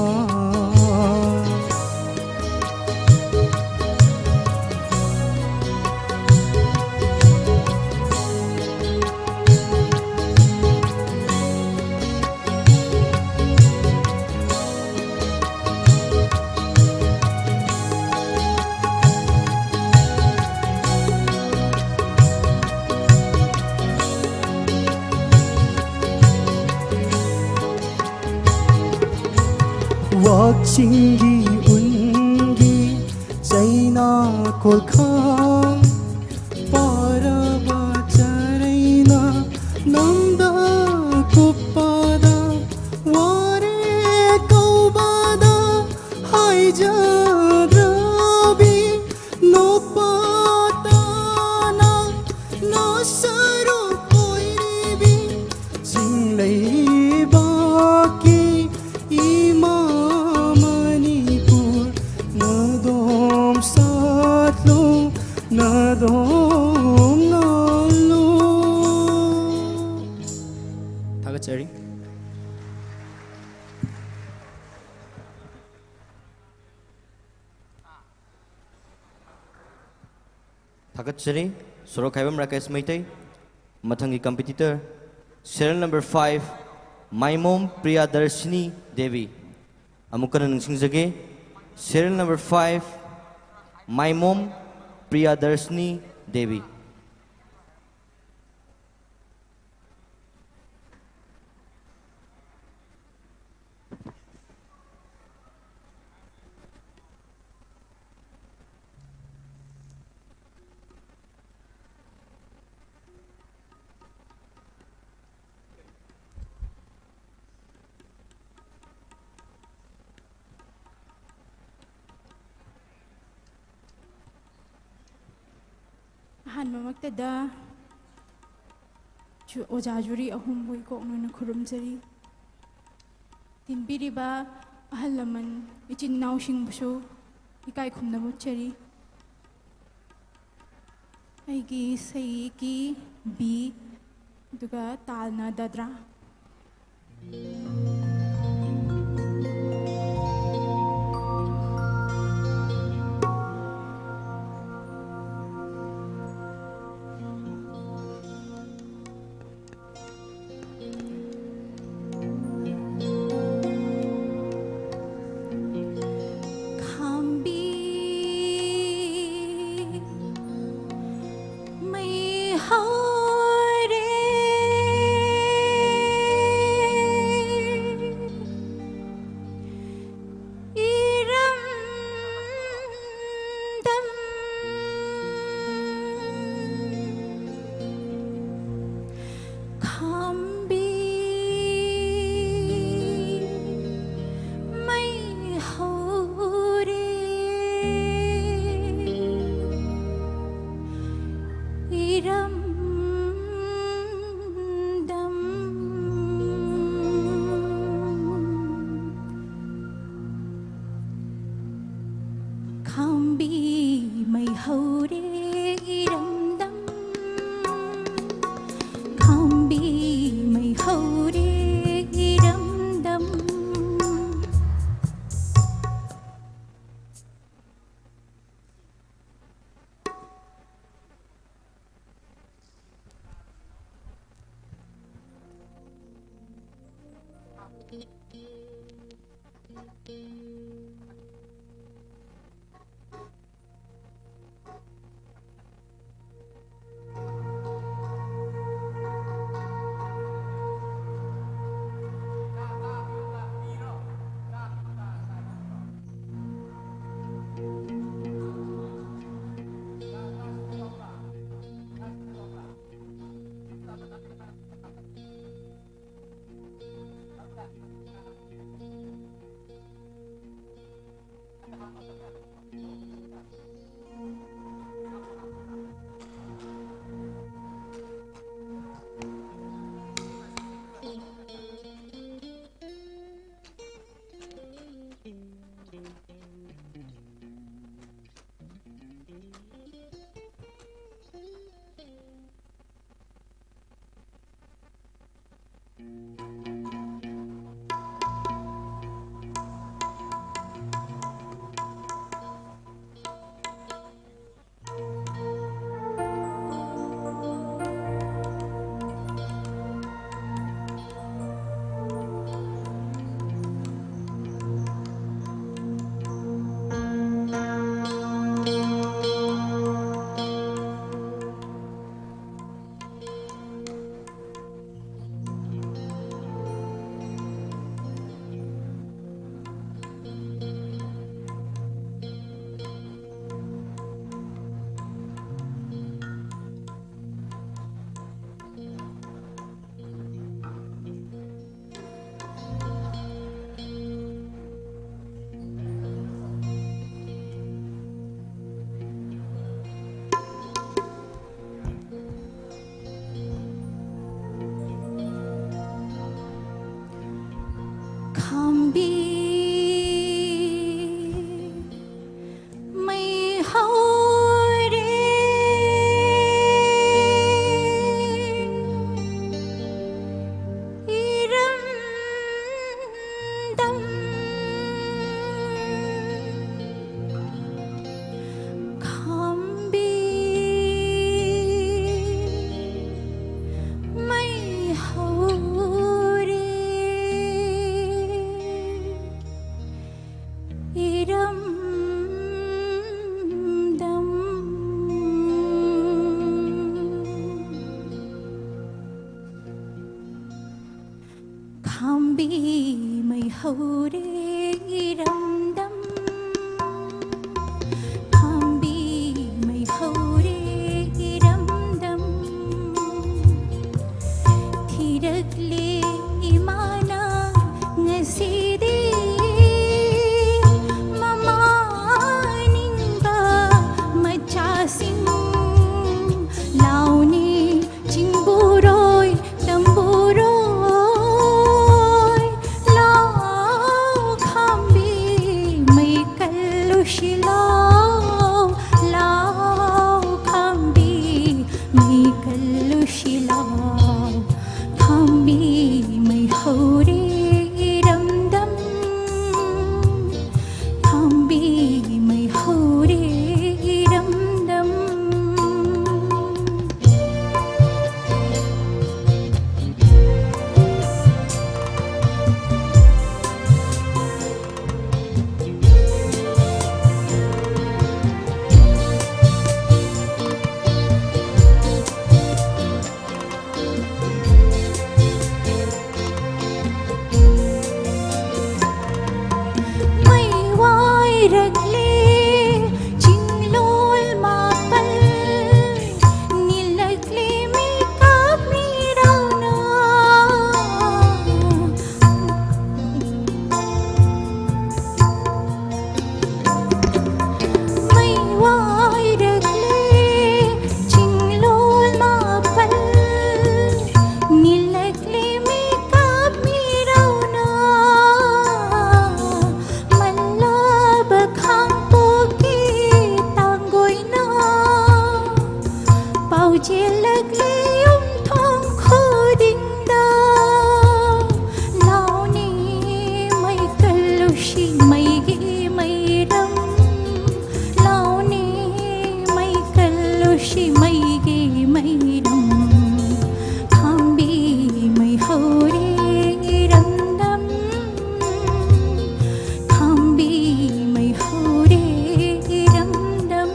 ꯋꯥꯛꯆꯤꯡꯒꯤ ꯎꯟꯒꯤ ꯆꯩꯅꯥ ꯀꯣꯜꯈꯥꯡ ꯄꯥꯔꯕ ꯆꯔꯩꯅ ꯅꯥꯗꯣꯡꯅꯂꯨ꯫ ꯊꯥꯒꯠꯆꯔꯤ꯫ ꯊꯥꯒꯠꯆꯔꯤ꯫ ꯁꯣꯔꯣꯛꯈꯥꯏꯕꯝ ꯔꯥꯀꯦꯁ ꯃꯩꯇꯩ꯫ ꯃꯊꯪꯒꯤ competitor, serial number five, Maimom Priyadarshini Devi. ꯑꯃꯨꯛ ꯍꯟꯅ ꯅꯤꯡꯁꯤꯡꯖꯒꯦ, serial number five, Maimom Priyadarshini Devi. ꯑꯍꯥꯟꯕꯃꯛꯇꯗ ꯖꯨ-, ꯑꯣꯖꯥ ꯖꯨꯔꯤ ꯑꯍꯨꯝꯕꯨ ꯏꯀꯣꯛꯅꯅ ꯈꯨꯔꯨꯝꯖꯔꯤ꯫ ꯇꯤꯟꯕꯤꯔꯤꯕ ꯑꯍꯜ ꯂꯃꯟ, ꯏꯆꯤꯟ ꯏꯅꯥꯎꯁꯤꯡꯕꯨꯁꯨ ꯏꯀꯥꯏ ꯈꯨꯝꯅꯕ ꯎꯠꯆꯔꯤ꯫ ꯑꯩꯒꯤ ꯁꯍꯤ ꯀꯤ B, ꯑꯗꯨꯒ ꯇꯥꯜꯅ ꯗꯗ꯭ꯔꯥ꯫ ꯈꯥꯝꯕꯤ ꯃꯩ ꯍꯧꯔꯦ꯫ ꯈꯥꯝꯕꯤ ꯃꯩ ꯍꯧꯔꯦ ꯏꯔꯝꯗꯝ, ꯈꯥꯝꯕꯤ ꯃꯩ ꯍꯧꯔꯦ ꯏꯔꯝꯗꯝ꯫ ꯊꯤꯔꯛꯂꯦ ꯏꯃꯥꯅ ꯉꯁꯤꯗꯤ ꯃꯃꯥ ꯅꯤꯡꯕ ꯃꯆꯥꯁꯤꯡ꯫ ꯂꯥꯎꯅꯦ ꯆꯤꯡꯕꯨꯔꯣꯏ ꯇꯝꯕꯨꯔꯣꯏ, ꯂꯥꯎ ꯈꯥꯝꯕꯤ ꯃꯩ ꯀꯜꯂꯨꯁꯤ ꯂꯥꯎ, ꯂꯥꯎ ꯈꯥꯝꯕꯤ ꯃꯩ ꯀꯜꯂꯨꯁꯤ ꯂꯥꯎ꯫ ꯈꯥꯝꯕꯤ ꯃꯩ ꯍꯧꯔꯦ ꯏꯔꯝꯗꯝ, ꯈꯥꯝꯕꯤ ꯃꯩ ꯍꯧꯔꯦ ꯏꯔꯝꯗꯝ꯫ ꯃꯩ ꯋꯥꯏꯔꯛꯂꯦ ꯆꯤꯡꯂꯣꯜ ꯃꯥꯄꯜ, ꯅꯤꯜꯂꯛꯂꯦ ꯃꯤꯀꯞ ꯃꯤꯔꯥꯎꯅ꯫ ꯃꯩ ꯋꯥꯏꯔꯛꯂꯦ ꯆꯤꯡꯂꯣꯜ ꯃꯥꯄꯜ, ꯅꯤꯜꯂꯛꯂꯦ ꯃꯤꯀꯞ ꯃꯤꯔꯥꯎꯅ꯫ ꯃꯜꯂꯕ ꯈꯥꯡꯄꯣꯛꯀꯤ ꯇꯥꯡꯒꯣꯏꯅ ꯄꯥꯎꯖꯦꯜꯂꯛꯂꯦ ꯌꯨꯝꯊꯣꯡ ꯈꯨꯗꯤꯡꯗ꯫ ꯂꯥꯎꯅꯦ ꯃꯩ ꯀꯜꯂꯨꯁꯤ ꯃꯩꯒꯤ ꯃꯩꯔꯝ, ꯂꯥꯎꯅꯦ ꯃꯩ ꯀꯜꯂꯨꯁꯤ ꯃꯩꯒꯤ ꯃꯩꯔꯝ꯫ ꯈꯥꯝꯕꯤ ꯃꯩ ꯍꯧꯔꯦ ꯏꯔꯝꯗꯝ, ꯈꯥꯝꯕꯤ ꯃꯩ ꯍꯧꯔꯦ ꯏꯔꯝꯗꯝ꯫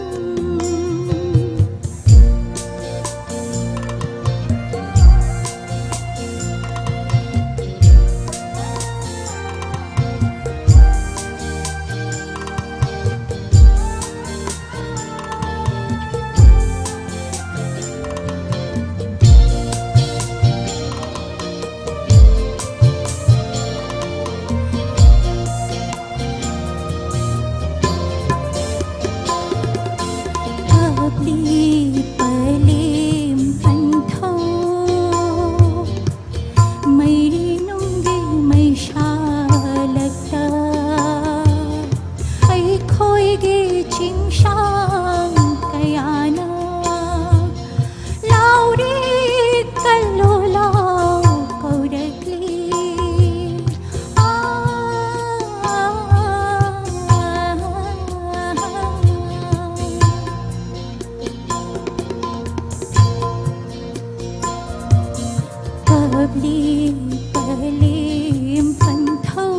ꯂꯤ ꯄꯂꯦꯝ ꯄꯟꯊꯧ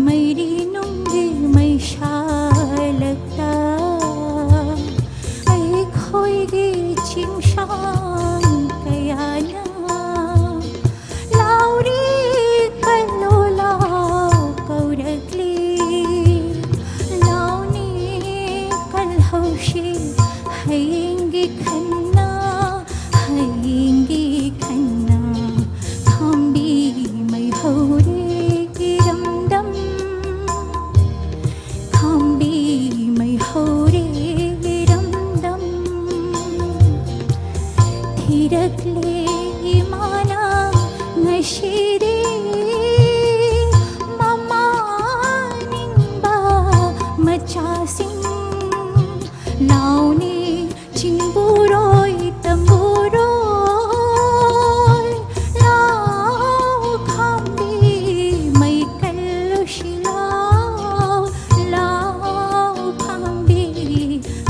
ꯃꯩꯔꯤ ꯅꯨꯡꯒꯤ ꯃꯩꯁꯥꯂꯛꯇ ꯑꯩꯈꯣꯏꯒꯤ ꯆꯤꯡꯁꯥꯡ ꯀꯌꯥꯅ ꯂꯥꯎꯔꯤ ꯀꯜꯂꯣ ꯂꯥꯎ ꯀꯧꯔꯛꯂꯤ꯫ ꯂꯥꯎꯅꯤ ꯀꯜꯍꯧꯁꯤ ꯍꯌꯦꯡꯒꯤ ꯈꯟꯅ ꯍꯌꯦꯡꯒꯤ ꯈꯟꯅ ꯈꯥꯝꯕꯤ ꯃꯩ ꯍꯧꯔꯦ ꯏꯔꯝꯗꯝ ꯈꯥꯝꯕꯤ ꯃꯩ ꯍꯧꯔꯦ ꯏꯔꯝꯗꯝ ꯊꯤꯔꯛꯂꯦ ꯏꯃꯥꯅ ꯉꯁꯤꯗꯤ ꯃꯃꯥ ꯅꯤꯡꯕ ꯃꯆꯥꯁꯤꯡ ꯂꯥꯎꯅꯤ ꯆꯤꯡꯕꯨꯔꯣꯏ ꯇꯝꯕꯨꯔꯣꯏ ꯂꯥꯎ ꯈꯥꯝꯕꯤ ꯃꯩ ꯀꯜꯂꯨꯁꯤ ꯂꯥꯎ ꯂꯥꯎ ꯈꯥꯝꯕꯤ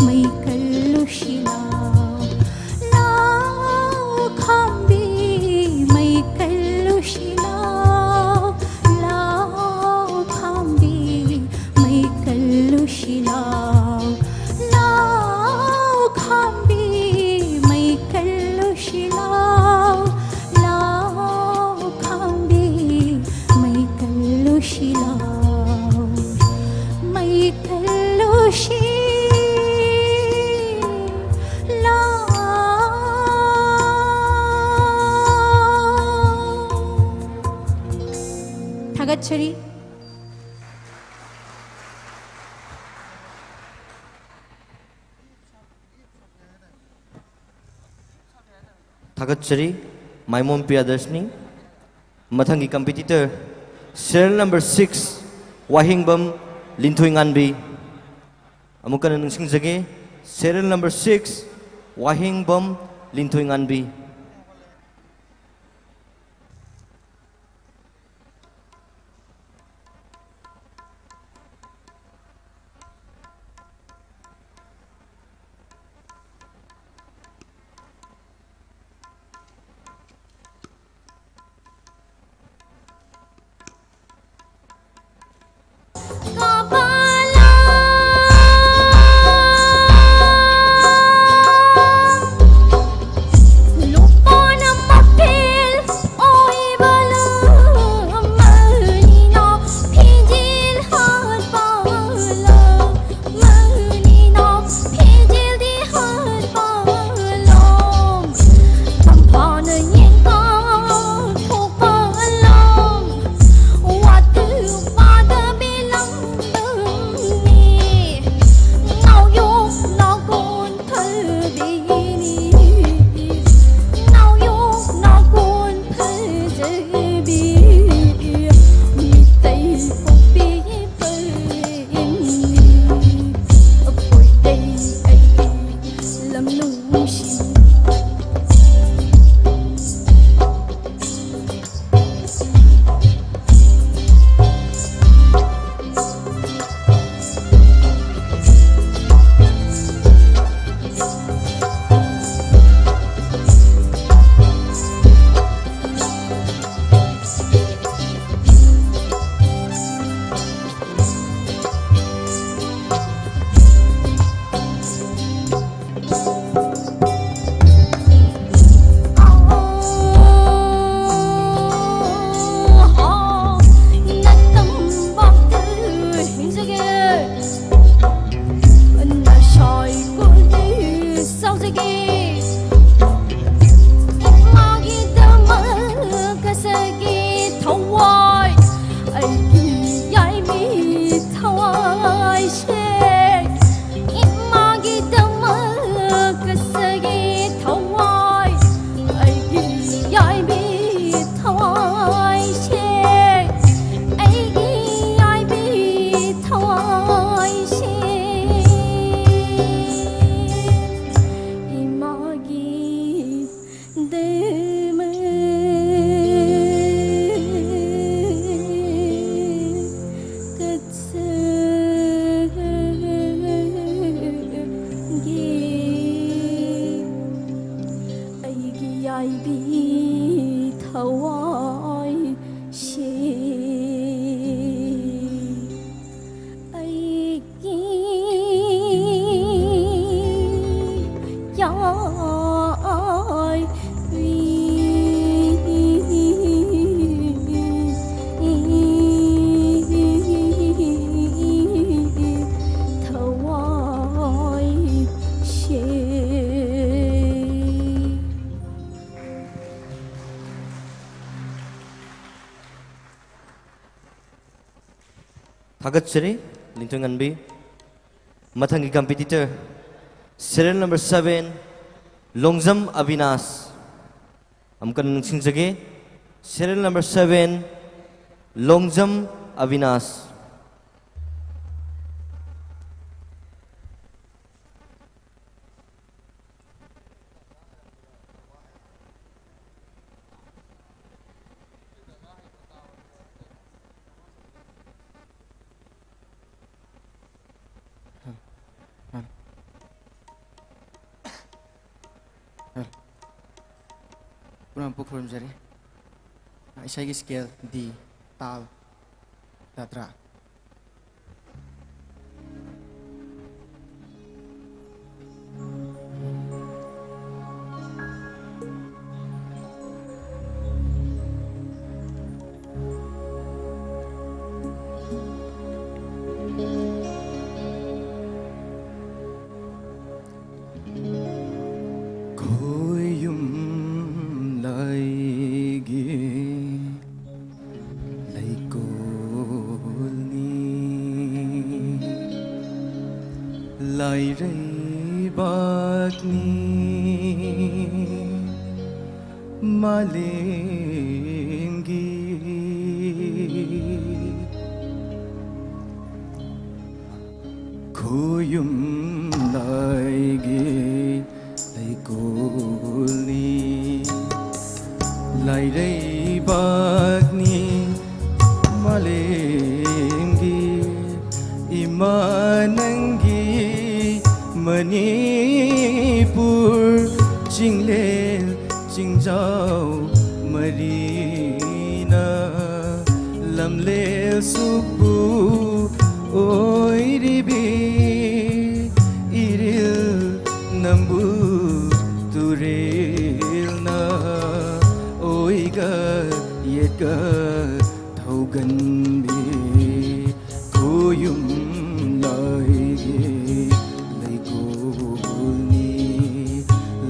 ꯃꯩ ꯀꯜꯂꯨꯁꯤ ꯂꯥꯎ ꯂꯥꯎ ꯈꯥꯝꯕꯤ ꯃꯩ ꯀꯜꯂꯨꯁꯤ ꯂꯥꯎ ꯂꯥꯎ ꯈꯥꯝꯕꯤ ꯃꯩ ꯀꯜꯂꯨꯁꯤ ꯂꯥꯎ ꯂꯥꯎ ꯈꯥꯝꯕꯤ ꯃꯩ ꯀꯜꯂꯨꯁꯤ ꯂꯥꯎ ꯂꯥꯎ ꯈꯥꯝꯕꯤ ꯃꯩ ꯀꯜꯂꯨꯁꯤ ꯂꯥꯎ ꯃꯩ ꯀꯜꯂꯨꯁꯤ ꯂꯥꯎ ꯊꯥꯒꯠꯆꯔꯤ꯫ ꯊꯥꯒꯠꯆꯔꯤ ꯃꯥꯏꯃꯣꯝ ꯄ꯭ꯔꯤꯌꯥꯗꯔꯁꯅꯤ꯫ ꯃꯊꯪꯒꯤ ꯀꯝꯄꯤꯇꯤꯇꯔ serial number six ꯋꯥꯍꯦꯡꯕꯝ ꯂꯤꯟꯊꯣꯏꯉꯥꯟꯕꯤ꯫ ꯑꯃꯨꯛ ꯍꯟꯅ ꯅꯤꯡꯁꯤꯡꯖꯒꯦ, serial number six ꯋꯥꯍꯦꯡꯕꯝ ꯂꯤꯟꯊꯣꯏꯉꯥꯟꯕꯤ꯫ ꯊꯥꯒꯠꯆꯔꯤ, ꯂꯤꯟꯊꯣꯏꯉꯥꯟꯕꯤ꯫ ꯃꯊꯪꯒꯤ competitor, serial number seven, Longjam Abinash. ꯑꯃꯨꯛꯀ ꯅꯤꯡꯁꯤꯡꯖꯒꯦ, serial number seven, Longjam Abinash. ꯄꯨꯝꯅꯃꯛꯄꯨ ꯈꯨꯔꯨꯝꯖꯔꯤ꯫ ꯏꯁꯩꯒꯤ scale D, ꯇꯥꯜ, ꯗꯥꯗ꯭ꯔꯥ꯫ ꯈꯣꯏꯌꯨꯝ ꯂꯥꯏꯒꯤ ꯂꯩꯀꯣꯜꯅꯤ, ꯂꯥꯏꯔꯩꯕꯥꯛꯅꯤ ꯃꯥꯂꯦꯝꯒꯤ꯫ ꯈꯣꯌꯨꯝ ꯂꯥꯏꯒꯤ ꯂꯩꯀꯣꯜꯅꯤ, ꯂꯥꯏꯔꯩꯕꯥꯛꯅꯤ ꯃꯥꯂꯦꯝꯒꯤ꯫ ꯏꯃꯥ ꯅꯪꯒꯤ ꯃꯅꯤꯄꯨꯔ ꯆꯤꯡꯂꯦꯟ ꯆꯤꯡꯖꯥꯎ ꯃꯔꯤꯅ ꯂꯝꯂꯦꯟ ꯁꯨꯛꯄꯨ ꯑꯣꯏꯔꯤꯕꯤ ꯏꯔꯤꯜ ꯅꯝꯕꯨꯜ ꯇꯨꯔꯦꯜꯅ ꯑꯣꯏꯒ ꯌꯦꯠꯀ ꯊꯧꯒꯟꯕꯤ ꯈꯣꯌꯨꯝ ꯂꯥꯏꯒꯤ ꯂꯩꯀꯣꯜꯅꯤ,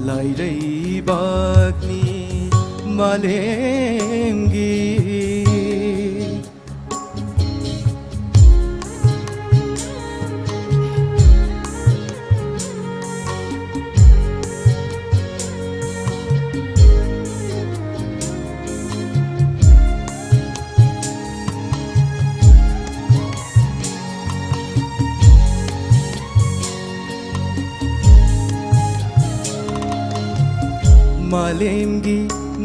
ꯂꯥꯏꯔꯩꯕꯥꯛꯅꯤ ꯃꯥꯂꯦꯝꯒꯤ꯫ ꯃꯥꯂꯦꯝꯒꯤ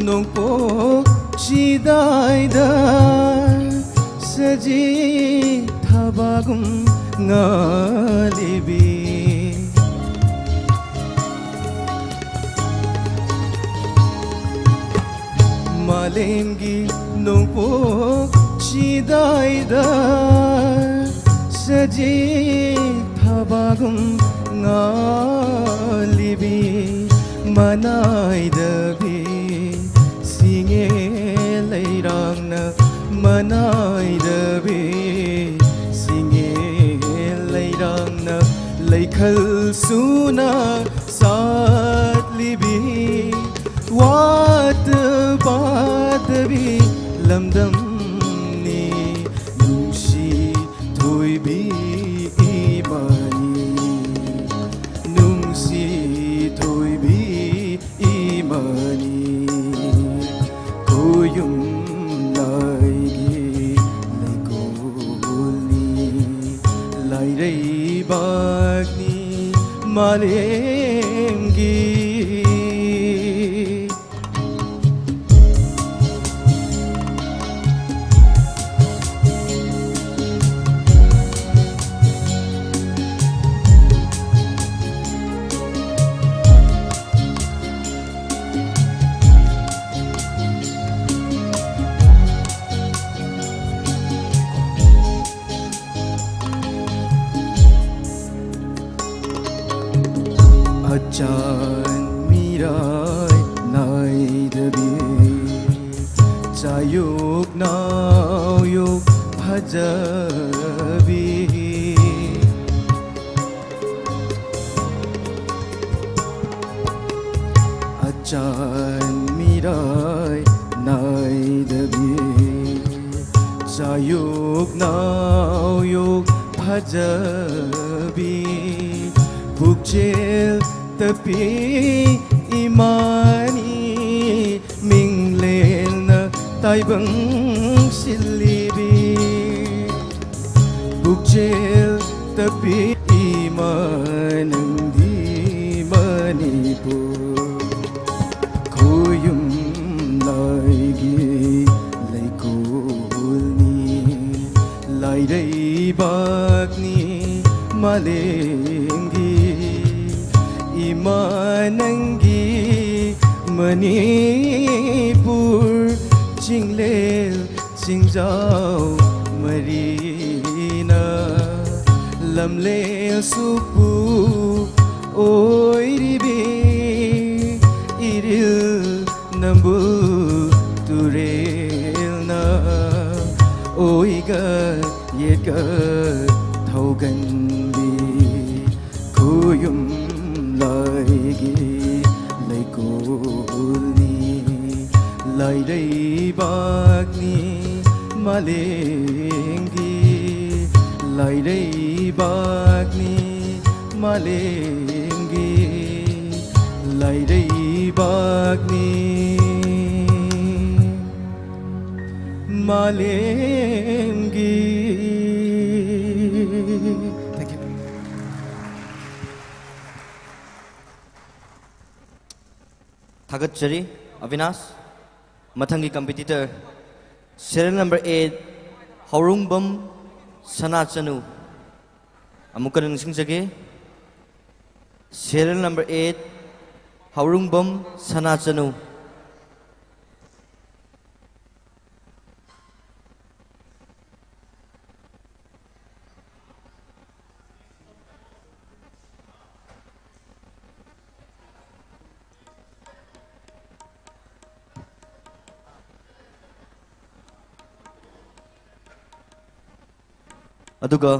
ꯅꯣꯡꯄꯣꯛ ꯁꯤꯗꯥꯏꯗ ꯁꯖꯤ ꯊꯥꯕꯒꯨꯝ ꯉꯥꯜꯂꯤꯕꯤ꯫ ꯃꯥꯂꯦꯝꯒꯤ ꯅꯣꯡꯄꯣꯛ ꯁꯤꯗꯥꯏꯗ ꯁꯖꯤ ꯊꯥꯕꯒꯨꯝ ꯉꯥꯜꯂꯤꯕꯤ꯫ ꯃꯅꯥꯏꯗꯕꯤ ꯁꯤꯡꯉꯦ ꯂꯩꯔꯥꯡꯅ, ꯃꯅꯥꯏꯗꯕꯤ ꯁꯤꯡꯉꯦ ꯂꯩꯔꯥꯡꯅ, ꯂꯩꯈꯜ ꯁꯨꯅ ꯁꯥꯠꯂꯤꯕꯤ꯫ ꯋꯥꯠꯇ ꯄꯥꯗꯕꯤ ꯂꯝꯗꯝꯅꯤ ꯅꯨꯡꯁꯤ ꯊꯣꯏꯕꯤ ꯏꯃꯥꯅꯤ, ꯅꯨꯡꯁꯤ ꯊꯣꯏꯕꯤ ꯏꯃꯥꯅꯤ꯫ ꯈꯣꯌꯨꯝ ꯂꯥꯏꯒꯤ ꯂꯩꯀꯣꯜꯅꯤ, ꯂꯥꯏꯔꯩꯕꯥꯛꯅꯤ ꯃꯥꯂꯦꯝꯒꯤ꯫ ꯑꯆꯥꯟ ꯃꯤꯔꯥꯏ ꯅꯥꯏꯗꯕꯤ, ꯆꯥꯌꯣꯛ ꯅꯥꯎꯌꯣꯛ ꯐꯖꯕꯤ꯫ ꯑꯆꯥꯟ ꯃꯤꯔꯥꯏ ꯅꯥꯏꯗꯕꯤ, ꯆꯥꯌꯣꯛ ꯅꯥꯎꯌꯣꯛ ꯐꯖꯕꯤ꯫ ꯄꯨꯛꯆꯦꯜ ꯇꯞꯄꯤ ꯏꯃꯥꯅꯤ, ꯃꯤꯡꯂꯦꯜꯅ ꯇꯥꯏꯕꯪ ꯁꯤꯜꯂꯤꯕꯤ꯫ ꯄꯨꯛꯆꯦꯜ ꯇꯞꯄꯤ ꯏꯃꯥ ꯅꯪꯗꯤ ꯃꯅꯤꯄꯨꯔ꯫ ꯅꯪꯒꯤ ꯃꯅꯤꯄꯨꯔ ꯆꯤꯡꯂꯦꯜ ꯆꯤꯡꯖꯥꯎ ꯃꯔꯤꯅ ꯂꯝꯂꯦꯜꯁꯨ ꯄꯨ ꯑꯣꯏꯔꯤꯕꯤ ꯏꯔꯤꯜ ꯅꯝꯕꯨꯜ ꯇꯨꯔꯦꯜꯅ ꯑꯣꯏꯒ ꯌꯦꯠꯀ ꯊꯧꯒꯟꯕꯤ ꯈꯨꯌꯨꯝ ꯂꯥꯏꯒꯤ ꯂꯩꯀꯣꯜꯅꯤ, ꯂꯥꯏꯔꯩꯕꯥꯛꯅꯤ ꯃꯥꯂꯦꯝꯒꯤ, ꯂꯥꯏꯔꯩꯕꯥꯛꯅꯤ ꯃꯥꯂꯦꯝꯒꯤ, ꯂꯥꯏꯔꯩꯕꯥꯛꯅꯤ ꯃꯥꯂꯦꯝꯒꯤ꯫ Thank you. ꯊꯥꯒꯠꯆꯔꯤ ꯑꯕꯤꯅꯥꯁ꯫ ꯃꯊꯪꯒꯤ competitor serial number eight, ꯍꯧꯔꯨꯡꯕꯝ ꯁꯅꯥꯆꯅꯨ꯫ ꯑꯃꯨꯛꯀ ꯅꯤꯡꯁꯤꯡꯖꯒꯦ, serial number eight, ꯍꯧꯔꯨꯡꯕꯝ ꯁꯅꯥꯆꯅꯨ꯫ ꯑꯗꯨꯒ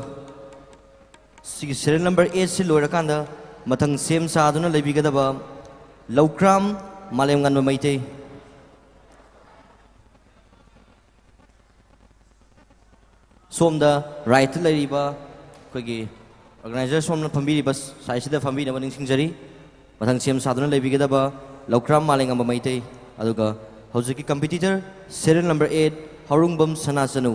ꯁꯤꯒꯤ serial number eight ꯁꯤ ꯂꯣꯏꯔꯀꯥꯟꯗ ꯃꯊꯪ ꯁꯦꯝ ꯁꯥꯗꯨꯅ ꯂꯩꯕꯤꯒꯗꯕ ꯂꯧꯀ꯭ꯔꯥꯝ ꯃꯥꯂꯦꯝꯉꯥꯟꯕ ꯃꯩꯇꯩ꯫ ꯁꯣꯝꯗ right ꯇ ꯂꯩꯔꯤꯕ ꯑꯩꯈꯣꯏꯒꯤ organizer ꯁꯣꯝꯅ ꯐꯝꯕꯤꯔꯤꯕ side ꯁꯤꯗ ꯐꯝꯕꯤꯅꯕ ꯅꯤꯡꯁꯤꯡꯖꯔꯤ꯫ ꯃꯊꯪ ꯁꯦꯝ ꯁꯥꯗꯨꯅ ꯂꯩꯕꯤꯒꯗꯕ ꯂꯧꯀ꯭ꯔꯥꯝ ꯃꯥꯂꯦꯝꯉꯥꯟꯕ ꯃꯩꯇꯩ, ꯑꯗꯨꯒ ꯍꯧꯖꯤꯛꯀꯤ competitor serial number eight, ꯍꯧꯔꯨꯡꯕꯝ ꯁꯅꯥꯆꯅꯨ꯫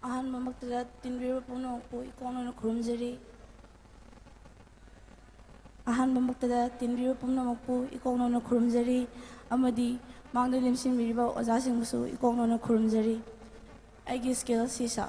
ꯑꯍꯥꯟꯕꯃꯛꯇꯗ ꯇꯤꯟꯕꯤꯔꯤꯕ ꯄꯨꯝꯅꯃꯛꯄꯨ ꯏꯀꯣꯛꯅꯅ ꯈꯨꯔꯨꯝꯖꯔꯤ꯫ ꯑꯍꯥꯟꯕꯃꯛꯇꯗ ꯇꯤꯟꯕꯤꯔꯤꯕ ꯄꯨꯝꯅꯃꯛꯄꯨ ꯏꯀꯣꯛꯅꯅ ꯈꯨꯔꯨꯝꯖꯔꯤ ꯑꯃꯗꯤ ꯃꯥꯡꯗ ꯂꯦꯝꯁꯤꯟꯕꯤꯔꯤꯕ ꯑꯣꯖꯥꯁꯤꯡꯕꯨꯁꯨ ꯏꯀꯣꯛꯅꯅ ꯈꯨꯔꯨꯝꯖꯔꯤ꯫ ꯑꯩꯒꯤ scale ꯁꯤ ꯁꯥ꯫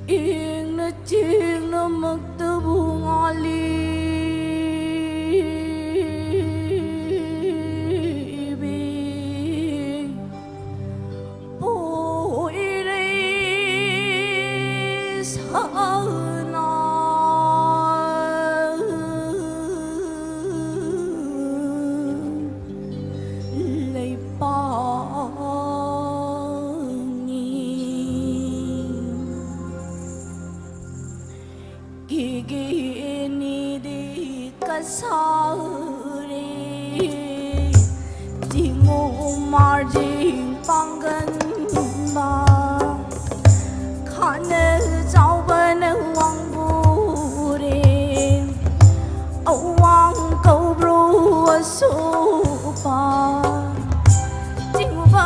ꯏꯪꯅ ꯆꯤꯛꯅꯃꯛꯇꯕꯨ ꯉꯥꯜꯂꯤꯕꯤ ꯄꯣꯏꯔꯩ ꯁꯅꯥ ꯂꯩꯄꯥꯛꯅꯤ꯫ ꯀꯤꯒꯤꯅꯤꯗꯤ ꯀꯁꯥꯔꯤ ꯆꯤꯡꯉꯨ ꯃꯥꯔꯖꯤꯡ ꯄꯥꯡꯒꯟꯕ ꯈꯥꯅ ꯆꯥꯎꯕꯅ ꯋꯥꯡꯕꯨꯔꯦ ꯑꯋꯥꯡ ꯀꯧꯕ꯭ꯔꯨ ꯑꯁꯨꯄ ꯆꯤꯡꯉꯨꯕ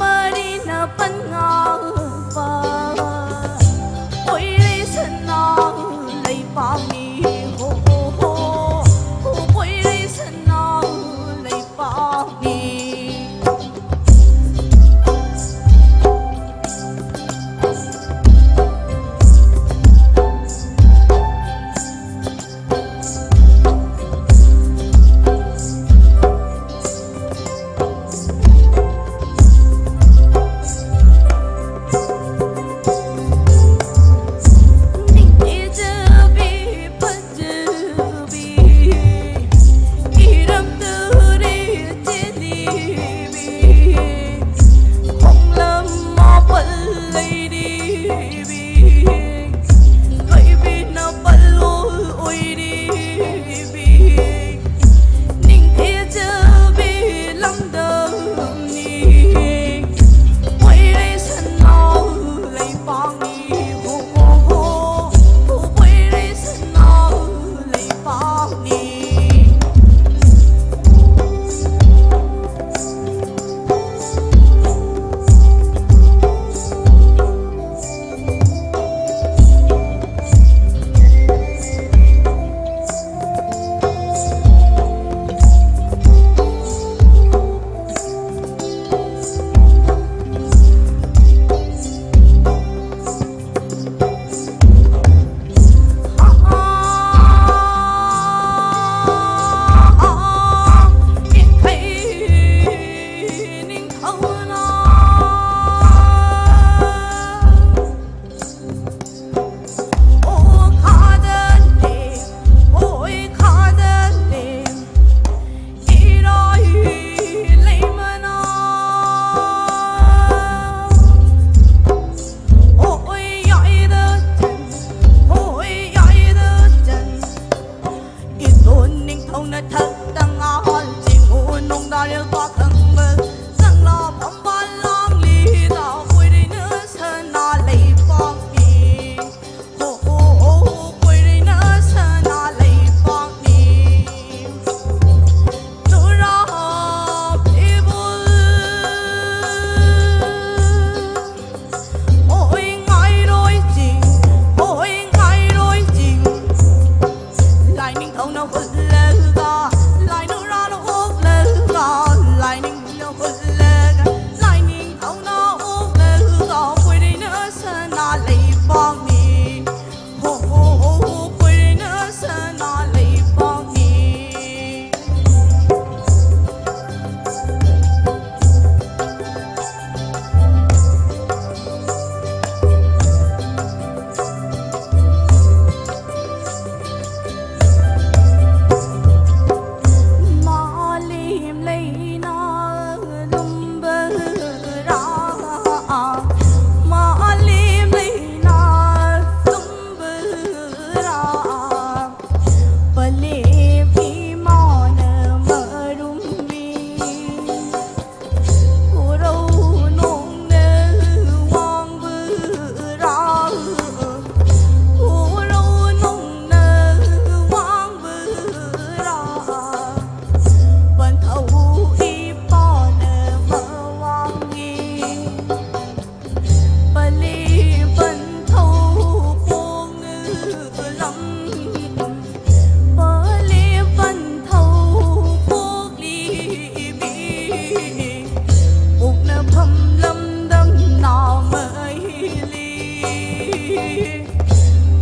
ꯃꯔꯤꯅ ꯄꯟꯉꯥꯛꯄ ꯄꯣꯏꯔꯩ ꯁꯅꯥ ꯂꯩꯄꯥꯛꯅꯤ꯫ ꯍꯣ ꯍꯣ ꯍꯣ ꯍꯣ ꯄꯣꯏꯔꯩ ꯁꯅꯥ ꯂꯩꯄꯥꯛꯅꯤ꯫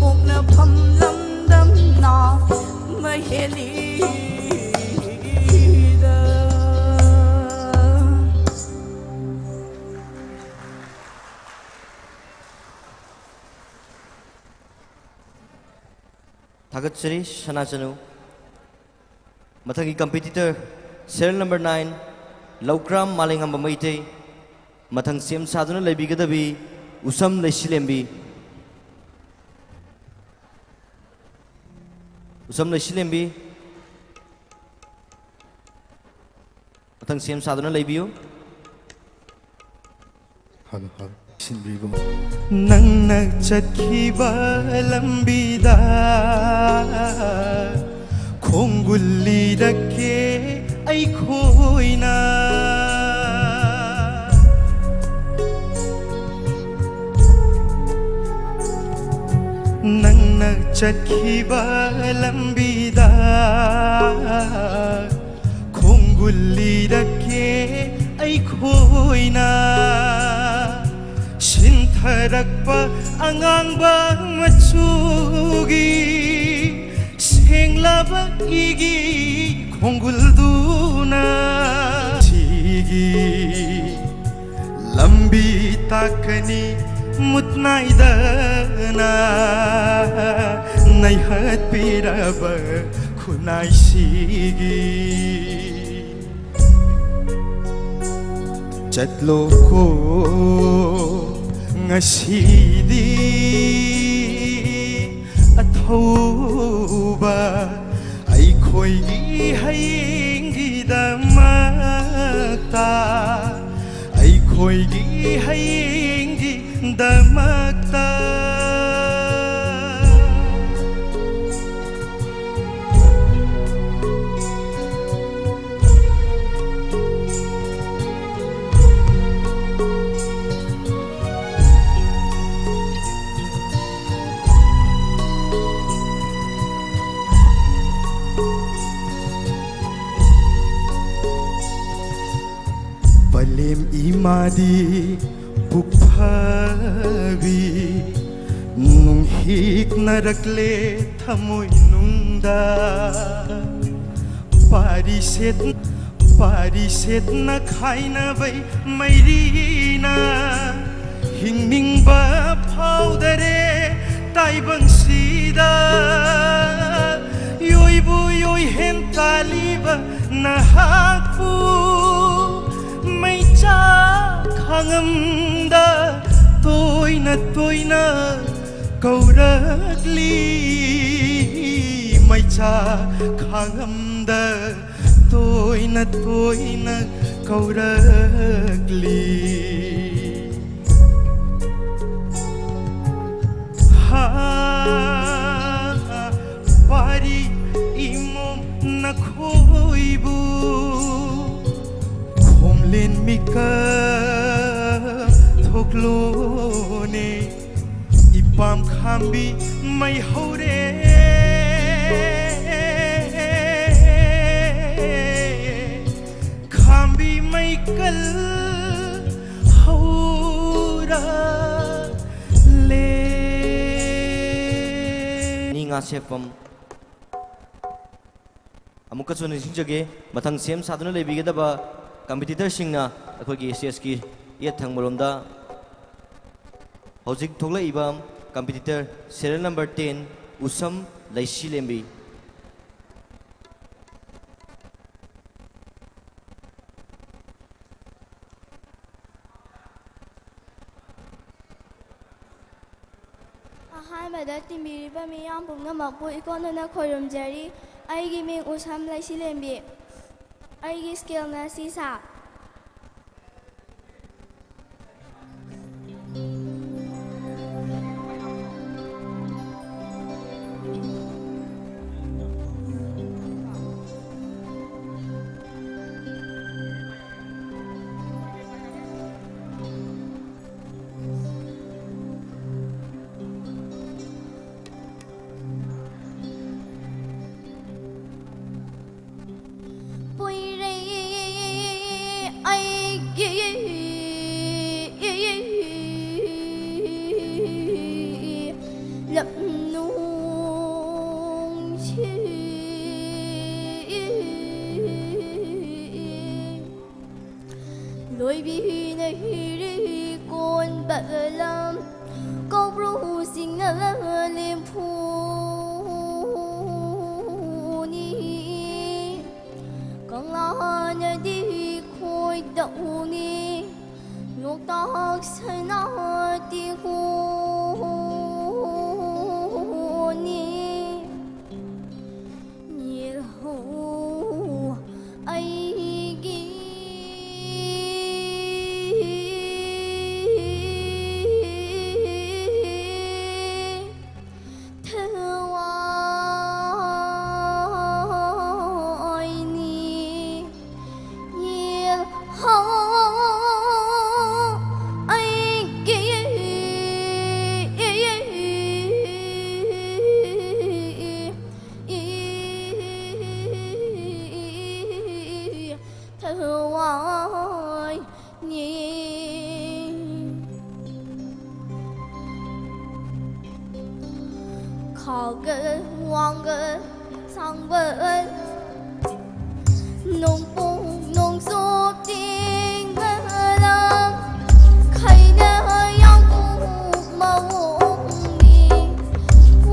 ꯄꯣꯛꯅꯐꯝ ꯂꯝꯗꯝꯅ ꯃꯍꯦꯂꯤꯗ꯫ ꯊꯥꯒꯠꯆꯔꯤ ꯁꯅꯥꯆꯅꯨ꯫ ꯃꯊꯪꯒꯤ competitor, serial number nine, ꯂꯧꯀ꯭ꯔꯥꯝ ꯃꯥꯂꯦꯉꯝꯕ Meitei. ꯃꯊꯪ ꯁꯦꯝ ꯁꯥꯗꯨꯅ ꯂꯩꯕꯤꯒꯗꯕꯤ ꯎꯁꯝ ꯂꯩꯁꯤꯂꯦꯝꯕꯤ꯫ ꯎꯁꯝ ꯂꯩꯁꯤꯂꯦꯝꯕꯤ꯫ ꯃꯊꯪ ꯁꯦꯝ ꯁꯥꯗꯨꯅ ꯂꯩꯕꯤꯌꯨ꯫ Hello, hello. ꯁꯤꯟꯕꯤꯕ꯫ ꯅꯪꯅ ꯆꯠꯈꯤꯕ ꯂꯝꯕꯤꯗ ꯈꯣꯡꯒꯨꯜ ꯂꯤꯔꯛꯀꯦ ꯑꯩꯈꯣꯏꯅ꯫ ꯅꯪꯅ ꯆꯠꯈꯤꯕ ꯂꯝꯕꯤꯗ ꯈꯣꯡꯒꯨꯜ ꯂꯤꯔꯛꯀꯦ ꯑꯩꯈꯣꯏꯅ꯫ ꯁꯤꯟꯊꯔꯛꯄ ꯑꯉꯥꯡꯕ ꯃꯆꯨꯒꯤ ꯁꯦꯡꯂꯕ ꯏꯒꯤ ꯈꯣꯡꯒꯨꯜꯗꯨꯅ ꯁꯤꯒꯤ ꯂꯝꯕꯤ ꯇꯥꯛꯀꯅꯤ ꯃꯨꯠ ꯅꯥꯏꯗꯅ ꯅꯩꯍꯠꯄꯤꯔꯕ ꯈꯨꯟꯅꯥꯏꯁꯤꯒꯤ꯫ ꯆꯠꯂꯣꯀꯣ ꯉꯁꯤꯗꯤ ꯑꯊꯧꯕ ꯑꯩꯈꯣꯏꯒꯤ ꯍꯌꯦꯡꯒꯤꯗꯃꯛꯇ, ꯑꯩꯈꯣꯏꯒꯤ ꯍꯌꯦꯡꯒꯤꯗꯃꯛꯇ꯫ ꯄꯂꯦꯝ ꯏꯃꯥꯗꯤ ꯄꯨꯛ ꯐꯕꯤ, ꯏꯛꯅꯔꯛꯂꯦ ꯊꯃꯣꯏꯅꯨꯡꯗ꯫ ꯄꯥꯔꯤꯁꯦꯠ ꯄꯥꯔꯤꯁꯦꯠꯅ ꯈꯥꯏꯅꯕꯩ ꯃꯩꯔꯤꯅ ꯍꯤꯡꯅꯤꯡꯕ ꯐꯥꯎꯗꯔꯦ ꯇꯥꯏꯕꯪꯁꯤꯗ꯫ ꯌꯣꯏꯕꯨ ꯌꯣꯏꯍꯦꯟ ꯇꯥꯜꯂꯤꯕ ꯅꯍꯥꯛꯄꯨ ꯃꯩꯆꯥꯛ ꯈꯥꯡꯉꯝꯗ ꯇꯣꯏꯅ ꯇꯣꯏꯅ ꯀꯧꯔꯛꯂꯤ꯫ ꯃꯩꯆꯥꯛ ꯈꯥꯡꯉꯝꯗ ꯇꯣꯏꯅ ꯇꯣꯏꯅ ꯀꯧꯔꯛꯂꯤ꯫ ꯍꯥ, ꯄꯥꯔꯤ ꯏꯃꯣꯝ ꯅꯈꯣꯏꯕꯨ ꯈꯣꯝꯂꯦꯟ ꯃꯤꯀꯞ ꯊꯣꯛꯂꯣꯅꯦ꯫ ꯏꯄꯥꯝ ꯈꯥꯝꯕꯤ ꯃꯩ ꯍꯧꯔꯦ꯫ ꯈꯥꯝꯕꯤ ꯃꯩꯀꯜ ꯍꯧꯔꯛꯂꯦ꯫ ꯅꯤ ꯉꯥꯁꯦꯞꯄꯝ꯫ ꯑꯃꯨꯛꯀꯁꯨ ꯅꯤꯡꯁꯤꯡꯖꯒꯦ, ꯃꯊꯪ ꯁꯦꯝ ꯁꯥꯗꯨꯅ ꯂꯩꯕꯤꯒꯗꯕ ꯀꯝꯄꯤꯇꯤꯇꯔꯁꯤꯡꯅ ꯑꯩꯈꯣꯏꯒꯤ ꯁ꯭ꯇꯦꯖꯀꯤ ꯌꯦꯠ ꯊꯪꯕꯔꯣꯝꯗ ꯍꯧꯖꯤꯛ ꯊꯣꯛꯂꯛꯏꯕ competitor serial number ten, Usham ꯂꯩꯁꯤꯂꯦꯝꯕꯤ꯫ ꯑꯍꯥꯟꯕꯗ ꯇꯤꯟꯕꯤꯔꯤꯕ ꯃꯤꯌꯥꯝ ꯄꯨꯝꯅꯃꯛꯄꯨ ꯏꯀꯣꯟꯗꯨꯅ ꯈꯣꯏꯔꯨꯝꯖꯔꯤ꯫ ꯑꯩꯒꯤ ꯃꯤꯡ ꯎꯁꯝ ꯂꯩꯁꯤꯂꯦꯝꯕꯤ꯫ ꯑꯩꯒꯤ ꯁ꯭ꯀꯦꯜꯅ ꯁꯤ ꯁꯥ꯫ ꯄꯣꯏꯔꯩ ꯅꯨꯡꯁꯤ꯫ ꯂꯣꯏꯕꯤꯅ ꯍꯤꯔꯤ ꯀꯣꯟꯕ ꯂꯝ ꯀꯧꯕ꯭ꯔꯨꯁꯤꯡꯅ ꯂꯦꯝꯐꯨꯅꯤ꯫ ꯀꯪꯂꯥꯅꯗꯤ ꯈꯣꯏꯗꯧꯅꯤ꯫ ꯂꯣꯛꯇꯥꯛ ꯁꯅꯥꯇꯤ ꯍꯣꯅꯤ꯫ ꯌꯦꯜꯍꯧ ꯑꯩꯒꯤ ꯊꯋꯥꯏꯅꯤ꯫ ꯌꯦꯜꯍꯧ ꯑꯩꯒꯤ ꯊꯋꯥꯏ ꯅꯤ꯫ ꯈꯥꯒꯜ ꯋꯥꯡꯒꯜ ꯁꯥꯡꯕꯜ ꯅꯣꯡꯄꯣꯛ ꯅꯣꯡꯆꯨꯞ ꯇꯦꯡꯒꯂꯝ ꯈꯩꯅ ꯌꯥꯎꯕ ꯃꯑꯣꯡꯅꯤ꯫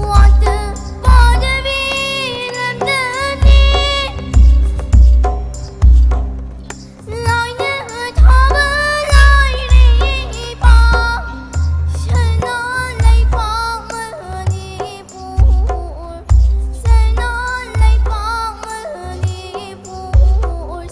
ꯋꯥꯇ ꯄꯥꯗꯕꯤ ꯂꯝꯗꯝꯅꯤ꯫ ꯂꯥꯏꯅ ꯊꯥꯕ ꯂꯥꯏꯔꯩꯄꯥꯛ ꯁꯅꯥ ꯂꯩꯄꯥꯛ ꯃꯅꯤꯄꯨꯔ, ꯁꯅꯥ ꯂꯩꯄꯥꯛ ꯃꯅꯤꯄꯨꯔ꯫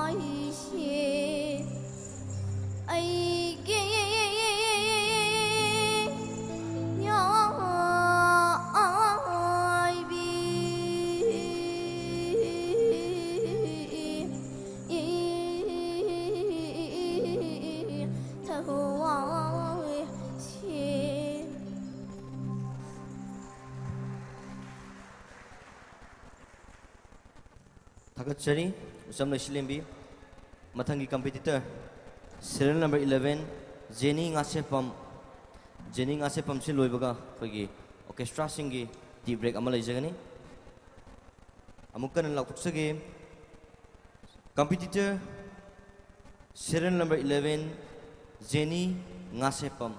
ꯊꯋꯥꯏꯁꯦ ꯑꯩꯒꯤ ꯌꯥꯏꯕꯤ ꯊꯋꯥꯏꯁꯦ꯫ ꯊꯥꯒꯠꯆꯔꯤ, ꯎꯆꯝ ꯂꯩꯁꯤꯂꯦꯝꯕꯤ꯫ ꯃꯊꯪꯒꯤ competitor, serial number eleven, Jenny Ngasheppam. Jenny ꯉꯥꯁꯦꯞꯄꯝꯁꯤ ꯂꯣꯏꯕꯒ ꯑꯩꯈꯣꯏꯒꯤ orchestraꯁꯤꯡꯒꯤ tea break ꯑꯃ ꯂꯩꯖꯒꯅꯤ꯫ ꯑꯃꯨꯛ ꯀꯟꯅ ꯂꯥꯎꯊꯣꯛꯆꯒꯦ꯫ Competitor, serial number eleven, Jenny Ngasheppam.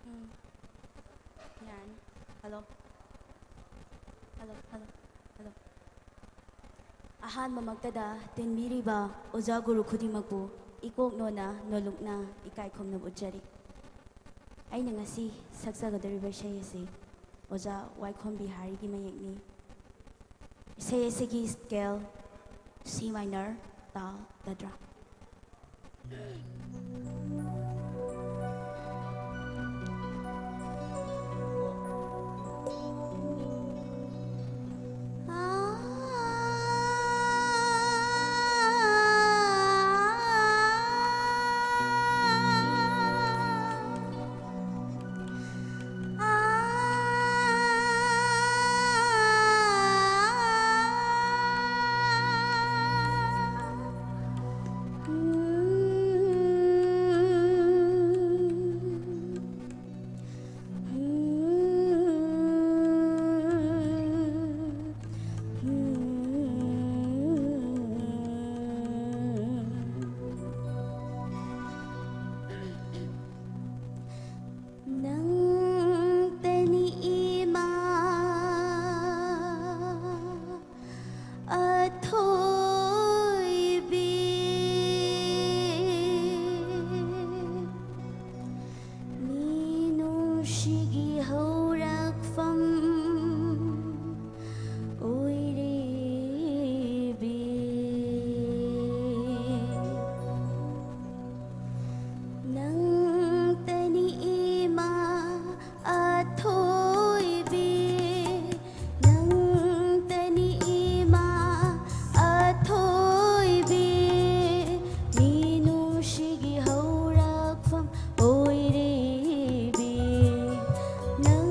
Um, ꯌꯥꯔꯅꯤ꯫ Hello꯫ Hello, hello, hello꯫ ꯑꯍꯥꯟꯕꯃꯛꯇꯗ ꯇꯤꯟꯕꯤꯔꯤꯕ ꯑꯣꯖꯥ ꯒꯨꯔꯨ ꯈꯨꯗꯤꯡꯃꯛꯄꯨ ꯏꯀꯣꯛ ꯅꯣꯟꯅ ꯅꯣꯂꯨꯛꯅ ꯏꯀꯥꯏ ꯈꯨꯝꯅꯕ ꯎꯠꯆꯔꯤ꯫ ꯑꯩꯅ ꯉꯁꯤ ꯁꯛꯆꯒꯗꯧꯔꯤꯕ ꯏꯁꯩ ꯑꯁꯤ ꯑꯣꯖꯥ ꯋꯥꯏꯈꯣꯝ ꯕꯤꯍꯥꯔꯤꯒꯤ ꯃꯌꯦꯛꯅꯤ꯫ ꯏꯁꯩ ꯑꯁꯤꯒꯤ scale C minor, ꯇꯥꯜ ꯗꯗ꯭ꯔꯥ꯫ ꯁꯤꯒꯤ ꯍꯧꯔꯛꯐꯝ ꯑꯣꯏꯔꯤꯕꯤ꯫ ꯅꯪꯇꯅꯤ ꯏꯃꯥ ꯑꯊꯣꯏꯕꯤ, ꯅꯪꯇꯅꯤ ꯏꯃꯥ ꯑꯊꯣꯏꯕꯤ, ꯃꯤꯅꯨꯡꯁꯤꯒꯤ ꯍꯧꯔꯛꯐꯝ ꯑꯣꯏꯔꯤꯕꯤ꯫ ꯅꯪ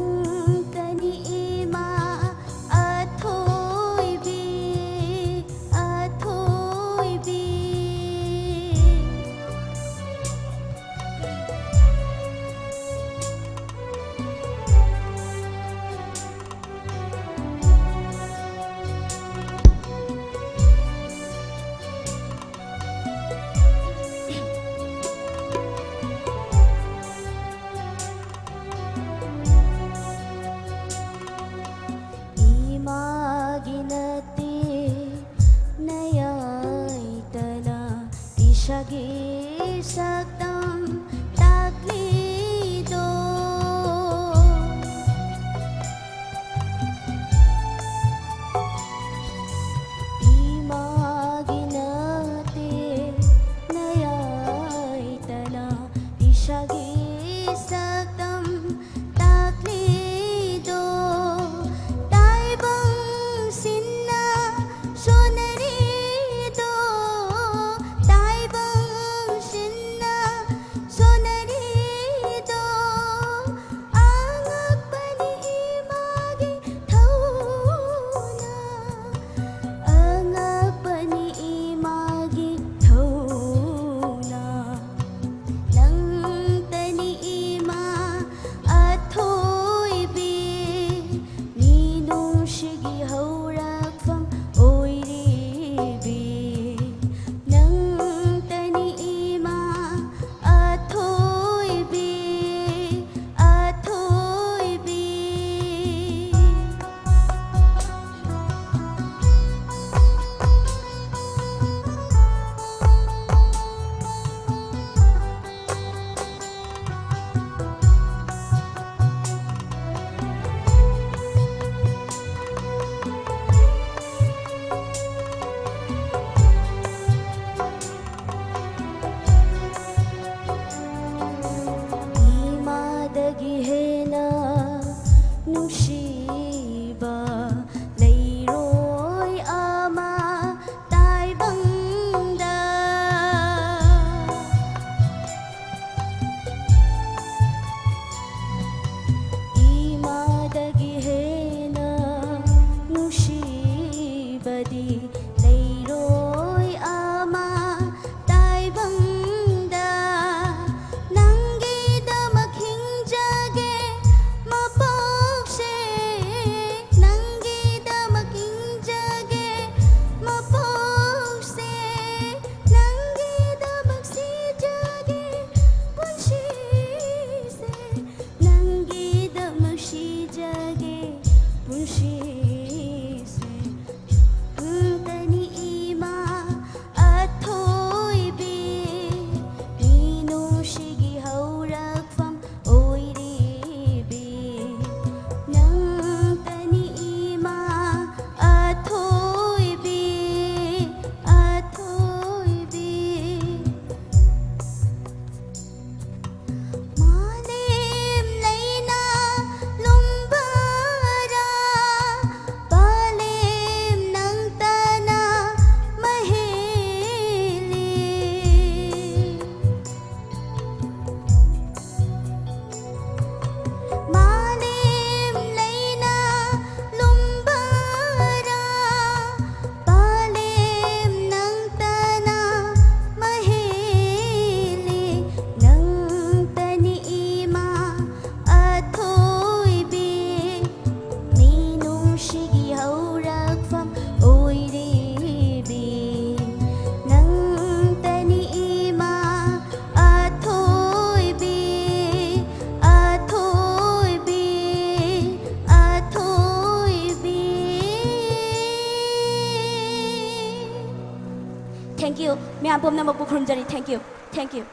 ꯃꯌꯥꯝ ꯄꯨꯝꯅꯃꯛꯄꯨ ꯈꯨꯔꯨꯝꯖꯔꯤ꯫ Thank you, thank you꯫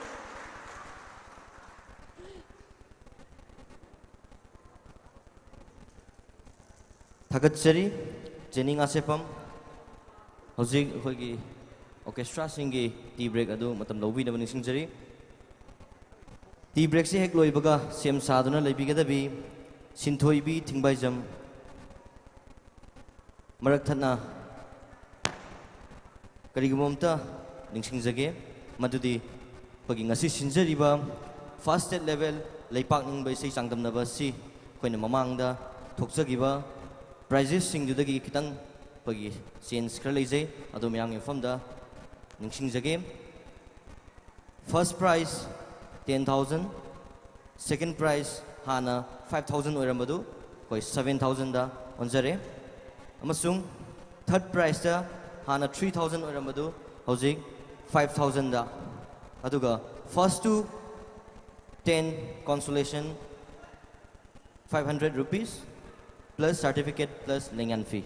ꯊꯥꯒꯠꯆꯔꯤ꯫ ꯖꯦꯅꯤ ꯉꯥꯁꯦꯞꯄꯝ꯫ ꯍꯧꯖꯤꯛ ꯑꯩꯈꯣꯏꯒꯤ ꯑꯣꯔꯀꯦꯁꯇ꯭ꯔꯥꯁꯤꯡꯒꯤ ꯇꯤ ꯕ꯭ꯔꯦꯛ ꯑꯗꯨ ꯃꯇꯝ ꯂꯧꯕꯤꯅꯕ ꯅꯤꯡꯁꯤꯡꯖꯔꯤ꯫ ꯇꯤ ꯕ꯭ꯔꯦꯛꯁꯤ ꯍꯦꯛ ꯂꯣꯏꯕꯒ ꯁꯦꯝ ꯁꯥꯗꯨꯅ ꯂꯩꯕꯤꯒꯗꯕꯤ ꯁꯤꯟꯊꯣꯏꯕꯤ ꯊꯤꯡꯕꯥꯏꯖꯝ꯫ ꯃꯔꯛ ꯊꯠꯅ ꯀꯔꯤꯒꯨꯝꯕ ꯑꯝꯇ ꯅꯤꯡꯁꯤꯡꯖꯒꯦ, ꯃꯗꯨꯗꯤ ꯑꯩꯈꯣꯏꯒꯤ ꯉꯁꯤ ꯁꯤꯟꯖꯔꯤꯕ ꯐꯥꯔꯁ ꯁ꯭ꯇꯦꯠ ꯂꯦꯚꯦꯜ ꯂꯩꯄꯥꯛ ꯅꯤꯡꯕ ꯏꯁꯩ ꯆꯥꯡꯗꯝꯅꯕ ꯑꯁꯤ ꯑꯩꯈꯣꯏꯅ ꯃꯃꯥꯡꯗ ꯊꯣꯛꯆꯈꯤꯕ ꯄ꯭ꯔꯥꯏꯖꯦꯁꯁꯤꯡꯗꯨꯗꯒꯤ ꯈꯤꯇꯪ ꯑꯩꯈꯣꯏꯒꯤ ꯆꯦꯟꯖ ꯈꯔ ꯂꯩꯖꯩ, ꯑꯗꯨ ꯃꯌꯥꯝꯒꯤ ꯃꯐꯝꯗ ꯅꯤꯡꯁꯤꯡꯖꯒꯦ꯫ First prize ten thousand, second prize ꯍꯥꯟꯅ five thousand ꯑꯣꯏꯔꯝꯕꯗꯨ ꯑꯩꯈꯣꯏ seven thousandꯗ ꯑꯣꯟꯖꯔꯦ, ꯑꯃꯁꯨꯡ third prizeꯇ ꯍꯥꯟꯅ three thousand ꯑꯣꯏꯔꯝꯕꯗꯨ ꯍꯧꯖꯤꯛ five thousandꯗ, ꯑꯗꯨꯒ first to ten consolation five hundred rupees plus certificate plus ꯂꯦꯡꯌꯥꯟ fee꯫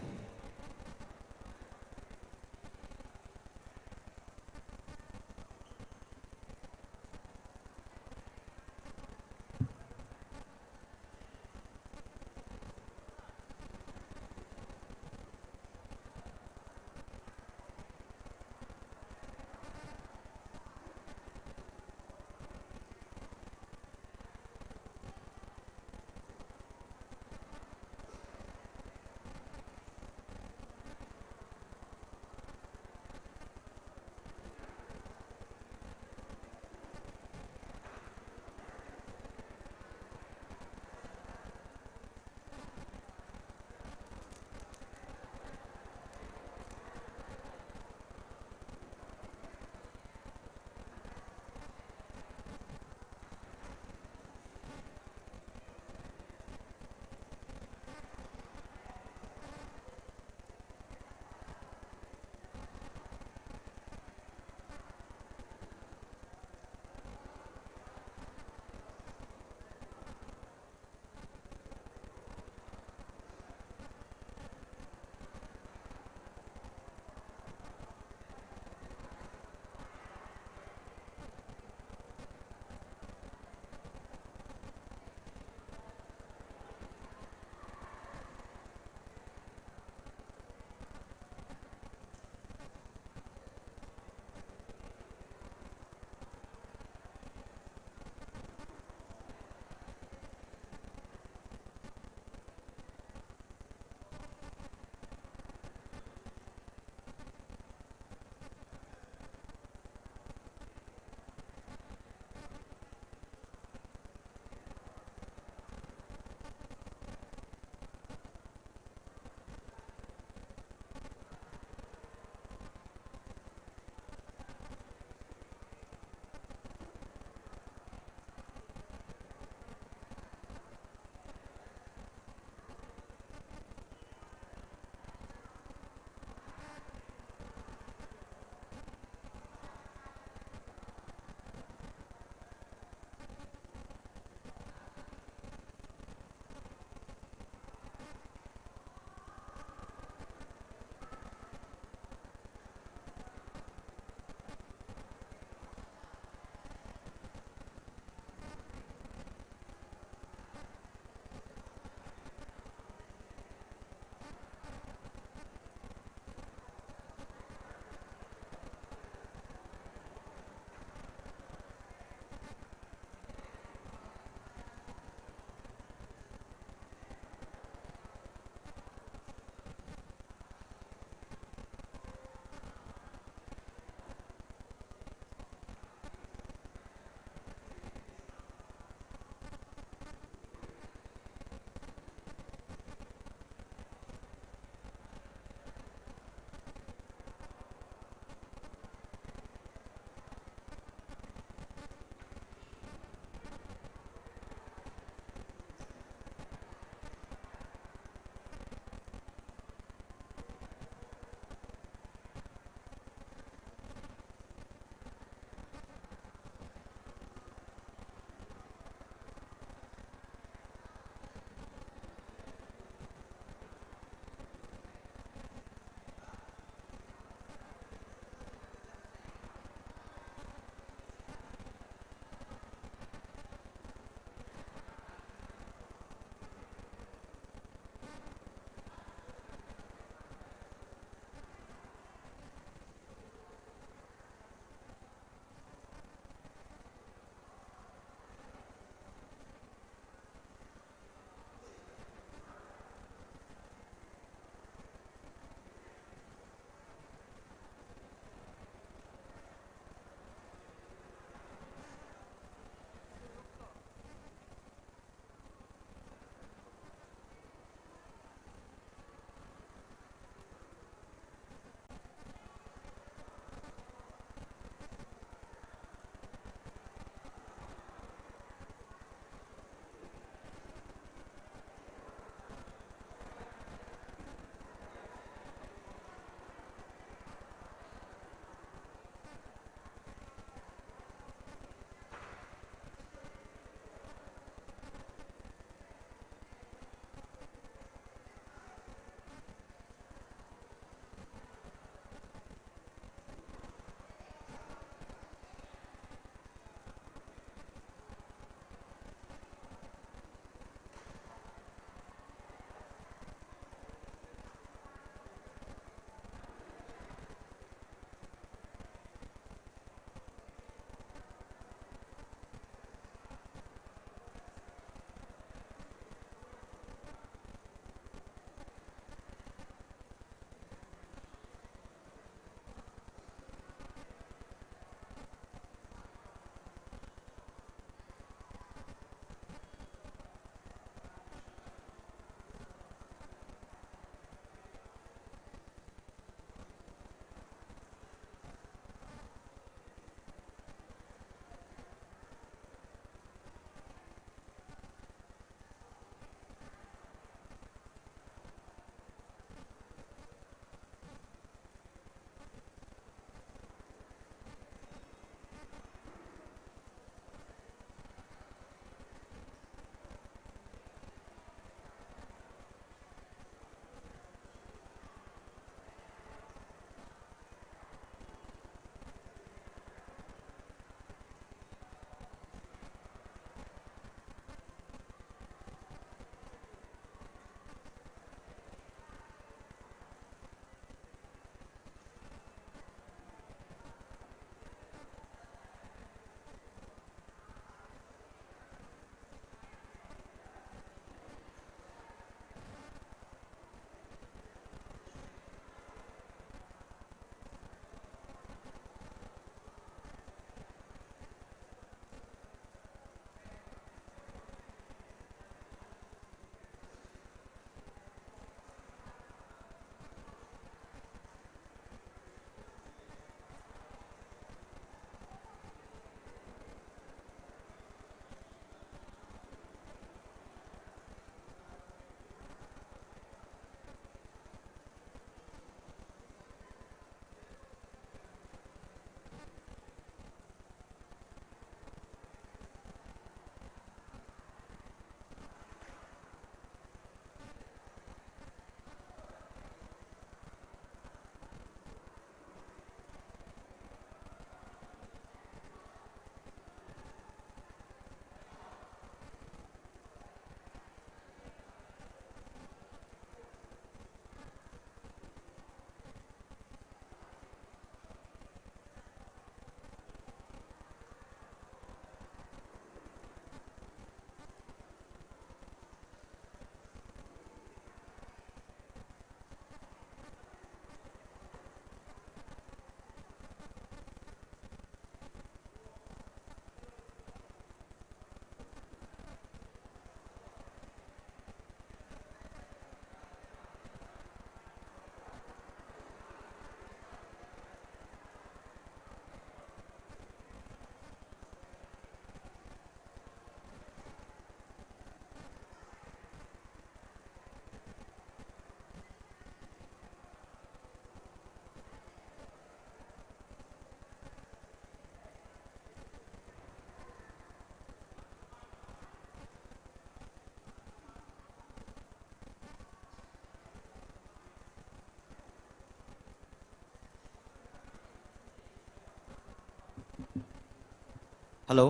Hello.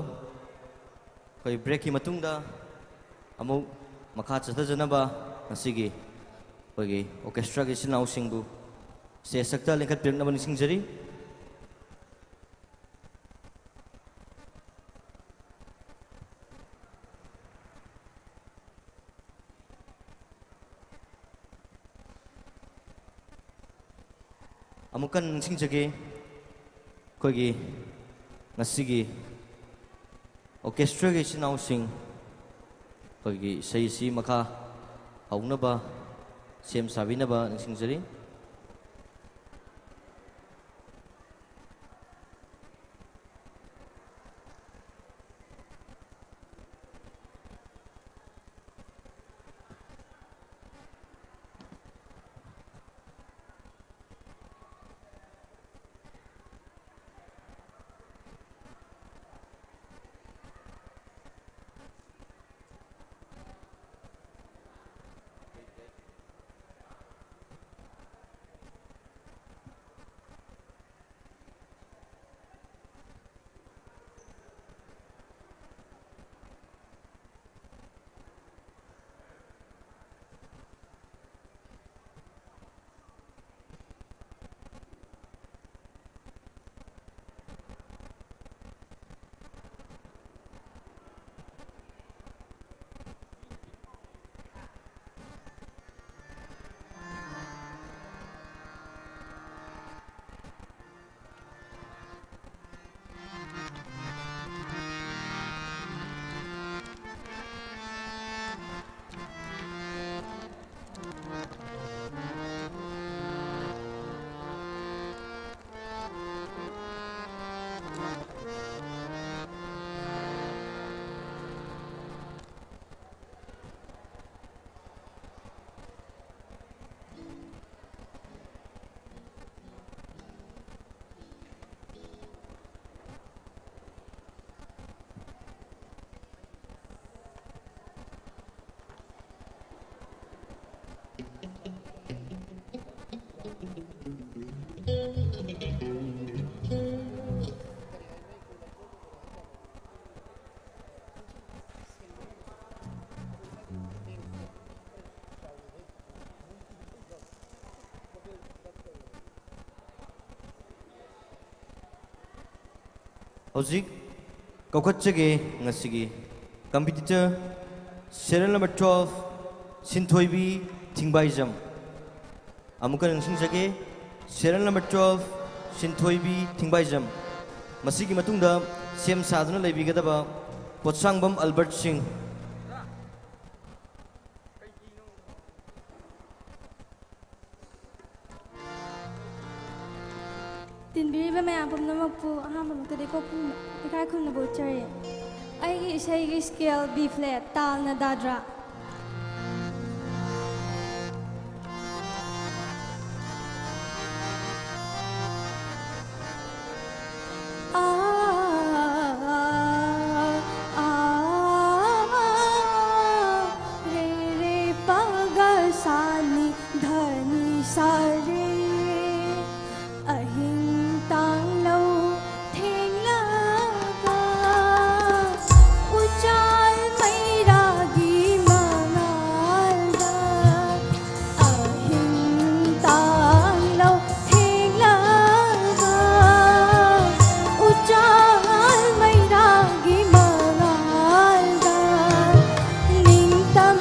ꯑꯩꯈꯣꯏ ꯕ꯭ꯔꯦꯛꯀꯤ ꯃꯇꯨꯡꯗ ꯑꯃꯨꯛ ꯃꯈꯥ ꯆꯠꯊꯖꯅꯕ ꯉꯁꯤꯒꯤ ꯑꯩꯈꯣꯏꯒꯤ ꯑꯣꯔꯀꯦꯁꯇ꯭ꯔꯥꯒꯤ ꯏꯆꯤꯟ ꯏꯅꯥꯎꯁꯤꯡꯕꯨ ꯁ꯭ꯇꯦꯖ ꯁꯛꯇ ꯂꯦꯡꯈꯠꯄꯤꯔꯛꯅꯕ ꯅꯤꯡꯁꯤꯡꯖꯔꯤ꯫ ꯑꯃꯨꯛꯀ ꯅꯤꯡꯁꯤꯡꯖꯒꯦ, ꯑꯩꯈꯣꯏꯒꯤ ꯉꯁꯤꯒꯤ ꯑꯣꯔꯀꯦꯁꯇ꯭ꯔꯥꯒꯤ ꯏꯆꯤꯟ ꯏꯅꯥꯎꯁꯤꯡ ꯑꯩꯈꯣꯏꯒꯤ ꯏꯁꯩ ꯑꯁꯤ ꯃꯈꯥ ꯍꯧꯅꯕ ꯁꯦꯝ ꯁꯥꯕꯤꯅꯕ ꯅꯤꯡꯁꯤꯡꯖꯔꯤ꯫ ꯍꯧꯖꯤꯛ ꯀꯧꯈꯠꯆꯒꯦ ꯉꯁꯤꯒꯤ competitor serial number twelve, ꯁꯤꯟꯊꯣꯏꯕꯤ ꯊꯤꯡꯕꯥꯏꯖꯝ꯫ ꯑꯃꯨꯛꯀ ꯅꯤꯡꯁꯤꯡꯖꯒꯦ, serial number twelve, ꯁꯤꯟꯊꯣꯏꯕꯤ ꯊꯤꯡꯕꯥꯏꯖꯝ꯫ ꯃꯁꯤꯒꯤ ꯃꯇꯨꯡꯗ ꯁꯦꯝ ꯁꯥꯗꯨꯅ ꯂꯩꯕꯤꯒꯗꯕ ꯄꯣꯠꯁꯥꯡꯕꯝ ꯑꯜꯕꯔꯠ ꯁꯤꯡ꯫ ꯇꯤꯟꯕꯤꯔꯤꯕ ꯃꯌꯥꯝ ꯄꯨꯝꯅꯃꯛꯄꯨ ꯑꯍꯥꯟꯕ ꯃꯛꯇꯗ ꯏꯀꯥꯏ ꯈꯨꯝꯅꯕ ꯎꯠꯆꯔꯤ꯫ ꯑꯩꯒꯤ ꯏꯁꯩꯒꯤ scale B flat, ꯇꯥꯜꯅ ꯗꯥꯗ꯭ꯔꯥ꯫ ꯑꯍꯤꯡ ꯇꯥꯡꯂꯧ ꯊꯦꯡꯂꯒ ꯎꯆꯥꯜ ꯃꯩꯔꯥꯒꯤ ꯃꯉꯥꯜꯗ ꯑꯍꯤꯡ ꯇꯥꯡꯂꯧ ꯊꯦꯡꯂꯒ ꯎꯆꯥꯜ ꯃꯩꯔꯥꯒꯤ ꯃꯉꯥꯜꯗ ꯅꯤꯡꯇꯝ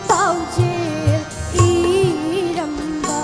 ꯄꯥꯎꯖꯦꯜ ꯏꯔꯝꯕ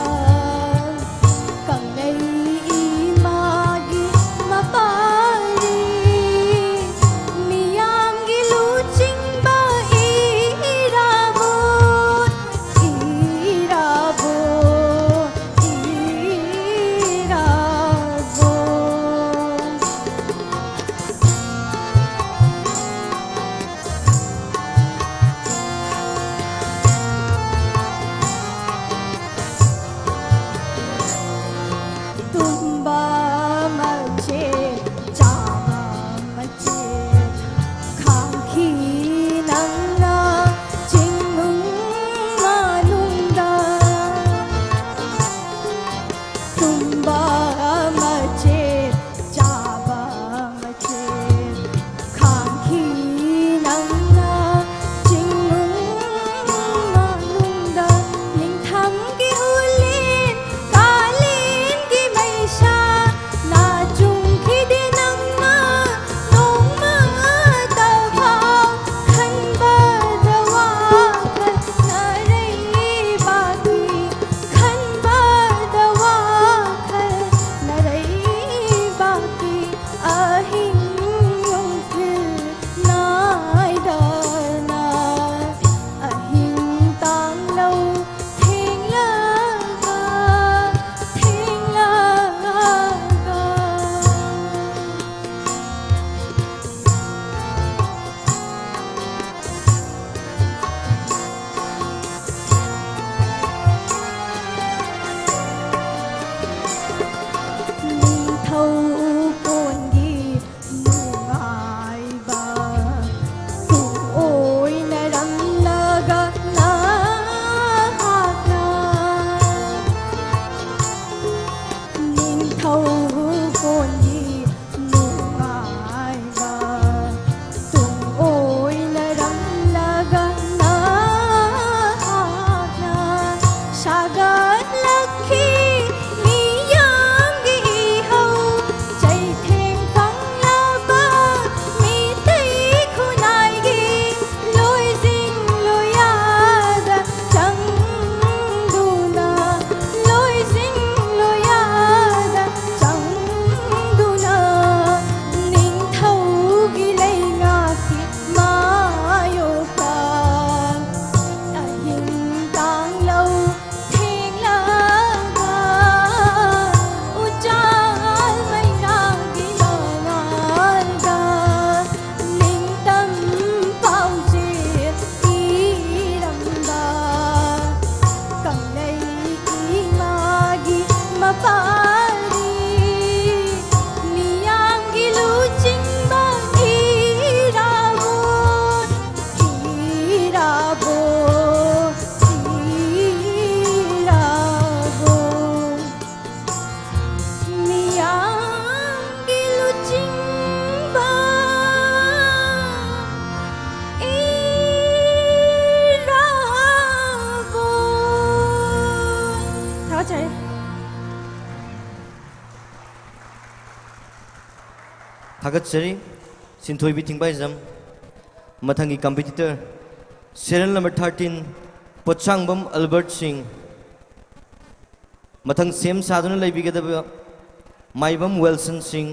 ꯊꯥꯒꯠꯆꯔꯤ ꯁꯤꯟꯊꯣꯏꯕꯤ ꯊꯤꯡꯕꯥꯏꯖꯝ꯫ ꯃꯊꯪꯒꯤ competitor serial number thirteen, Potsangbam Albert Singh. ꯃꯊꯪ ꯁꯦꯝ ꯁꯥꯗꯨꯅ ꯂꯩꯕꯤꯒꯗꯕ ꯃꯥꯏꯕꯝ ꯋꯤꯜꯁꯟ ꯁꯤꯡ꯫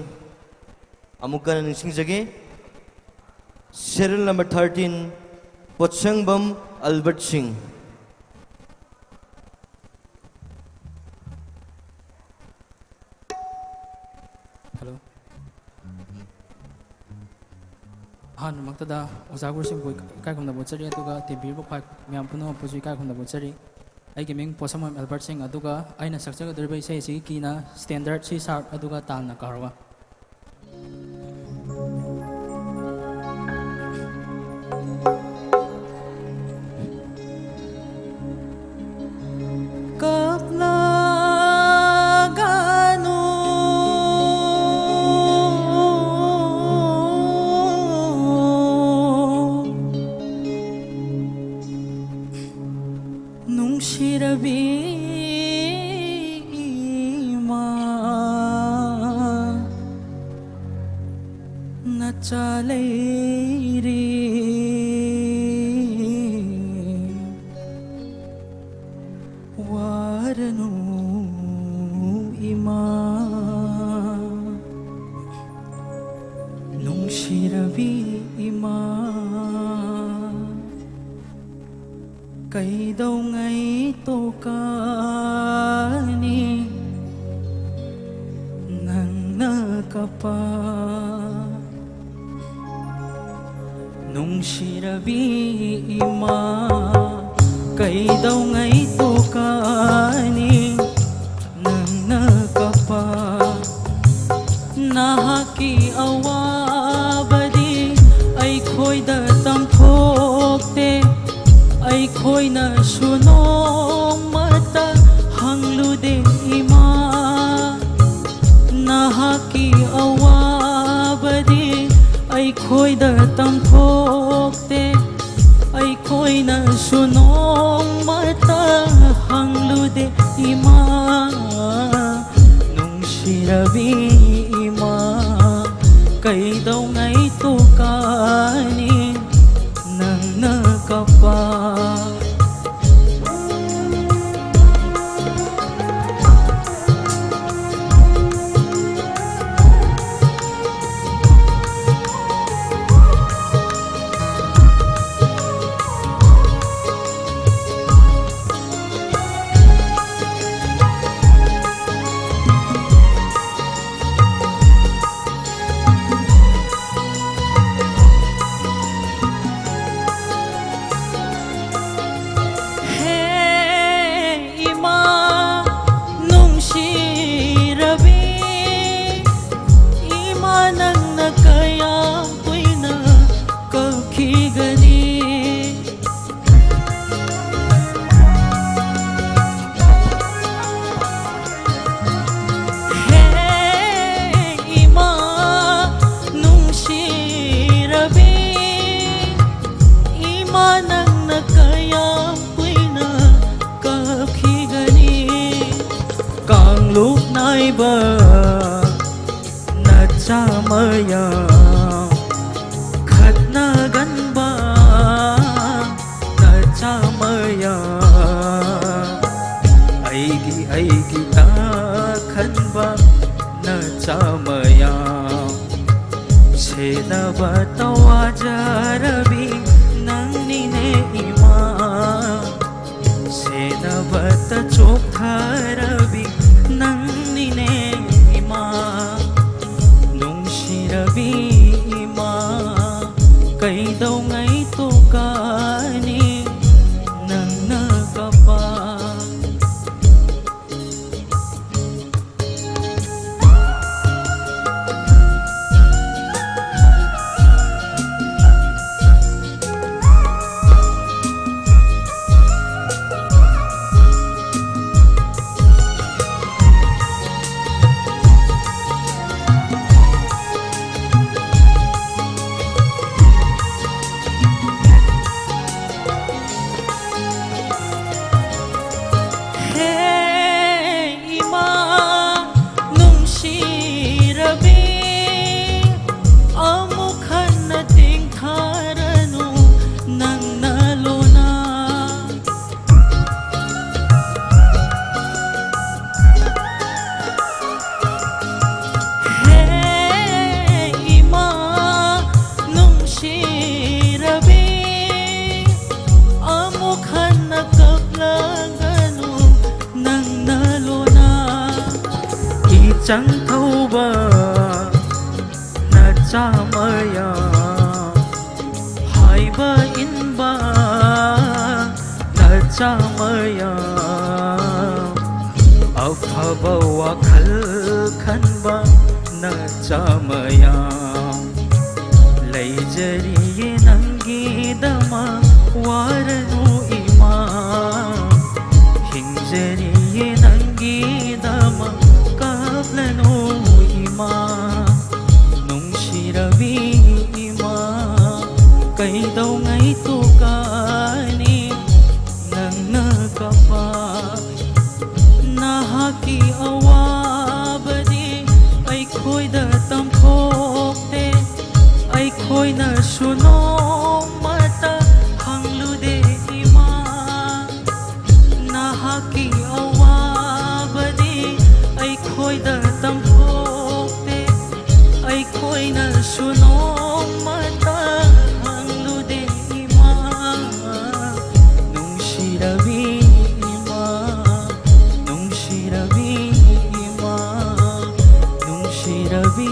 ꯑꯃꯨꯛꯀ ꯍꯟꯅ ꯅꯤꯡꯁꯤꯡꯖꯒꯦ, serial number thirteen, ꯄꯣꯠꯁꯪꯕꯝ ꯑꯜꯕꯔꯠ ꯁꯤꯡ꯫ Hello꯫ ꯑꯍꯥꯟꯕꯃꯛꯇꯗ ꯑꯣꯖꯥ ꯒꯨꯔꯨꯁꯤꯡꯕꯨ ꯏꯀꯥꯏ ꯈꯨꯝꯅꯕ ꯎꯠꯆꯔꯤ, ꯑꯗꯨꯒ ꯇꯤꯟꯕꯤꯔꯤꯕ ꯈ꯭ꯋꯥꯏ ꯃꯌꯥꯝ ꯄꯨꯝꯅꯃꯛꯄꯨꯁꯨ ꯏꯀꯥꯏ ꯈꯨꯝꯅꯕ ꯎꯠꯆꯔꯤ꯫ ꯑꯩꯒꯤ ꯃꯤꯡ ꯄꯣꯠꯁꯪꯕꯝ ꯑꯦꯜꯕꯔꯠ ꯁꯤꯡ, ꯑꯗꯨꯒ ꯑꯩꯅ ꯁꯛꯆꯒꯗꯧꯔꯤꯕ ꯏꯁꯩ ꯑꯁꯤꯒꯤ ꯀꯤꯅ standard C sharp, ꯑꯗꯨꯒ ꯇꯥꯜꯅ ꯀꯥꯔꯋꯥ꯫ ꯀꯞꯂꯒꯅꯨ, ꯅꯨꯡꯁꯤꯔꯕꯤ ꯏꯃꯥ, ꯅꯆꯥ ꯂꯩꯔꯤ꯫ ꯋꯥꯔꯅꯨ ꯏꯃꯥ, ꯅꯨꯡꯁꯤꯔꯕꯤ ꯏꯃꯥ, ꯀꯩꯗꯧꯉꯩ ꯇꯣꯛꯀꯅꯤ ꯅꯪꯅ ꯀꯞꯄ? ꯅꯨꯡꯁꯤꯔꯕꯤ ꯏꯃꯥ, ꯀꯩꯗꯧꯉꯩ ꯇꯣꯛꯀꯅꯤ ꯅꯪꯅ ꯀꯞꯄ? ꯅꯍꯥꯛꯀꯤ ꯑꯋꯥꯕꯗꯤ ꯑꯩꯈꯣꯏꯗ ꯇꯝꯊꯣꯛꯇꯦ, ꯑꯩꯈꯣꯏꯅꯁꯨ ꯅꯣꯡꯃꯇ ꯍꯪꯂꯨꯗꯦ ꯏꯃꯥ꯫ ꯅꯍꯥꯛꯀꯤ ꯑꯋꯥꯕꯗꯤ ꯑꯩꯈꯣꯏꯗ ꯇꯝꯊꯣꯛꯇꯦ, ꯑꯩꯈꯣꯏꯅꯁꯨ ꯅꯣꯡꯃꯇ ꯍꯪꯂꯨꯗꯦ ꯏꯃꯥ꯫ ꯅꯨꯡꯁꯤꯔꯕꯤ ꯏꯃꯥ, ꯃꯌꯥꯝ ꯈꯠꯅꯒꯟꯕ ꯅꯆꯥ ꯃꯌꯥꯝ, ꯑꯩꯒꯤ ꯑꯩꯒꯤ ꯇꯥ ꯈꯟꯕ ꯅꯆꯥ ꯃꯌꯥꯝ, ꯁꯦꯟꯅꯕꯇ ꯋꯥꯖꯔꯕꯤ ꯅꯪꯅꯤꯅꯦ ꯏꯃꯥ, ꯁꯦꯟꯅꯕꯇ ꯆꯣꯛꯊꯔꯕꯤ ꯅꯪꯅꯤꯅꯦ ꯏꯃꯥ, ꯅꯨꯡꯁꯤꯔꯕꯤ ꯏꯃꯥ, ꯀꯩꯗꯧꯉꯩ ꯇꯣꯛꯀꯅꯤ ꯅꯪꯅ ꯀꯞꯄ? ꯍꯦ ꯏꯃꯥ ꯅꯨꯡꯁꯤꯔꯕꯤ, ꯑꯃꯨꯛ ꯍꯟꯅ ꯇꯦꯡꯊꯥꯔꯅꯨ ꯅꯪꯅ ꯂꯣꯅ꯫ ꯍꯦ ꯏꯃꯥ ꯅꯨꯡꯁꯤꯔꯕꯤ, ꯑꯃꯨꯛ ꯍꯟꯅ ꯀꯞꯂꯒꯅꯨ ꯅꯪꯅ ꯂꯣꯅ꯫ ꯏꯆꯪ ꯊꯧꯕ ꯅꯆꯥ ꯃꯌꯥꯝ, ꯍꯥꯏꯕ ꯏꯟꯕ ꯅꯆꯥ ꯃꯌꯥꯝ, ꯑꯐꯕ ꯋꯥꯈꯜ ꯈꯟꯕ ꯅꯆꯥ ꯃꯌꯥꯝ, ꯂꯩꯖꯔꯤꯌꯦ ꯅꯪꯒꯤꯗꯃꯛ ꯋꯥꯔꯅꯨ ꯏꯃꯥ, ꯍꯤꯡꯖꯔꯤꯌꯦ ꯅꯪꯒꯤꯗꯃꯛ ꯀꯞꯂꯅꯨ ꯏꯃꯥ, ꯅꯨꯡꯁꯤꯔꯕꯤ ꯏꯃꯥ, ꯀꯩꯗꯧꯉꯩ ꯇꯣꯛꯀꯅꯤ ꯅꯪꯅ ꯀꯞꯄ? ꯅꯍꯥꯛꯀꯤ ꯑꯋꯥꯕꯗꯤ ꯑꯩꯈꯣꯏꯗ ꯇꯝꯊꯣꯛ ꯀꯤ ꯑꯋꯥꯕꯗꯤ ꯑꯩꯈꯣꯏꯗ ꯇꯝꯊꯣꯛꯇꯦ꯫ ꯑꯩꯈꯣꯏꯅꯁꯨ ꯅꯣꯡꯃꯇ ꯍꯪꯂꯨꯗꯦ, ꯏꯃꯥ, ꯅꯨꯡꯁꯤꯔꯕꯤ ꯏꯃꯥ, ꯅꯨꯡꯁꯤꯔꯕꯤ ꯏꯃꯥ, ꯅꯨꯡꯁꯤꯔꯕꯤ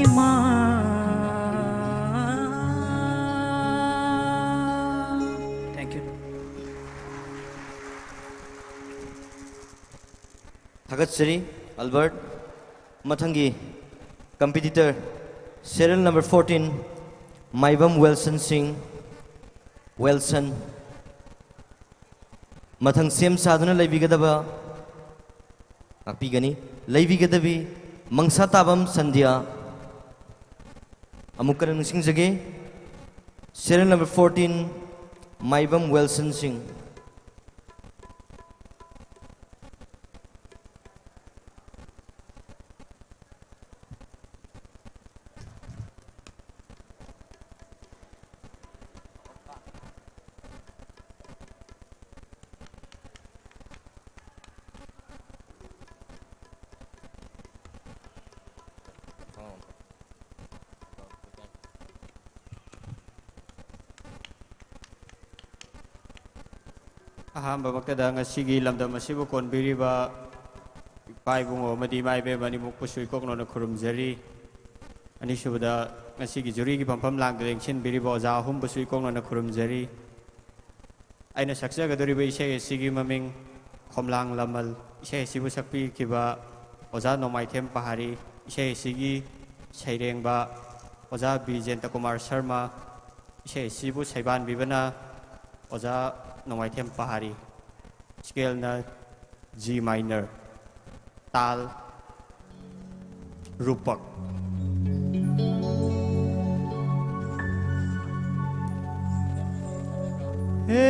ꯏꯃꯥ꯫ Thank you. ꯊꯥꯒꯠꯆꯔꯤ, ꯑꯜꯕꯔꯠ꯫ ꯃꯊꯪꯒꯤ competitor, serial number fourteen, Maibam Wilson Singh, Wilson. ꯃꯊꯪ ꯁꯦꯝ ꯁꯥꯗꯨꯅ ꯂꯩꯕꯤꯒꯗꯕ, ꯉꯥꯛꯄꯤꯒꯅꯤ, ꯂꯩꯕꯤꯒꯗꯕꯤ ꯃꯪꯁꯥ ꯇꯥꯕꯝ ꯁꯟꯙ꯭ꯌꯥ꯫ ꯑꯃꯨꯛ ꯀꯟꯅ ꯅꯤꯡꯁꯤꯡꯖꯒꯦ, serial number fourteen, Maibam Wilson ꯁꯤꯡ꯫ ꯑꯍꯥꯟꯕꯃꯛꯇꯗ ꯉꯁꯤꯒꯤ ꯂꯝꯗꯝ ꯑꯁꯤꯕꯨ ꯀꯣꯟꯕꯤꯔꯤꯕ ꯏꯄꯥ ꯏꯕꯨꯡꯉꯣ ꯑꯃꯗꯤ ꯏꯃꯥ ꯏꯕꯦꯟ ꯑꯅꯤꯃꯛꯄꯨꯁꯨ ꯏꯀꯣꯛꯅꯅ ꯈꯨꯔꯨꯝꯖꯔꯤ꯫ ꯑꯅꯤꯁꯨꯕꯗ, ꯉꯁꯤꯒꯤ ꯖꯨꯔꯤꯒꯤ ꯐꯝꯐꯝ ꯂꯥꯡꯗ ꯂꯦꯡꯁꯤꯟꯕꯤꯔꯤꯕ ꯑꯣꯖꯥ ꯑꯍꯨꯝꯕꯨꯁꯨ ꯏꯀꯣꯛꯅꯅ ꯈꯨꯔꯨꯝꯖꯔꯤ꯫ ꯑꯩꯅ ꯁꯛꯆꯒꯗꯧꯔꯤꯕ ꯏꯁꯩ ꯑꯁꯤꯒꯤ ꯃꯃꯤꯡ ꯈꯣꯝꯂꯥꯡ ꯂꯃꯜ꯫ ꯏꯁꯩ ꯑꯁꯤꯕꯨ ꯁꯛꯄꯤꯈꯤꯕ ꯑꯣꯖꯥ ꯅꯣꯡꯃꯥꯏꯊꯦꯝ ꯄꯍꯥꯔꯤ, ꯏꯁꯩ ꯑꯁꯤꯒꯤ ꯁꯩꯔꯦꯡꯕ ꯑꯣꯖꯥ ꯕꯤꯖꯦꯟꯇ ꯀꯨꯃꯥꯔ ꯁꯔꯃ, ꯏꯁꯩ ꯑꯁꯤꯕꯨ ꯁꯩꯕꯥꯟꯕꯤꯕꯅ ꯑꯣꯖꯥ ꯅꯣꯡꯃꯥꯏꯊꯦꯝ ꯄꯍꯥꯔꯤ꯫ Scaleꯅ G minor, ꯇꯥꯜ ꯔꯨꯄꯛ꯫ ꯍꯦ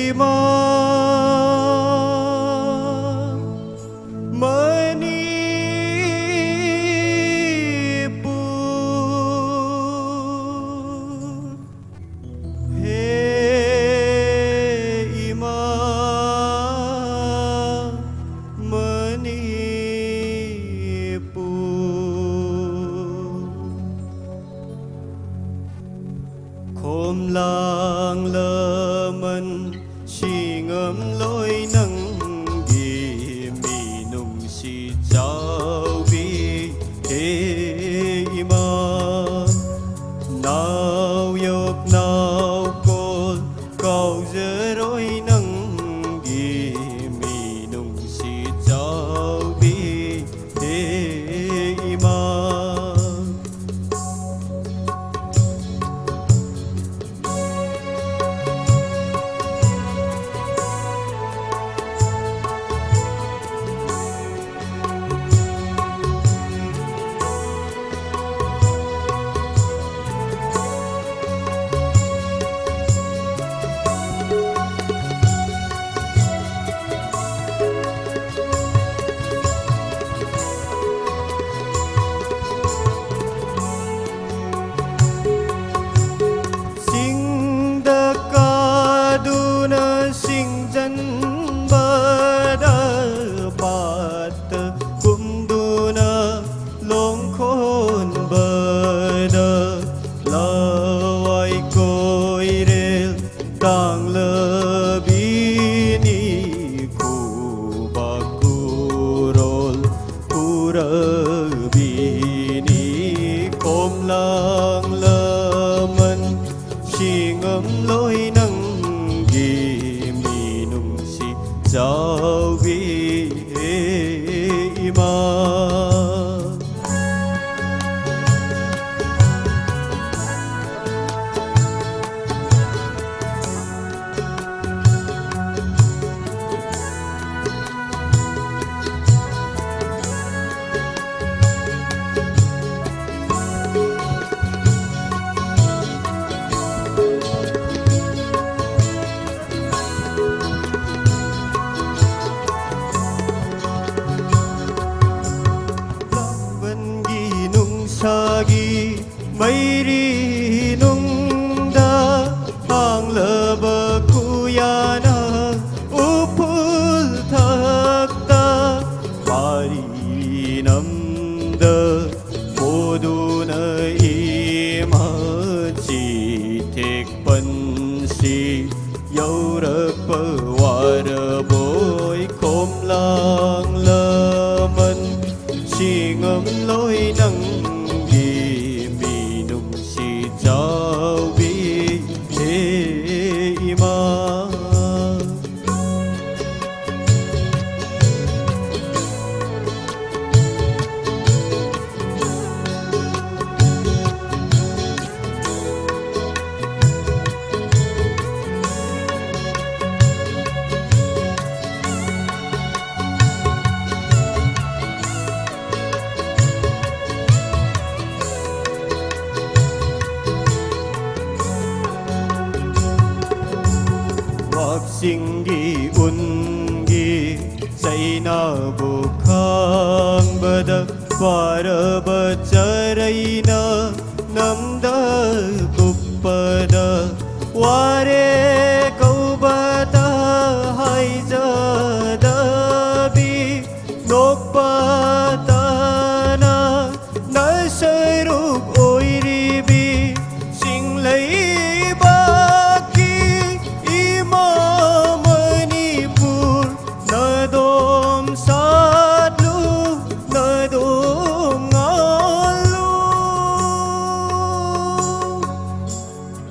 ꯏꯃꯥ ꯃꯅꯤꯄꯨꯔ꯫ ꯈꯣꯝꯂꯥꯡ ꯂꯃꯟ ꯁꯤꯡꯉꯝꯂꯣꯏ ꯅꯪꯒꯤ ꯃꯤꯅꯨꯡꯁꯤ ꯆꯥꯎꯕꯤ ꯍꯦ ꯏꯃꯥ꯫ ꯅꯥꯎ ꯌꯣꯛ ꯅꯥꯎ ꯀꯣꯜ ꯀꯥꯎꯖꯔꯣꯏ ꯅꯪꯒꯤ ꯃꯤꯅꯨꯡꯁꯤ ꯆꯥꯎꯕꯤ ꯍꯦ ꯏꯃꯥ꯫ ꯆꯤꯡꯗ ꯀꯥꯗꯨꯅ ꯁꯤꯡꯖꯟꯕꯗ, ꯄꯥꯠꯇ ꯀꯨꯝꯗꯨꯅ ꯂꯣꯡ ꯈꯣꯟꯕꯗ, ꯂꯋꯥꯏ ꯀꯣꯏꯔꯦꯜ ꯇꯥꯡꯂꯕꯤꯅꯤ ꯈꯨꯕꯥꯛ ꯈꯨꯔꯣꯜ ꯎꯔꯕꯤꯅꯤ ꯈꯣꯝꯂꯥꯡ ꯂꯃꯟ ꯁꯤꯡꯉꯝꯂꯣꯏ ꯅꯪꯒꯤ ꯃꯤꯅꯨꯡꯁꯤ ꯆꯥꯎꯕꯤ ꯏꯃꯥ꯫ ꯂꯥꯡꯕꯟꯒꯤ ꯅꯨꯡꯁꯥꯒꯤ ꯃꯩꯔꯤ ꯅꯨꯡꯗ ꯍꯥꯡꯂꯕ ꯈꯨꯌꯥꯅ ꯎꯐꯨꯜ ꯊꯛꯇ ꯄꯥꯔꯤ ꯅꯝꯗ ꯄꯣꯗꯨꯅ ꯏꯃꯥ ꯆꯤꯊꯦ ꯆꯤꯡꯒꯤ ꯎꯟꯒꯤ ꯆꯩꯅꯥꯕꯨ ꯈꯥꯡꯕꯗ ꯄꯥꯔꯕ ꯆꯔꯩꯅ ꯅꯝꯗ ꯀꯨꯞꯄꯗ ꯋꯥꯔꯦ ꯀꯧꯕꯇ ꯍꯥꯏꯖꯗꯕꯤ ꯅꯣꯛꯄ ꯇꯥꯅ ꯅꯁꯔꯨꯛ ꯑꯣꯏꯔꯤꯕꯤ ꯆꯤꯡꯂꯩꯕꯥꯛꯀꯤ ꯏꯃꯥ ꯃꯅꯤꯄꯨꯔ ꯅꯗꯣꯝ ꯁꯥꯠꯂꯨ ꯅꯗꯣꯝ ꯉꯥꯜꯂꯨ꯫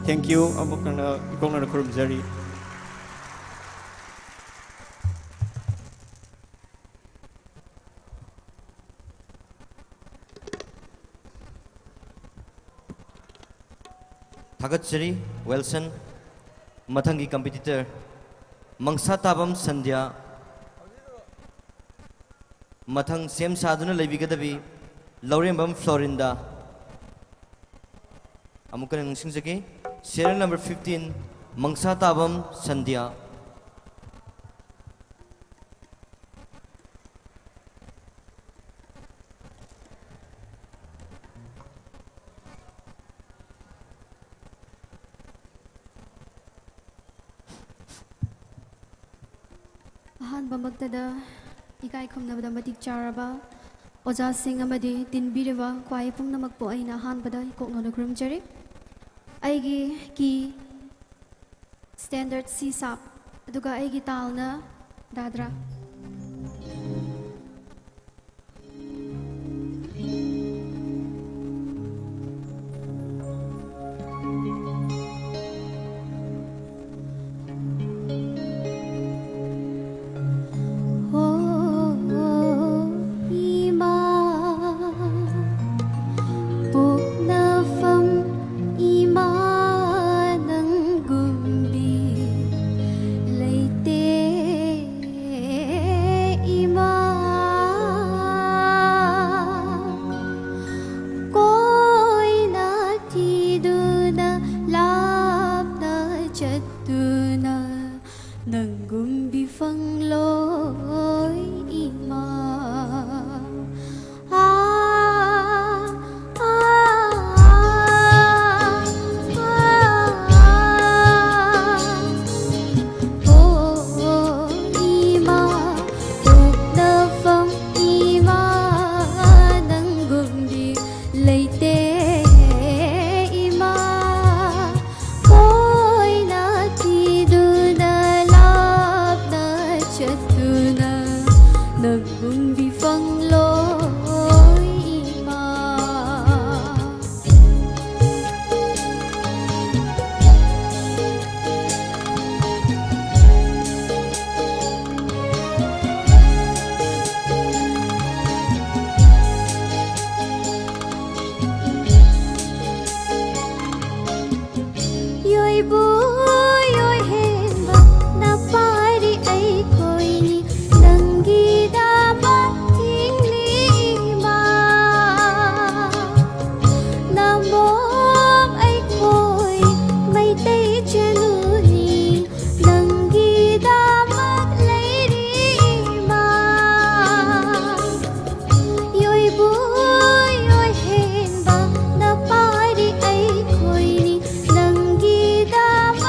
Thank you. ꯑꯃꯨꯛ ꯍꯟꯅ ꯏꯀꯣꯛꯅꯅ ꯈꯨꯔꯨꯝꯖꯔꯤ꯫ ꯊꯥꯒꯠꯆꯔꯤ ꯋꯤꯜꯁꯟ꯫ ꯃꯊꯪꯒꯤ ꯀꯝꯄꯤꯇꯤꯇꯔ ꯃꯪꯁꯥ ꯇꯥꯕꯝ ꯁꯟꯙ꯭ꯌꯥ꯫ ꯃꯊꯪ ꯁꯦꯝ ꯁꯥꯗꯨꯅ ꯂꯩꯕꯤꯒꯗꯕꯤ ꯂꯧꯔꯦꯝꯕꯝ ꯐ꯭ꯂꯣꯔꯤꯟꯗꯥ꯫ ꯑꯃꯨꯛꯀ ꯅꯤꯡꯁꯤꯡꯖꯒꯦ, serial number fifteen, ꯃꯪꯁꯥ ꯇꯥꯕꯝ ꯁꯟꯙ꯭ꯌꯥ꯫ ꯑꯍꯥꯟꯕꯃꯛꯇꯗ ꯏꯀꯥꯏ ꯈꯨꯝꯅꯕꯗ ꯃꯇꯤꯛ ꯆꯥꯔꯕ ꯑꯣꯖꯥꯁꯤꯡ ꯑꯃꯗꯤ ꯇꯤꯟꯕꯤꯔꯤꯕ ꯈ꯭ꯋꯥꯏ ꯄꯨꯝꯅꯃꯛꯄꯨ ꯑꯩꯅ ꯑꯍꯥꯟꯕꯗ ꯏꯀꯣꯛꯅꯅ ꯈꯨꯔꯨꯝꯖꯔꯤ꯫ ꯑꯩꯒꯤ ꯀꯤ standard C sharp, ꯑꯗꯨꯒ ꯑꯩꯒꯤ ꯇꯥꯜꯅ ꯗꯥꯗ꯭ꯔꯥ꯫ ꯍꯣ, ꯏꯃꯥ, ꯄꯣꯛꯅꯐꯝ ꯏꯃꯥ ꯅꯪꯒꯨꯝꯕꯤ ꯂꯩꯇꯦ꯫ ꯑꯣꯏꯕꯨ ꯑꯣꯏꯍꯦꯟꯕ ꯅꯄꯥꯔꯤ ꯑꯩꯈꯣꯏꯅꯤ ꯅꯪꯒꯤꯗꯃꯛ ꯍꯤꯡꯂꯤꯕ꯫ ꯅꯃꯣꯝ ꯑꯩꯈꯣꯏ ꯃꯩꯇꯩ ꯆꯅꯨꯅꯤ ꯅꯪꯒꯤꯗꯃꯛ ꯂꯩꯔꯤꯕ꯫ ꯌꯣꯏꯕꯨ ꯌꯣꯏꯍꯦꯟꯕ ꯅꯄꯥꯔꯤ ꯑꯩꯈꯣꯏꯅꯤ ꯅꯪꯒꯤꯗꯃꯛ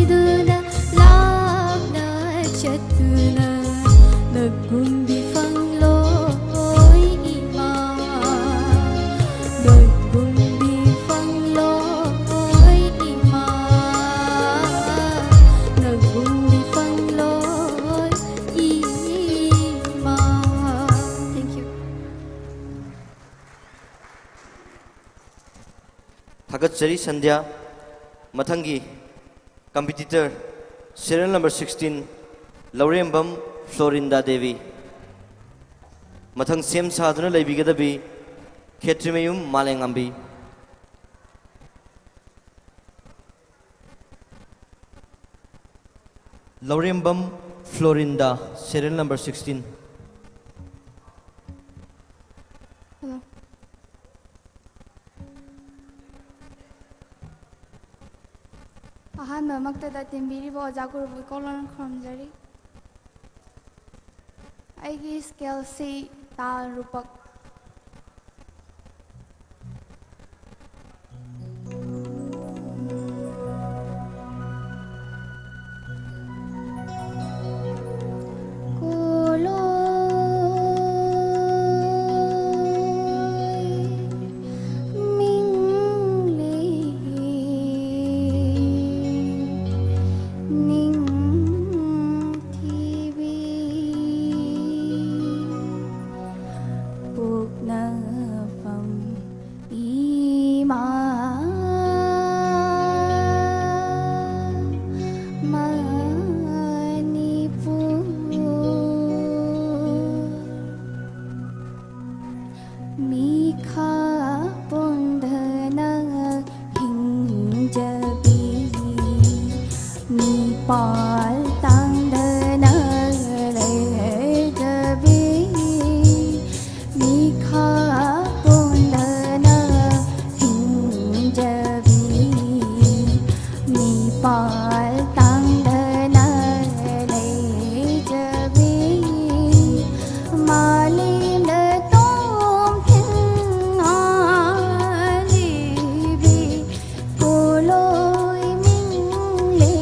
ꯗꯨꯅ ꯂꯥꯞꯅ ꯆꯠꯇꯨꯅ ꯅꯒꯨꯝꯕꯤ ꯐꯪꯂꯣꯏ ꯏꯃꯥ, ꯅꯒꯨꯝꯕꯤ ꯐꯪꯂꯣꯏ ꯏꯃꯥ, ꯅꯒꯨꯝꯕꯤ ꯐꯪꯂꯣꯏ ꯏꯃꯥ꯫ Thank you. ꯊꯥꯒꯠꯆꯔꯤ ꯁꯟꯙ꯭ꯌꯥ꯫ ꯃꯊꯪꯒꯤ competitor, serial number sixteen, ꯂꯧꯔꯦꯝꯕꯝ ꯐ꯭ꯂꯣꯔꯤꯟꯗꯥ ꯗꯦꯕꯤ꯫ ꯃꯊꯪ ꯁꯦꯝ ꯁꯥꯗꯨꯅ ꯂꯩꯕꯤꯒꯗꯕꯤ ꯈꯦꯇ꯭ꯔꯤꯃꯌꯨꯝ ꯃꯥꯂꯦꯉꯥꯝꯕꯤ꯫ ꯂꯧꯔꯦꯝꯕꯝ ꯐ꯭ꯂꯣꯔꯤꯟꯗꯥ, serial number sixteen꯫ Hello. ꯑꯍꯥꯟꯕꯃꯛꯇꯗ ꯇꯤꯟꯕꯤꯔꯤꯕ ꯑꯣꯖꯥ ꯒꯨꯔꯨꯕꯨ ꯏꯀꯣꯛꯂꯣꯟ ꯈꯨꯔꯨꯝꯖꯔꯤ꯫ ꯑꯩꯒꯤ scaleꯁꯤ ꯇꯥꯜ ꯔꯨꯄꯛ꯫ ꯀꯣꯂꯣꯏ ꯃꯤꯡꯂꯦ ꯅꯤꯡꯊꯤꯕꯤ ꯄꯣꯛꯅꯐꯝ ꯏꯃꯥ ꯃꯅꯤꯄꯨꯔ꯫ ꯃꯤꯈꯥ ꯄꯣꯟꯗꯅ ꯍꯤꯡꯖꯕꯤ, ꯃꯤꯄꯥꯜ ꯇꯥꯡꯗꯅ ꯂꯩꯖꯕꯤ, ꯃꯤꯈꯥ ꯄꯣꯟꯗꯅ ꯍꯤꯡꯖꯕꯤ, ꯃꯤꯄꯥꯜ ꯇꯥꯡꯗꯅ ꯂꯩꯖꯕꯤ, ꯃꯥꯂꯦꯝꯗ ꯇꯣꯝꯊꯤꯟ ꯉꯥꯜꯂꯤꯕꯤ, ꯀꯣꯂꯣꯏ ꯃꯤꯡꯂꯦ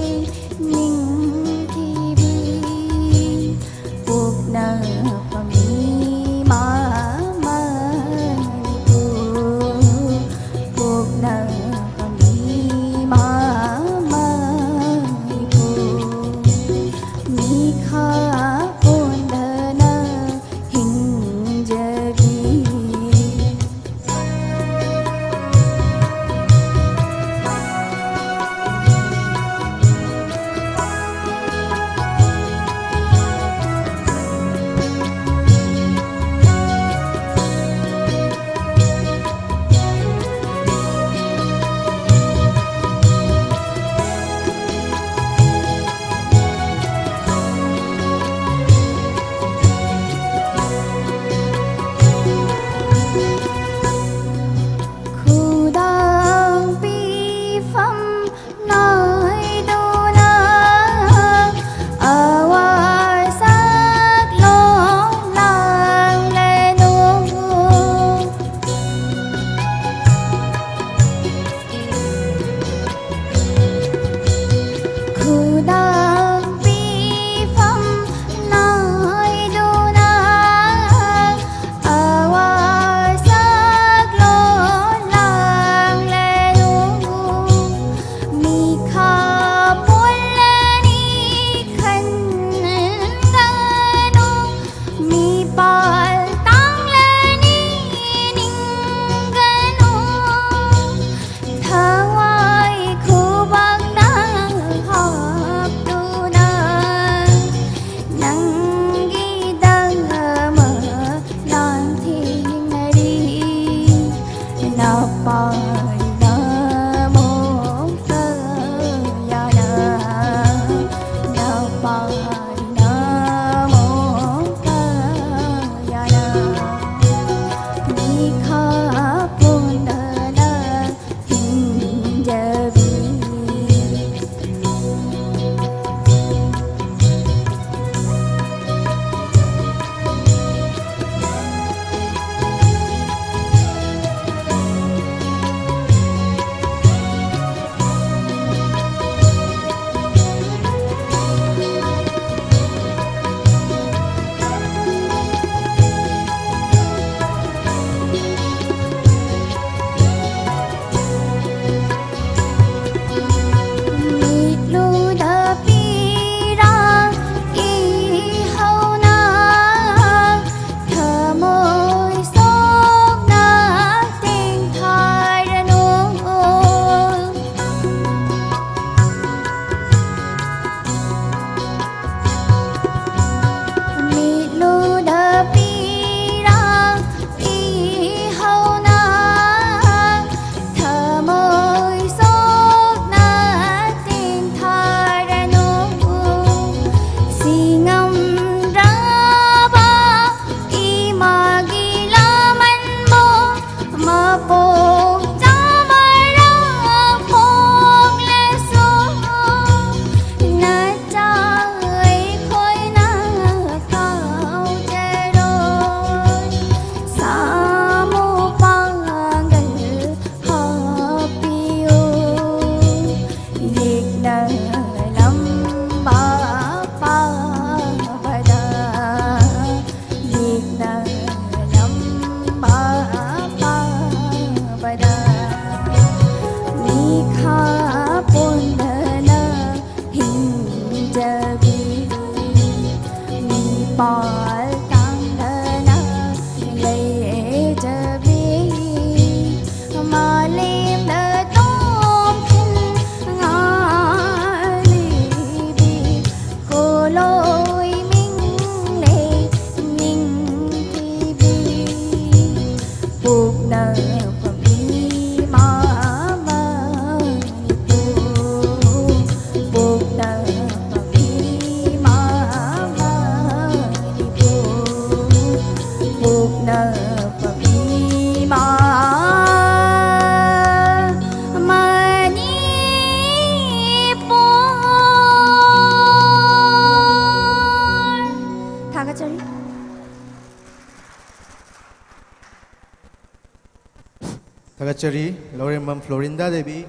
ꯀꯆꯔꯤ, ꯂꯧꯔꯦꯝꯕꯝ ꯐ꯭ꯂꯣꯔꯤꯟꯗꯥ ꯗꯦꯕꯤ꯫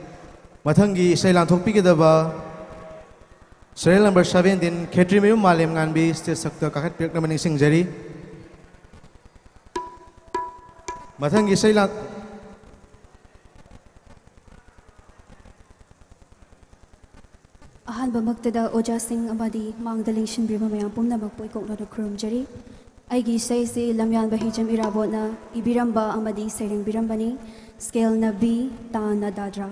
ꯃꯊꯪꯒꯤ ꯏꯁꯩ ꯂꯥꯟꯊꯣꯛꯄꯤꯒꯗꯕ serial number seventeen, ꯈꯦꯇ꯭ꯔꯤꯃꯌꯨꯝ ꯃꯥꯂꯦꯝꯉꯥꯟꯕꯤ, stage ꯁꯛꯇ ꯀꯥꯈꯠꯄꯤꯔꯛꯅꯕ ꯅꯤꯡꯁꯤꯡꯖꯔꯤ꯫ ꯃꯊꯪꯒꯤ ꯏꯁꯩ ꯂꯥꯟ-, ꯑꯍꯥꯟꯕꯃꯛꯇꯗ ꯑꯣꯖꯥꯁꯤꯡ ꯑꯃꯗꯤ ꯃꯥꯡꯗ ꯂꯦꯡꯁꯤꯟꯕꯤꯔꯕ ꯃꯌꯥꯝ ꯄꯨꯝꯅꯃꯛꯄꯨ ꯏꯀꯣꯛꯅꯅ ꯈꯨꯔꯨꯝꯖꯔꯤ꯫ ꯑꯩꯒꯤ ꯏꯁꯩꯁꯤ ꯂꯝꯌꯥꯟꯕ ꯍꯤꯖꯝ ꯏꯔꯥꯕꯣꯠꯅ ꯏꯕꯤꯔꯝꯕ ꯑꯃꯗꯤ ꯁꯩꯔꯦꯡꯕꯤꯔꯝꯕꯅꯤ꯫ Scaleꯅ B, ꯇꯥꯟꯅ ꯗꯥꯗ꯭ꯔꯥ꯫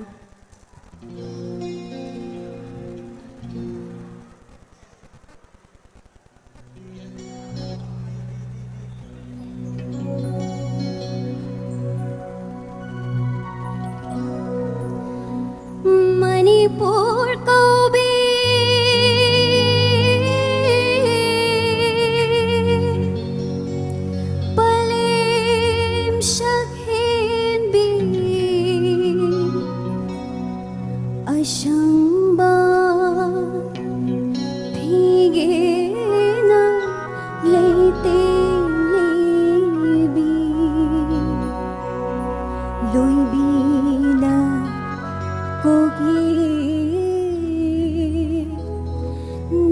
ꯃꯅꯤꯄꯨꯔ ꯀꯧꯕꯤ ꯄꯂꯦꯝ ꯁꯛꯍꯦꯟꯕꯤ, ꯑꯁꯪꯕ ꯐꯤꯒꯦꯅ ꯂꯩꯇꯦꯡꯂꯤꯕꯤ, ꯂꯣꯏꯕꯤꯅ ꯀꯣꯛꯌꯦ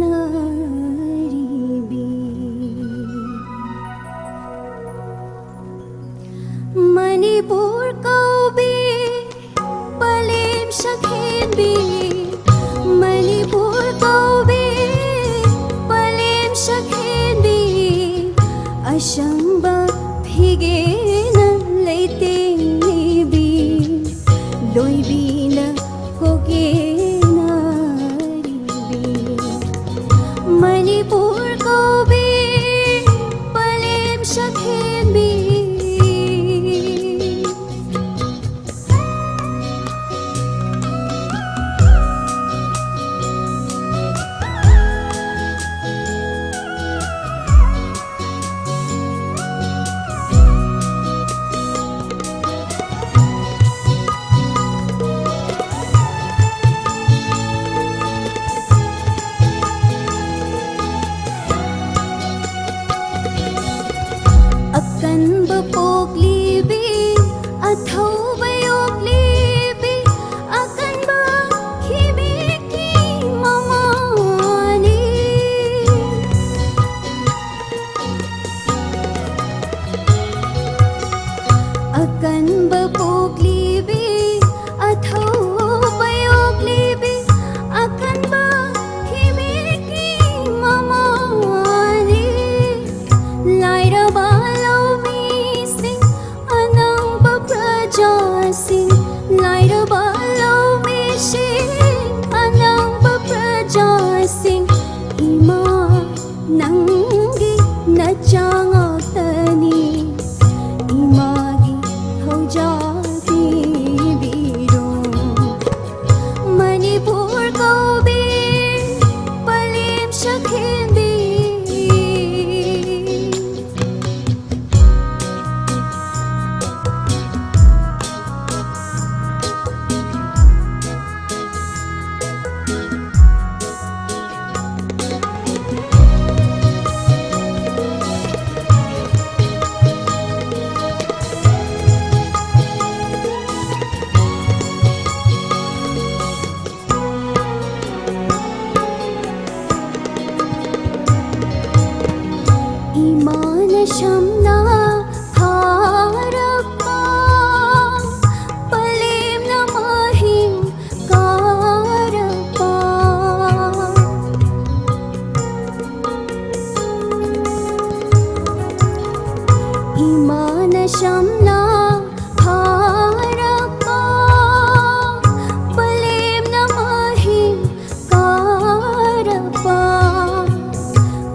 ꯅꯥꯔꯤꯕꯤ꯫ ꯃꯅꯤꯄꯨꯔ ꯀꯧꯕꯤ ꯄꯂꯦꯝ ꯁꯛꯍꯦꯟꯕꯤ, ꯃꯅꯤꯄꯨꯔ ꯀꯧꯕꯤ ꯄꯂꯦꯝ ꯁꯛꯍꯦꯟꯕꯤ, ꯑꯁꯪꯕ ꯐꯤꯒꯦꯅ ꯂꯩꯇꯦꯡꯂꯤꯕꯤ, ꯂꯣꯏꯕꯤꯅ ꯀꯣꯛꯌꯦ ꯅꯥꯔꯤꯕꯤ, ꯃꯅꯤꯄꯨꯔ ꯀꯧꯕꯤ ꯄꯂꯦꯝ ꯁꯛꯍꯦꯟꯕꯤ꯫ ꯑꯀꯟꯕ ꯄꯣꯛꯂꯤꯕꯤ, ꯑꯊꯧꯕ ꯁꯝꯅ ꯐꯥꯔꯛꯄ, ꯄꯂꯦꯝꯅ ꯃꯍꯤꯡ ꯀꯥꯔꯛꯄ꯫ ꯏꯃꯥꯅ ꯁꯝꯅ ꯐꯥꯔꯛꯄ, ꯄꯂꯦꯝꯅ ꯃꯍꯤꯡ ꯀꯥꯔꯛꯄ꯫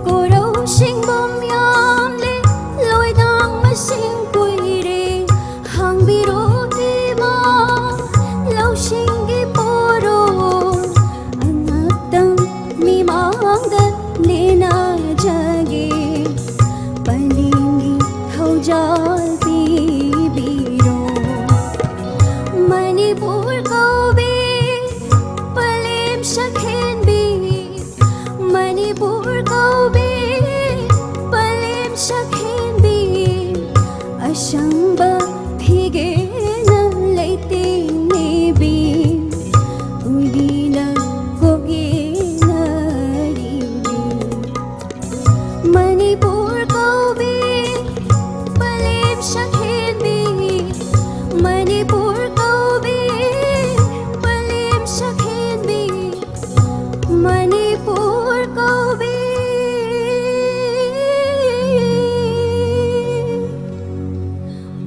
ꯀꯣꯔꯧꯁꯤꯡꯕꯨꯝ ꯌꯥꯝꯂꯦ, ꯂꯣꯏꯅꯥꯡ ꯃꯁꯤꯡ ꯀꯨꯏꯔꯦ, ꯍꯥꯡꯕꯤꯔꯣ ꯏꯃꯥ, ꯂꯧꯁꯤꯡꯒꯤ ꯄꯣꯔꯣ꯫ ꯑꯉꯛꯇꯪ ꯃꯤꯃꯥꯡꯗ ꯅꯦꯅꯥꯖꯒꯦ, ꯄꯂꯦꯝꯒꯤ ꯊꯧꯖꯥꯜ ꯄꯤꯕꯤꯔꯣ꯫ ꯃꯅꯤꯄꯨꯔ ꯀꯧꯕꯤ ꯄꯂꯦꯝ ꯁꯛꯍꯦꯟꯕꯤ, ꯃꯅꯤꯄꯨꯔ ꯀꯧꯕꯤ ꯄꯂꯦꯝ ꯁꯛꯍꯦꯟꯕꯤ, ꯑꯁꯪꯕ ꯐꯤꯒꯦꯅ ꯂꯩꯇꯦꯡ ꯅꯤꯕꯤ, ꯎꯔꯤꯅ ꯀꯣꯛꯌꯦꯅꯔꯤꯕꯤ꯫ ꯃꯅꯤꯄꯨꯔ ꯀꯧꯕꯤ ꯄꯂꯦꯝ ꯁꯛꯍꯦꯟꯕꯤ, ꯃꯅꯤꯄꯨꯔ ꯀꯧꯕꯤ ꯄꯂꯦꯝ ꯁꯛꯍꯦꯟꯕꯤ, ꯃꯅꯤꯄꯨꯔ ꯀꯧꯕꯤ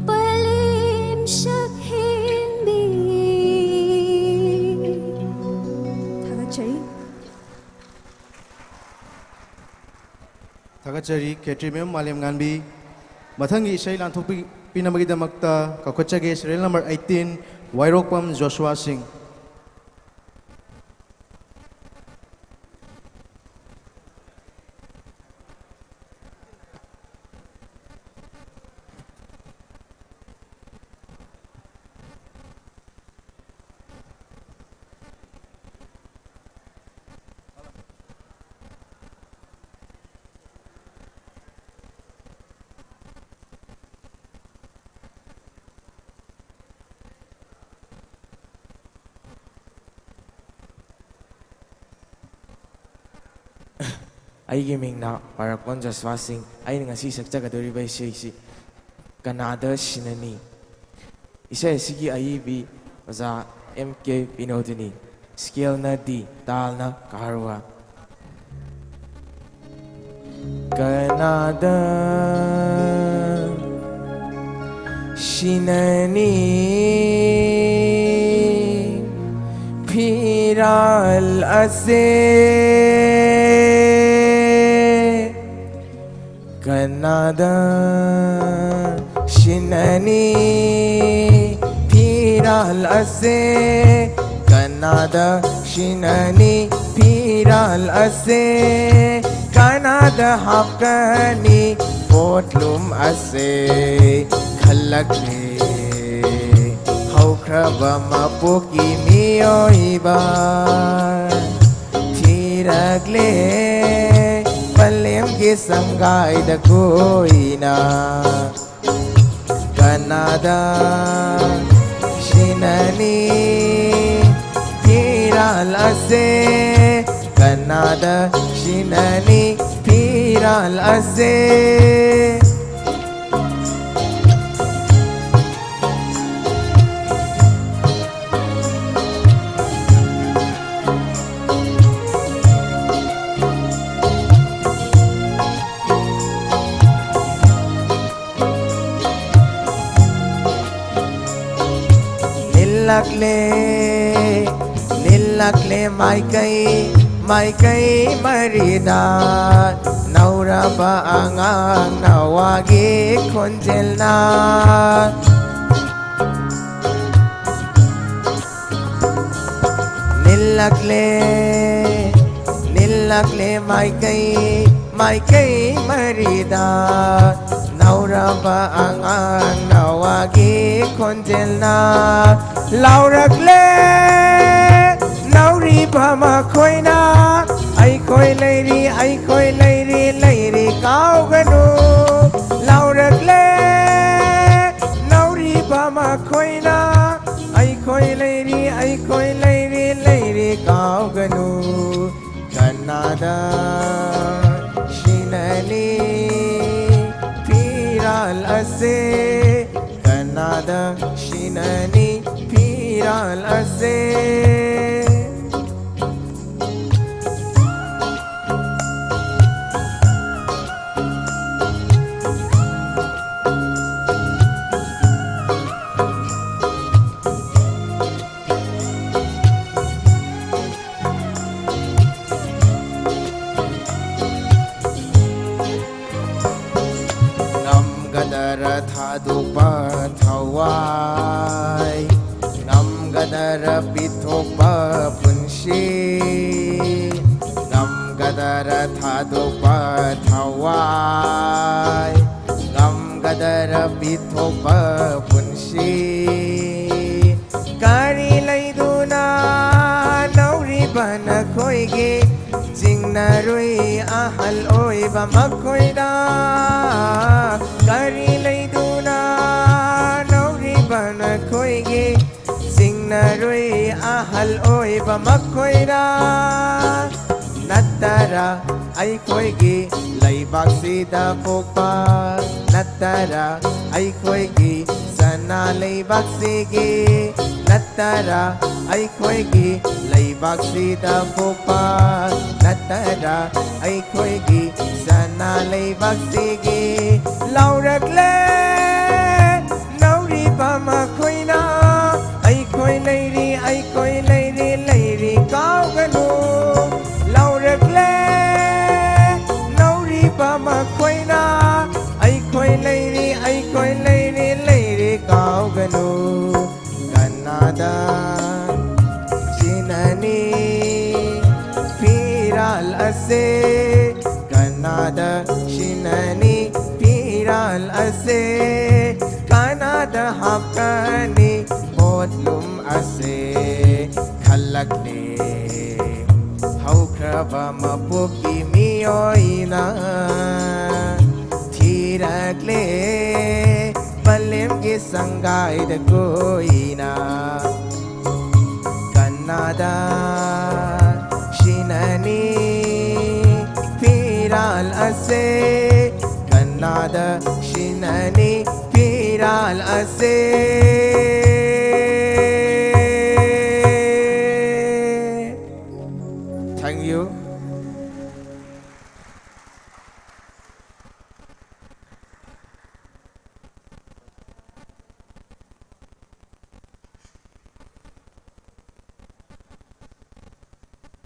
ꯄꯂꯦꯝ ꯁꯛꯍꯦꯟꯕꯤ꯫ ꯊꯥꯒꯠꯆꯔꯤ꯫ ꯊꯥꯒꯠꯆꯔꯤ ꯈꯦꯇ꯭ꯔꯤ ꯃꯌꯨꯝ ꯃꯥꯂꯦꯝꯉꯥꯟꯕꯤ꯫ ꯃꯊꯪꯒꯤ ꯏꯁꯩ ꯂꯥꯟꯊꯣꯛꯄꯤ-, ꯄꯤꯅꯕꯒꯤꯗꯃꯛꯇ ꯀꯧꯈꯠꯆꯒꯦ serial number eighteen, ꯋꯥꯏꯔꯣꯛꯄꯝ ꯖꯣꯁꯨꯋꯥ ꯁꯤꯡ꯫ ꯑꯩꯒꯤ ꯃꯤꯡꯅ ꯄꯥꯔꯛꯄꯝ ꯖꯣꯁ꯭ꯋꯥ ꯁꯤꯡ꯫ ꯑꯩꯅ ꯉꯁꯤ ꯁꯛꯆꯒꯗꯧꯔꯤꯕ ꯏꯁꯩꯁꯤ ꯀꯅꯥꯗ ꯁꯤꯟꯅꯅꯤ꯫ ꯏꯁꯩ ꯑꯁꯤꯒꯤ ꯑꯏꯕꯤ ꯑꯣꯖꯥ ꯑꯦꯝ ꯀꯦ ꯕꯤꯅꯣꯗꯤꯅꯤ꯫ ꯁ꯭ꯀꯦꯜꯅ ꯗꯤ, ꯇꯥꯜꯅ ꯀꯥꯔꯋꯥ꯫ ꯀꯅꯥꯗ ꯁꯤꯟꯅꯅꯤ ꯐꯤꯔꯥꯜ ꯑꯁꯦ? ꯀꯅꯥꯗ ꯁꯤꯟꯅꯅꯤ ꯐꯤꯔꯥꯜ ꯑꯁꯦ? ꯀꯅꯥꯗ ꯁꯤꯟꯅꯅꯤ ꯐꯤꯔꯥꯜ ꯑꯁꯦ? ꯀꯅꯥꯗ ꯍꯥꯞꯀꯅꯤ ꯄꯣꯠꯂꯨꯝ ꯑꯁꯦ? ꯈꯜꯂꯛꯂꯦ ꯍꯧꯈ꯭ꯔꯕ ꯃꯄꯣꯛꯀꯤ ꯃꯤꯑꯣꯏꯕ꯫ ꯊꯤꯔꯛꯂꯦ ꯄꯂꯦꯝꯒꯤ ꯁꯪꯒꯥꯏꯗ ꯀꯣꯏꯅ꯫ ꯀꯅꯥꯗ ꯁꯤꯟꯅꯅꯤ ꯐꯤꯔꯥꯜ ꯑꯁꯦ? ꯀꯅꯥꯗ ꯁꯤꯟꯅꯅꯤ ꯐꯤꯔꯥꯜ ꯑꯁꯦ? ꯅꯤꯜꯂꯛꯂꯦ, ꯅꯤꯜꯂꯛꯂꯦ ꯃꯥꯏꯀꯩ, ꯃꯥꯏꯀꯩ ꯃꯔꯤꯗ ꯅꯧꯔꯕ ꯑꯉꯥꯡ ꯅꯋꯥꯒꯤ ꯈꯣꯟꯖꯦꯜꯅ꯫ ꯅꯤꯜꯂꯛꯂꯦ, ꯅꯤꯜꯂꯛꯂꯦ ꯃꯥꯏꯀꯩ, ꯃꯥꯏꯀꯩ ꯃꯔꯤꯗ ꯅꯧꯔꯕ ꯑꯉꯥꯡ ꯅꯋꯥꯒꯤ ꯈꯣꯟꯖꯦꯜꯅ ꯂꯥꯎꯔꯛꯂꯦ꯫ ꯅꯧꯔꯤꯕ ꯃꯈꯣꯏꯅ ꯑꯩꯈꯣꯏ ꯂꯩꯔꯤ, ꯑꯩꯈꯣꯏ ꯂꯩꯔꯤ, ꯂꯩꯔꯤ ꯀꯥꯎꯒꯅꯨ꯫ ꯂꯥꯎꯔꯛꯂꯦ ꯅꯧꯔꯤꯕ ꯃꯈꯣꯏꯅ ꯑꯩꯈꯣꯏ ꯂꯩꯔꯤ, ꯑꯩꯈꯣꯏ ꯂꯩꯔꯤ, ꯂꯩꯔꯤ ꯀꯥꯎꯒꯅꯨ꯫ ꯀꯅꯥꯗ ꯊꯥꯗꯣꯛꯄ ꯊꯋꯥꯏ, ꯉꯝꯒꯗꯔ ꯄꯤꯊꯣꯛꯄ ꯄꯨꯟꯁꯤ, ꯉꯝꯒꯗꯔ ꯊꯥꯗꯣꯛꯄ ꯊꯋꯥꯏ, ꯉꯝꯒꯗꯔ ꯄꯤꯊꯣꯛꯄ ꯄꯨꯟꯁꯤ꯫ ꯀꯔꯤ ꯂꯩꯗꯨꯅ ꯅꯧꯔꯤꯕ ꯅꯈꯣꯏꯒꯤ ꯆꯤꯡꯅꯔꯨꯏ ꯑꯍꯜ ꯑꯣꯏꯕ ꯃꯈꯣꯏꯗ? ꯀꯔꯤ ꯂꯩꯗꯨꯅ ꯅꯧꯔꯤꯕ ꯅꯈꯣꯏꯒꯤ ꯆꯤꯡꯅꯔꯨꯏ ꯑꯍꯜ ꯑꯣꯏꯕ ꯃꯈꯣꯏꯗ? ꯅꯠꯇꯔ ꯑꯩꯈꯣꯏꯒꯤ ꯂꯩꯕꯥꯛꯁꯤꯗ ꯄꯣꯛꯄ? ꯅꯠꯇꯔ ꯑꯩꯈꯣꯏꯒꯤ ꯁꯅꯥ ꯂꯩꯕꯥꯛꯁꯤꯒꯤ? ꯅꯠꯇꯔ ꯑꯩꯈꯣꯏꯒꯤ ꯂꯩꯕꯥꯛꯁꯤꯗ ꯄꯣꯛꯄ? ꯅꯠꯇꯔ ꯑꯩꯈꯣꯏꯒꯤ ꯁꯅꯥ ꯂꯩꯕꯥꯛꯁꯤꯒꯤ? ꯂꯥꯎꯔꯛꯂꯦ ꯅꯧꯔꯤꯕ ꯃꯈꯣꯏꯅ, "ꯑꯩꯈꯣꯏ ꯂꯩꯔꯤ, ꯑꯩꯈꯣꯏ ꯂꯩꯔꯤ, ꯂꯩꯔꯤ ꯀꯥꯎꯒꯅꯨ"꯫ ꯂꯥꯎꯔꯛꯂꯦ ꯅꯧꯔꯤꯕ ꯃꯈꯣꯏꯅ, "ꯑꯩꯈꯣꯏ ꯂꯩꯔꯤ, ꯑꯩꯈꯣꯏ ꯂꯩꯔꯤ, ꯂꯩꯔꯤ ꯀꯥꯎꯒꯅꯨ"꯫ ꯀꯅꯥꯗ ꯁꯤꯟꯅꯅꯤ ꯐꯤꯔꯥꯜ ꯑꯁꯦ? ꯀꯅꯥꯗ ꯁꯤꯟꯅꯅꯤ ꯐꯤꯔꯥꯜ ꯑꯁꯦ? ꯀꯅꯥꯗ ꯍꯥꯞꯀꯅꯤ ꯄꯣꯠꯂꯨꯝ ꯑꯁꯦ? ꯈꯜꯂꯛꯂꯦ ꯍꯧꯈ꯭ꯔꯕ ꯃꯄꯣꯛꯀꯤ ꯃꯤꯑꯣꯏꯅ, ꯊꯤꯔꯛꯂꯦ ꯃꯥꯂꯦꯝꯒꯤ ꯁꯪꯒꯥꯏꯗ ꯀꯣꯏꯅ꯫ ꯀꯅꯥꯗ ꯁꯤꯟꯅꯅꯤ ꯐꯤꯔꯥꯜ ꯑꯁꯦ? ꯀꯅꯥꯗ ꯁꯤꯟꯅꯅꯤ ꯐꯤꯔꯥꯜ ꯑꯁꯦ? Thank you.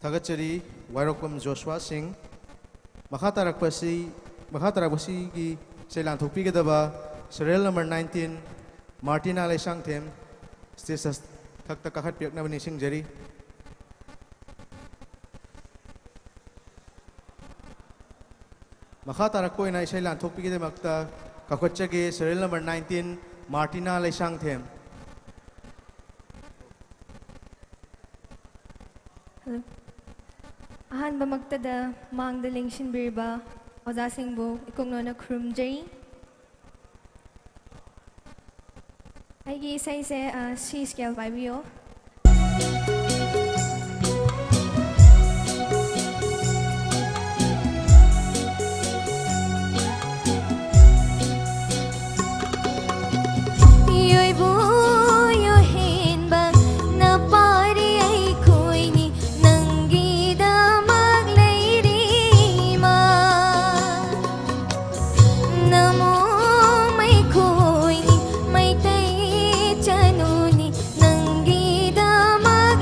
ꯊꯥꯒꯠꯆꯔꯤ ꯋꯥꯏꯔꯣꯛꯄꯝ ꯖꯣꯁ꯭ꯋꯥ ꯁꯤꯡ꯫ ꯃꯈꯥ ꯇꯥꯔꯛꯄꯁꯤ, ꯃꯈꯥ ꯇꯥꯔꯛꯄꯁꯤꯒꯤ ꯆꯩ ꯂꯥꯟꯊꯣꯛꯄꯤꯒꯗꯕ Serial number nineteen, Martina Leishangthem, stage ꯊꯛꯇ ꯀꯥꯈꯠꯄꯤꯔꯛꯅꯕ ꯅꯤꯡꯁꯤꯡꯖꯔꯤ꯫ ꯃꯈꯥ ꯇꯥꯔꯛꯄ ꯑꯣꯏꯅ ꯏꯁꯩ ꯂꯥꯟꯊꯣꯛꯄꯤꯒꯤꯗꯃꯛꯇ ꯀꯧꯈꯠꯆꯒꯦ, serial number nineteen, Martina Leishangthem. Hello. ꯑꯍꯥꯟꯕꯃꯛꯇꯗ ꯃꯥꯡꯗ ꯂꯦꯡꯁꯤꯟꯕꯤꯔꯤꯕ ꯑꯣꯖꯥꯁꯤꯡꯕꯨ ꯏꯀꯣꯛꯅꯣꯅ ꯈꯨꯔꯨꯝꯖꯔꯤ꯫ ꯑꯩꯒꯤ ꯏꯁꯩꯁꯦ, ꯑ, C scale ꯄꯥꯏꯕꯤꯌꯣ꯫ ꯌꯣꯏꯕꯨ ꯌꯣꯍꯦꯟꯕ ꯅꯄꯥꯔꯤ ꯑꯩꯈꯣꯏꯅꯤ ꯅꯪꯒꯤꯗꯃꯛ ꯂꯩꯔꯤꯃ꯫ ꯅꯃꯣ ꯃꯩꯈꯣꯏꯅꯤ ꯃꯩꯇꯩ ꯆꯅꯨꯅꯤ ꯅꯪꯒꯤꯗꯃꯛ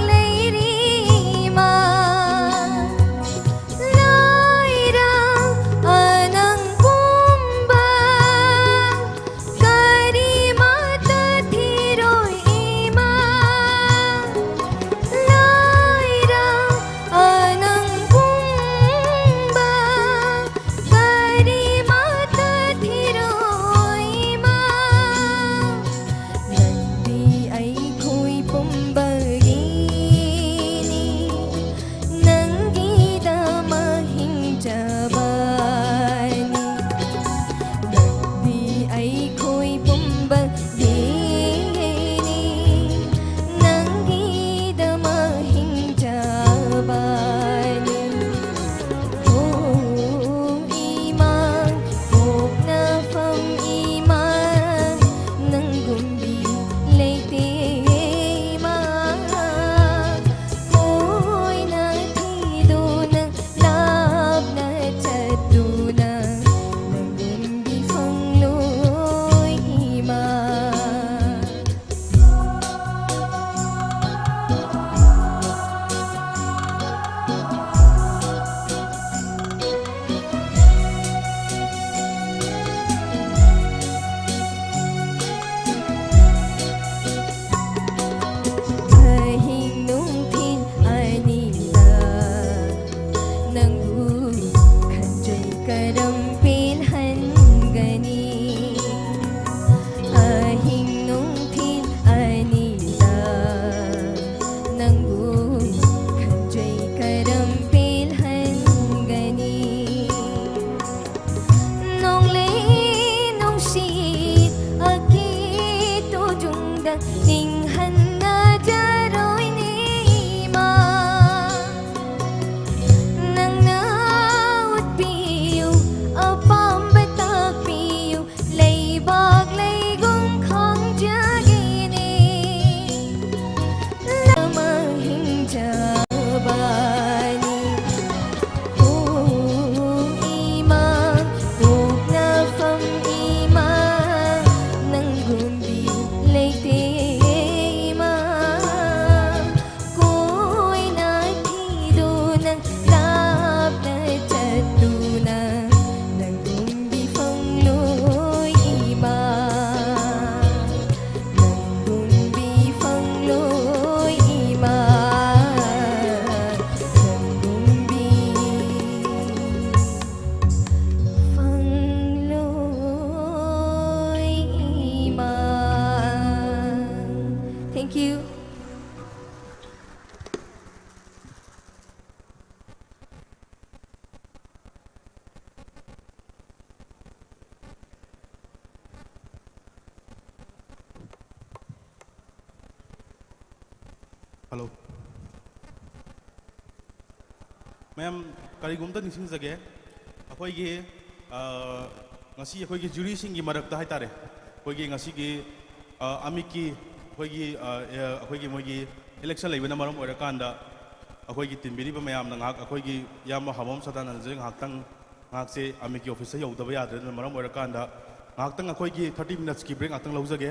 ꯍꯜꯂꯣ꯫ ꯃꯌꯥꯝ, ꯀꯔꯤꯒꯨꯝꯕ ꯅꯤꯡꯁꯤꯡꯖꯒꯦ꯫ ꯑꯩꯈꯣꯏꯒꯤ, ꯑ, ꯉꯁꯤ ꯑꯩꯈꯣꯏꯒꯤ ꯖꯨꯔꯤꯁꯤꯡꯒꯤ ꯃꯔꯛꯇ ꯍꯥꯏꯇꯥꯔꯦ, ꯑꯩꯈꯣꯏꯒꯤ ꯉꯁꯤꯒꯤ, ꯑ, ꯑꯃꯤꯛꯀꯤ ꯑꯩꯈꯣꯏꯒꯤ, ꯑ, ꯑ, ꯑꯩꯈꯣꯏꯒꯤ ꯃꯣꯏꯒꯤ ꯏꯂꯦꯛꯁꯟ ꯂꯩꯕꯅ ꯃꯔꯝ ꯑꯣꯏꯔꯀꯥꯟꯗ ꯑꯩꯈꯣꯏꯒꯤ ꯇꯤꯟꯕꯤꯔꯤꯕ ꯃꯌꯥꯝꯅ ꯉꯥꯏꯍꯥꯛ ꯑꯩꯈꯣꯏꯒꯤ ꯏꯌꯥꯝꯕ ꯍꯥꯃꯣꯝ ꯁꯗꯥꯅꯟꯗꯁꯦ ꯉꯥꯏꯍꯥꯛꯇꯪ ꯉꯥꯏꯍꯥꯛꯁꯦ ꯑꯃꯤꯛꯀꯤ ꯑꯣꯐꯤꯁꯇ ꯌꯧꯗꯕ ꯌꯥꯗ꯭ꯔꯦ꯫ ꯑꯗꯨꯅ ꯃꯔꯝ ꯑꯣꯏꯔꯀꯥꯟꯗ ꯉꯥꯏꯍꯥꯛꯇꯪ ꯑꯩꯈꯣꯏꯒꯤ thirty minutesꯀꯤ break ꯉꯥꯛꯇꯪ ꯂꯧꯖꯒꯦ꯫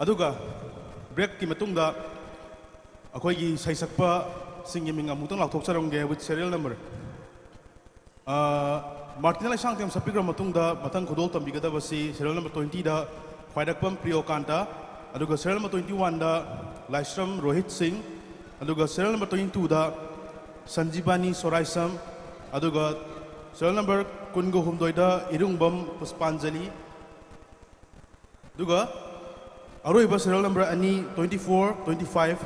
ꯑꯗꯨꯒ breakꯀꯤ ꯃꯇꯨꯡꯗ ꯑꯩꯈꯣꯏꯒꯤ ꯁꯩꯁꯛꯄꯁꯤꯡꯒꯤ ꯃꯤꯡ ꯑꯃꯨꯛꯇꯪ ꯂꯥꯎꯊꯣꯛꯆꯔꯝꯒꯦ with serial number꯫ ꯑ, ꯃꯥꯔꯇꯤꯅꯥ ꯂꯩꯁꯥꯡꯊꯦꯝ ꯁꯛꯄꯤꯈ꯭ꯔ ꯃꯇꯨꯡꯗ ꯃꯊꯪ ꯈꯨꯗꯣꯜ ꯇꯝꯕꯤꯒꯗꯕꯁꯤ serial number twentyꯗ ꯈ꯭ꯋꯥꯏꯔꯥꯛꯄꯝ ꯄ꯭ꯔꯤꯌꯣꯀꯥꯟꯇ, ꯑꯗꯨꯒ serial number twenty oneꯗ ꯂꯥꯏꯁ꯭ꯔꯝ ꯔꯣꯍꯤꯠ ꯁꯤꯡ, ꯑꯗꯨꯒ serial number twenty twoꯗ ꯁꯟꯖꯤꯕꯥꯅꯤ ꯁꯣꯔꯥꯏꯁꯝ, ꯑꯗꯨꯒ serial number ꯀꯨꯟꯒ ꯍꯨꯝꯗꯣꯏꯗ ꯏꯔꯨꯡꯕꯝ ꯄꯨꯁꯄꯥꯟꯖꯂꯤ, ꯑꯗꯨꯒ ꯑꯔꯣꯏꯕ serial number ꯑꯅꯤ, twenty four, twenty five,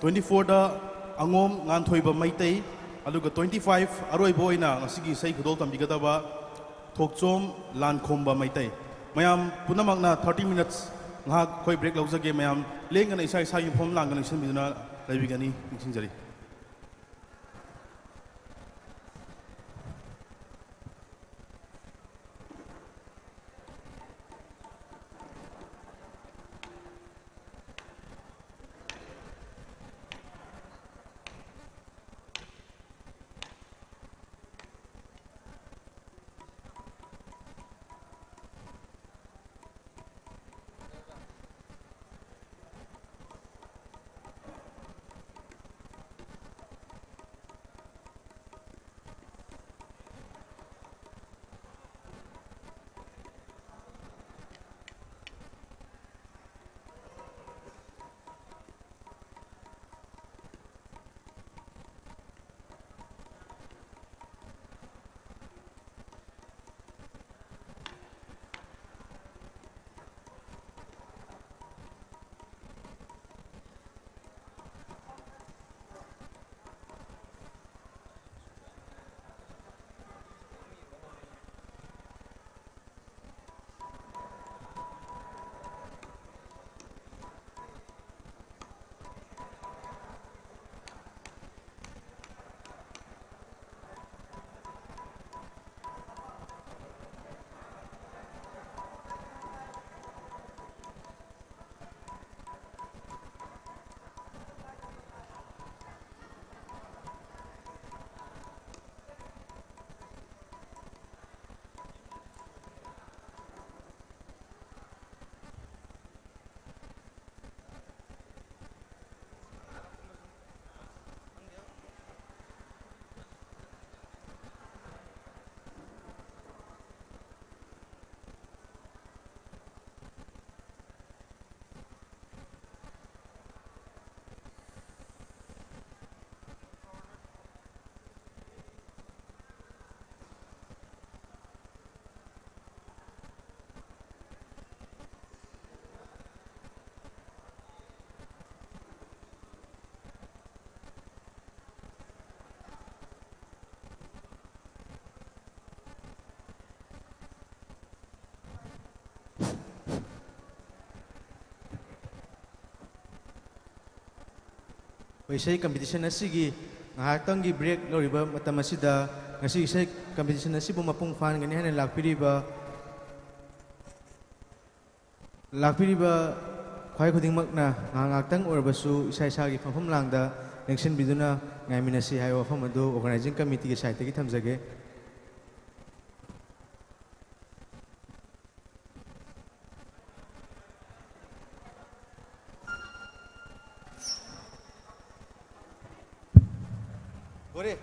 twenty fourꯗ ꯑꯉꯣꯝ Nganthoiba Meitei, ꯑꯗꯨꯒ twenty five ꯑꯔꯣꯏꯕ ꯑꯣꯏꯅ ꯉꯁꯤꯒꯤ ꯏꯁꯩ ꯈꯨꯗꯣꯜ ꯇꯝꯕꯤꯒꯗꯕ ꯊꯣꯛꯆꯣꯝ ꯂꯥꯟꯈꯣꯝꯕ ꯃꯩꯇꯩ꯫ ꯃꯌꯥꯝ ꯄꯨꯝꯅꯃꯛꯅ thirty minutes ꯉꯥꯏꯍꯥꯛ ꯑꯩꯈꯣꯏ break ꯂꯧꯖꯒꯦ꯫ ꯃꯌꯥꯝ ꯂꯦꯡꯗꯅ ꯏꯁꯥ ꯏꯁꯥꯒꯤ ꯃꯐꯝ ꯂꯥꯡꯗꯅ ꯂꯦꯡꯁꯤꯟꯕꯤꯗꯨꯅ ꯂꯩꯕꯤꯒꯅꯤ, ꯅꯤꯡꯁꯤꯡꯖꯔꯤ꯫ ꯏꯁꯩ competition ꯑꯁꯤꯒꯤ ꯉꯥꯏꯍꯥꯛꯇꯪꯒꯤ break ꯂꯧꯔꯤꯕ ꯃꯇꯝ ꯑꯁꯤꯗ, ꯉꯁꯤ ꯏꯁꯩ competition ꯑꯁꯤꯕꯨ ꯃꯄꯨꯡ ꯐꯥꯍꯟꯒꯅꯤ ꯍꯥꯏꯅ ꯂꯥꯛꯄꯤꯔꯤꯕ, ꯂꯥꯛꯄꯤꯔꯤꯕ ꯈ꯭ꯋꯥꯏ ꯈꯨꯗꯤꯡꯃꯛꯅ ꯉꯥꯏꯍꯥꯛ ꯉꯥꯏꯍꯥꯛꯇꯪ ꯑꯣꯏꯔꯕꯁꯨ ꯏꯁꯥ ꯏꯁꯥꯒꯤ ꯐꯝꯐꯝ ꯂꯥꯡꯗ ꯂꯦꯡꯁꯤꯟꯕꯤꯗꯨꯅ ꯉꯥꯏꯃꯤꯟꯅꯁꯤ ꯍꯥꯏꯕ ꯋꯥꯐꯝ ꯑꯗꯨ organizing committeeꯒꯤ sideꯇꯒꯤ ꯊꯝꯖꯒꯦ꯫ ꯂꯣꯏꯔꯦ꯫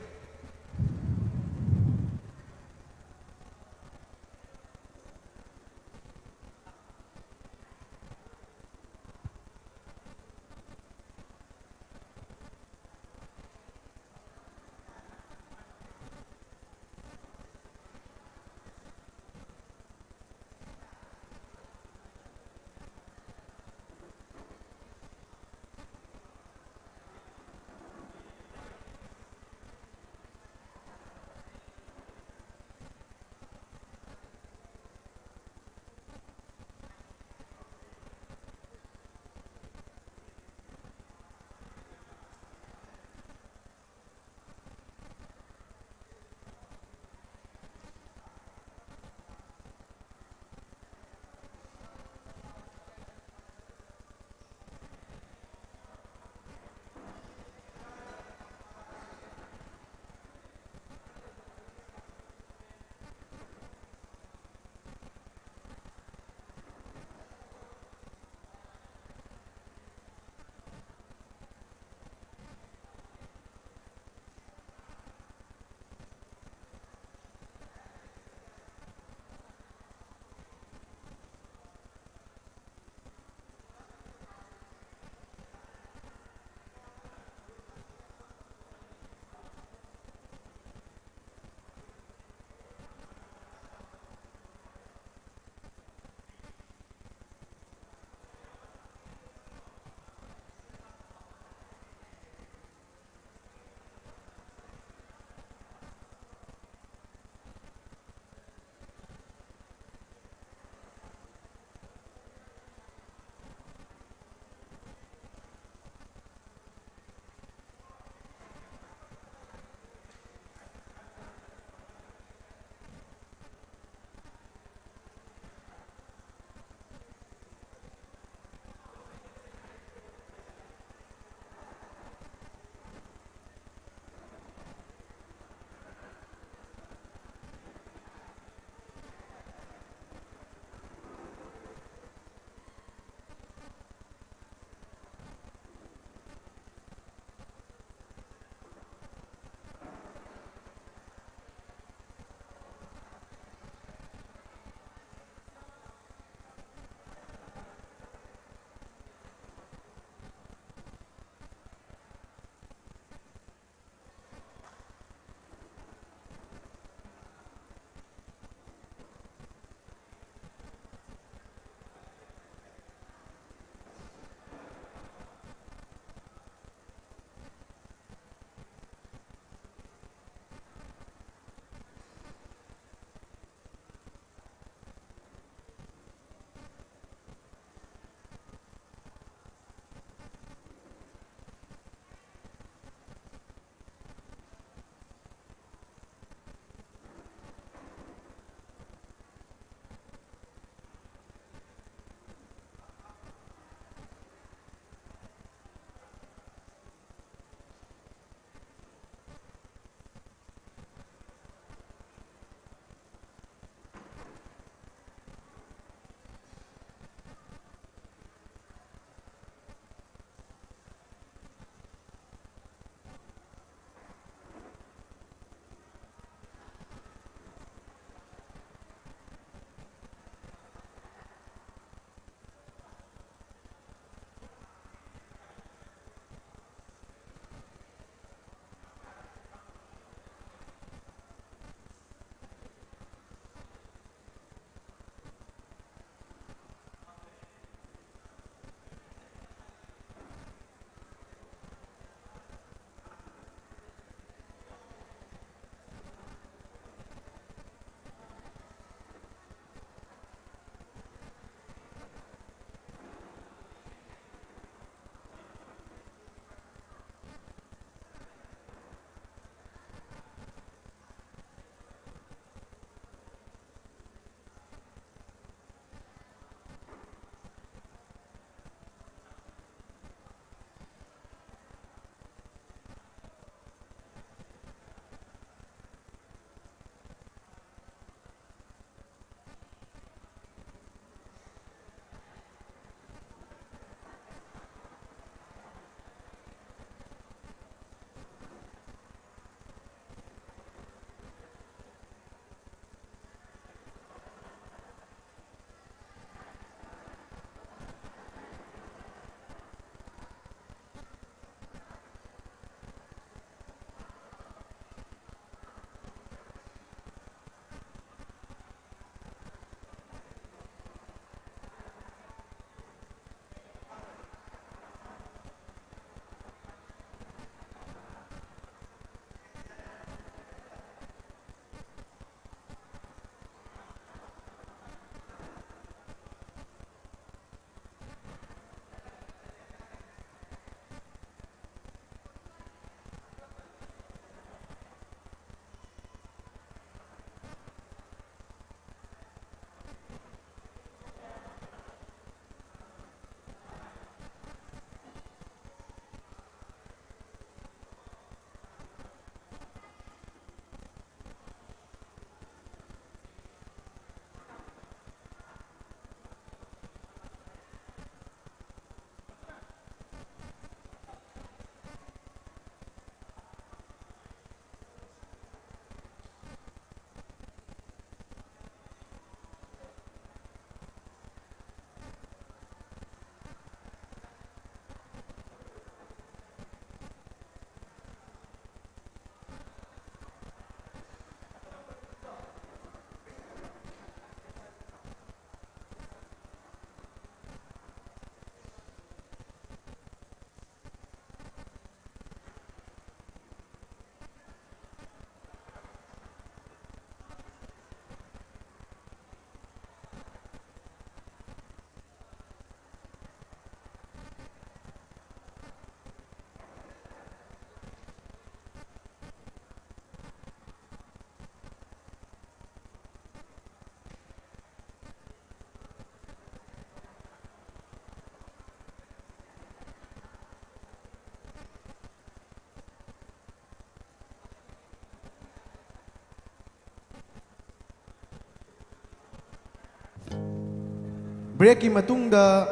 ꯕ꯭ꯔꯦꯛꯀꯤ ꯃꯇꯨꯡꯗ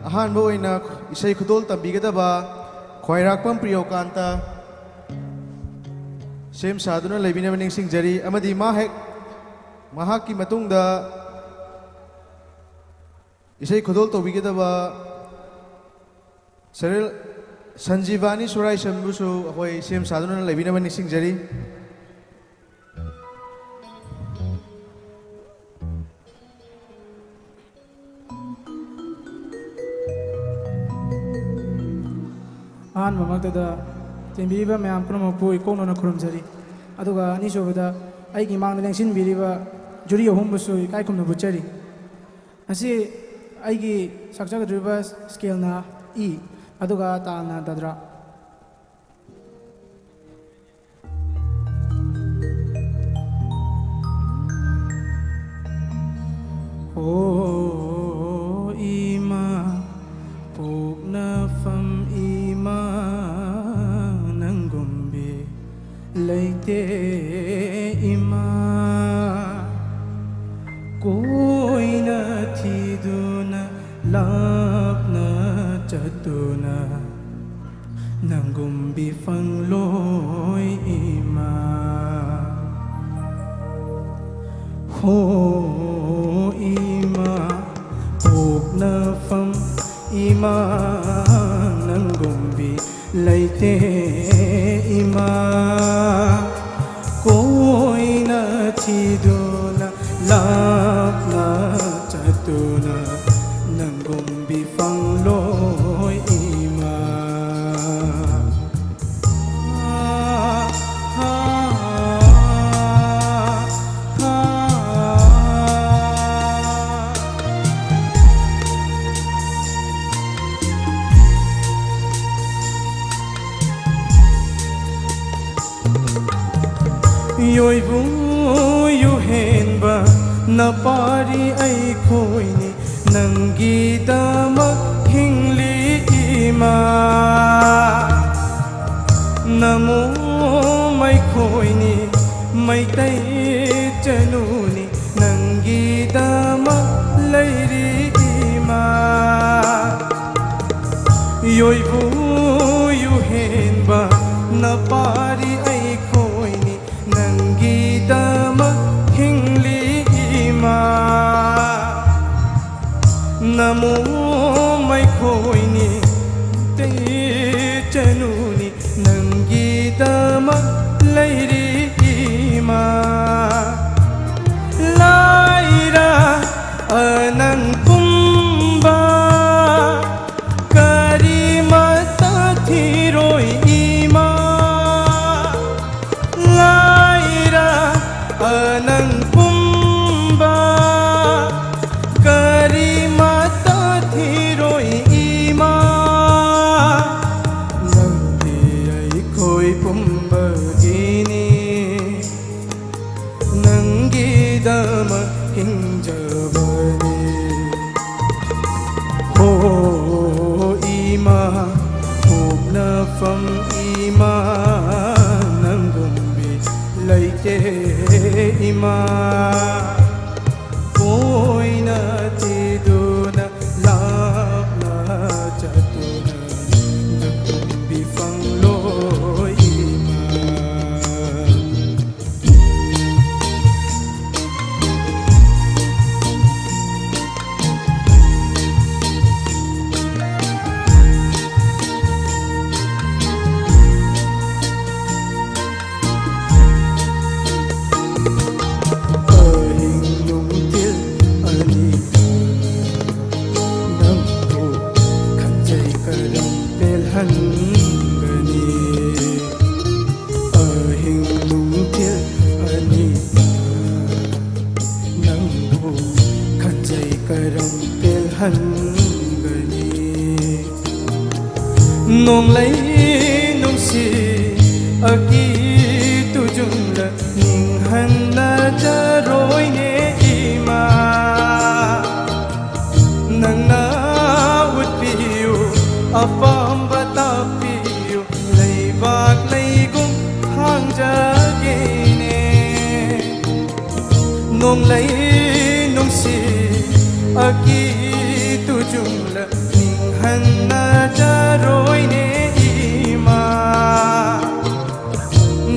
ꯑꯍꯥꯟꯕ ꯑꯣꯏꯅ ꯏꯁꯩ ꯈꯨꯗꯣꯜ ꯇꯝꯕꯤꯒꯗꯕ ꯈ꯭ꯋꯥꯏꯔꯥꯛꯄꯝ ꯄ꯭ꯔꯤꯌꯣꯀꯥꯟꯇ ꯁꯦꯝ ꯁꯥꯗꯨꯅ ꯂꯩꯕꯤꯅꯕ ꯅꯤꯡꯁꯤꯡꯖꯔꯤ꯫ ꯑꯃꯗꯤ ꯃꯥ ꯍꯦꯛ, ꯃꯍꯥꯛꯀꯤ ꯃꯇꯨꯡꯗ ꯏꯁꯩ ꯈꯨꯗꯣꯜ ꯇꯧꯕꯤꯒꯗꯕ ꯁꯔꯤꯜ ꯁꯟꯖꯤꯕꯥꯅꯤ ꯁꯨꯔꯥꯏꯁꯟꯕꯨꯁꯨ ꯑꯩꯈꯣꯏ ꯁꯦꯝ ꯁꯥꯗꯨꯅ ꯂꯩꯕꯤꯅꯕ ꯅꯤꯡꯁꯤꯡꯖꯔꯤ꯫ ꯑꯍꯥꯟꯕꯃꯛꯇꯗ ꯆꯦꯟꯕꯤꯔꯤꯕ ꯃꯌꯥꯝ ꯄꯨꯝꯅꯃꯛꯄꯨ ꯏꯀꯣꯛꯅꯅ ꯈꯨꯔꯨꯝꯖꯔꯤ꯫ ꯑꯗꯨꯒ ꯑꯅꯤꯁꯨꯕꯗ ꯑꯩꯒꯤ ꯃꯥꯡꯗ ꯂꯦꯡꯁꯤꯟꯕꯤꯔꯤꯕ ꯖꯨꯔꯤ ꯑꯍꯨꯝꯕꯨꯁꯨ ꯏꯀꯥꯏ ꯈꯨꯝꯅꯕ ꯎꯠꯆꯔꯤ꯫ ꯉꯁꯤ ꯑꯩꯒꯤ ꯁꯛꯆꯒꯗꯧꯔꯤꯕ ꯁ꯭ꯀꯦꯜꯅ ꯏ, ꯑꯗꯨꯒ ꯇꯥꯜꯅ ꯗꯗ꯭ꯔꯥ꯫ ꯍꯣ ꯏꯃꯥ, ꯄꯣꯛꯅꯐꯝ ꯏꯃꯥ, ꯅꯪꯒꯨꯝꯕꯤ ꯂꯩꯇꯦ ꯏꯃꯥ꯫ ꯀꯣꯏꯅ ꯊꯤꯗꯨꯅ ꯂꯥꯞꯅ ꯆꯠꯇꯨꯅ ꯅꯪꯒꯨꯝꯕꯤ ꯐꯪꯂꯣꯏ ꯏꯃꯥ꯫ ꯍꯣ ꯏꯃꯥ, ꯄꯣꯛꯅꯐꯝ ꯏꯃꯥ, ꯅꯪꯒꯨꯝꯕꯤ ꯂꯩꯇꯦ ꯏꯃꯥ꯫ ꯀꯣꯏꯅ ꯊꯤꯗꯨꯅ ꯂꯥꯞꯅ ꯆꯠꯇꯨꯅ ꯅꯪꯒꯨꯝꯕꯤ ꯐꯪꯂꯣꯏ ꯏꯃꯥ꯫ ꯌꯣꯏꯕꯨ ꯌꯨꯍꯦꯟꯕ ꯅꯄꯥꯔꯤ ꯑꯩꯈꯣꯏꯅꯤ, ꯅꯪꯒꯤꯗꯃꯛ ꯍꯤꯡꯂꯤ ꯏꯃꯥ꯫ ꯅꯃꯣꯝ ꯑꯩꯈꯣꯏꯅꯤ, ꯃꯩꯇꯩ ꯆꯅꯨꯅꯤ, ꯅꯪꯒꯤꯗꯃꯛ ꯂꯩꯔꯤ ꯌꯣꯏꯕꯨ ꯌꯨꯍꯦꯟꯕ ꯅꯄꯥꯔꯤ ꯑꯩꯈꯣꯏꯅꯤ, ꯅꯪꯒꯤꯗꯃꯛ ꯍꯤꯡꯂꯤ ꯏꯃꯥ꯫ ꯅꯃꯣꯝ ꯑꯩꯈꯣꯏꯅꯤ, ꯇꯩꯆꯅꯨꯅꯤ, ꯅꯪꯒꯤꯗꯃꯛ ꯂꯩꯔꯤ ꯏꯃꯥ꯫ ꯂꯥꯏꯔ ꯑꯅꯪ ꯄꯨꯝꯕ ꯀꯔꯤꯃꯠꯇ ꯊꯤꯔꯣꯏ ꯏꯃꯥ꯫ ꯂꯥꯏꯔ ꯑꯅꯪ ꯄꯨꯝꯕ ꯀꯔꯤꯃꯠꯇ ꯊꯤꯔꯣꯏ ꯏꯃꯥ꯫ ꯅꯪꯗꯤ ꯑꯩꯈꯣꯏ ꯄꯨꯝꯕꯒꯤꯅꯤ, ꯅꯪꯒꯤꯗꯃꯛ ꯍꯤꯡꯖꯕꯅꯤ꯫ ꯍꯣ ꯏꯃꯥ, ꯄꯣꯛꯅꯐꯝ ꯏꯃꯥ, ꯅꯪꯒꯨꯝꯕꯤ ꯂꯩꯇꯦ ꯏꯃꯥ꯫ ꯄꯣꯏꯅ ꯊꯤꯗꯨꯅ ꯂꯥꯞꯅ ꯆꯠꯇꯨꯅ ꯅꯪꯒꯨꯝꯕꯤ ꯐꯪꯂꯣꯏ ꯏꯃꯥ꯫ ꯑꯍꯤꯡ ꯅꯨꯡꯊꯤꯜ ꯑꯅꯤꯗ ꯅꯪꯕꯨ ꯈꯟꯖꯩ ꯀꯔꯝ ꯄꯦꯜꯍꯟꯒꯅꯤ? ꯑꯍꯤꯡ ꯅꯨꯡꯊꯤꯜ ꯑꯅꯤꯗ ꯅꯪꯕꯨ ꯈꯟꯖꯩ ꯀꯔꯝ ꯄꯦꯜꯍꯟꯒꯅꯤ? ꯅꯣꯡꯂꯩ ꯅꯨꯡꯁꯤꯠ ꯑꯀꯤ ꯇꯨꯖꯨꯡꯗ ꯅꯤꯡꯍꯟꯅꯖꯔꯣꯏꯅꯦ ꯏꯃꯥ꯫ ꯅꯪꯅ ꯎꯠꯄꯤꯌꯨ, ꯑꯄꯥꯝꯕ ꯇꯥꯛꯄꯤꯌꯨ, ꯂꯩꯕꯥꯛ ꯂꯩꯒꯨꯝ ꯈꯥꯡꯖꯒꯦꯅꯦ꯫ ꯅꯣꯡꯂꯩ ꯅꯨꯡꯁꯤꯠ ꯑꯀꯤ ꯇꯨꯖꯨꯡꯂ ꯅꯤꯡꯍꯟꯅꯖ ꯔꯣꯏꯅꯦ ꯏꯃꯥ,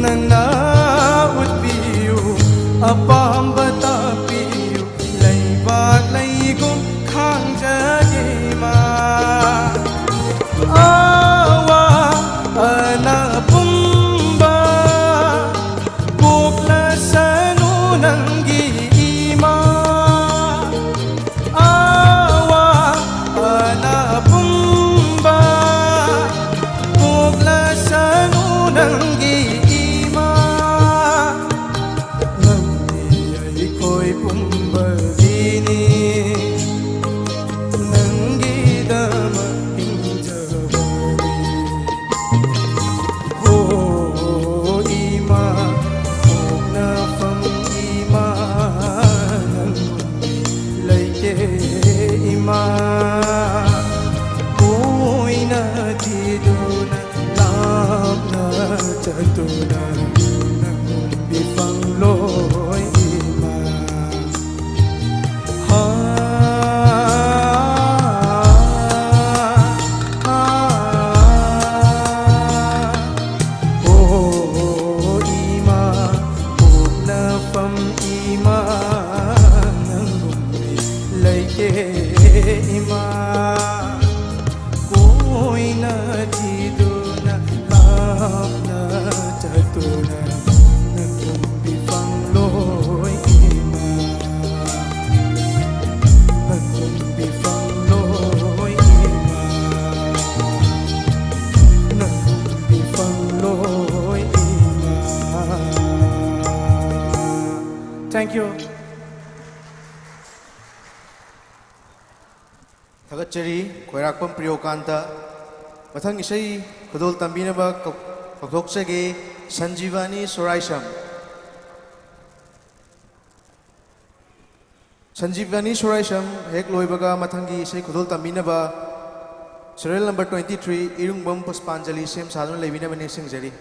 ꯅꯪꯅ ꯎꯠꯄꯤꯌꯨ, ꯑꯄꯥꯝꯕ ꯇꯥꯛꯄꯤꯌꯨ, ꯂꯩꯕꯥꯛ ꯂꯩꯒꯨꯝ ꯈꯥꯡꯖꯒꯦ ꯏꯃꯥ꯫ ꯑꯋꯥ ꯑꯅꯥ ꯄꯨꯝꯕ ꯄꯣꯛꯂꯁꯅꯨ ꯅꯪꯒꯤ ꯏꯃꯥ꯫ ꯑꯋꯥ ꯑꯅꯥ ꯄꯨꯝꯕ ꯄꯣꯛꯂꯁꯅꯨ ꯅꯪꯒꯤ ꯏꯃꯥ꯫ ꯅꯪꯗꯤ ꯑꯩꯈꯣꯏ ꯄꯨꯝꯕꯒꯤꯅꯤ, ꯅꯪꯒꯤꯗꯃꯛ ꯍꯤꯡꯖꯕꯅꯤ꯫ ꯍꯣ ꯏꯃꯥ, ꯄꯣꯛꯅꯐꯝ ꯏꯃꯥ, ꯅꯪ ꯂꯩꯇꯦ ꯏꯃꯥ꯫ ꯀꯣꯏꯅ ꯊꯤꯗꯨꯅ ꯂꯥꯞꯅ ꯆꯠꯇꯨꯅ ꯅꯪ ꯎꯕꯤ ꯐꯪꯂꯣꯏ ꯏꯃꯥ꯫ ꯍꯥ, ꯍꯥ, ꯍꯣ ꯏꯃꯥ, ꯄꯣꯛꯅꯐꯝ ꯏꯃꯥ, ꯅꯪꯒꯨꯝꯕꯤ ꯂꯩꯇꯦ ꯏꯃꯥ꯫ ꯀꯣꯏꯅ ꯊꯤꯗꯨꯅ ꯂꯥꯞꯅ ꯆꯠꯇꯨꯅ ꯅꯪꯒꯨꯝꯕꯤ ꯐꯪꯂꯣꯏ ꯏꯃꯥ꯫ ꯅꯪꯒꯨꯝꯕꯤ ꯐꯪꯂꯣꯏ ꯏꯃꯥ꯫ ꯅꯪꯒꯨꯝꯕꯤ ꯐꯪꯂꯣꯏ ꯏꯃꯥ꯫ Thank you. ꯊꯥꯒꯠꯆꯔꯤ ꯈꯣꯏꯔꯥꯛꯄꯝ ꯄ꯭ꯔꯤꯌꯣꯀꯥꯟꯇ꯫ ꯃꯊꯪ ꯏꯁꯩ ꯈꯨꯗꯣꯜ ꯇꯝꯕꯤꯅꯕ ꯀꯧ-, ꯀꯧꯊꯣꯛꯆꯒꯦ ꯁꯟꯖꯤꯕꯥꯅꯤ ꯁꯣꯔꯥꯏꯁꯝ꯫ ꯁꯟꯖꯤꯕꯥꯅꯤ ꯁꯣꯔꯥꯏꯁꯝ ꯍꯦꯛ ꯂꯣꯏꯕꯒ ꯃꯊꯪꯒꯤ ꯏꯁꯩ ꯈꯨꯗꯣꯜ ꯇꯝꯕꯤꯅꯕ serial number twenty three ꯏꯔꯨꯡꯕꯝ ꯄꯨꯁꯄꯥꯟꯖꯂꯤ ꯁꯦꯝ ꯁꯥꯗꯨꯅ ꯂꯩꯕꯤꯅꯕ ꯅꯤꯡꯁꯤꯡꯖꯔꯤ꯫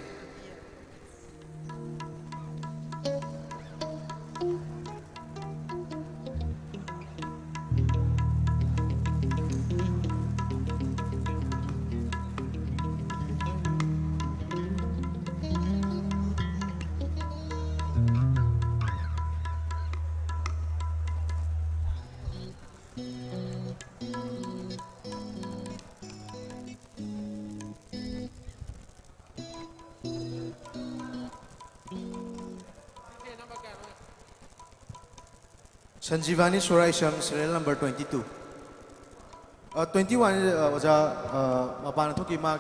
ꯁꯟꯖꯤꯕꯥꯅꯤ ꯁꯣꯔꯥꯏꯁꯝ, serial number twenty two꯫ ꯑ, twenty one, ꯑ, ꯑꯣꯖꯥ, ꯑ, ꯃꯄꯥꯟꯗ ꯊꯣꯛꯈꯤ, ꯃꯥ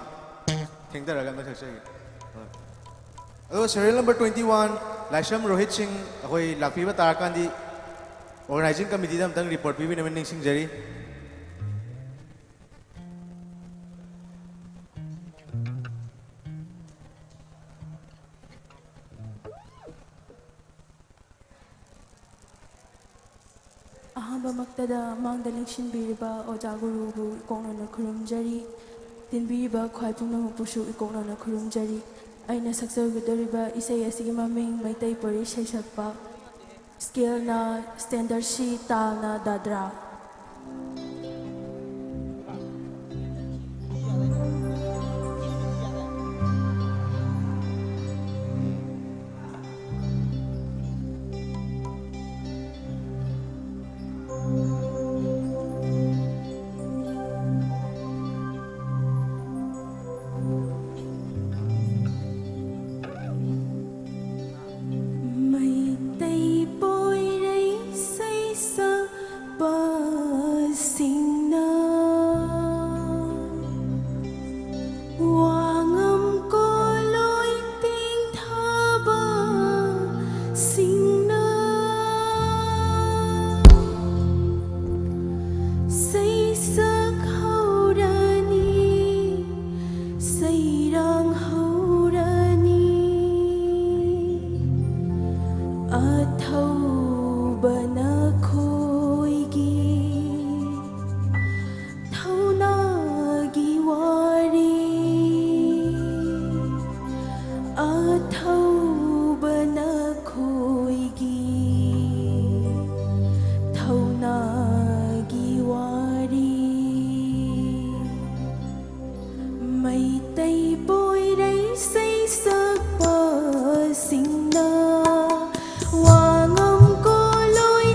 ꯊꯦꯡꯊꯔꯒ ꯑꯝꯇ ꯁꯛꯆꯒꯦ꯫ ꯑꯗꯣ serial number twenty one, ꯂꯥꯏꯁ꯭ꯔꯝ ꯔꯣꯍꯤꯠ ꯁꯤꯡ, ꯑꯩꯈꯣꯏ ꯂꯥꯛꯄꯤꯕ ꯇꯥꯔꯀꯥꯟꯗꯤ organizing committeeꯗ ꯑꯝꯇꯪ report ꯄꯤꯕꯤꯅꯕ ꯅꯤꯡꯁꯤꯡꯖꯔꯤ꯫ ꯑꯍꯥꯟꯕꯃꯛꯇꯗ ꯃꯥꯡꯗ ꯂꯦꯡꯁꯤꯟꯕꯤꯔꯤꯕ ꯑꯣꯖꯥ ꯒꯨꯔꯨꯕꯨ ꯏꯀꯣꯛꯅꯅ ꯈꯨꯔꯨꯝꯖꯔꯤ꯫ ꯇꯤꯟꯕꯤꯔꯤꯕ ꯈ꯭ꯋꯥꯏ ꯄꯨꯝꯅꯃꯛꯄꯨꯁꯨ ꯏꯀꯣꯛꯅꯅ ꯈꯨꯔꯨꯝꯖꯔꯤ꯫ ꯑꯩꯅ ꯁꯛꯆꯒꯗꯧꯔꯤꯕ ꯏꯁꯩ ꯑꯁꯤꯒꯤ ꯃꯃꯤꯡ ꯃꯩꯇꯩ ꯄꯣꯏꯔꯩ ꯁꯩꯁꯛꯄ꯫ Scaleꯅ standard C, ꯇꯥꯜꯅ ꯗꯥꯗ꯭ꯔꯥ꯫ ꯃꯩꯇꯩ ꯄꯣꯏꯔꯩ ꯁꯩꯁꯛꯄꯁꯤꯡꯅ ꯋꯥꯉꯝ ꯀꯣꯂꯣꯏ ꯇꯦꯡꯊꯕꯁꯤꯡꯅ ꯁꯩꯁꯛ ꯍꯧꯔꯅꯤ, ꯁꯩꯔꯥꯡ ꯍꯧꯔꯅꯤ꯫ ꯑꯊꯧꯕ ꯅꯈꯣꯏꯒꯤ ꯊꯧꯅꯥꯒꯤ ꯋꯥꯔꯤ, ꯑꯊꯧꯕ ꯅꯈꯣꯏꯒꯤ ꯊꯧꯅꯥꯒꯤ ꯋꯥꯔꯤ꯫ ꯃꯩꯇꯩ ꯄꯣꯏꯔꯩ ꯁꯩꯁꯛꯄꯁꯤꯡꯅ ꯋꯥꯉꯝ ꯀꯣꯂꯣꯏ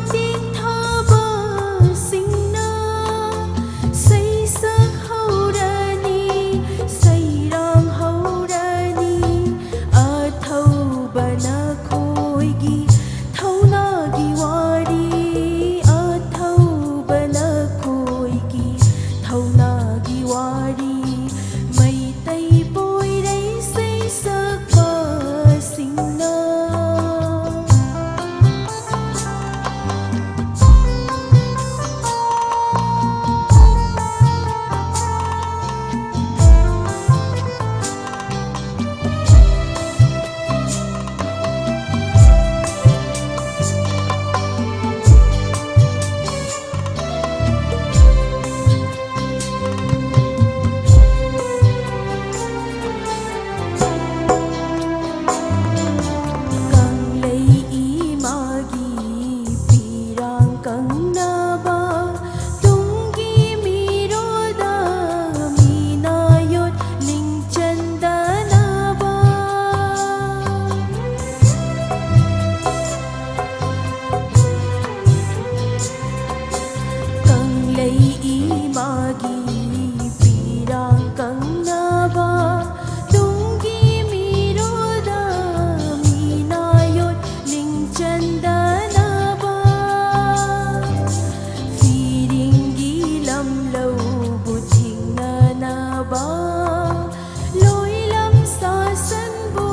ꯆꯪꯍꯟꯗꯅꯕ, ꯐꯤꯔꯤꯡꯒꯤ ꯂꯝꯂꯧꯕꯨ ꯊꯤꯡꯅꯅꯕ, ꯂꯣꯏꯂꯝ ꯁꯥꯁꯟꯕꯨ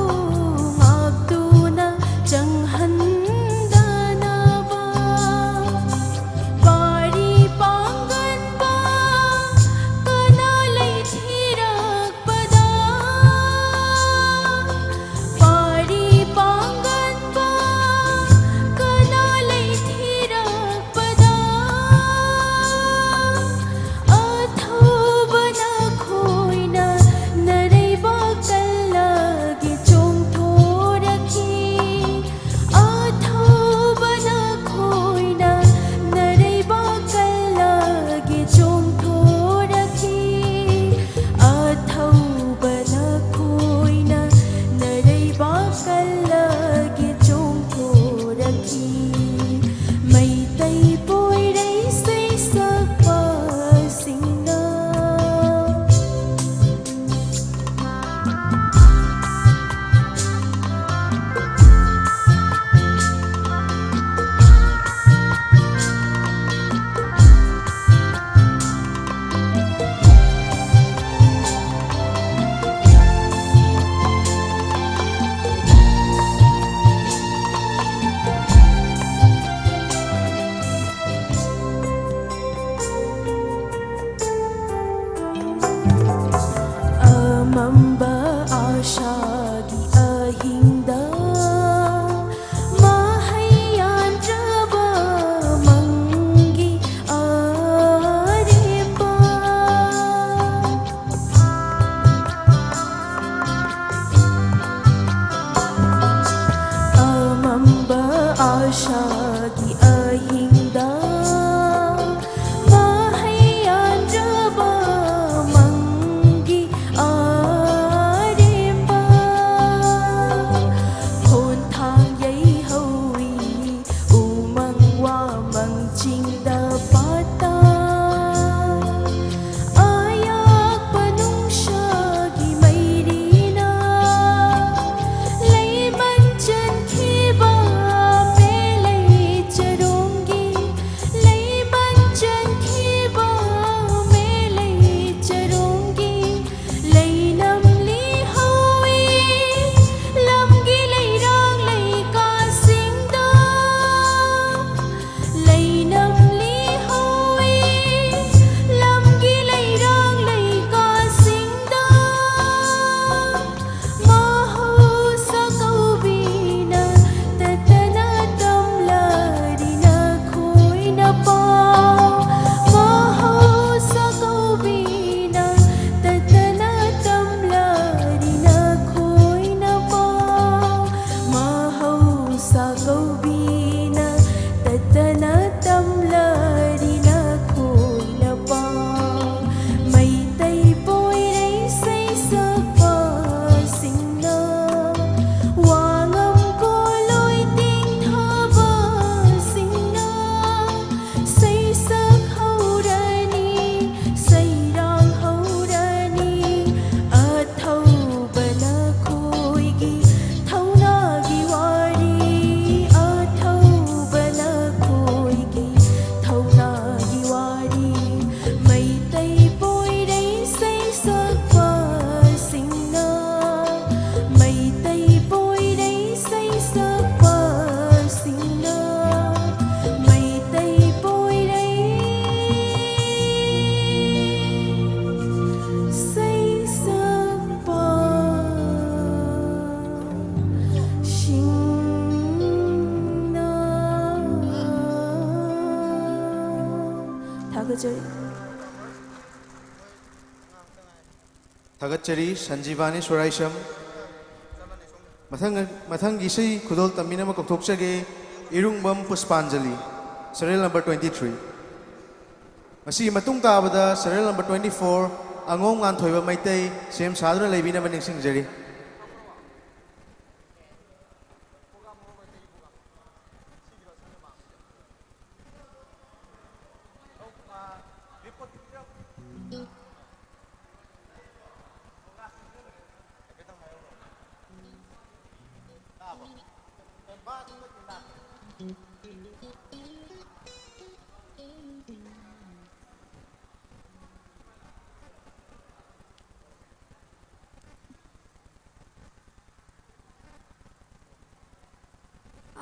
ꯉꯥꯛꯇꯨꯅ ꯆꯪꯍꯟꯗꯅꯕ, ꯄꯥꯔꯤ ꯄꯥꯡꯒꯟꯕ ꯀꯅꯥ ꯂꯩꯊꯤꯔꯛꯄꯗ, ꯄꯥꯔꯤ ꯄꯥꯡꯒꯟꯕ ꯀꯅꯥ ꯂꯩꯊꯤꯔꯛꯄꯗ, ꯑꯊꯧꯕ ꯅꯈꯣꯏꯅ ꯅꯔꯩꯕꯥꯛ ꯀꯜꯂꯒꯦ ꯆꯣꯡꯊꯣꯔꯛꯈꯤ꯫ ꯑꯊꯧꯕ ꯅꯈꯣꯏꯅ ꯅꯔꯩꯕꯥꯛ ꯀꯜꯂꯒꯦ ꯆꯣꯡꯊꯣꯔꯛꯈꯤ꯫ ꯑꯊꯧꯕ ꯅꯈꯣꯏꯅ ꯅꯔꯩꯕꯥꯛ ꯀꯜꯂꯒꯦ ꯆꯣꯡꯊꯣꯔꯛꯈꯤ꯫ ꯃꯩꯇꯩ ꯄꯣꯏꯔꯩ ꯁꯩꯁꯛꯄꯁꯤꯡꯅ꯫ ꯑꯃꯝꯕ ꯑꯥꯁꯥꯒꯤ ꯑꯍꯤꯡꯗ ꯃꯍꯩ ꯌꯥꯟꯗ꯭ꯔꯕ ꯃꯪꯒꯤ ꯑꯔꯦꯝꯕ꯫ ꯑꯃꯝꯕ ꯑꯥꯁꯥꯒꯤ ꯑꯍꯤꯡꯗ ꯃꯍꯩ ꯌꯥꯟꯗ꯭ꯔꯕ ꯃꯪꯒꯤ ꯑꯔꯦꯝꯕ꯫ ꯈꯣꯟꯊꯥꯡ ꯌꯩꯍꯧꯏ ꯎꯃꯪ ꯋꯥꯃꯪ ꯆꯤꯡꯗ ꯄꯥꯠꯇ꯫ ꯑꯌꯥꯛꯄ ꯅꯨꯡꯁꯥꯒꯤ ꯃꯩꯔꯤꯅ ꯂꯩꯃꯟ ꯆꯟꯈꯤꯕ ꯊꯥꯒꯠꯆꯔꯤ꯫ ꯊꯥꯒꯠꯆꯔꯤ, ꯁꯟꯖꯤꯕꯥꯅꯤ ꯁꯣꯔꯥꯏꯁꯝ꯫ ꯃꯊꯪ, ꯃꯊꯪꯒꯤ ꯏꯁꯩ ꯈꯨꯗꯣꯜ ꯇꯝꯕꯤꯅꯕ ꯀꯧꯊꯣꯛꯆꯒꯦ, ꯏꯔꯨꯡꯕꯝ Pushpanjali, serial number twenty three꯫ ꯃꯁꯤꯒꯤ ꯃꯇꯨꯡ ꯇꯥꯕꯗ serial number twenty four, ꯑꯉꯣꯝ ꯉꯥꯟꯊꯣꯏꯕ ꯃꯩꯇꯩ, ꯁꯦꯝ ꯁꯥꯗꯨꯅ ꯂꯩꯕꯤꯅꯕ ꯅꯤꯡꯁꯤꯡꯖꯔꯤ꯫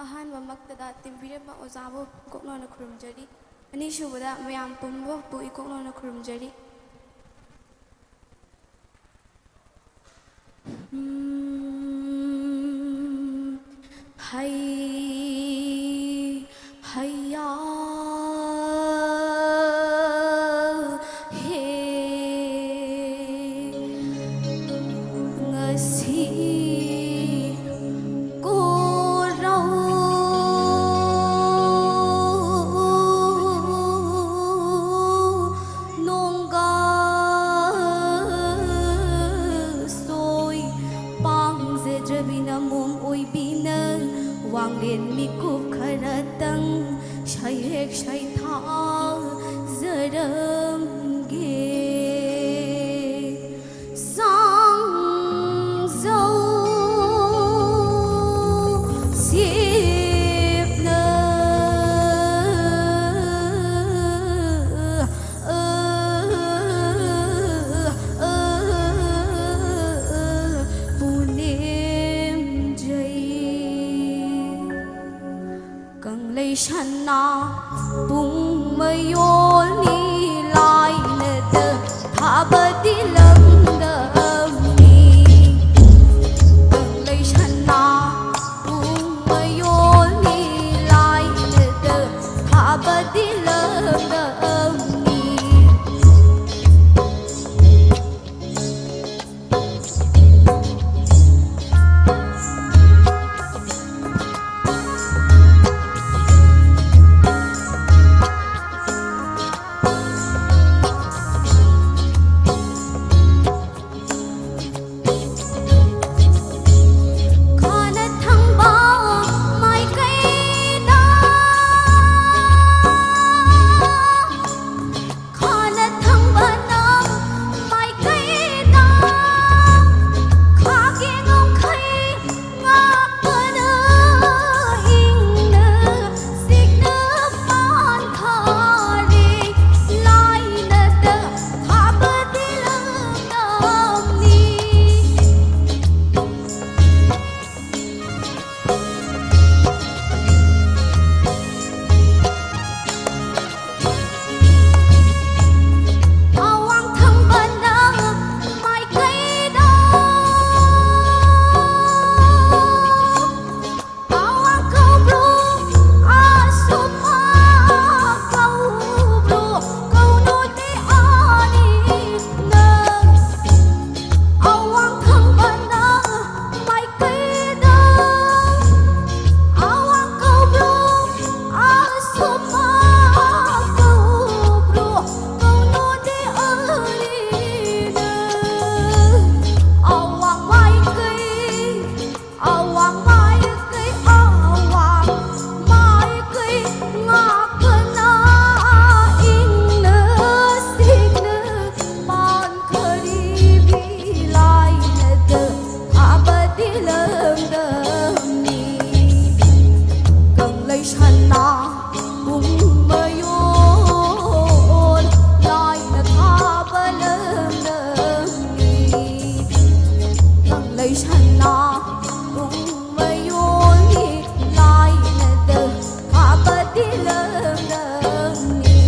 ꯑꯍꯥꯟꯕꯃꯛꯇꯗ ꯇꯤꯟꯕꯤꯔꯝꯕ ꯑꯣꯖꯥꯕꯨ ꯏꯀꯣꯛꯅꯧꯅ ꯈꯨꯔꯨꯝꯖꯔꯤ꯫ ꯑꯅꯤꯁꯨꯕꯗ ꯃꯌꯥꯝ ꯄꯨꯝꯕꯕꯨ ꯏꯀꯣꯛꯅꯧꯅ ꯈꯨꯔꯨꯝꯖꯔꯤ꯫ ꯎꯝ, ꯍꯩ, ꯍꯩꯌꯥ, ꯍꯦ, ꯉꯁꯤ ꯀꯣꯔꯧ ꯅꯣꯡꯒꯥ ꯁꯣꯏ ꯄꯥꯝꯖꯗ꯭ꯔꯕꯤ ꯅꯃꯣꯝ ꯑꯣꯏꯕꯤꯅ ꯋꯥꯡꯂꯦꯟ ꯃꯤꯀꯨꯞ ꯈꯔꯇꯪ ꯁꯩꯍꯦꯛ ꯁꯩꯊꯥꯖꯔꯝꯒꯦ꯫ ꯁꯥꯡꯖꯧ ꯁꯤꯞꯅ ꯄꯨꯅꯦꯝꯖꯩ꯫ ꯀꯪꯂꯩ ꯁꯅꯥ ꯄꯨꯡ ꯃꯌꯣꯜꯅꯤ ꯂꯥꯏꯅꯗ ꯊꯥꯕꯗꯤ ꯂꯝꯗꯝꯅꯤ꯫ ꯀꯪꯂꯩ ꯁꯅꯥ ꯄꯨꯡ ꯃꯌꯣꯜꯅꯤ ꯂꯥꯏꯅꯗ ꯊꯥꯕꯗꯤ ꯂꯝꯗꯝꯅꯤ꯫ ꯄꯨꯡ ꯃꯌꯣꯜ ꯂꯥꯏꯅ ꯊꯥꯕ ꯂꯝꯗꯝꯅꯤ꯫ ꯀꯪꯂꯩ ꯁꯅꯥ ꯄꯨꯡ ꯃꯌꯣꯜꯅꯤ ꯂꯥꯏꯅꯗ ꯊꯥꯕꯗꯤ ꯂꯝꯗꯝꯅꯤ꯫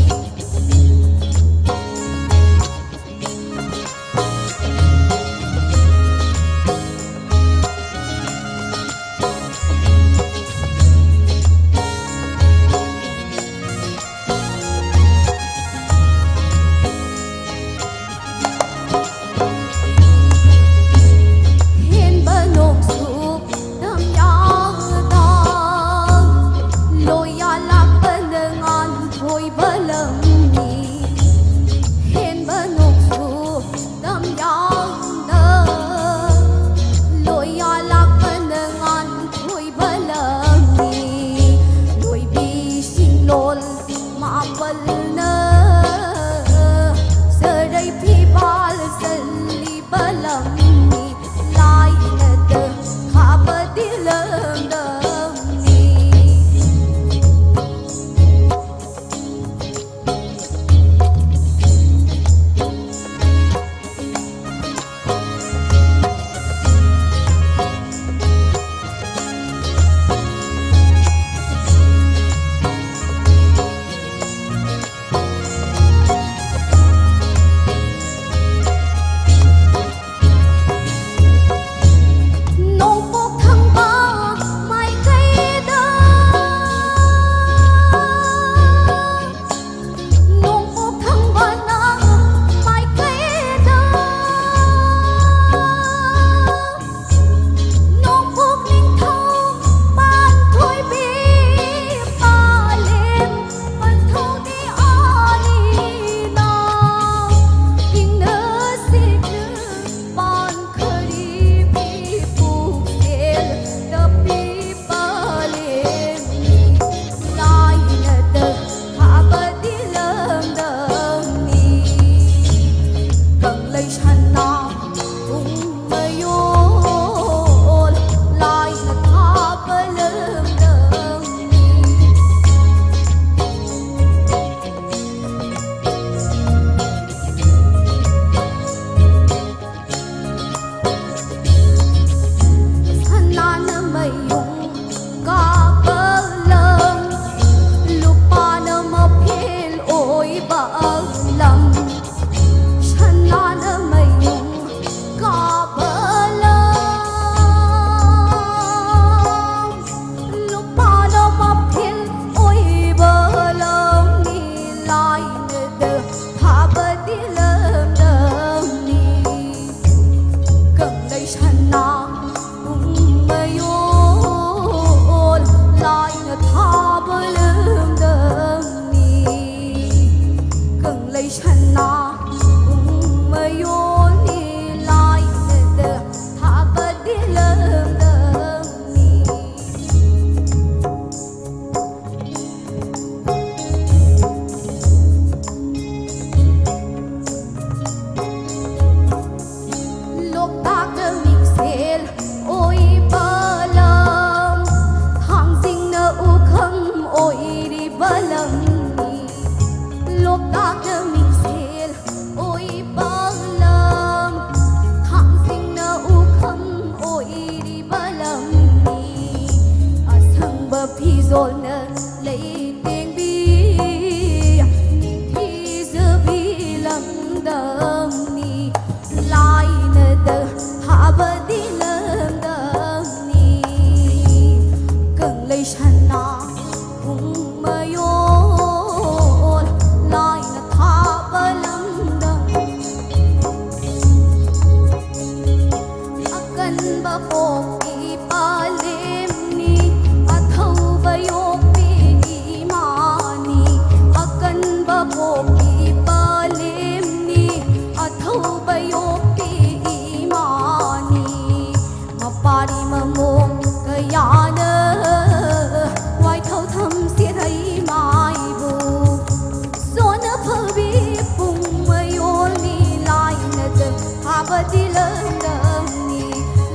ꯂꯝꯗꯝꯅꯤ,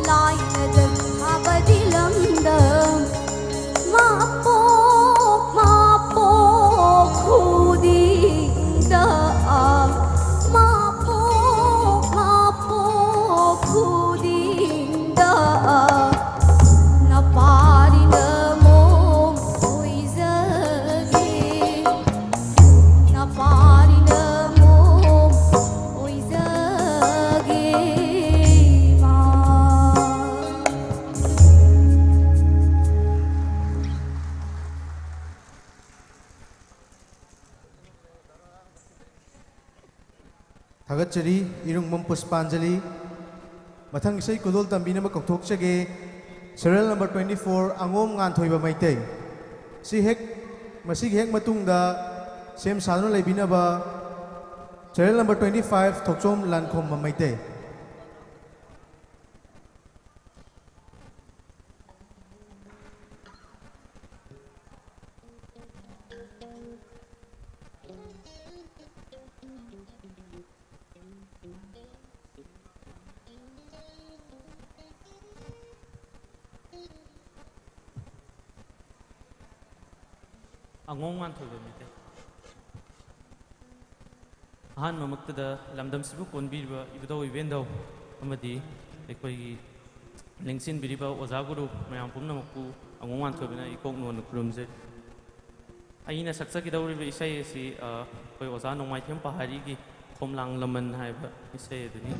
ꯂꯥꯏꯅꯗ ꯊꯥꯕꯗꯤ ꯂꯝꯗꯝ꯫ ꯃꯄꯣꯛ ꯃꯄꯣꯛ ꯈꯨꯗꯤꯡꯗ, ꯃꯄꯣꯛ ꯃꯄꯣꯛ ꯈꯨꯗꯤꯡꯗ ꯅꯄꯥꯔꯤ ꯅꯃꯣꯝ ꯑꯣꯏꯖꯒꯦ꯫ ꯅꯄꯥꯔꯤ ꯅꯃꯣꯝ ꯑꯣꯏꯖꯒꯦ ꯃꯥ꯫ ꯊꯥꯒꯠꯆꯔꯤ, ꯏꯔꯨꯡꯕꯝ ꯄꯨꯁꯄꯥꯟꯖꯂꯤ꯫ ꯃꯊꯪ ꯏꯁꯩ ꯈꯨꯗꯣꯜ ꯇꯝꯕꯤꯅꯕ ꯀꯧꯊꯣꯛꯆꯒꯦ, serial number twenty four, ꯑꯉꯣꯝ ꯉꯥꯟꯊꯣꯏꯕ ꯃꯩꯇꯩ꯫ ꯁꯤ ꯍꯦꯛ, ꯃꯁꯤꯒꯤ ꯍꯦꯛ ꯃꯇꯨꯡꯗ ꯁꯦꯝ ꯁꯥꯗꯨꯅ ꯂꯩꯕꯤꯅꯕ, serial number twenty five, ꯊꯣꯛꯆꯣꯝ ꯂꯥꯟꯈꯣꯝꯕ ꯃꯩꯇꯩ꯫ ꯑꯉꯣꯝ ꯉꯥꯟꯊꯣꯏꯕ ꯃꯩꯇꯩ꯫ ꯑꯍꯥꯟꯕꯃꯛꯇꯗ ꯂꯝꯗꯝꯁꯤꯕꯨ ꯀꯣꯟꯕꯤꯔꯤꯕ ꯏꯕꯨꯙꯧ ꯏꯕꯦꯟꯙꯧ ꯑꯃꯗꯤ ꯑꯩꯈꯣꯏꯒꯤ ꯂꯦꯡꯁꯤꯟꯕꯤꯔꯤꯕ ꯑꯣꯖꯥ ꯒꯨꯔꯨ ꯃꯌꯥꯝ ꯄꯨꯝꯅꯃꯛꯄꯨ ꯑꯉꯣꯝ ꯉꯥꯟꯊꯣꯏꯕꯅ ꯏꯀꯣꯛ ꯅꯣꯟꯅ ꯈꯨꯔꯨꯝꯖꯔꯤ꯫ ꯑꯩꯅ ꯁꯛꯆꯈꯤꯗꯧꯔꯤꯕ ꯏꯁꯩ ꯑꯁꯤ, ꯑ, ꯑꯩꯈꯣꯏ ꯑꯣꯖꯥ ꯅꯣꯡꯃꯥꯏꯊꯦꯝ ꯄꯍꯥꯔꯤꯒꯤ ꯈꯣꯝꯂꯥꯡ ꯂꯃꯟ ꯍꯥꯏꯕ ꯏꯁꯩ ꯑꯗꯨꯅꯤ꯫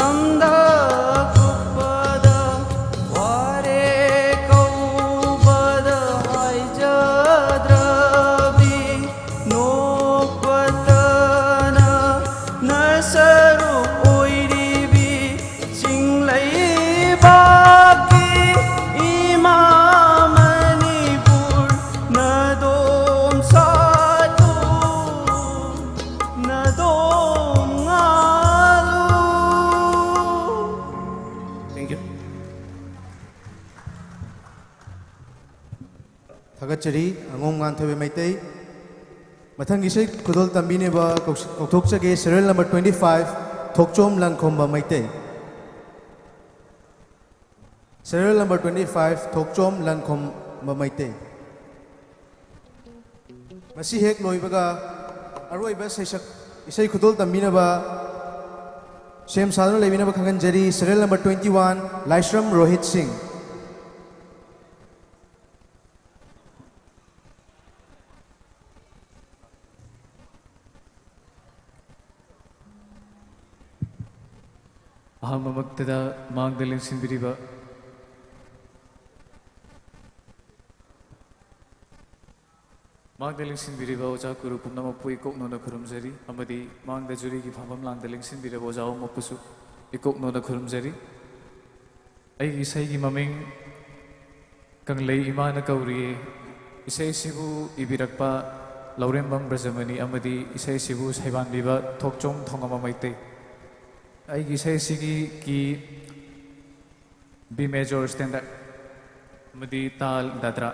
ꯅꯝꯗ ꯀꯨꯞꯄꯗ ꯋꯥꯔꯦ ꯀꯧꯕꯗ ꯍꯥꯏꯖꯗ꯭ꯔꯕꯤ ꯅꯣꯛꯄꯇꯅ ꯅꯁꯔꯨꯛ ꯑꯣꯏꯔꯤꯕꯤ ꯆꯤꯡꯂꯩꯕꯥꯛꯀꯤ ꯏꯃꯥ ꯃꯅꯤꯄꯨꯔ ꯅꯗꯣꯝ ꯁꯥꯠꯂꯨ ꯅꯗꯣꯝ ꯉꯥꯜꯂꯨ꯫ Thank you. ꯊꯥꯒꯠꯆꯔꯤ, ꯑꯉꯣꯝ ꯉꯥꯟꯊꯣꯏꯕ ꯃꯩꯇꯩ꯫ ꯃꯊꯪꯒꯤ ꯏꯁꯩ ꯈꯨꯗꯣꯜ ꯇꯝꯕꯤꯅꯕ ꯀꯧ-, ꯀꯧꯊꯣꯛꯆꯒꯦ, serial number twenty five, ꯊꯣꯛꯆꯣꯝ ꯂꯟꯈꯣꯝꯕ Meitei. Serial number twenty five, ꯊꯣꯛꯆꯣꯝ ꯂꯟꯈꯣꯝꯕ ꯃꯩꯇꯩ꯫ ꯃꯁꯤ ꯍꯦꯛ ꯂꯣꯏꯕꯒ ꯑꯔꯣꯏꯕ ꯁꯩꯁꯛ-, ꯏꯁꯩ ꯈꯨꯗꯣꯜ ꯇꯝꯕꯤꯅꯕ ꯁꯦꯝ ꯁꯥꯗꯨꯅ ꯂꯩꯕꯤꯅꯕ ꯈꯪꯍꯟꯖꯔꯤ, serial number twenty one, ꯂꯥꯏꯁ꯭ꯔꯝ ꯔꯣꯍꯤꯠ ꯁꯤꯡ꯫ ꯑꯍꯥꯟꯕꯃꯛꯇꯗ ꯃꯥꯡꯗ ꯂꯦꯡꯁꯤꯟꯕꯤꯔꯤꯕ, ꯃꯥꯡꯗ ꯂꯦꯡꯁꯤꯟꯕꯤꯔꯤꯕ ꯑꯣꯖꯥ ꯒꯨꯔꯨ ꯄꯨꯝꯅꯃꯛꯄꯨ ꯏꯀꯣꯛꯅꯣꯅ ꯈꯨꯔꯨꯝꯖꯔꯤ, ꯑꯃꯗꯤ ꯃꯥꯡꯗ ꯖꯨꯔꯤꯒꯤ ꯐꯝꯐꯝ ꯂꯥꯡꯗ ꯂꯦꯡꯁꯤꯟꯕꯤꯔꯕ ꯑꯣꯖꯥ ꯄꯨꯝꯅꯃꯛꯄꯨꯁꯨ ꯏꯀꯣꯛꯅꯣꯅ ꯈꯨꯔꯨꯝꯖꯔꯤ꯫ ꯑꯩꯒꯤ ꯏꯁꯩꯒꯤ ꯃꯃꯤꯡ ꯀꯪꯂꯩ ꯏꯃꯥꯅ ꯀꯧꯔꯤꯌꯦ꯫ ꯏꯁꯩꯁꯤꯕꯨ ꯏꯕꯤꯔꯛꯄ ꯂꯧꯔꯦꯝꯕꯝ ꯕ꯭ꯔꯖꯃꯅꯤ ꯑꯃꯗꯤ ꯏꯁꯩꯁꯤꯕꯨ ꯁꯩꯕꯥꯟꯕꯤꯕ ꯊꯣꯛꯆꯣꯝ ꯊꯣꯡꯉꯝꯕ ꯃꯩꯇꯩ꯫ ꯑꯩꯒꯤ ꯏꯁꯩꯁꯤꯒꯤ key B major standard ꯑꯃꯗꯤ ꯇꯥꯜ ꯗꯥꯗ꯭ꯔꯥ꯫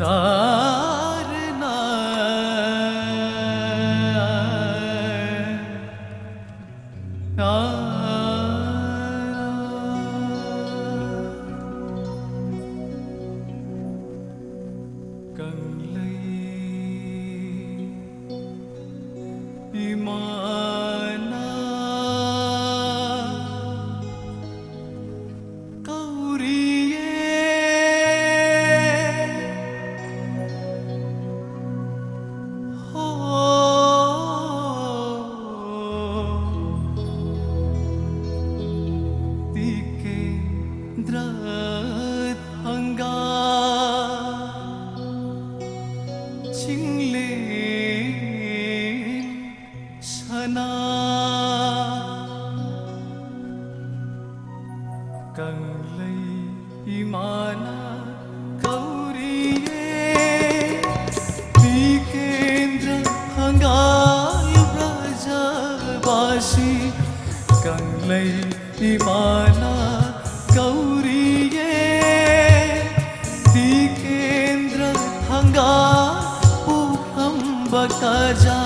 ꯇꯥꯔꯅ꯫ ꯀꯪꯂꯩ ꯏꯃꯥꯅ ꯀꯧꯔꯤꯌꯦ꯫ ꯍꯣ꯫ ꯇꯤꯀꯦꯟꯗ꯭ꯔ ꯊꯥꯡꯒ ꯆꯤꯡꯂꯦꯟ ꯁꯅꯥ꯫ ꯀꯪꯂꯩ ꯏꯃꯥꯅ ꯀꯧꯔꯤꯌꯦ꯫ ꯇꯤꯀꯦꯟꯗ꯭ꯔ ꯊꯥꯡꯒꯥꯜ ꯕ꯭ꯔꯖꯕꯥꯁꯤ꯫ ꯀꯪꯂꯩ ꯏꯃꯥꯅ ꯀꯧꯔꯤꯌꯦ꯫ ꯇꯤꯀꯦꯟꯗ꯭ꯔ ꯊꯥꯡꯒꯥꯜ ꯄꯨꯈ꯭ꯔꯝꯕ ꯀꯖꯥ꯫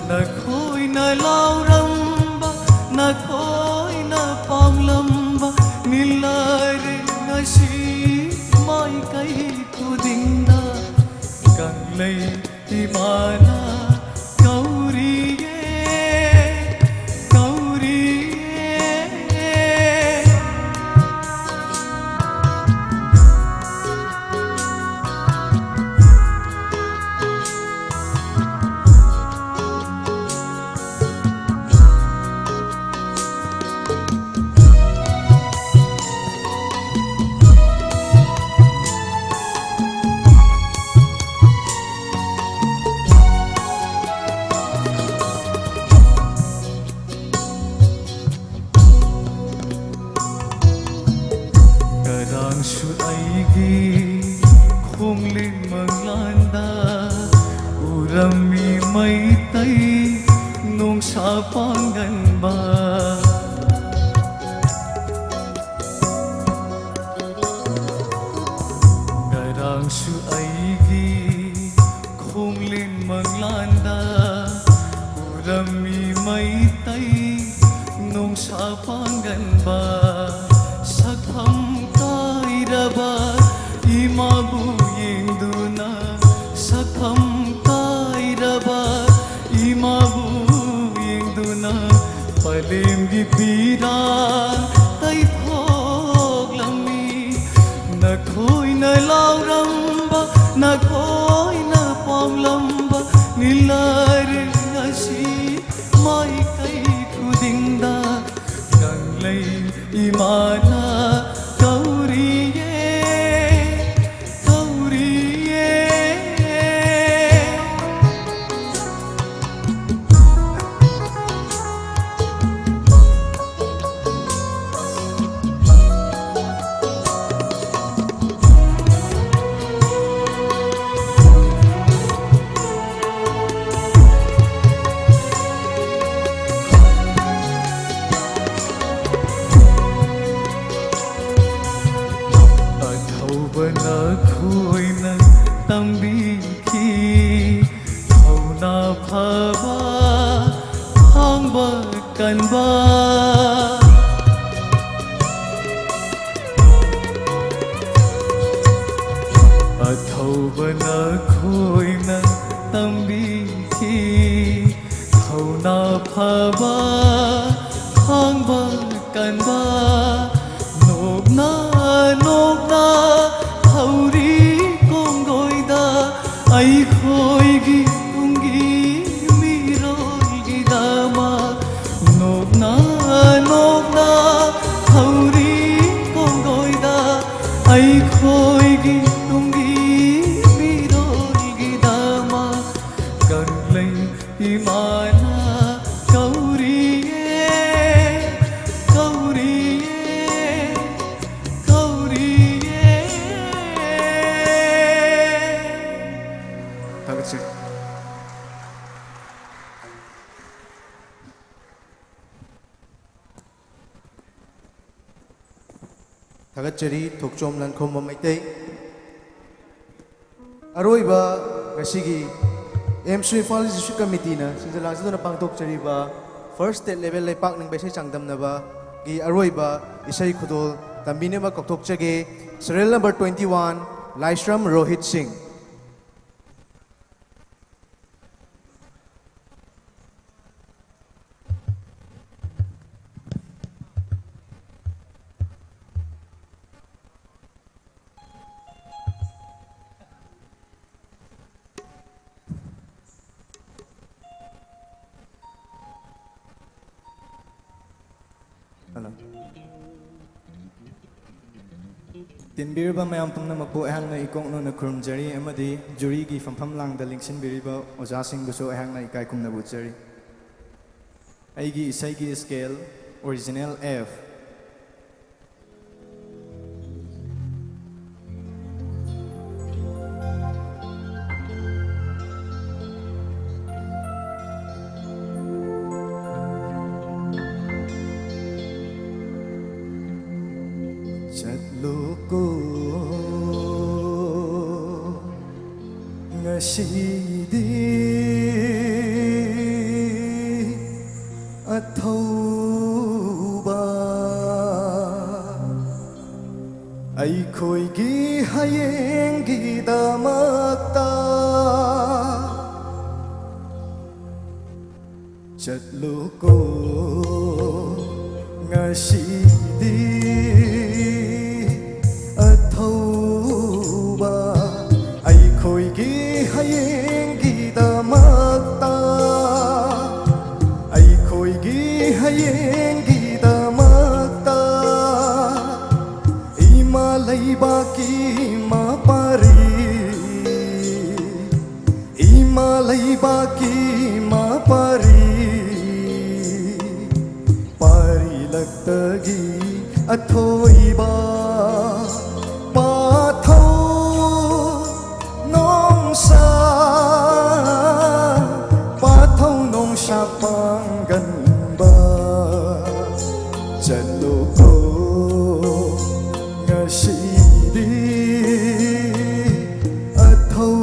ꯅꯈꯣꯏꯅ ꯂꯥꯎꯔꯝꯕ, ꯅꯈꯣꯏꯅ ꯄꯥꯝꯂꯝꯕ ꯅꯤꯜꯂꯔꯦ ꯉꯁꯤ ꯃꯥꯏꯀꯩ ꯈꯨꯗꯤꯡꯗ꯫ ꯀꯪꯂꯩ ꯏꯃꯥꯅ ꯀꯧꯔꯤꯌꯦ, ꯀꯧꯔꯤꯌꯦ꯫ ꯀꯔꯥꯡꯁꯨ ꯑꯩꯒꯤ ꯈꯣꯡꯂꯦꯟ ꯃꯪꯂꯥꯟꯗ ꯎꯔꯝꯃꯤ ꯃꯩꯇꯩ ꯅꯣꯡꯁꯥ ꯄꯥꯡꯒꯟꯕ꯫ ꯀꯔꯥꯡ ꯁꯨ ꯑꯩꯒꯤ ꯈꯣꯡꯂꯦꯟ ꯃꯪꯂꯥꯟꯗ ꯎꯔꯝꯃꯤ ꯃꯩꯇꯩ ꯅꯣꯡꯁꯥ ꯄꯥꯡꯒꯟꯕ꯫ ꯁꯛꯐꯝ ꯀꯥꯏꯔꯕ ꯏꯃꯥꯕꯨ ꯌꯦꯡꯗꯨꯅ, ꯁꯛꯐꯝ ꯀꯥꯏꯔꯕ ꯏꯃꯥꯕꯨ ꯌꯦꯡꯗꯨꯅ ꯄꯂꯦꯝꯒꯤ ꯄꯤꯔꯥꯡ ꯇꯩꯊꯣꯛꯂꯝꯃꯤ꯫ ꯅꯈꯣꯏꯅ ꯂꯥꯎꯔꯝꯕ, ꯅꯈꯣꯏꯅ ꯄꯥꯝꯂꯝꯕ ꯅꯤꯂꯥꯔꯦꯜ ꯑꯁꯤ ꯃꯥꯏꯀꯩ ꯈꯨꯗꯤꯡꯗ ꯀꯪꯂꯩ ꯏꯃꯥꯅ ꯀꯧꯔꯤꯌꯦ, ꯀꯧꯔꯤꯌꯦ꯫ ꯑꯊꯧꯕ ꯅꯈꯣꯏꯅ ꯇꯝꯕꯤꯈꯤ ꯊꯧꯅꯥ ꯐꯕ, ꯈꯥꯡꯕ ꯀꯟꯕ꯫ ꯑꯊꯧꯕ ꯅꯈꯣꯏꯅ ꯇꯝꯕꯤꯈꯤ ꯊꯧꯅꯥ ꯐꯕ, ꯈꯥꯡꯕ ꯀꯟꯕ꯫ ꯅꯣꯛꯅ ꯅꯣꯛꯅ ꯊꯧꯔꯤ ꯀꯣꯡꯒꯣꯏꯗ ꯑꯩꯈꯣꯏꯒꯤ ꯇꯨꯡꯒꯤ ꯃꯤꯔꯣꯜꯒꯤꯗꯃꯛ꯫ ꯅꯣꯛꯅ ꯅꯣꯛꯅ ꯊꯧꯔꯤ ꯀꯣꯡꯒꯣꯏꯗ ꯑꯩꯈꯣꯏꯒꯤ ꯇꯨꯡꯒꯤ ꯃꯤꯔꯣꯜꯒꯤꯗꯃꯛ ꯀꯪꯂꯩ ꯏꯃꯥꯅ ꯀꯧꯔꯤꯌꯦ, ꯀꯧꯔꯤꯌꯦ, ꯀꯧꯔꯤꯌꯦ꯫ ꯊꯥꯒꯠꯆꯔꯤ꯫ ꯊꯥꯒꯠꯆꯔꯤ, ꯊꯣꯛꯆꯣꯝ ꯂꯟꯈꯣꯝꯕ ꯃꯩꯇꯩ꯫ ꯑꯔꯣꯏꯕ ꯉꯁꯤꯒꯤ ꯑꯦꯝꯁꯨ Imphal east district ꯀꯃꯤꯇꯤꯅ ꯁꯤꯟꯖ ꯂꯥꯡꯖꯗꯨꯅ ꯄꯥꯡꯊꯣꯛꯆꯔꯤꯕ first state level ꯂꯩꯄꯥꯛ ꯅꯤꯡꯕ ꯏꯁꯩ ꯆꯥꯡꯗꯝꯅꯕꯒꯤ ꯑꯔꯣꯏꯕ ꯏꯁꯩ ꯈꯨꯗꯣꯜ ꯇꯝꯕꯤꯅꯕ ꯀꯧꯊꯣꯛꯆꯒꯦ꯫ Cereal number twenty one, Laishram Rohit ꯁꯤꯡ꯫ Hello. ꯇꯤꯟꯕꯤꯔꯤꯕ ꯃꯌꯥꯝ ꯄꯨꯝꯅꯃꯛꯄꯨ ꯑꯩꯍꯥꯛꯅ ꯏꯀꯣꯛ ꯅꯧꯅ ꯈꯨꯔꯨꯝꯖꯔꯤ ꯑꯃꯗꯤ ꯖꯨꯔꯤꯒꯤ ꯐꯝꯐꯝ ꯂꯥꯡꯗ ꯂꯦꯡꯁꯤꯟꯕꯤꯔꯤꯕ ꯑꯣꯖꯥꯁꯤꯡꯕꯨꯁꯨ ꯑꯩꯍꯥꯛꯅ ꯏꯀꯥꯏ ꯈꯨꯝꯅꯕ ꯎꯠꯆꯔꯤ꯫ ꯑꯩꯒꯤ ꯏꯁꯩꯒꯤ ꯁ꯭ꯀꯦꯜ ꯑꯣꯔꯤꯖꯤꯅꯦꯜ ꯑꯦꯐ꯫ ꯆꯠꯂꯣꯀꯣ ꯉꯁꯤꯗꯤ ꯑꯊꯧꯕ, ꯑꯩꯈꯣꯏꯒꯤ ꯍꯌꯦꯡꯒꯤꯗꯃꯛꯇ꯫ ꯆꯠꯂꯨꯀꯣ ꯉꯁꯤꯗꯤ ꯑꯊꯧꯕ, ꯑꯩꯈꯣꯏꯒꯤ ꯍꯌꯦꯡꯒꯤꯗꯃꯛꯇ, ꯑꯩꯈꯣꯏꯒꯤ ꯍꯌꯦꯡꯒꯤꯗꯃꯛꯇ꯫ ꯏꯃꯥ ꯂꯩꯕꯥꯛꯀꯤ ꯃꯄꯥꯔꯤ, ꯏꯃꯥ ꯂꯩꯕꯥꯛꯀꯤ ꯃꯄꯥꯔꯤ, ꯄꯥꯔꯤꯂꯛꯇꯒꯤ ꯑꯊꯣꯏꯕ ꯄꯥꯊꯧ ꯅꯣꯡꯁꯥ, ꯄꯥꯊꯧ ꯅꯣꯡꯁꯥ ꯄꯥꯡꯒꯟꯕ꯫ ꯆꯠꯂꯣꯀꯣ ꯉꯁꯤꯗꯤ ꯑꯊꯧ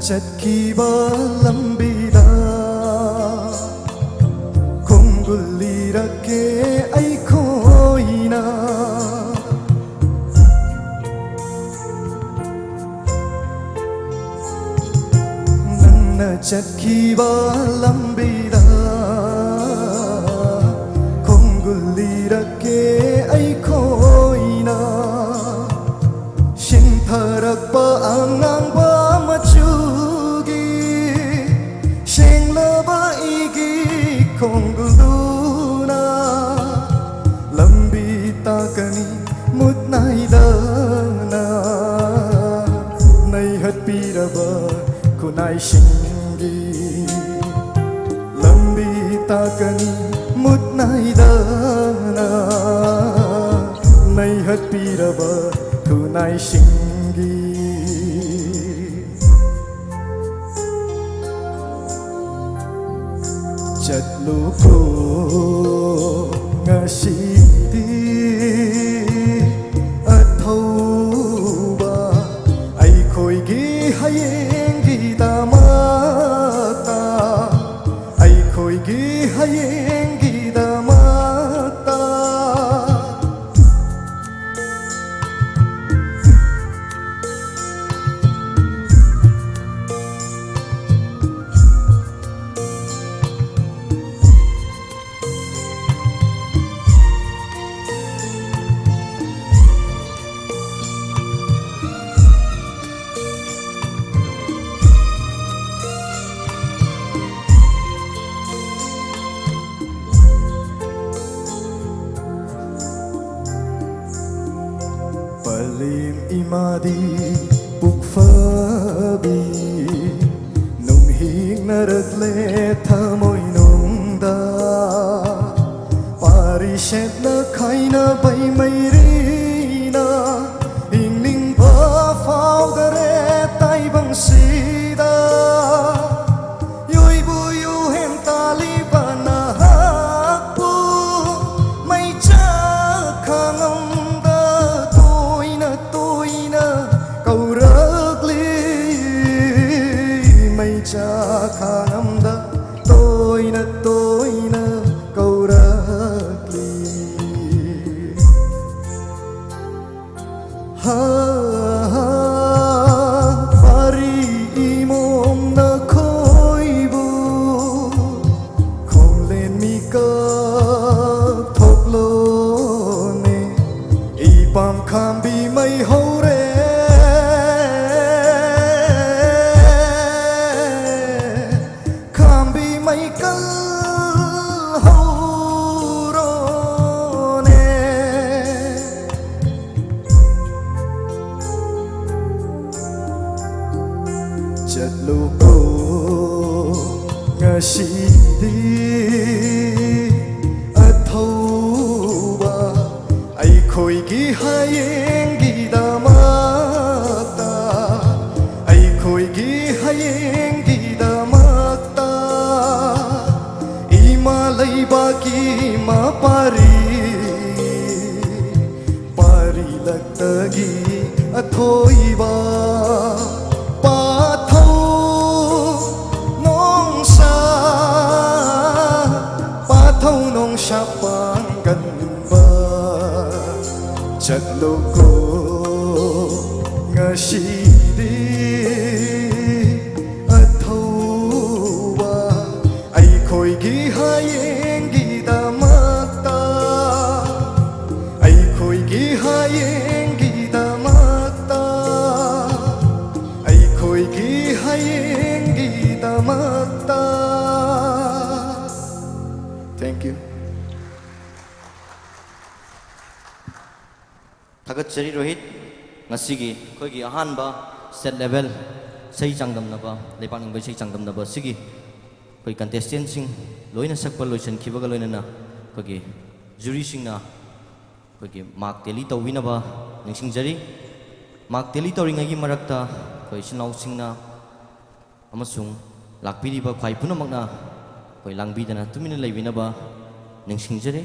ꯆꯠꯈꯤꯕ ꯂꯝꯕꯤꯗ ꯈꯣꯡꯒꯨꯜ ꯂꯤꯔꯛꯀꯦ ꯑꯩꯈꯣꯏꯅ꯫ ꯅꯪꯅ ꯆꯠꯈꯤꯕ ꯂꯝꯕꯤꯗ ꯈꯣꯡꯒꯨꯜ ꯂꯤꯔꯛꯀꯦ ꯑꯩꯈꯣꯏꯅ꯫ ꯁꯤꯟꯊꯔꯛꯄ ꯑꯉꯥꯡꯕ ꯃꯆꯨꯒꯤ ꯁꯦꯡꯂꯕ ꯏꯒꯤ ꯈꯣꯡꯒꯨꯜꯗꯨꯅ ꯂꯝꯕꯤ ꯇꯥꯛꯀꯅꯤ ꯃꯨꯠ ꯅꯥꯏꯗꯅ꯫ ꯅꯩꯍꯠꯄꯤꯔꯕ ꯈꯨꯟꯅꯥꯏꯁꯤꯡꯒꯤ ꯂꯝꯕꯤ ꯇꯥꯛꯀꯅꯤ ꯃꯨꯠ ꯅꯥꯏꯗꯅ꯫ ꯅꯩꯍꯠꯄꯤꯔꯕ ꯈꯨꯟꯅꯥꯏꯁꯤꯡꯒꯤ꯫ ꯆꯠꯂꯨꯀꯣ ꯉꯁꯤꯗꯤ ꯑꯊꯧꯕ ꯑꯩꯈꯣꯏꯒꯤ ꯍꯌꯦꯡꯒꯤꯗꯃꯛꯇ꯫ ꯑꯩꯈꯣꯏꯒꯤ ꯍꯌꯦꯡꯒꯤꯗꯃꯛꯇ꯫ ꯄꯂꯦꯝ ꯏꯃꯥꯗꯤ ꯄꯨꯛꯐꯕꯤ ꯅꯨꯡꯍꯤꯡꯅꯔꯛꯂꯦ ꯊꯃꯣꯏꯅꯨꯡꯗ꯫ ꯄꯥꯔꯤ ꯁꯦꯠꯅ ꯈꯥꯏꯅꯕꯩ ꯃꯩꯔꯤꯅ ꯍꯤꯡꯅꯤꯡꯕ ꯐꯥꯎꯗꯔꯦ ꯇꯥꯏꯕꯪꯁꯤꯗ꯫ ꯌꯨꯏꯕꯨ ꯌꯨꯍꯦꯟ ꯇꯥꯜꯂꯤꯕ ꯅꯍꯥꯛꯄꯨ ꯃꯩꯆꯥꯛ ꯈꯥꯡꯉꯝꯗ ꯇꯣꯏꯅ ꯇꯣꯏꯅ ꯀꯧꯔꯛꯂꯤ꯫ ꯈꯥꯝꯕꯤ ꯃꯩ ꯍꯧꯔꯦ, ꯈꯥꯝꯕꯤ ꯃꯩ ꯀꯜ ꯍꯧꯔꯣꯅꯦ꯫ ꯆꯠꯂꯨꯀꯣ ꯉꯁꯤꯗꯤ ꯑꯊꯧꯕ, ꯑꯩꯈꯣꯏꯒꯤ ꯍꯌꯦꯡꯒꯤꯗꯃꯛꯇ, ꯑꯩꯈꯣꯏꯒꯤ ꯍꯌꯦꯡꯒꯤꯗꯃꯛꯇ ꯏꯃꯥ ꯂꯩꯕꯥꯛꯀꯤ ꯃꯄꯥꯔꯤ, ꯄꯥꯔꯤꯂꯛꯇꯒꯤ ꯑꯊꯣꯏꯕ ꯄꯥꯊꯧ ꯅꯣꯡꯁꯥ, ꯄꯥꯊꯧ ꯅꯣꯡꯁꯥ ꯄꯥꯡꯒꯟꯕ꯫ ꯆꯠꯂꯨꯀꯣ ꯉꯁꯤꯗꯤ ꯑꯊꯧꯕ, ꯑꯩꯈꯣꯏꯒꯤ ꯍꯌꯦꯡꯒꯤꯗꯃꯛꯇ, ꯑꯩꯈꯣꯏꯒꯤ ꯍꯌꯦꯡꯒꯤꯗꯃꯛꯇ, ꯑꯩꯈꯣꯏꯒꯤ ꯍꯌꯦꯡꯒꯤꯗꯃꯛꯇ꯫ Thank you. ꯊꯥꯒꯠꯆꯔꯤ ꯔꯣꯍꯤꯠ꯫ ꯉꯁꯤꯒꯤ ꯑꯩꯈꯣꯏꯒꯤ ꯑꯍꯥꯟꯕ state level ꯏꯁꯩ ꯆꯥꯡꯗꯝꯅꯕ, ꯂꯩꯕꯥꯛ ꯅꯤꯡꯕ ꯏꯁꯩ ꯆꯥꯡꯗꯝꯅꯕ ꯑꯁꯤꯒꯤ ꯑꯩꯈꯣꯏ contestant ꯁꯤꯡ ꯂꯣꯏꯅ ꯁꯛꯄ ꯂꯣꯏꯁꯤꯟꯈꯤꯕꯒ ꯂꯣꯏꯅꯅ ꯑꯩꯈꯣꯏꯒꯤ jury ꯁꯤꯡꯅ ꯑꯩꯈꯣꯏꯒꯤ mark tally ꯇꯧꯕꯤꯅꯕ ꯅꯤꯡꯁꯤꯡꯖꯔꯤ꯫ Mark tally ꯇꯧꯔꯤꯉꯩꯒꯤ ꯃꯔꯛꯇ ꯑꯩꯈꯣꯏ ꯏꯆꯤꯟ ꯏꯅꯥꯎꯁꯤꯡꯅ ꯑꯃꯁꯨꯡ ꯂꯥꯛꯄꯤꯔꯤꯕ ꯈ꯭ꯋꯥꯏ ꯄꯨꯝꯅꯃꯛꯅ ꯑꯩꯈꯣꯏ ꯂꯥꯡꯕꯤꯗꯅ ꯇꯨꯃꯤꯟꯅ ꯂꯩꯕꯤꯅꯕ ꯅꯤꯡꯁꯤꯡꯖꯔꯤ꯫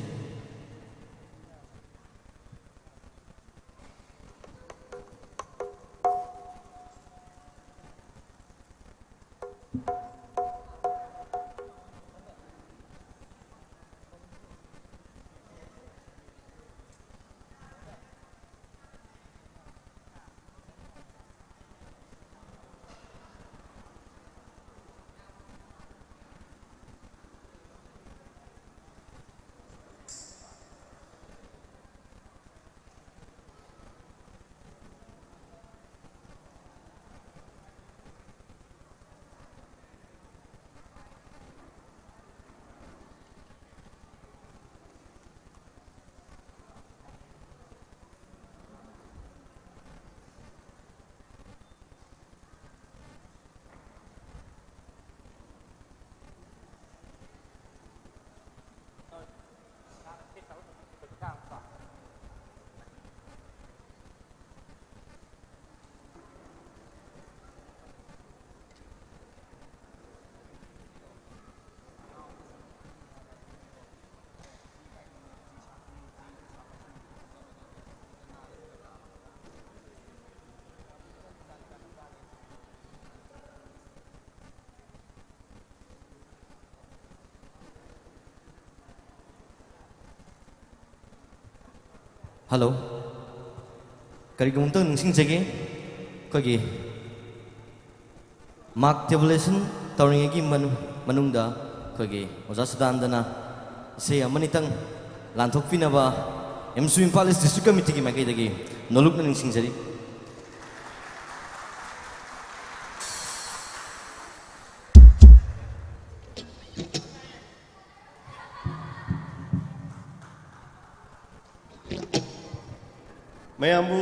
ꯍꯜꯂꯣ꯫ ꯀꯔꯤꯒꯨꯝꯕ ꯑꯝꯇꯪ ꯅꯤꯡꯁꯤꯡꯖꯒꯦ꯫ ꯑꯩꯈꯣꯏꯒꯤ ꯃꯥꯔꯛ ꯇꯦꯕꯨꯂꯦꯁꯟ ꯇꯧꯔꯤꯉꯩꯒꯤ ꯃꯅꯨꯡ-, ꯃꯅꯨꯡꯗ ꯑꯩꯈꯣꯏꯒꯤ ꯑꯣꯖꯥ ꯁꯗꯥꯅꯟꯗꯅ ꯏꯁꯩ ꯑꯃꯅꯤꯇꯪ ꯂꯥꯟꯊꯣꯛꯄꯤꯅꯕ ꯑꯦꯝꯁꯨ ꯏꯝꯐꯥꯜ ꯏꯁ ꯗꯤꯁꯇ꯭ꯔꯤꯛ ꯀꯃꯤꯇꯤꯒꯤ ꯃꯥꯏꯀꯩꯗꯒꯤ ꯅꯣꯂꯨꯛꯅ ꯅꯤꯡꯁꯤꯡꯖꯔꯤ꯫ ꯃꯌꯥꯝꯕꯨ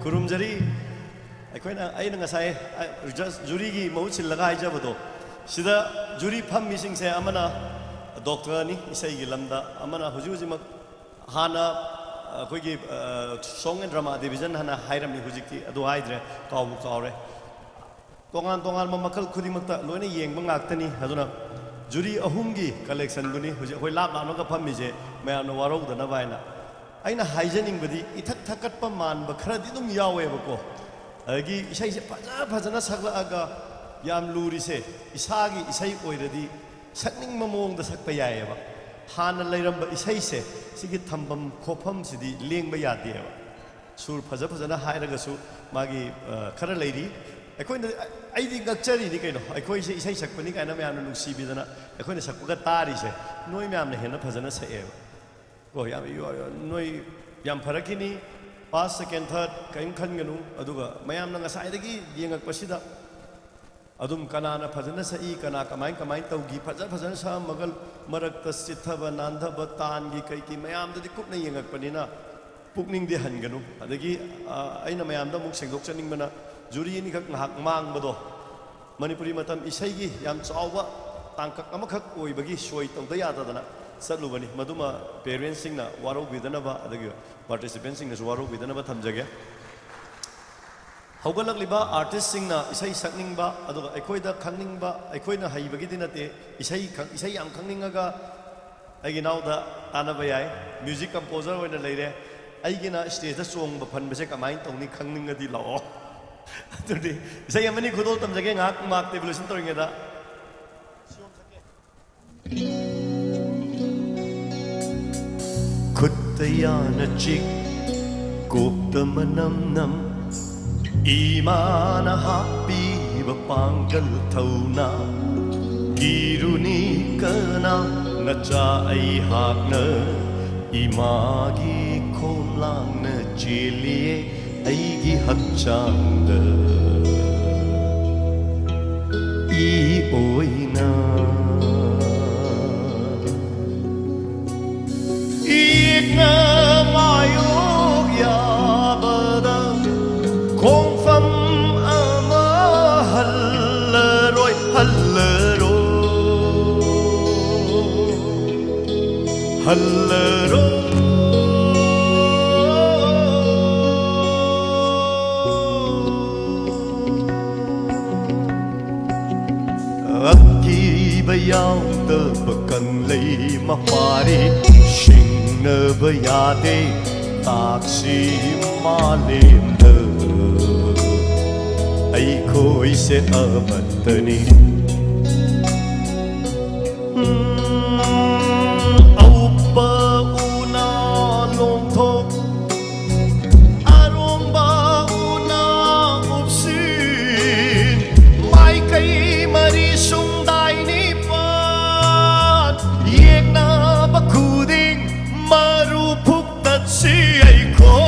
ꯈꯨꯔꯨꯝꯖꯔꯤ꯫ ꯑꯩꯈꯣꯏꯅ, ꯑꯩꯅ ꯉꯁꯥꯏ, ꯑ, ꯖꯁ ꯖꯨꯔꯤꯒꯤ ꯃꯍꯨꯠ ꯁꯤꯜꯂꯒ ꯍꯥꯏꯖꯕꯗꯣ, ꯁꯤꯗ ꯖꯨꯔꯤ ꯐꯝꯃꯤꯁꯤꯡꯁꯦ ꯑꯃꯅ ꯗꯣꯛꯇꯔꯅꯤ ꯏꯁꯩꯒꯤ ꯂꯝꯗ, ꯑꯃꯅ ꯍꯧꯖꯤꯛ ꯍꯧꯖꯤꯛꯃꯛ ꯍꯥꯟꯅ ꯑꯩꯈꯣꯏꯒꯤ, ꯑ, Song and Drama Division ꯍꯥꯟꯅ ꯍꯥꯏꯔꯝꯃꯤ, ꯍꯧꯖꯤꯛꯇꯤ ꯑꯗꯨ ꯍꯥꯏꯗ꯭ꯔꯦ, ꯀꯥꯎꯕꯨ ꯀꯥꯎꯔꯦ꯫ ꯇꯣꯉꯥꯟ ꯇꯣꯉꯥꯟꯕ ꯃꯈꯜ ꯈꯨꯗꯤꯡꯃꯛꯇ ꯂꯣꯏꯅ ꯌꯦꯡꯕ ꯉꯥꯛꯇꯅꯤ꯫ ꯑꯗꯨꯅ ꯖꯨꯔꯤ ꯑꯍꯨꯝꯒꯤ ꯀꯂꯦꯛꯁꯟꯗꯨꯅꯤ ꯍꯧꯖꯤꯛ ꯑꯩꯈꯣꯏ ꯂꯥꯞ ꯂꯥꯞꯅꯒ ꯐꯝꯃꯤꯁꯦ, ꯃꯌꯥꯝꯅ ꯋꯥꯔꯧꯗꯅꯕ ꯍꯥꯏꯅ꯫ ꯑꯩꯅ ꯍꯥꯏꯖꯅꯤꯡꯕꯗꯤ ꯏꯊꯛ ꯊꯛꯀꯠꯄ ꯃꯥꯟꯕ ꯈꯔꯗꯤ ꯑꯗꯨꯝ ꯌꯥꯎꯋꯦꯕꯀꯣ꯫ ꯑꯗꯒꯤ ꯏꯁꯩꯁꯦ ꯐꯖ ꯐꯖꯅ ꯁꯛꯂꯛꯑꯒ ꯌꯥꯝ ꯂꯨꯔꯤꯁꯦ ꯏꯁꯥꯒꯤ ꯏꯁꯩ ꯑꯣꯏꯔꯗꯤ ꯁꯛꯅꯤꯡꯕ ꯃꯑꯣꯡꯗ ꯁꯛꯄ ꯌꯥꯏꯑꯕ꯫ ꯍꯥꯟꯅ ꯂꯩꯔꯝꯕ ꯏꯁꯩꯁꯦ ꯁꯤꯒꯤ ꯊꯝꯐꯝ ꯈꯣꯠꯐꯝꯁꯤꯗꯤ ꯂꯦꯡꯕ ꯌꯥꯗꯦꯕ꯫ ꯁꯨꯔ ꯐꯖ ꯐꯖꯅ ꯍꯥꯏꯔꯒꯁꯨ ꯃꯥꯒꯤ, ꯑ, ꯈꯔ ꯂꯩꯔꯤ꯫ ꯑꯩꯈꯣꯏꯅ, ꯑꯩꯗꯤ ꯉꯛꯆꯔꯤꯅꯤ ꯀꯩꯅꯣ, ꯑꯩꯈꯣꯏꯁꯦ ꯏꯁꯩ ꯁꯛꯄꯅꯤ ꯀꯥꯏꯅ ꯃꯌꯥꯝꯅ ꯅꯨꯡꯁꯤꯕꯤꯗꯅ ꯑꯩꯈꯣꯏꯅ ꯁꯛꯄꯒ ꯇꯥꯔꯤꯁꯦ, ꯅꯣꯏ ꯃꯌꯥꯝꯅ ꯍꯦꯟꯅ ꯐꯖꯅ ꯁꯛꯑꯦꯕ꯫ ꯀꯣ, ꯌꯥꯝ, ꯌꯥꯝ, ꯅꯣꯏ ꯌꯥꯝ ꯐꯔꯛꯈꯤꯅꯤ꯫ First, second, third ꯀꯔꯤꯝ ꯈꯟꯒꯅꯨ꯫ ꯑꯗꯨꯒ ꯃꯌꯥꯝꯅ ꯉꯁꯥꯏꯗꯒꯤ ꯌꯦꯡꯉꯛꯄꯁꯤꯗ ꯑꯗꯨꯝ ꯀꯅꯥꯅ ꯐꯖꯅ ꯁꯛꯏ, ꯀꯅꯥ ꯀꯃꯥꯏ ꯀꯃꯥꯏ ꯇꯧꯈꯤ, ꯐꯖ ꯐꯖꯅ ꯁꯛꯑꯝꯃꯒ ꯃꯔꯛꯇ ꯆꯤꯠꯊꯕ, ꯅꯥꯟꯊꯕ, ꯇꯥꯟꯒꯤ ꯀꯩꯒꯤ ꯃꯌꯥꯝꯗꯨꯗꯤ ꯀꯨꯞꯅ ꯌꯦꯡꯉꯛꯄꯅꯤꯅ ꯄꯨꯛꯅꯤꯡꯗꯤ ꯍꯟꯒꯅꯨ꯫ ꯑꯗꯒꯤ, ꯑ, ꯑꯩꯅ ꯃꯌꯥꯝꯗ ꯑꯃꯨꯛ ꯁꯦꯡꯗꯣꯛꯆꯅꯤꯡꯕꯅ, ꯖꯨꯔꯤ ꯑꯅꯤꯈꯛ ꯉꯥꯏꯍꯥꯛ ꯃꯥꯡꯕꯗꯣ, ꯃꯅꯤꯄꯨꯔꯤ ꯃꯇꯝ ꯏꯁꯩꯒꯤ ꯌꯥꯝ ꯆꯥꯎꯕ ꯇꯥꯡꯀꯛ ꯑꯃꯈꯛ ꯑꯣꯏꯕꯒꯤ ꯁꯣꯏ ꯇꯧꯗ ꯌꯥꯗꯗꯅ ꯆꯠꯂꯨꯕꯅꯤ꯫ ꯃꯗꯨꯃ ꯄꯦꯔꯦꯟꯁꯁꯤꯡꯅ ꯋꯥꯔꯧꯕꯤꯗꯅꯕ, ꯑꯗꯒꯤ ꯄꯥꯔꯇꯤꯁꯤꯄꯦꯟꯁꯤꯡꯅꯁꯨ ꯋꯥꯔꯧꯕꯤꯗꯅꯕ ꯊꯝꯖꯒꯦ꯫ ꯍꯧꯒꯠꯂꯛꯂꯤꯕ ꯑꯥꯔꯇꯤꯁꯁꯤꯡꯅ ꯏꯁꯩ ꯁꯛꯅꯤꯡꯕ, ꯑꯗꯨꯒ ꯑꯩꯈꯣꯏꯗ ꯈꯪꯅꯤꯡꯕ, ꯑꯩꯈꯣꯏꯅ ꯍꯩꯕꯒꯤꯗꯤ ꯅꯠꯇꯦ, ꯏꯁꯩ ꯈꯪ-, ꯏꯁꯩ ꯌꯥꯝ ꯈꯪꯅꯤꯡꯉꯒ ꯑꯩꯒꯤ ꯏꯅꯥꯎꯗ ꯇꯥꯟꯅꯕ ꯌꯥꯏ꯫ ꯃ꯭ꯌꯨꯖꯤꯛ ꯀꯝꯄꯣꯖꯔ ꯑꯣꯏꯅ ꯂꯩꯔꯦ꯫ ꯑꯩꯒꯤꯅ ꯁ꯭ꯇꯦꯖꯇ ꯆꯣꯡꯕ ꯐꯟꯕꯁꯦ ꯀꯃꯥꯏꯅ ꯇꯧꯅꯤ ꯈꯪꯅꯤꯡꯉꯗꯤ ꯂꯥꯛꯑꯣ꯫ ꯑꯗꯨꯗꯤ ꯏꯁꯩ ꯑꯃꯅꯤ ꯈꯨꯗꯣꯜ ꯇꯝꯖꯒꯦ ꯉꯥꯏꯍꯥꯛ ꯃꯥꯔꯛ ꯇꯦꯕꯨꯂꯦꯁꯟ ꯇꯧꯔꯤꯉꯩꯗ꯫ ꯈꯨꯠꯇ ꯌꯥꯅ ꯆꯤꯛ ꯀꯣꯛꯇ ꯃꯅꯝ ꯅꯝ ꯏꯃꯥꯅ ꯍꯥꯞꯄꯤꯕ ꯄꯥꯡꯒꯜ ꯊꯧꯅꯥ꯫ ꯀꯤꯔꯨꯅꯤ ꯀꯅꯥ, ꯅꯆꯥ ꯑꯩꯍꯥꯛꯅ ꯏꯃꯥꯒꯤ ꯈꯣꯝꯂꯥꯡꯅ ꯆꯦꯜꯂꯤꯌꯦ ꯑꯩꯒꯤ ꯍꯛꯆꯥꯡꯗ꯫ ꯏ ꯑꯣꯏꯅ ꯏꯛꯅ ꯃꯥꯌꯣꯛ ꯌꯥꯕꯗ ꯈꯣꯡꯐꯝ ꯑꯃ ꯍꯜꯂꯔꯣꯏ, ꯍꯜꯂꯔꯣꯏ, ꯍꯜꯂꯔꯣꯏ꯫ ꯑꯀꯤꯕ ꯌꯥꯎꯗꯕ ꯀꯪꯂꯩ ꯃꯄꯥꯔꯤ, ꯁꯤꯡꯅꯕ ꯌꯥꯗꯦ ꯇꯥꯛꯁꯤ ꯃꯥꯂꯦꯝꯗ꯫ ꯑꯩꯈꯣꯏꯁꯦ ꯑꯃꯠꯇꯅꯤ꯫ ꯎꯝ, ꯑꯎꯞꯄ ꯎꯅ ꯂꯣꯡꯊꯣꯛ, ꯑꯔꯣꯝꯕ ꯎꯅ ꯎꯞꯁꯤꯟ, ꯃꯥꯏꯀꯩ ꯃꯔꯤ ꯁꯨꯝꯗꯥꯏ ꯅꯤꯄꯥꯟ, ꯌꯦꯛꯅꯕ ꯈꯨꯗꯤꯡ ꯃꯔꯨ ꯐꯨꯛꯇꯠꯁꯤ ꯑꯩꯈꯣꯏ꯫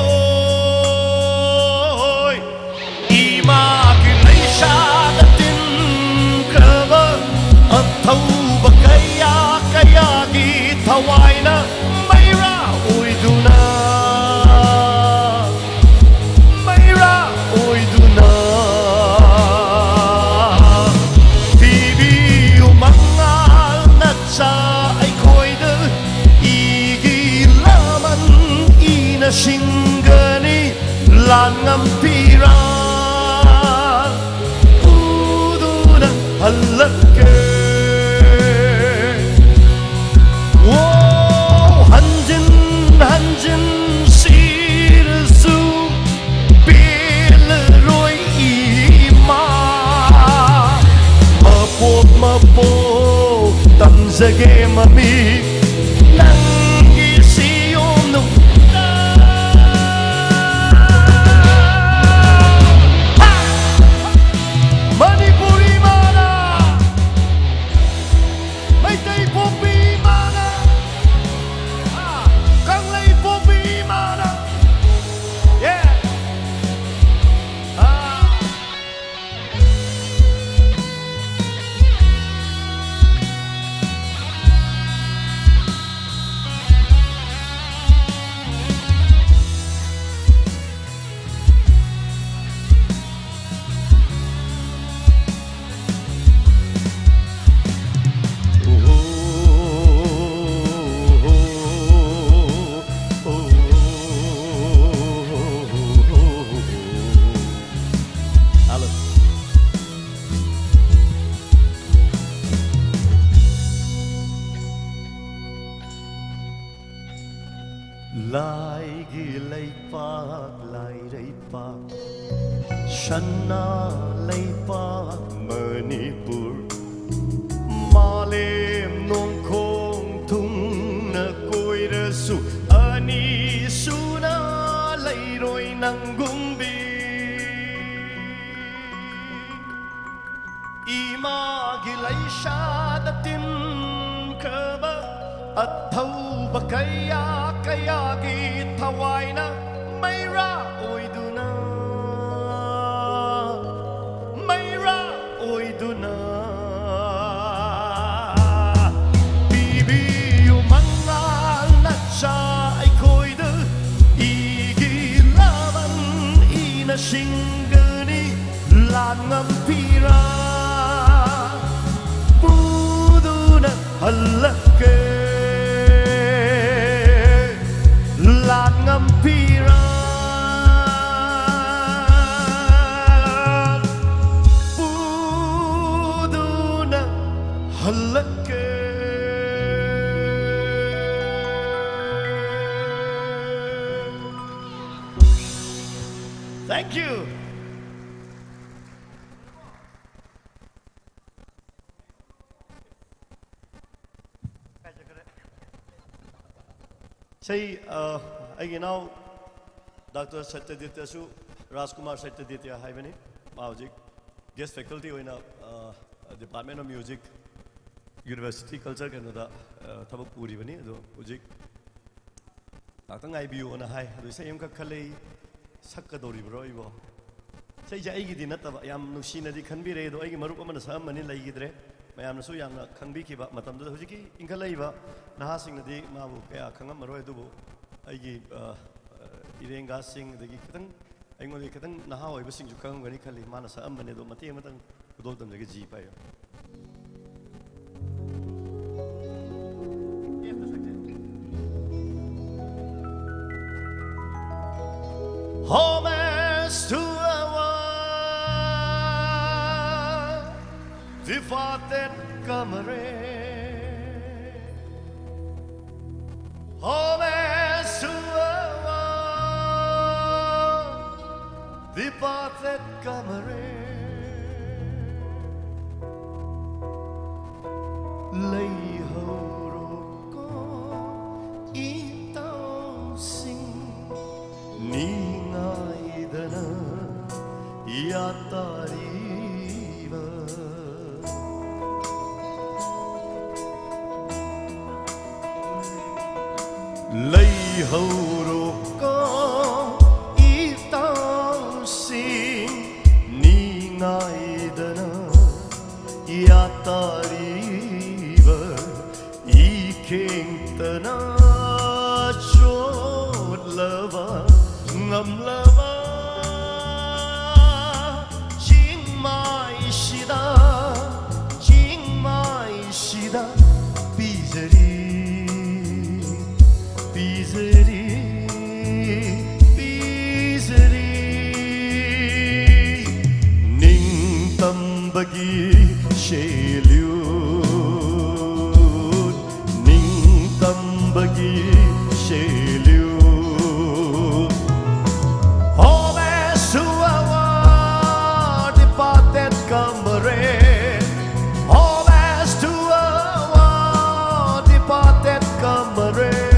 ꯏꯃꯥꯒꯤ ꯂꯩꯁꯥꯗ ꯇꯤꯟꯈ꯭ꯔꯕ ꯑꯊꯧꯕ ꯀꯌꯥ ꯀꯌꯥꯒꯤ ꯊꯋꯥꯏꯅ ꯃꯩꯔꯥ ꯑꯣꯏꯗꯨꯅ, ꯃꯩꯔꯥ ꯑꯣꯏꯗꯨꯅ ꯄꯤꯕꯤꯌꯨ ꯃꯉꯥꯜ ꯅꯆꯥ ꯑꯩꯈꯣꯏꯗ꯫ ꯏꯒꯤ ꯂꯃꯟ ꯏꯅ ꯁꯤꯡꯒꯅꯤ꯫ ꯂꯥꯟ ꯉꯝꯄꯤꯔꯥ ꯎꯗꯨꯅ ꯍꯜꯂꯛꯀꯦ꯫ ꯑꯣ, ꯍꯟꯖꯤꯟ ꯍꯟꯖꯤꯟ ꯁꯤꯔꯁꯨ ꯄꯦꯜꯂꯔꯣꯏ ꯏꯃꯥ꯫ ꯃꯄꯣꯛ ꯃꯄꯣꯛ ꯇꯝꯖꯒꯦ ꯃꯃꯤ ꯅꯪꯒꯤ ꯁꯤꯌꯣꯝꯅꯨꯡꯗ꯫ ꯂꯥꯏꯒꯤ ꯂꯩꯄꯥꯛ ꯂꯥꯏꯔꯩꯄꯥꯛ, ꯁꯅꯥ ꯂꯩꯄꯥꯛ ꯃꯅꯤꯄꯨꯔ, ꯃꯥꯂꯦꯝ ꯅꯣꯡꯈꯣꯡ ꯊꯨꯡꯅ ꯀꯣꯏꯔꯁꯨ ꯑꯅꯤꯁꯨꯅ ꯂꯩꯔꯣꯏ ꯅꯪꯒꯨꯝꯕꯤ꯫ ꯏꯃꯥꯒꯤ ꯂꯩꯁꯥꯗ ꯇꯤꯟꯈ꯭ꯔꯕ ꯑꯊꯧꯕ ꯀꯌꯥ ꯀꯌꯥꯒꯤ ꯊꯋꯥꯏꯅ ꯃꯩꯔꯥ ꯑꯣꯏꯗꯨꯅ, ꯃꯩꯔꯥ ꯑꯣꯏꯗꯨꯅ ꯄꯤꯕꯤꯌꯨ ꯃꯉꯥꯜ ꯅꯆꯥ ꯑꯩꯈꯣꯏꯗ꯫ ꯏꯒꯤ ꯂꯥꯕꯟ ꯏꯅ ꯁꯤꯡꯒꯅꯤ꯫ ꯂꯥꯟꯉꯝ ꯐꯤꯔꯥ ꯄꯨꯗꯨꯅ ꯍꯜꯂꯛꯀꯦ꯫ ꯂꯥꯟꯉꯝ ꯐꯤꯔꯥ ꯄꯨꯗꯨꯅ ꯍꯜꯂꯛꯀꯦ꯫ Thank you. ꯏꯁꯩ, ꯑ, ꯑꯩꯒꯤ ꯏꯅꯥꯎ ꯗꯥꯛꯇꯔ ꯁꯇ꯭ꯌꯗꯤꯇ꯭ꯌꯁꯨ, ꯔꯥꯖꯀꯨꯃꯥꯔ ꯁꯇ꯭ꯌꯗꯤꯇ꯭ꯌ ꯍꯥꯏꯕꯅꯤ꯫ ꯃꯥ ꯍꯧꯖꯤꯛ guest faculty ꯑꯣꯏꯅ, ꯑ, Department of Music, University Culture ꯀꯩꯅꯣꯗ, ꯑ, ꯊꯕꯛ ꯄꯨꯔꯤꯕꯅꯤ꯫ ꯑꯗꯣ ꯍꯧꯖꯤꯛ ꯉꯥꯛꯇꯪ ꯉꯥꯏꯕꯤꯌꯣꯅ ꯍꯥꯏ꯫ ꯑꯗꯣ ꯏꯁꯩ ꯑꯃꯈꯛ ꯈꯜꯂꯛꯏ, ꯁꯛꯀꯗꯧꯔꯤꯕ꯭ꯔꯣ ꯑꯩꯕꯣ? ꯏꯁꯩꯁꯦ ꯑꯩꯒꯤꯗꯤ ꯅꯠꯇꯕ, ꯌꯥꯝ ꯅꯨꯡꯁꯤꯅꯗꯤ ꯈꯟꯕꯤꯔꯦ꯫ ꯑꯗꯣ ꯑꯩꯒꯤ ꯃꯔꯨꯞ ꯑꯃꯅ ꯁꯛꯑꯝꯕꯅꯤ, ꯂꯩꯈꯤꯗ꯭ꯔꯦ꯫ ꯃꯌꯥꯝꯅꯁꯨ ꯌꯥꯝꯅ ꯈꯪꯕꯤꯈꯤꯕ ꯃꯇꯝꯗꯨꯗ꯫ ꯍꯧꯖꯤꯛꯀꯤ ꯏꯟꯈꯠꯂꯛꯏꯕ ꯅꯍꯥꯁꯤꯡꯅꯗꯤ ꯃꯥꯕꯨ ꯀꯌꯥ ꯈꯪꯉꯝꯃꯔꯣꯏ, ꯑꯗꯨꯕꯨ ꯑꯩꯒꯤ, ꯑ, ꯑ, ꯏꯔꯦꯡꯒꯥꯁꯤꯡ, ꯑꯗꯒꯤ ꯈꯤꯇꯪ ꯑꯩꯉꯣꯟꯗꯒꯤ ꯈꯤꯇꯪ ꯅꯍꯥ ꯑꯣꯏꯕꯁꯤꯡꯁꯨ ꯈꯪꯉꯝꯒꯅꯤ ꯈꯜꯂꯤ꯫ ꯃꯥꯅ ꯁꯛꯑꯝꯕꯅꯦ, ꯑꯗꯣ ꯃꯇꯦꯛ ꯑꯃꯇꯪ ꯈꯨꯗꯣꯜ ꯇꯝꯖꯒꯦ꯫ ꯖꯤ ꯄꯥꯏꯌꯣ꯫ Homage to our departed comrade. Homage to ꯍꯧꯔꯣꯛꯀ ꯏꯇꯥꯎꯁꯤꯡ ꯅꯤꯡꯉꯥꯏꯗꯅ ꯌꯥꯇꯥꯔꯤꯕ ꯏꯈꯦꯡꯇꯅ ꯆꯣꯠꯂꯕ ꯉꯝꯂꯕ ꯆꯤꯡꯃꯥꯏꯁꯤꯗ, ꯆꯤꯡꯃꯥꯏꯁꯤꯗ ꯄꯤꯖꯔꯤ, ꯄꯤꯖꯔꯤ, ꯄꯤꯖꯔꯤ ꯅꯤꯡꯇꯝꯕꯒꯤ salute, ꯅꯤꯡꯇꯝꯕꯒꯤ salute. Homage to our departed comrade. Homage to our departed comrade.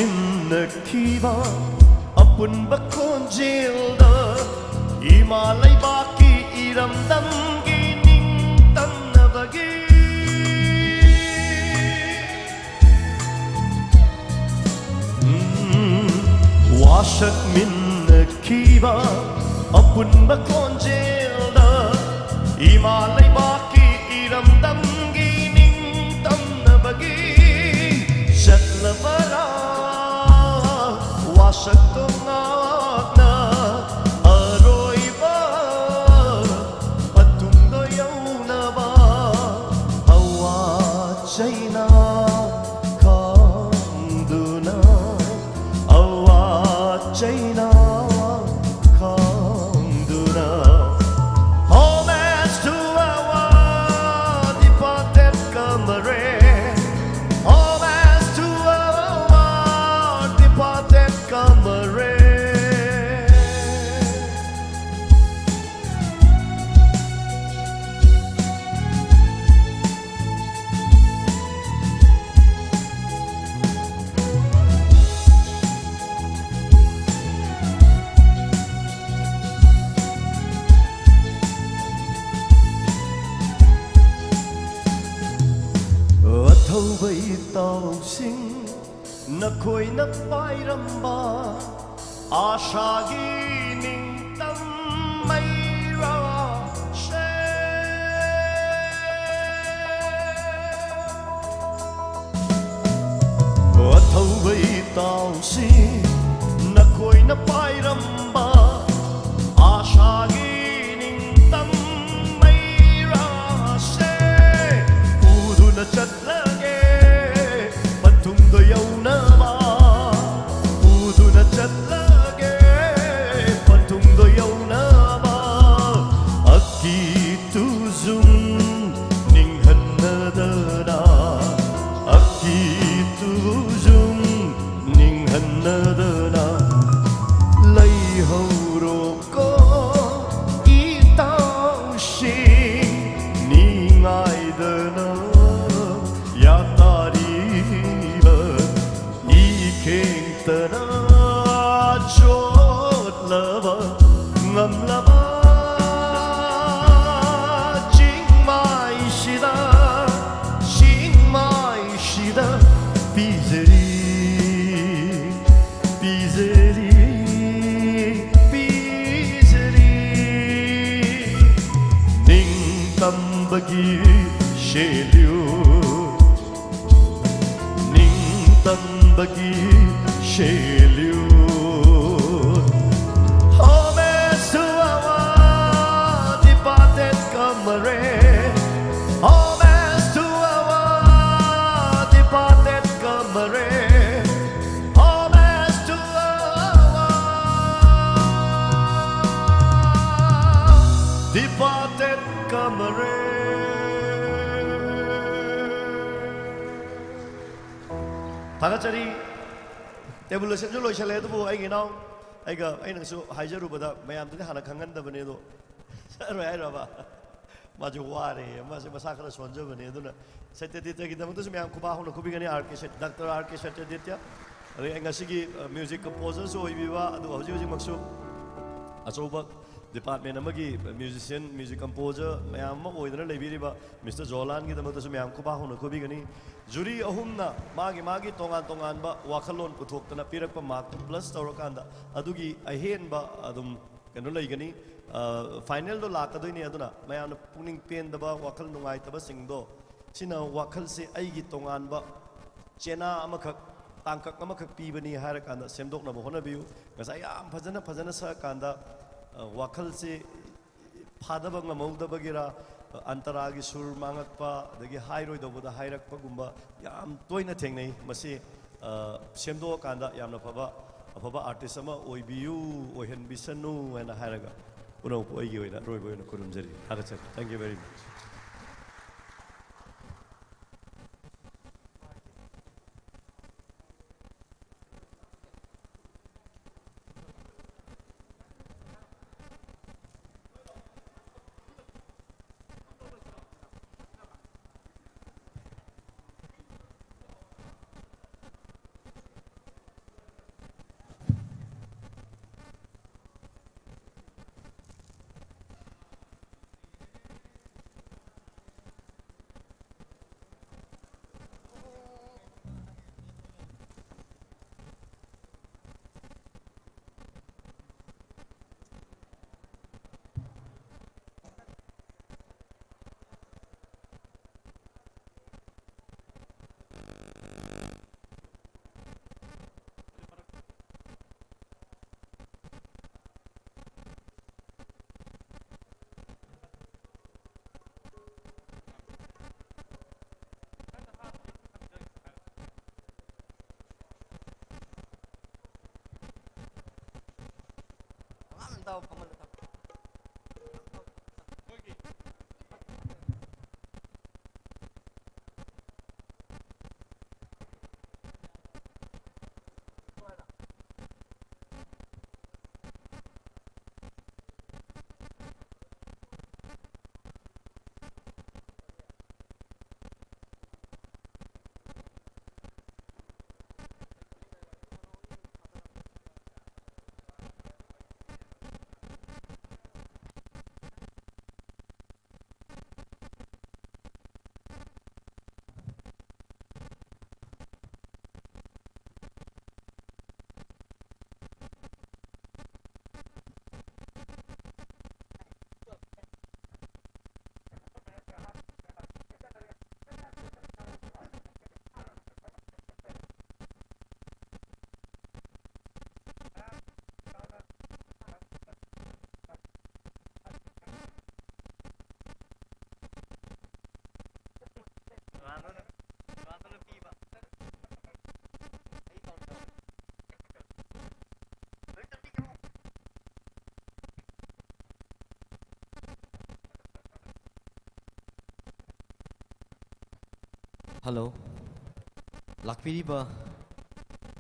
ꯋꯥꯁꯛꯃꯤꯟꯅꯈꯤꯕ ꯑꯄꯨꯟꯕ ꯈꯣꯟꯖꯦꯜꯗ ꯏꯃꯥ ꯂꯩꯕꯥꯛꯀꯤ ꯏꯔꯝꯗꯝꯒꯤ ꯅꯤꯡꯇꯝꯅꯕꯒꯤ ꯎꯝ, ꯋꯥꯁꯛꯃꯤꯟꯅꯈꯤꯕ ꯑꯄꯨꯟꯕ ꯈꯣꯟꯖꯦꯜꯗ ꯏꯃꯥ ꯂꯩꯕꯥꯛꯀꯤ ꯏꯔꯝꯗꯝꯒꯤ ꯅꯤꯡꯇꯝꯅꯕꯒꯤ ꯆꯠꯂꯕꯔꯥ ꯋꯥꯁꯛꯇꯣ ꯉꯥꯛꯅ ꯑꯔꯣꯏꯕ ꯃꯇꯨꯡꯗ ꯌꯧꯅꯕ ꯑꯋꯥ ꯆꯩꯅꯥ ꯈꯥꯡꯗꯨꯅ, ꯑꯋꯥ ꯆꯩꯅꯥ ꯈꯥꯡꯗꯨꯅ. Homage to our departed comrade. Homage to our departed comrade. ꯏꯇꯥꯎꯁꯤꯡ, ꯅꯈꯣꯏꯅ ꯄꯥꯏꯔꯝꯕ ꯑꯥꯁꯥꯒꯤ ꯅꯤꯡꯇꯝ ꯃꯩꯔꯥꯁꯦ꯫ ꯑꯊꯧꯕ ꯏꯇꯥꯎꯁꯤꯡ, ꯅꯈꯣꯏꯅ ꯄꯥꯏꯔꯝꯕ ꯑꯥꯁꯥꯒꯤ ꯅꯤꯡꯇꯝ ꯃꯩꯔꯥꯁꯦ ꯄꯨꯗꯨꯅ ꯆꯠꯂꯒꯦ ꯄꯟꯊꯨꯡꯗꯣ ꯌꯧꯅꯕ, ꯄꯨꯗꯨꯅ ꯆꯠꯂꯒꯦ ꯄꯟꯊꯨꯡꯗꯣ ꯌꯧꯅꯕ꯫ ꯑꯀꯤ ꯇꯨꯖꯨꯡ ꯅꯤꯡꯍꯟꯅꯗꯅ, ꯑꯀꯤ ꯇꯨꯖꯨꯡ ꯅꯤꯡꯍꯟꯅꯗꯅ ꯂꯩꯍꯧꯔꯣꯀꯣ ꯏꯇꯥꯎꯁꯤꯡ, ꯅꯤꯡꯉꯥꯏꯗꯅ ꯌꯥꯇꯥꯔꯤꯕ ꯏꯈꯦꯡꯇꯅ ꯆꯣꯠꯂꯕ ꯉꯝꯂꯕ ꯆꯤꯡꯃꯥꯏꯁꯤꯗ, ꯆꯤꯡꯃꯥꯏꯁꯤꯗ ꯄꯤꯖꯔꯤ, ꯄꯤꯖꯔꯤ, ꯄꯤꯖꯔꯤ ꯅꯤꯡꯇꯝꯕꯒꯤ ꯁꯦꯜꯌꯨ꯫ ꯅꯤꯡꯇꯝꯕꯒꯤ ꯁꯦꯜꯌꯨ꯫ Homage to our departed comrade. Homage to our departed comrade. Homage to our departed comrade. ꯊꯥꯒꯠꯆꯔꯤ꯫ Tabulationꯁꯨ ꯂꯣꯏꯁꯜꯂꯦ, ꯑꯗꯨꯕꯨ ꯑꯩꯒꯤ ꯏꯅꯥꯎ, ꯑꯩꯒ, ꯑꯩꯅꯁꯨ ꯍꯥꯏꯖꯔꯨꯕꯗ ꯃꯌꯥꯝꯗꯨꯗꯤ ꯍꯥꯟꯅ ꯈꯪꯍꯟꯗꯕꯅꯦ, ꯑꯗꯣ ꯆꯠꯂꯔꯣꯏ ꯍꯥꯏꯔꯕ? ꯃꯥꯁꯨ ꯋꯥꯔꯦ, ꯃꯥꯁꯦ ꯃꯁꯥ ꯈꯔ ꯁꯣꯟꯖꯕꯅꯦ, ꯑꯗꯨꯅ ꯁꯇ꯭ꯌꯗꯤꯇ꯭ꯌꯒꯤꯗꯃꯛꯇꯁꯨ ꯃꯌꯥꯝ ꯈꯨꯕꯥꯛ ꯍꯧꯅ ꯈꯨꯕꯤꯒꯅꯤ, ꯑꯥꯔ ꯀꯦ ꯁꯠ-, ꯗꯥꯛꯇꯔ ꯑꯥꯔ ꯀꯦ ꯁꯇ꯭ꯌꯗꯤꯇ꯭ꯌ꯫ ꯑꯗꯒꯤ ꯉꯁꯤꯒꯤ, ꯑ, music composerꯁꯨ ꯑꯣꯏꯕꯤꯕ, ꯑꯗꯨꯒ ꯍꯧꯖꯤꯛ ꯍꯧꯖꯤꯛꯃꯛꯁꯨ ꯑꯆꯧꯕ ꯗꯤꯄꯥꯔꯠꯃꯦꯟ ꯑꯃꯒꯤ ꯃ꯭ꯌꯨꯖꯤꯁꯤꯌꯟ, ꯃ꯭ꯌꯨꯖꯤꯛ ꯀꯝꯄꯣꯖꯔ ꯃꯌꯥꯝ ꯑꯃ ꯑꯣꯏꯗꯨꯅ ꯂꯩꯕꯤꯔꯤꯕ ꯃꯤꯁꯇꯔ ꯖꯣꯂꯥꯟꯒꯤꯗꯃꯛꯇꯁꯨ ꯃꯌꯥꯝ ꯈꯨꯕꯥꯛ ꯍꯧꯅ ꯈꯨꯕꯤꯒꯅꯤ꯫ ꯖꯨꯔꯤ ꯑꯍꯨꯝꯅ ꯃꯥꯒꯤ ꯃꯥꯒꯤ ꯇꯣꯉꯥꯟ ꯇꯣꯉꯥꯟꯕ ꯋꯥꯈꯜꯂꯣꯟ ꯄꯨꯊꯣꯛꯇꯅ ꯄꯤꯔꯛꯄ ꯃꯥꯔꯛꯇꯨ ꯄ꯭ꯂꯁ ꯇꯧꯔꯀꯥꯟꯗ ꯑꯗꯨꯒꯤ ꯑꯍꯦꯟꯕ ꯑꯗꯨꯝ ꯀꯩꯅꯣ ꯂꯩꯒꯅꯤ꯫ ꯐꯥꯏꯅꯦꯜꯗꯣ ꯂꯥꯛꯀꯗꯣꯏꯅꯤ꯫ ꯑꯗꯨꯅ ꯃꯌꯥꯝꯅ ꯄꯨꯛꯅꯤꯡ ꯄꯦꯟꯗꯕ, ꯋꯥꯈꯜ ꯅꯨꯡꯉꯥꯏꯇꯕꯁꯤꯡꯗꯣ, ꯁꯤꯅ ꯋꯥꯈꯜꯁꯦ ꯑꯩꯒꯤ ꯇꯣꯉꯥꯟꯕ ꯆꯦꯅꯥ ꯑꯃꯈꯛ, ꯇꯥꯡꯀꯛ ꯑꯃꯈꯛ ꯄꯤꯕꯅꯤ ꯍꯥꯏꯔꯀꯥꯟꯗ ꯁꯦꯝꯗꯣꯛꯅꯕ ꯍꯣꯠꯅꯕꯤꯌꯨ꯫ ꯉꯁꯥꯏ ꯌꯥꯝ ꯐꯖꯅ ꯐꯖꯅ ꯁꯛꯑꯀꯥꯟꯗ, ꯑ, ꯋꯥꯈꯜꯁꯦ ꯐꯥꯗꯕ ꯉꯝꯍꯧꯗꯕꯒꯤꯔ, ꯑ, ꯑꯟꯇꯔꯥꯒꯤ ꯁꯨꯔ ꯃꯥꯡꯉꯛꯄ, ꯑꯗꯒꯤ ꯍꯥꯏꯔꯣꯏꯗꯧꯕꯗ ꯍꯥꯏꯔꯛꯄꯒꯨꯝꯕ ꯌꯥꯝ ꯇꯣꯏꯅ ꯊꯦꯡꯅꯩ꯫ ꯃꯁꯤ, ꯑ, ꯁꯦꯝꯗꯣꯛꯑꯀꯥꯟꯗ ꯌꯥꯝꯅ ꯐꯕ, ꯑꯐꯕ ꯑꯥꯔꯇꯤꯁ ꯑꯃ ꯑꯣꯏꯕꯤꯌꯨ, ꯑꯣꯏꯍꯟꯕꯤꯁꯅꯨ ꯍꯥꯏꯅ ꯍꯥꯏꯔꯒ ꯄꯨꯝꯅꯃꯛꯄꯨ ꯑꯩꯒꯤ ꯑꯣꯏꯅ ꯑꯔꯣꯏꯕ ꯑꯣꯏꯅ ꯈꯨꯔꯨꯝꯖꯔꯤ꯫ ꯊꯥꯒꯠꯆꯔꯤ꯫ Thank you very much. Hello. ꯂꯥꯛꯄꯤꯔꯤꯕ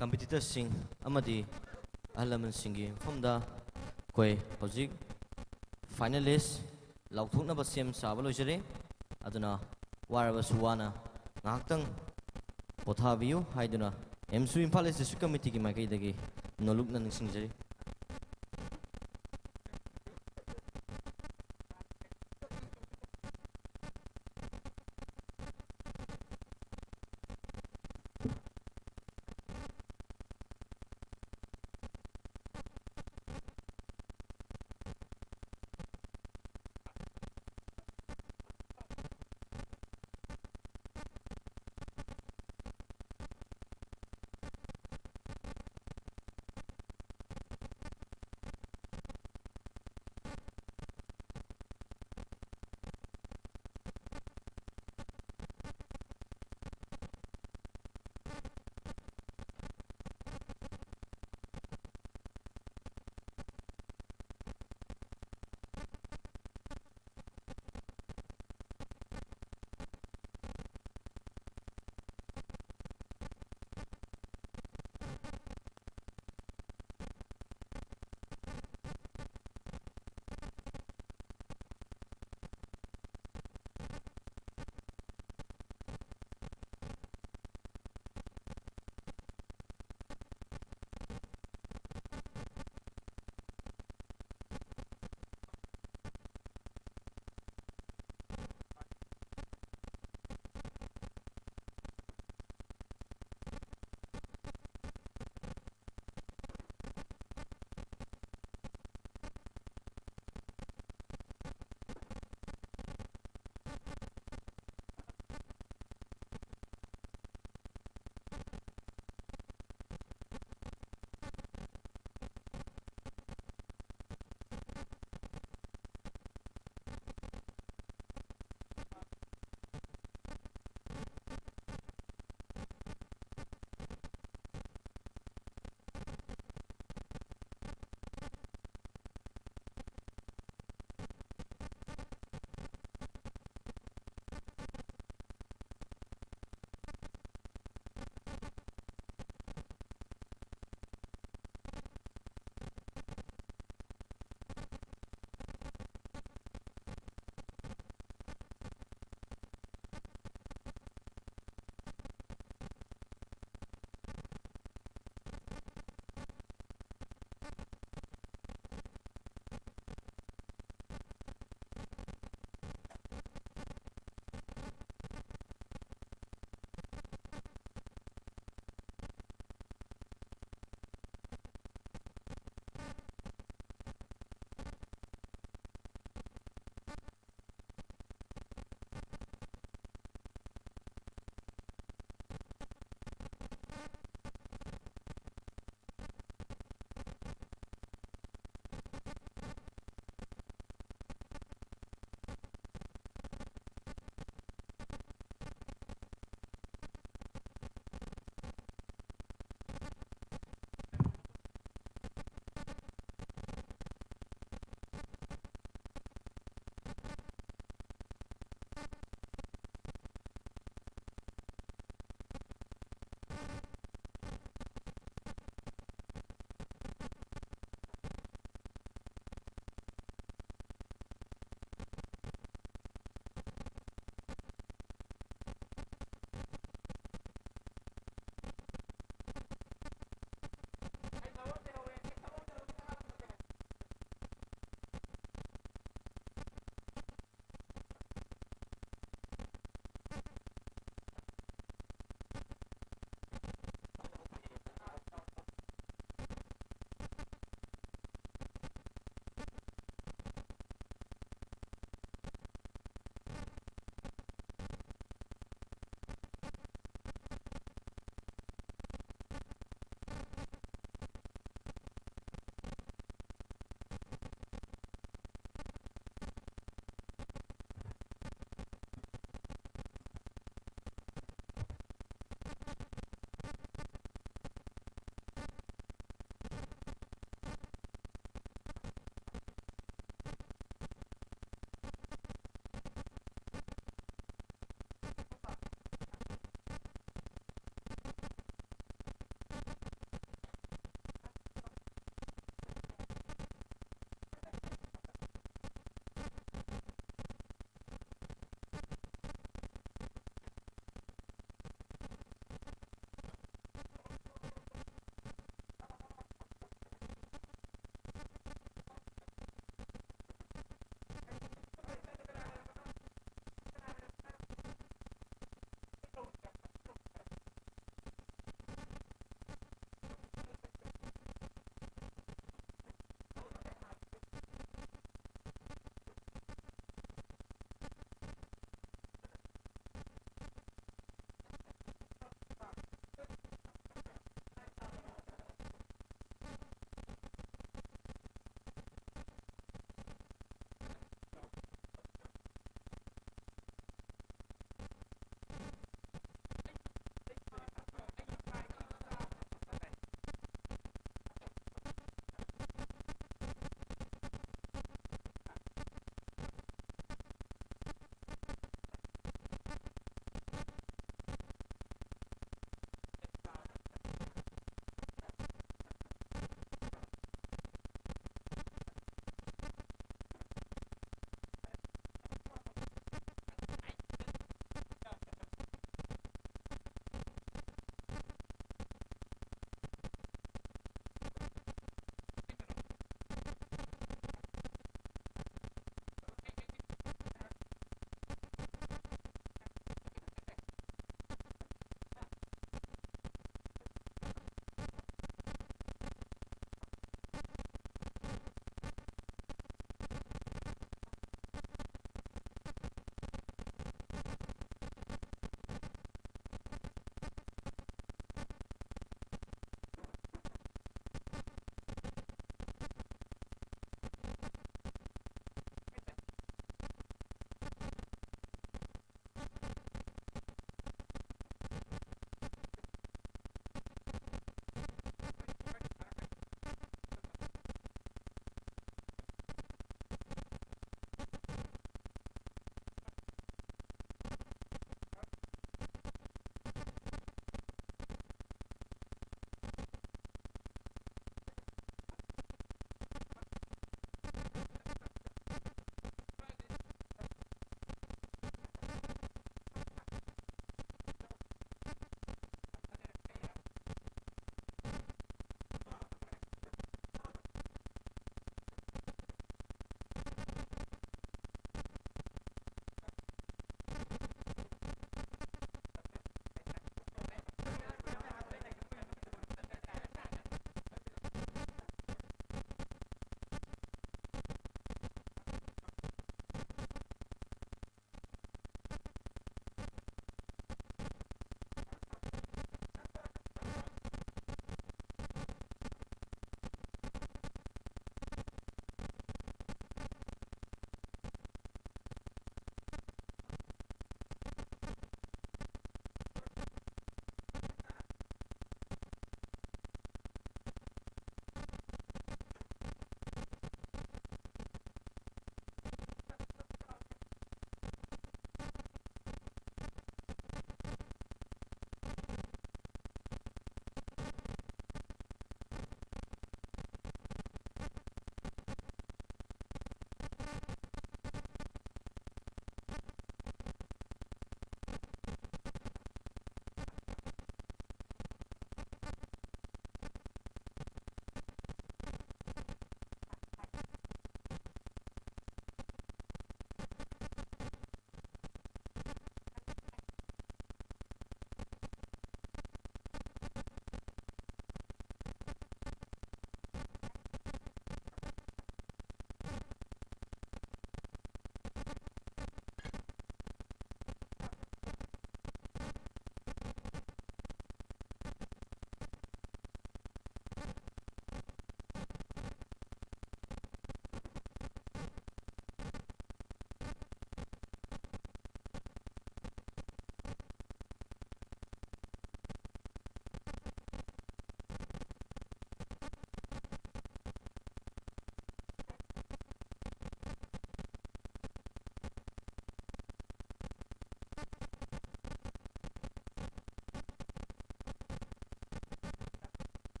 ꯀꯝꯄꯤꯇꯤꯇꯔꯁꯤꯡ ꯑꯃꯗꯤ ꯑꯍꯜ ꯂꯃꯟꯁꯤꯡꯒꯤ ꯃꯐꯝꯗ ꯑꯩꯈꯣꯏ ꯍꯧꯖꯤꯛ ꯐꯥꯏꯅꯦꯂꯤꯁ ꯂꯥꯎꯊꯣꯛꯅꯕ ꯁꯦꯝ ꯁꯥꯕ ꯂꯣꯏꯖꯔꯦ꯫ ꯑꯗꯨꯅ ꯋꯥꯔꯕꯁꯨ ꯋꯥꯅ ꯉꯥꯏꯍꯥꯛꯇꯪ ꯄꯣꯊꯥꯕꯤꯌꯨ ꯍꯥꯏꯗꯨꯅ ꯑꯦꯝꯁꯨ ꯏꯝꯐꯥꯜ ꯏꯁ ꯗꯤꯁꯇ꯭ꯔꯤꯛ ꯀꯃꯤꯇꯤꯒꯤ ꯃꯥꯏꯀꯩꯗꯒꯤ ꯅꯣꯂꯨꯛꯅ ꯅꯤꯡꯁꯤꯡꯖꯔꯤ꯫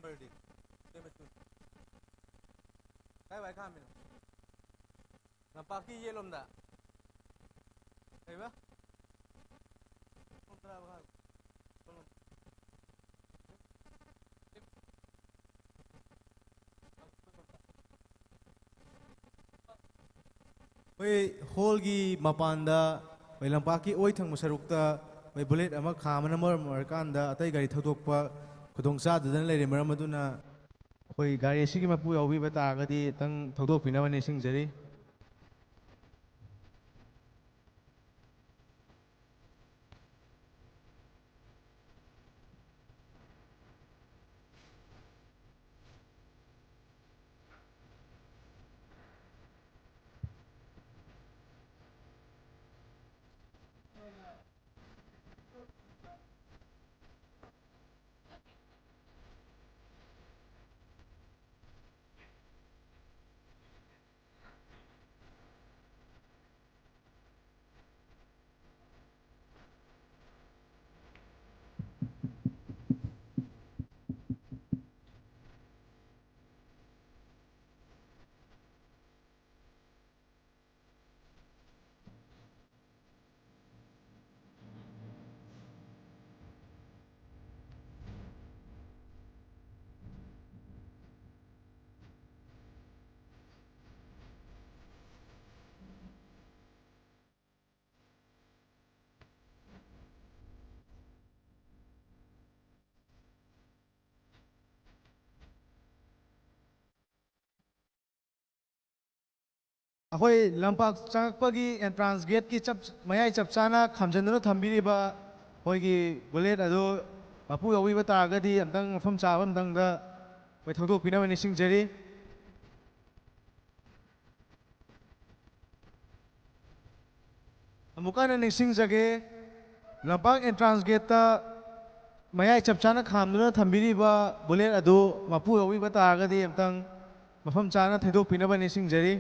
ꯅꯝꯕꯔꯗꯤ? ꯁꯦꯝꯃꯁꯤ꯫ ꯀꯥꯏ ꯋꯥꯏ ꯈꯥꯝꯃꯤꯅꯣ? ꯂꯝꯄꯥꯛꯀꯤ ꯌꯦꯠꯂꯣꯝꯗ꯫ ꯀꯩꯕ? ꯁꯣꯝ ꯇꯔꯥ ꯃꯈꯥꯏ꯫ ꯑꯩꯈꯣꯏ ꯍꯣꯜꯒꯤ ꯃꯄꯥꯟꯗ, ꯑꯩꯈꯣꯏ ꯂꯝꯄꯥꯛꯀꯤ ꯑꯣꯏ ꯊꯪꯕ ꯁꯔꯨꯛꯇ ꯑꯩꯈꯣꯏ ꯕꯨꯂꯦꯠ ꯑꯃ ꯈꯥꯝꯕꯅ ꯃꯔꯝ ꯑꯣꯏꯔꯀꯥꯟꯗ ꯑꯇꯩ ꯒꯥꯔꯤ ꯊꯧꯗꯣꯛꯄ ꯈꯨꯗꯣꯡ ꯆꯥꯗꯗꯅ ꯂꯩꯔꯦ꯫ ꯃꯔꯝ ꯑꯗꯨꯅ ꯑꯩꯈꯣꯏ ꯒꯥꯔꯤ ꯑꯁꯤꯒꯤ ꯃꯄꯨ ꯌꯥꯎꯕꯤꯕ ꯇꯥꯔꯒꯗꯤ ꯑꯝꯇꯪ ꯊꯧꯗꯣꯛꯄꯤꯅꯕ ꯅꯤꯡꯁꯤꯡꯖꯔꯤ꯫ ꯑꯩꯈꯣꯏ ꯂꯝꯄꯥꯛ ꯆꯪꯉꯛꯄꯒꯤ ꯑꯦꯟꯇ꯭ꯔꯥꯟꯁ ꯒꯦꯠꯀꯤ ꯆꯞ, ꯃꯌꯥꯏ ꯆꯞ ꯆꯥꯅ ꯈꯥꯝꯖꯤꯟꯗꯨꯅ ꯊꯝꯕꯤꯔꯤꯕ ꯑꯩꯈꯣꯏꯒꯤ ꯕꯨꯂꯦꯠ ꯑꯗꯨ ꯃꯄꯨ ꯌꯥꯎꯕꯤꯕ ꯇꯥꯔꯒꯗꯤ ꯑꯝꯇꯪ ꯃꯐꯝ ꯆꯥꯕ ꯑꯝꯇꯪꯗ ꯑꯩꯈꯣꯏ ꯊꯧꯗꯣꯛꯄꯤꯅꯕ ꯅꯤꯡꯁꯤꯡꯖꯔꯤ꯫ ꯑꯃꯨꯛꯀ ꯍꯟꯅ ꯅꯤꯡꯁꯤꯡꯖꯒꯦ, ꯂꯝꯄꯥꯛ ꯑꯦꯟꯇ꯭ꯔꯥꯟꯁ ꯒꯦꯠꯇ ꯃꯌꯥꯏ ꯆꯞ ꯆꯥꯅ ꯈꯥꯝꯗꯨꯅ ꯊꯝꯕꯤꯔꯤꯕ ꯕꯨꯂꯦꯠ ꯑꯗꯨ ꯃꯄꯨ ꯌꯥꯎꯕꯤꯕ ꯇꯥꯔꯒꯗꯤ ꯑꯝꯇꯪ ꯃꯐꯝ ꯆꯥꯅ ꯊꯩꯗꯣꯛꯄꯤꯅꯕ ꯅꯤꯡꯁꯤꯡꯖꯔꯤ꯫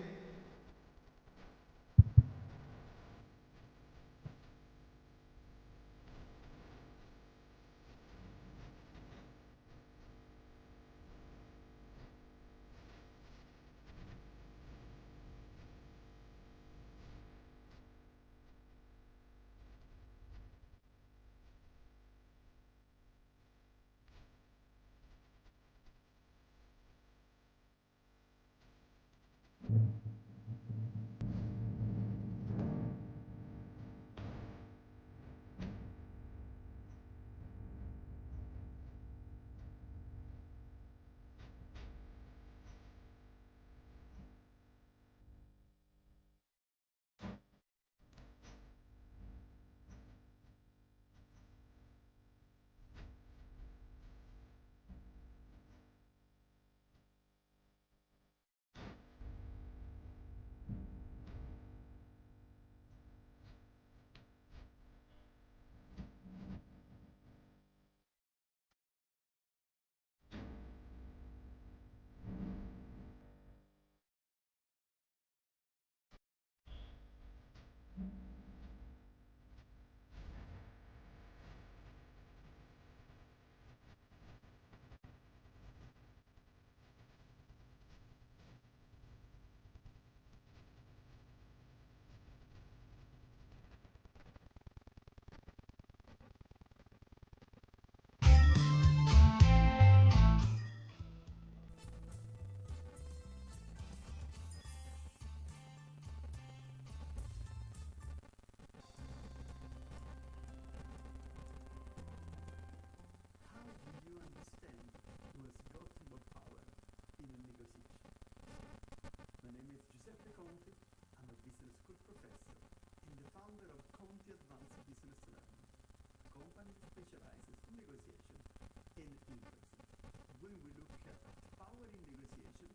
Because of power in negotiation,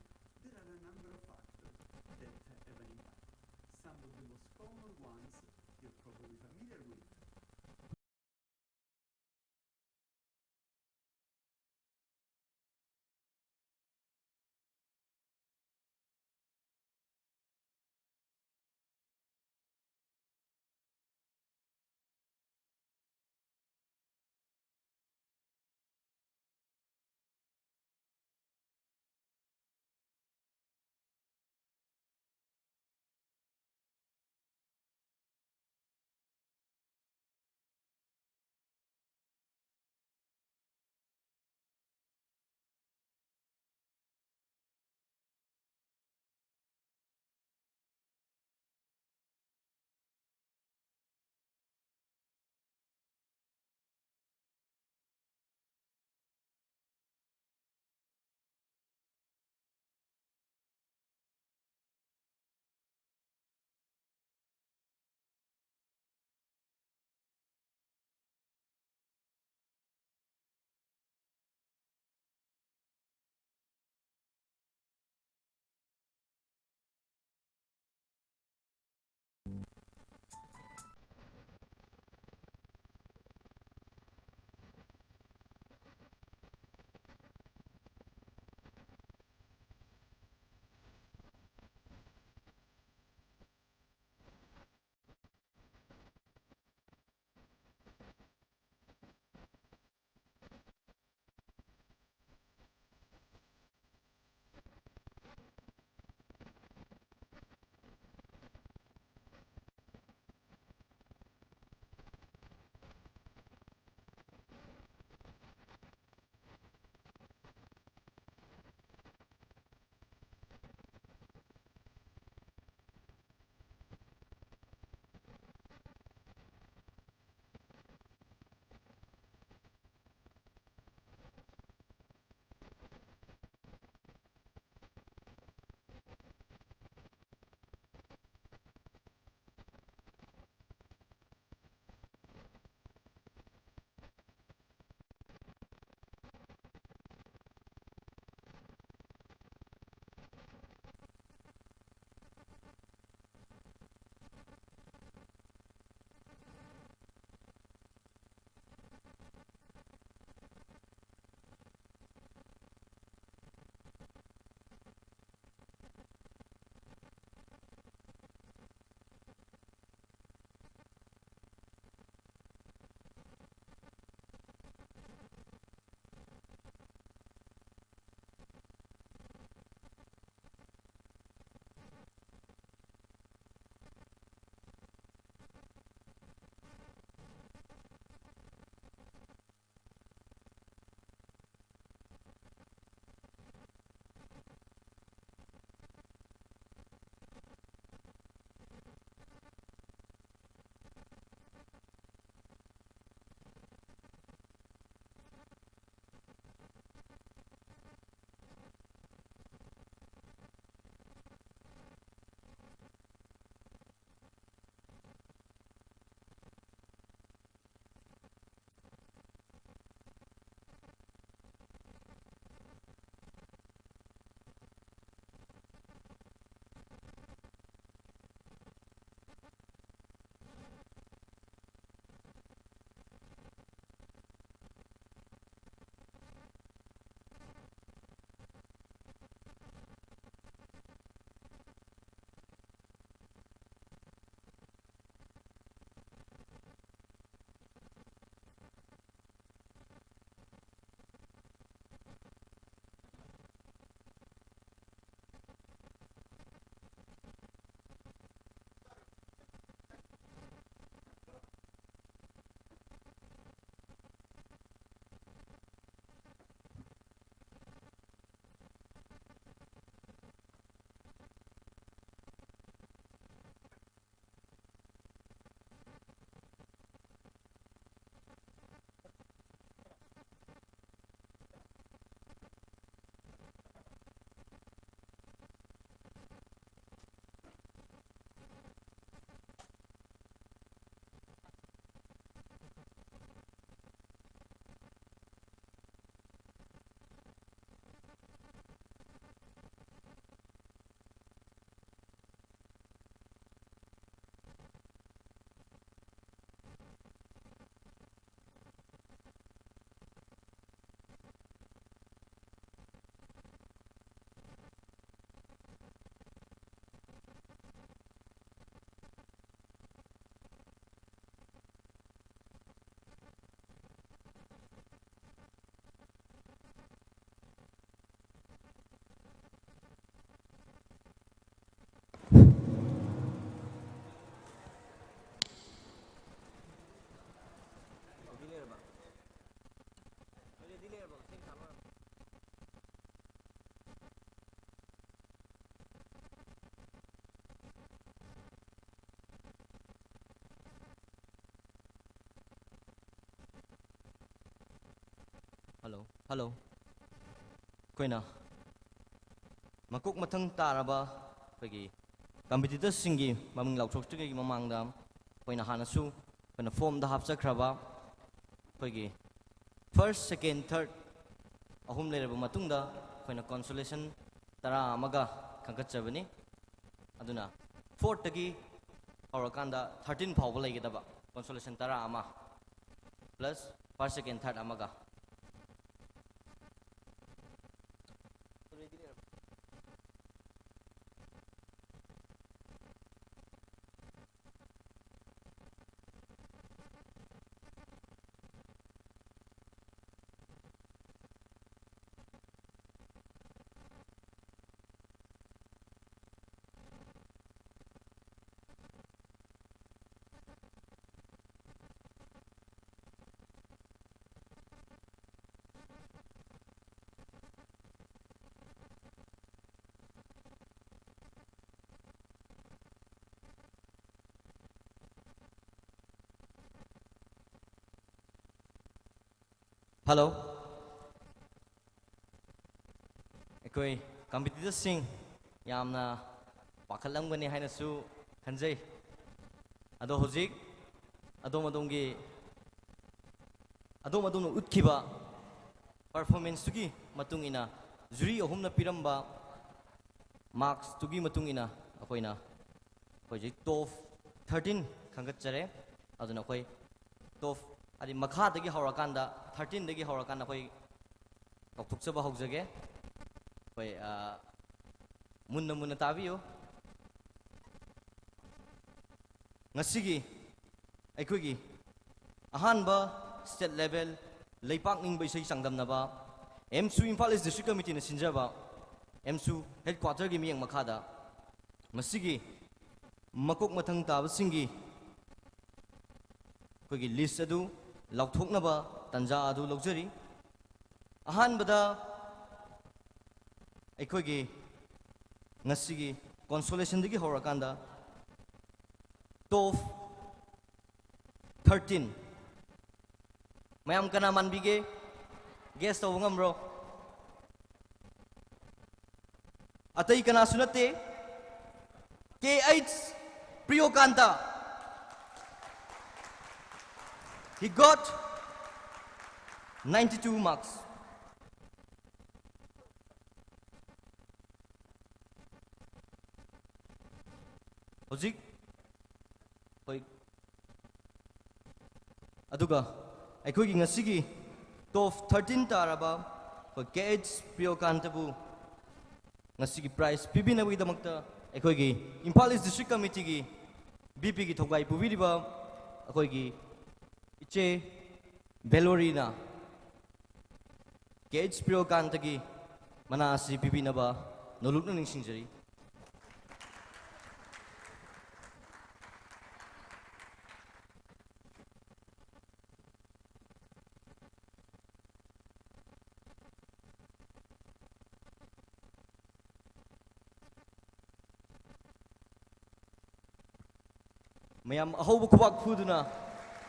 there are a number of factors that have an impact. Some of the most common ones you're probably familiar with. Hello, hello. ꯑꯩꯈꯣꯏꯅ ꯃꯀꯣꯛ ꯃꯊꯪ ꯇꯥꯔꯕ ꯑꯩꯈꯣꯏꯒꯤ ꯀꯝꯄꯤꯇꯤꯇꯔꯁꯤꯡꯒꯤ ꯃꯃꯤꯡ ꯂꯥꯎꯊꯣꯛꯇ꯭ꯔꯤꯉꯩꯒꯤ ꯃꯃꯥꯡꯗ ꯑꯩꯈꯣꯏꯅ ꯍꯥꯟꯅꯁꯨ ꯑꯩꯈꯣꯏꯅ ꯐꯣꯝꯗ ꯍꯥꯞꯆꯈ꯭ꯔꯕ ꯑꯩꯈꯣꯏꯒꯤ ꯐꯥꯔꯁ, ꯁꯦꯀꯦꯟ, ꯊꯥꯔꯠ ꯑꯍꯨꯝ ꯂꯩꯔꯕ ꯃꯇꯨꯡꯗ ꯑꯩꯈꯣꯏꯅ ꯀꯣꯟꯁꯣꯂꯦꯁꯟ ꯇꯔꯥ ꯑꯃꯒ ꯈꯟꯒꯠꯆꯕꯅꯤ꯫ ꯑꯗꯨꯅ ꯐꯣꯔꯠꯇꯒꯤ ꯍꯧꯔꯀꯥꯟꯗ ꯊꯥꯔꯇꯤꯟ ꯐꯥꯎꯕ ꯂꯩꯒꯗꯕ ꯀꯣꯟꯁꯣꯂꯦꯁꯟ ꯇꯔꯥ ꯑꯃ ꯄ꯭ꯂꯁ ꯐꯥꯔꯁ, ꯁꯦꯀꯦꯟ, ꯊꯥꯔꯠ ꯑꯃꯒ꯫ ꯍꯜꯂꯣ꯫ ꯑꯩꯈꯣꯏ ꯀꯝꯄꯤꯇꯤꯇꯔꯁꯤꯡ ꯌꯥꯝꯅ ꯄꯥꯈꯠꯂꯝꯒꯅꯤ ꯍꯥꯏꯅꯁꯨ ꯈꯟꯖꯩ꯫ ꯑꯗꯣ ꯍꯧꯖꯤꯛ ꯑꯗꯣꯝ ꯑꯗꯣꯝꯒꯤ, ꯑꯗꯣꯝ ꯑꯗꯣꯝꯅ ꯎꯠꯈꯤꯕ ꯄꯔꯐꯣꯔꯃꯦꯟꯁꯇꯨꯒꯤ ꯃꯇꯨꯡ ꯏꯟꯅ, ꯖꯨꯔꯤ ꯑꯍꯨꯝꯅ ꯄꯤꯔꯝꯕ ꯃꯥꯔꯛꯁꯇꯨꯒꯤ ꯃꯇꯨꯡ ꯏꯟꯅ ꯑꯩꯈꯣꯏꯅ ꯍꯧꯖꯤꯛ ꯇꯣꯞ ꯊꯥꯔꯇꯤꯟ ꯈꯟꯒꯠꯆꯔꯦ꯫ ꯑꯗꯨꯅ ꯑꯩꯈꯣꯏ ꯇꯣꯞ, ꯍꯥꯏꯗꯤ ꯃꯈꯥꯗꯒꯤ ꯍꯧꯔꯀꯥꯟꯗ, ꯊꯥꯔꯇꯤꯟꯗꯒꯤ ꯍꯧꯔꯀꯥꯟꯗ ꯑꯩꯈꯣꯏ ꯂꯥꯎꯊꯣꯛꯆꯕ ꯍꯧꯖꯒꯦ꯫ ꯑꯩꯈꯣꯏ, ꯑ, ꯃꯨꯟꯅ ꯃꯨꯟꯅ ꯇꯥꯕꯤꯌꯨ꯫ ꯉꯁꯤꯒꯤ ꯑꯩꯈꯣꯏꯒꯤ ꯑꯍꯥꯟꯕ ꯁ꯭ꯇꯦꯠ ꯂꯦꯚꯦꯜ ꯂꯩꯄꯥꯛ ꯅꯤꯡꯕ ꯏꯁꯩ ꯆꯥꯡꯗꯝꯅꯕ ꯑꯦꯝꯁꯨ ꯏꯝꯐꯥꯜ ꯏꯁ ꯗꯤꯁꯇ꯭ꯔꯤꯛ ꯀꯃꯤꯇꯤꯅ ꯁꯤꯟꯖꯕ ꯑꯦꯝꯁꯨ ꯍꯦꯗꯀ꯭ꯋꯥꯇꯔꯒꯤ ꯃꯤꯠꯌꯦꯡ ꯃꯈꯥꯗ ꯃꯁꯤꯒꯤ ꯃꯀꯣꯛ ꯃꯊꯪ ꯇꯥꯕꯁꯤꯡꯒꯤ ꯑꯩꯈꯣꯏꯒꯤ ꯂꯤꯁ ꯑꯗꯨ ꯂꯥꯎꯊꯣꯛꯅꯕ ꯇꯥꯟꯖꯥ ꯑꯗꯨ ꯂꯧꯖꯔꯤ꯫ ꯑꯍꯥꯟꯕꯗ ꯑꯩꯈꯣꯏꯒꯤ ꯉꯁꯤꯒꯤ ꯀꯣꯟꯁꯣꯂꯦꯁꯟꯗꯒꯤ ꯍꯧꯔꯀꯥꯟꯗ ꯇꯣꯞ ꯊꯥꯔꯇꯤꯟ꯫ ꯃꯌꯥꯝ ꯀꯅꯥ ꯃꯥꯟꯕꯤꯒꯦ? Guess ꯇꯧꯕ ꯉꯝꯕ꯭ꯔꯣ? ꯑꯇꯩ ꯀꯅꯥꯁꯨ ꯅꯠꯇꯦ, K H Priyokanta. He got ninety-two marks. ꯍꯧꯖꯤꯛ ꯑꯩꯈꯣꯏ, ꯑꯗꯨꯒ ꯑꯩꯈꯣꯏꯒꯤ ꯉꯁꯤꯒꯤ top thirteen ꯇꯥꯔꯕ ꯑꯩꯈꯣꯏ K H Priyokantaꯕꯨ ꯉꯁꯤꯒꯤ prize ꯄꯤꯕꯤꯅꯕꯒꯤꯗꯃꯛꯇ ꯑꯩꯈꯣꯏꯒꯤ ꯏꯝꯐꯥꯜ East District Committeeꯒꯤ VPꯒꯤ ꯊꯧꯒꯥꯏ ꯄꯨꯕꯤꯔꯤꯕ ꯑꯩꯈꯣꯏꯒꯤ ꯏꯆꯦ ꯕꯦꯂꯣꯔꯤꯅ K H Priyokantaꯒꯤ ꯃꯅꯥ ꯑꯁꯤ ꯄꯤꯕꯤꯅꯕ ꯅꯣꯂꯨꯛꯅ ꯅꯤꯡꯁꯤꯡꯖꯔꯤ꯫ ꯃꯌꯥꯝ ꯑꯍꯧꯕ ꯈꯨꯕꯥꯛ ꯈꯨꯗꯨꯅ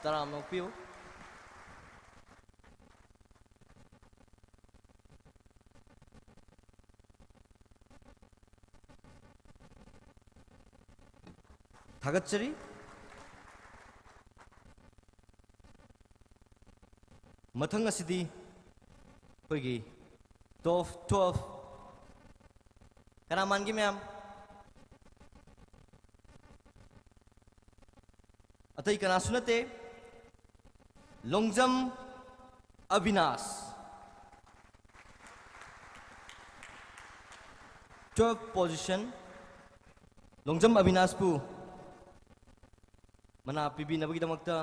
ꯇꯔꯥꯝꯅ ꯑꯣꯛꯄꯤꯌꯨ꯫ ꯊꯥꯒꯠꯆꯔꯤ꯫ ꯃꯊꯪ ꯑꯁꯤꯗꯤ ꯑꯩꯈꯣꯏꯒꯤ top twelve꯫ ꯀꯅꯥ ꯃꯥꯟꯒꯦ ꯃꯌꯥꯝ? ꯑꯇꯩ ꯀꯅꯥꯁꯨ ꯅꯠꯇꯦ, ꯂꯣꯡꯖꯝ ꯑꯕꯤꯅꯥꯁ꯫ Twelve position, ꯂꯣꯡꯖꯝ ꯑꯕꯤꯅꯥꯁꯄꯨ ꯃꯅꯥ ꯄꯤꯕꯤꯅꯕꯒꯤꯗꯃꯛꯇ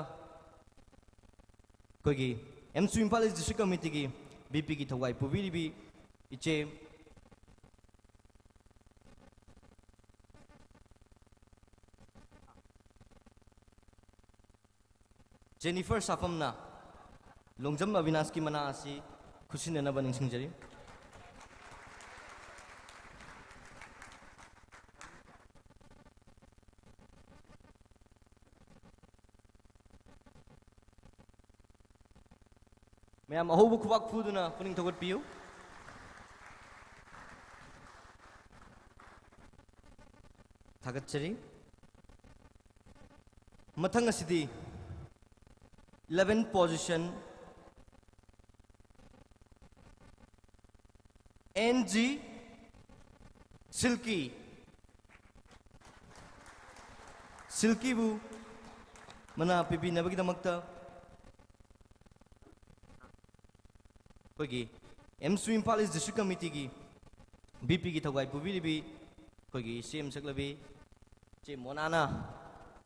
ꯑꯩꯈꯣꯏꯒꯤ ꯑꯦꯝꯁꯨ ꯏꯝꯐꯥꯜ East District Committeeꯒꯤ VPꯒꯤ ꯊꯧꯒꯥꯏ ꯄꯨꯕꯤꯔꯤꯕꯤ ꯏꯆꯦ ꯖꯦꯅꯤꯐꯔ ꯁꯥꯐꯝꯅ ꯂꯣꯡꯖꯝ ꯑꯕꯤꯅꯥꯁꯀꯤ ꯃꯅꯥ ꯑꯁꯤ ꯈꯨꯠꯁꯤꯟꯅꯅꯕ ꯅꯤꯡꯁꯤꯡꯖꯔꯤ꯫ ꯃꯌꯥꯝ ꯑꯍꯧꯕ ꯈꯨꯕꯥꯛ ꯈꯨꯗꯨꯅ ꯄꯨꯛꯅꯤꯡ ꯊꯧꯒꯠꯄꯤꯌꯨ꯫ ꯊꯥꯒꯠꯆꯔꯤ꯫ ꯃꯊꯪ ꯑꯁꯤꯗꯤ eleven position, N G Silky꯫ Silkyꯕꯨ ꯃꯅꯥ ꯄꯤꯕꯤꯅꯕꯒꯤꯗꯃꯛꯇ ꯑꯩꯈꯣꯏꯒꯤ ꯑꯦꯝꯁꯨ ꯏꯝꯐꯥꯜ ꯏꯁ ꯗꯤꯁꯇ꯭ꯔꯤꯛ ꯀꯃꯤꯇꯤꯒꯤ ꯕꯤ ꯄꯤꯒꯤ ꯊꯧꯒꯥꯏ ꯄꯨꯕꯤꯔꯤꯕꯤ ꯑꯩꯈꯣꯏꯒꯤ ꯏꯆꯦ ꯃꯁꯛꯂꯕꯤ ꯏꯆꯦ ꯃꯣꯅꯥꯅ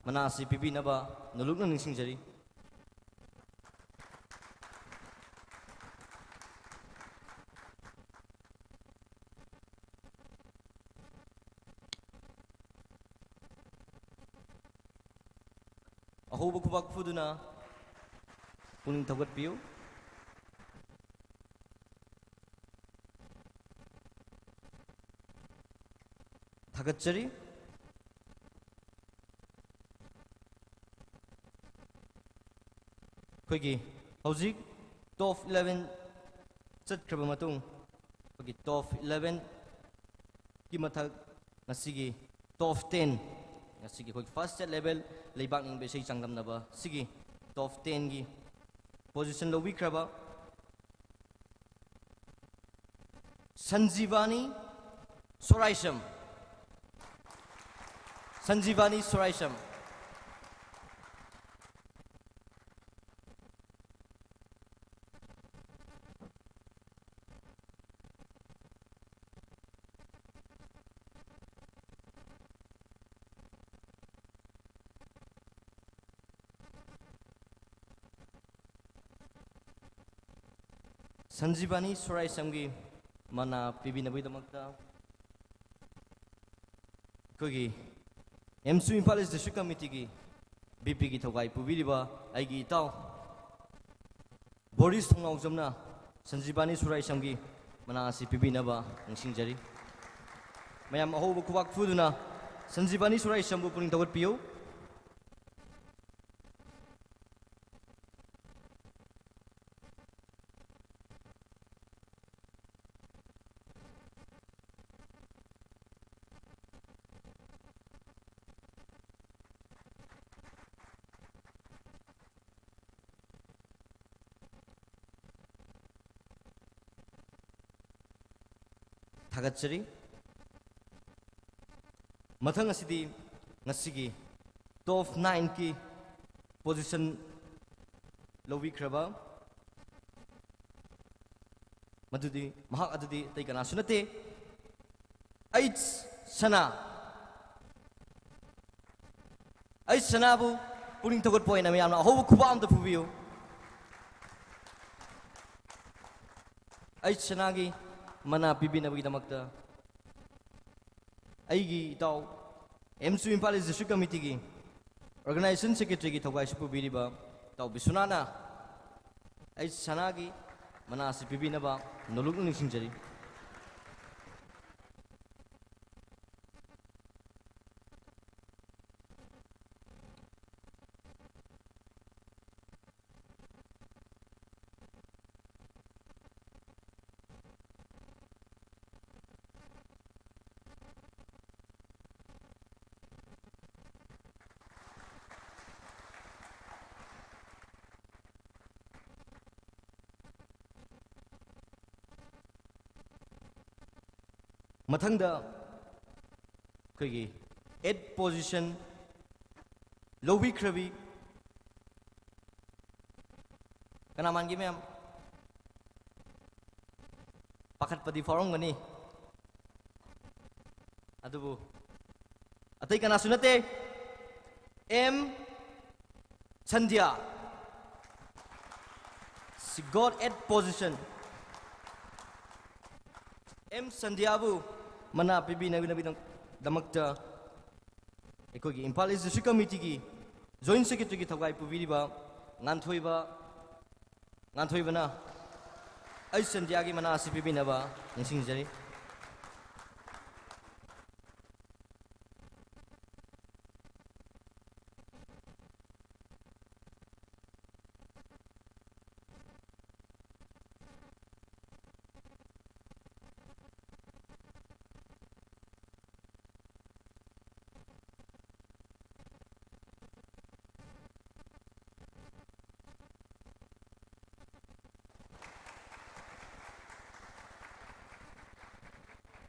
ꯃꯅꯥ ꯑꯁꯤ ꯄꯤꯕꯤꯅꯕ ꯅꯣꯂꯨꯛꯅ ꯅꯤꯡꯁꯤꯡꯖꯔꯤ꯫ ꯑꯍꯧꯕ ꯈꯨꯕꯥꯛ ꯈꯨꯗꯨꯅ ꯄꯨꯛꯅꯤꯡ ꯊꯧꯒꯠꯄꯤꯌꯨ꯫ ꯊꯥꯒꯠꯆꯔꯤ꯫ ꯑꯩꯈꯣꯏꯒꯤ ꯍꯧꯖꯤꯛ top eleven ꯆꯠꯈ꯭ꯔꯕ ꯃꯇꯨꯡ, ꯑꯩꯈꯣꯏꯒꯤ top elevenꯒꯤ ꯃꯊꯛ ꯉꯁꯤꯒꯤ top ten, ꯉꯁꯤꯒꯤ ꯑꯩꯈꯣꯏꯒꯤ first state level ꯂꯩꯕꯥꯛ ꯅꯤꯡꯕ ꯏꯁꯩ ꯆꯥꯡꯗꯝꯅꯕ ꯁꯤꯒꯤ top tenꯒꯤ position ꯂꯧꯕꯤꯈ꯭ꯔꯕ ꯁꯟꯖꯤꯕꯥꯅꯤ ꯁꯣꯔꯥꯏꯁꯝ꯫ ꯁꯟꯖꯤꯕꯥꯅꯤ ꯁꯣꯔꯥꯏꯁꯝ꯫ ꯁꯟꯖꯤꯕꯥꯅꯤ ꯁꯣꯔꯥꯏꯁꯝꯒꯤ ꯃꯅꯥ ꯄꯤꯕꯤꯅꯕꯒꯤꯗꯃꯛꯇ ꯑꯩꯈꯣꯏꯒꯤ ꯑꯦꯝꯁꯨ ꯏꯝꯐꯥꯜ ꯏꯁ ꯗꯤꯁꯇ꯭ꯔꯤꯛ ꯀꯃꯤꯇꯤꯒꯤ ꯕꯤ ꯄꯤꯒꯤ ꯊꯧꯒꯥꯏ ꯄꯨꯕꯤꯔꯤꯕ ꯑꯩꯒꯤ ꯏꯇꯥꯎ ꯕꯣꯔꯤꯁ ꯊꯣꯡꯅꯥꯎꯖꯝꯅ ꯁꯟꯖꯤꯕꯥꯅꯤ ꯁꯣꯔꯥꯏꯁꯝꯒꯤ ꯃꯅꯥ ꯑꯁꯤ ꯄꯤꯕꯤꯅꯕ ꯅꯤꯡꯁꯤꯡꯖꯔꯤ꯫ ꯃꯌꯥꯝ ꯑꯍꯧꯕ ꯈꯨꯕꯥꯛ ꯈꯨꯗꯨꯅ ꯁꯟꯖꯤꯕꯥꯅꯤ ꯁꯣꯔꯥꯏꯁꯝꯕꯨ ꯄꯨꯛꯅꯤꯡ ꯊꯧꯒꯠꯄꯤꯌꯨ꯫ ꯊꯥꯒꯠꯆꯔꯤ꯫ ꯃꯊꯪ ꯑꯁꯤꯗꯤ ꯉꯁꯤꯒꯤ ꯇꯣꯞ ꯅꯥꯏꯟꯒꯤ ꯄꯣꯖꯤꯁꯟ ꯂꯧꯕꯤꯈ꯭ꯔꯕ ꯃꯗꯨꯗꯤ, ꯃꯍꯥꯛ ꯑꯗꯨꯗꯤ ꯑꯇꯩ ꯀꯅꯥꯁꯨ ꯅꯠꯇꯦ, ꯑꯩꯆ ꯁꯅꯥ꯫ ꯑꯩꯆ ꯁꯅꯥꯕꯨ ꯄꯨꯛꯅꯤꯡ ꯊꯧꯒꯠꯄ ꯑꯣꯏꯅ ꯃꯌꯥꯝꯅ ꯑꯍꯧꯕ ꯈꯨꯕꯥꯛ ꯑꯝꯇ ꯐꯨꯕꯤꯌꯨ꯫ ꯑꯩꯆ ꯁꯅꯥꯒꯤ ꯃꯅꯥ ꯄꯤꯕꯤꯅꯕꯒꯤꯗꯃꯛꯇ ꯑꯩꯒꯤ ꯏꯇꯥꯎ ꯑꯦꯝꯁꯨ ꯏꯝꯐꯥꯜ ꯏꯁ ꯗꯤꯁꯇ꯭ꯔꯤꯛ ꯀꯃꯤꯇꯤꯒꯤ ꯑꯣꯔꯒꯅꯥꯏꯖꯦꯁꯟ ꯁꯦꯀ꯭ꯔꯦꯇꯔꯤꯒꯤ ꯊꯧꯒꯥꯏꯁꯨ ꯄꯨꯕꯤꯔꯤꯕ ꯏꯇꯥꯎ ꯕꯤꯁ꯭ꯋꯅꯥꯊꯅ ꯑꯩꯆ ꯁꯅꯥꯒꯤ ꯃꯅꯥ ꯑꯁꯤ ꯄꯤꯕꯤꯅꯕ ꯅꯣꯂꯨꯛꯅ ꯅꯤꯡꯁꯤꯡꯖꯔꯤ꯫ ꯃꯊꯪꯗ ꯑꯩꯈꯣꯏꯒꯤ ꯑꯦꯠ ꯄꯣꯖꯤꯁꯟ ꯂꯧꯕꯤꯈ꯭ꯔꯕꯤ ꯀꯅꯥ ꯃꯥꯟꯒꯦ ꯃꯌꯥꯝ? ꯄꯥꯈꯠꯄꯗꯤ ꯐꯥꯎꯔꯝꯒꯅꯤ, ꯑꯗꯨꯕꯨ ꯑꯇꯩ ꯀꯅꯥꯁꯨ ꯅꯠꯇꯦ, M Sandhya. She got eight position. M ꯁꯟꯙ꯭ꯌꯥꯕꯨ ꯃꯅꯥ ꯄꯤꯕꯤꯅꯕꯒꯤꯗꯃꯛꯇ ꯑꯩꯈꯣꯏꯒꯤ ꯏꯝꯐꯥꯜ ꯏꯁ ꯗꯤꯁꯇ꯭ꯔꯤꯛ ꯀꯃꯤꯇꯤꯒꯤ ꯖꯣꯏꯟ ꯁꯦꯀ꯭ꯔꯦꯇꯔꯤꯒꯤ ꯊꯧꯒꯥꯏ ꯄꯨꯕꯤꯔꯤꯕ ꯉꯥꯟꯊꯣꯏꯕ, ꯉꯥꯟꯊꯣꯏꯕꯅ ꯑꯩꯆ ꯁꯟꯙ꯭ꯌꯥꯒꯤ ꯃꯅꯥ ꯑꯁꯤ ꯄꯤꯕꯤꯅꯕ ꯅꯤꯡꯁꯤꯡꯖꯔꯤ꯫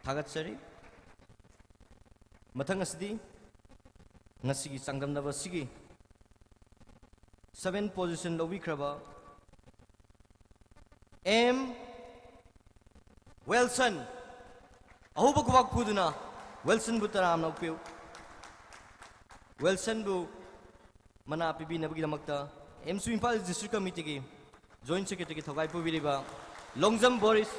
ꯊꯥꯒꯠꯆꯔꯤ꯫ ꯃꯊꯪ ꯑꯁꯤꯗꯤ ꯉꯁꯤꯒꯤ ꯆꯥꯡꯗꯝꯅꯕ ꯑꯁꯤꯒꯤ seven position ꯂꯧꯕꯤꯈ꯭ꯔꯕ ꯑꯦꯝ ꯋꯤꯜꯁꯟ꯫ ꯑꯍꯧꯕ ꯈꯨꯕꯥꯛ ꯈꯨꯗꯨꯅ ꯋꯤꯜꯁꯟꯕꯨ ꯇꯔꯥꯝꯅ ꯑꯣꯛꯄꯤꯌꯨ꯫ ꯋꯤꯜꯁꯟꯕꯨ ꯃꯅꯥ ꯄꯤꯕꯤꯅꯕꯒꯤꯗꯃꯛꯇ ꯑꯦꯝꯁꯨ ꯏꯝꯐꯥꯜ ꯗꯤꯁꯇ꯭ꯔꯤꯛ ꯀꯃꯤꯇꯤꯒꯤ ꯖꯣꯏꯟ ꯁꯦꯀ꯭ꯔꯦꯇꯔꯤꯒꯤ ꯊꯧꯒꯥꯏ ꯄꯨꯕꯤꯔꯤꯕ ꯂꯣꯡꯖꯝ ꯕꯣꯔꯤꯁ,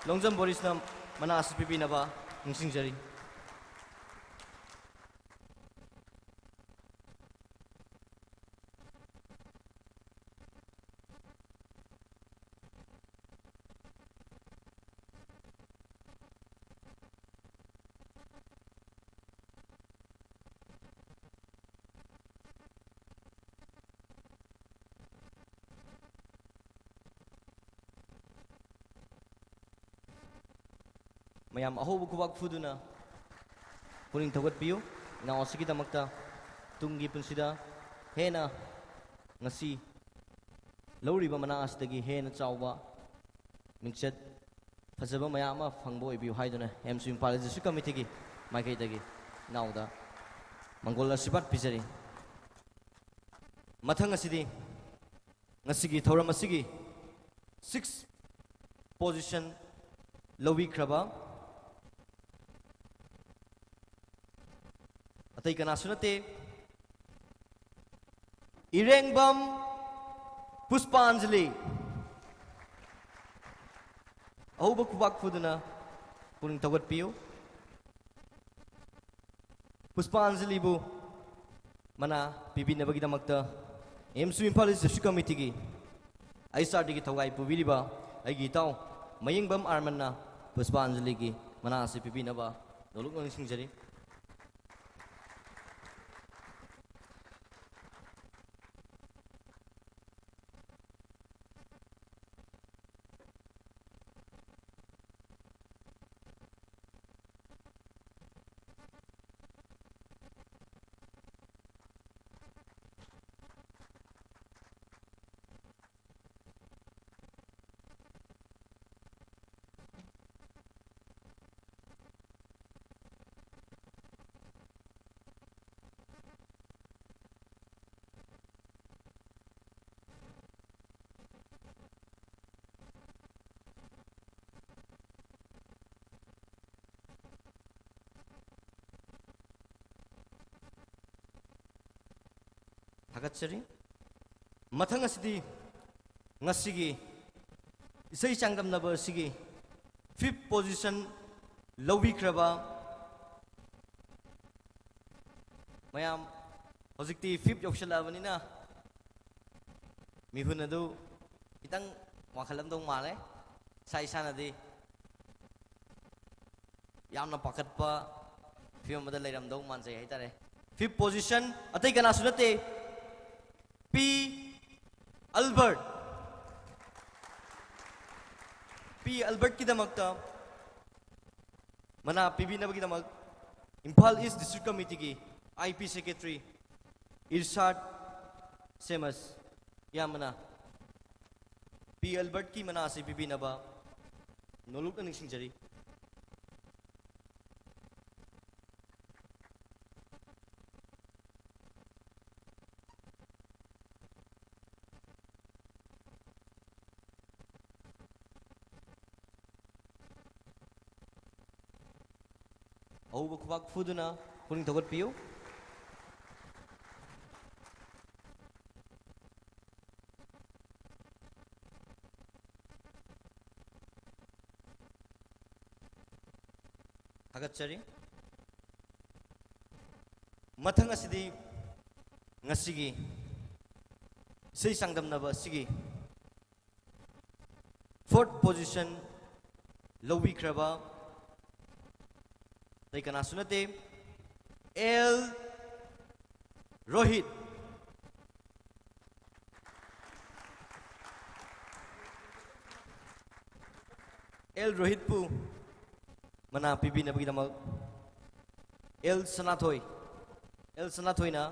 ꯂꯣꯡꯖꯝ ꯕꯣꯔꯤꯁꯅ ꯃꯅꯥ ꯑꯁꯤ ꯄꯤꯕꯤꯅꯕ ꯅꯤꯡꯁꯤꯡꯖꯔꯤ꯫ ꯃꯌꯥꯝ ꯑꯍꯧꯕ ꯈꯨꯕꯥꯛ ꯈꯨꯗꯨꯅ ꯄꯨꯛꯅꯤꯡ ꯊꯧꯒꯠꯄꯤꯌꯨ꯫ ꯏꯅꯥꯎ ꯑꯁꯤꯒꯤꯗꯃꯛꯇ ꯇꯨꯡꯒꯤ ꯄꯨꯟꯁꯤꯗ ꯍꯦꯟꯅ ꯉꯁꯤ ꯂꯧꯔꯤꯕ ꯃꯅꯥ ꯑꯁꯤꯗꯒꯤ ꯍꯦꯟꯅ ꯆꯥꯎꯕ ꯃꯤꯡꯆꯠ ꯐꯖꯕ ꯃꯌꯥꯝ ꯑꯃ ꯐꯪꯕ ꯑꯣꯏꯕꯤꯌꯨ ꯍꯥꯏꯗꯨꯅ ꯑꯦꯝꯁꯨ ꯏꯝꯐꯥꯜ ꯗꯤꯁꯇ꯭ꯔꯤꯛ ꯀꯃꯤꯇꯤꯒꯤ ꯃꯥꯏꯀꯩꯗꯒꯤ ꯏꯅꯥꯎꯗ ꯃꯪꯒꯣꯜ ꯑꯁꯤꯔꯕꯥꯗ ꯄꯤꯖꯔꯤ꯫ ꯃꯊꯪ ꯑꯁꯤꯗꯤ ꯉꯁꯤꯒꯤ ꯊꯧꯔꯝ ꯑꯁꯤꯒꯤ six position ꯂꯧꯕꯤꯈ꯭ꯔꯕ ꯑꯇꯩ ꯀꯅꯥꯁꯨ ꯅꯠꯇꯦ, ꯏꯔꯦꯡꯕꯝ ꯄꯨꯁꯄꯥꯟꯖꯂꯤ꯫ ꯑꯍꯧꯕ ꯈꯨꯕꯥꯛ ꯈꯨꯗꯨꯅ ꯄꯨꯛꯅꯤꯡ ꯊꯧꯒꯠꯄꯤꯌꯨ꯫ ꯄꯨꯁꯄꯥꯟꯖꯂꯤꯕꯨ ꯃꯅꯥ ꯄꯤꯕꯤꯅꯕꯒꯤꯗꯃꯛꯇ ꯑꯦꯝꯁꯨ Imphal east district ꯀꯃꯤꯇꯤꯒꯤ H R ꯗꯤꯒꯤ ꯊꯧꯒꯥꯏ ꯄꯨꯕꯤꯔꯤꯕ ꯑꯩꯒꯤ ꯏꯇꯥꯎ ꯃꯌꯦꯡꯕꯝ ꯑꯥꯔꯃꯟꯅ ꯄꯨꯁꯄꯥꯟꯖꯂꯤꯒꯤ ꯃꯅꯥ ꯑꯁꯤ ꯄꯤꯕꯤꯅꯕ ꯅꯣꯂꯨꯛꯅ ꯅꯤꯡꯁꯤꯡꯖꯔꯤ꯫ ꯊꯥꯒꯠꯆꯔꯤ꯫ ꯃꯊꯪ ꯑꯁꯤꯗꯤ ꯉꯁꯤꯒꯤ ꯏꯁꯩ ꯆꯥꯡꯗꯝꯅꯕ ꯑꯁꯤꯒꯤ fifth position ꯂꯧꯕꯤꯈ꯭ꯔꯕ ꯃꯌꯥꯝ, ꯍꯧꯖꯤꯛꯇꯤ fifth ꯌꯧꯁꯜꯂꯛꯑꯕꯅꯤꯅ ꯃꯤꯍꯨꯟ ꯑꯗꯨ ꯈꯤꯇꯪ ꯋꯥꯡꯈꯠꯂꯝꯗꯧ ꯃꯥꯜꯂꯦ꯫ ꯏꯁꯥ ꯏꯁꯥꯅꯗꯤ ꯌꯥꯝꯅ ꯄꯥꯈꯠꯄ ꯐꯤꯕꯝ ꯑꯃꯗ ꯂꯩꯔꯝꯗꯧ ꯃꯥꯟꯖꯩ ꯍꯥꯏꯇꯥꯔꯦ꯫ Fifth position ꯑꯇꯩ ꯀꯅꯥꯁꯨ ꯅꯠꯇꯦ, ꯄꯤ ꯑꯜꯕꯔꯠ꯫ ꯄꯤ ꯑꯜꯕꯔꯠꯀꯤꯗꯃꯛꯇ ꯃꯅꯥ ꯄꯤꯕꯤꯅꯕꯒꯤꯗꯃꯛ ꯏꯝꯐꯥꯜ ꯏꯁ ꯗꯤꯁꯇ꯭ꯔꯤꯛ ꯀꯃꯤꯇꯤꯒꯤ I P secretary Irshad Shems ꯏꯌꯥꯝꯕꯅ ꯄꯤ ꯑꯜꯕꯔꯠꯀꯤ ꯃꯅꯥ ꯑꯁꯤ ꯄꯤꯕꯤꯅꯕ ꯅꯣꯂꯨꯛꯅ ꯅꯤꯡꯁꯤꯡꯖꯔꯤ꯫ ꯑꯍꯧꯕ ꯈꯨꯕꯥꯛ ꯈꯨꯗꯨꯅ ꯄꯨꯛꯅꯤꯡ ꯊꯧꯒꯠꯄꯤꯌꯨ꯫ ꯊꯥꯒꯠꯆꯔꯤ꯫ ꯃꯊꯪ ꯑꯁꯤꯗꯤ ꯉꯁꯤꯒꯤ ꯏꯁꯩ ꯆꯥꯡꯗꯝꯅꯕ ꯑꯁꯤꯒꯤ fourth position ꯂꯧꯕꯤꯈ꯭ꯔꯕ ꯑꯇꯩ ꯀꯅꯥꯁꯨ ꯅꯠꯇꯦ, ꯑꯦꯜ ꯔꯣꯍꯤꯠ꯫ ꯑꯦꯜ ꯔꯣꯍꯤꯠꯄꯨ ꯃꯅꯥ ꯄꯤꯕꯤꯅꯕꯒꯤꯗꯃꯛ ꯑꯦꯜ ꯁꯅꯥꯊꯣꯏ, ꯑꯦꯜ ꯁꯅꯥꯊꯣꯏꯅ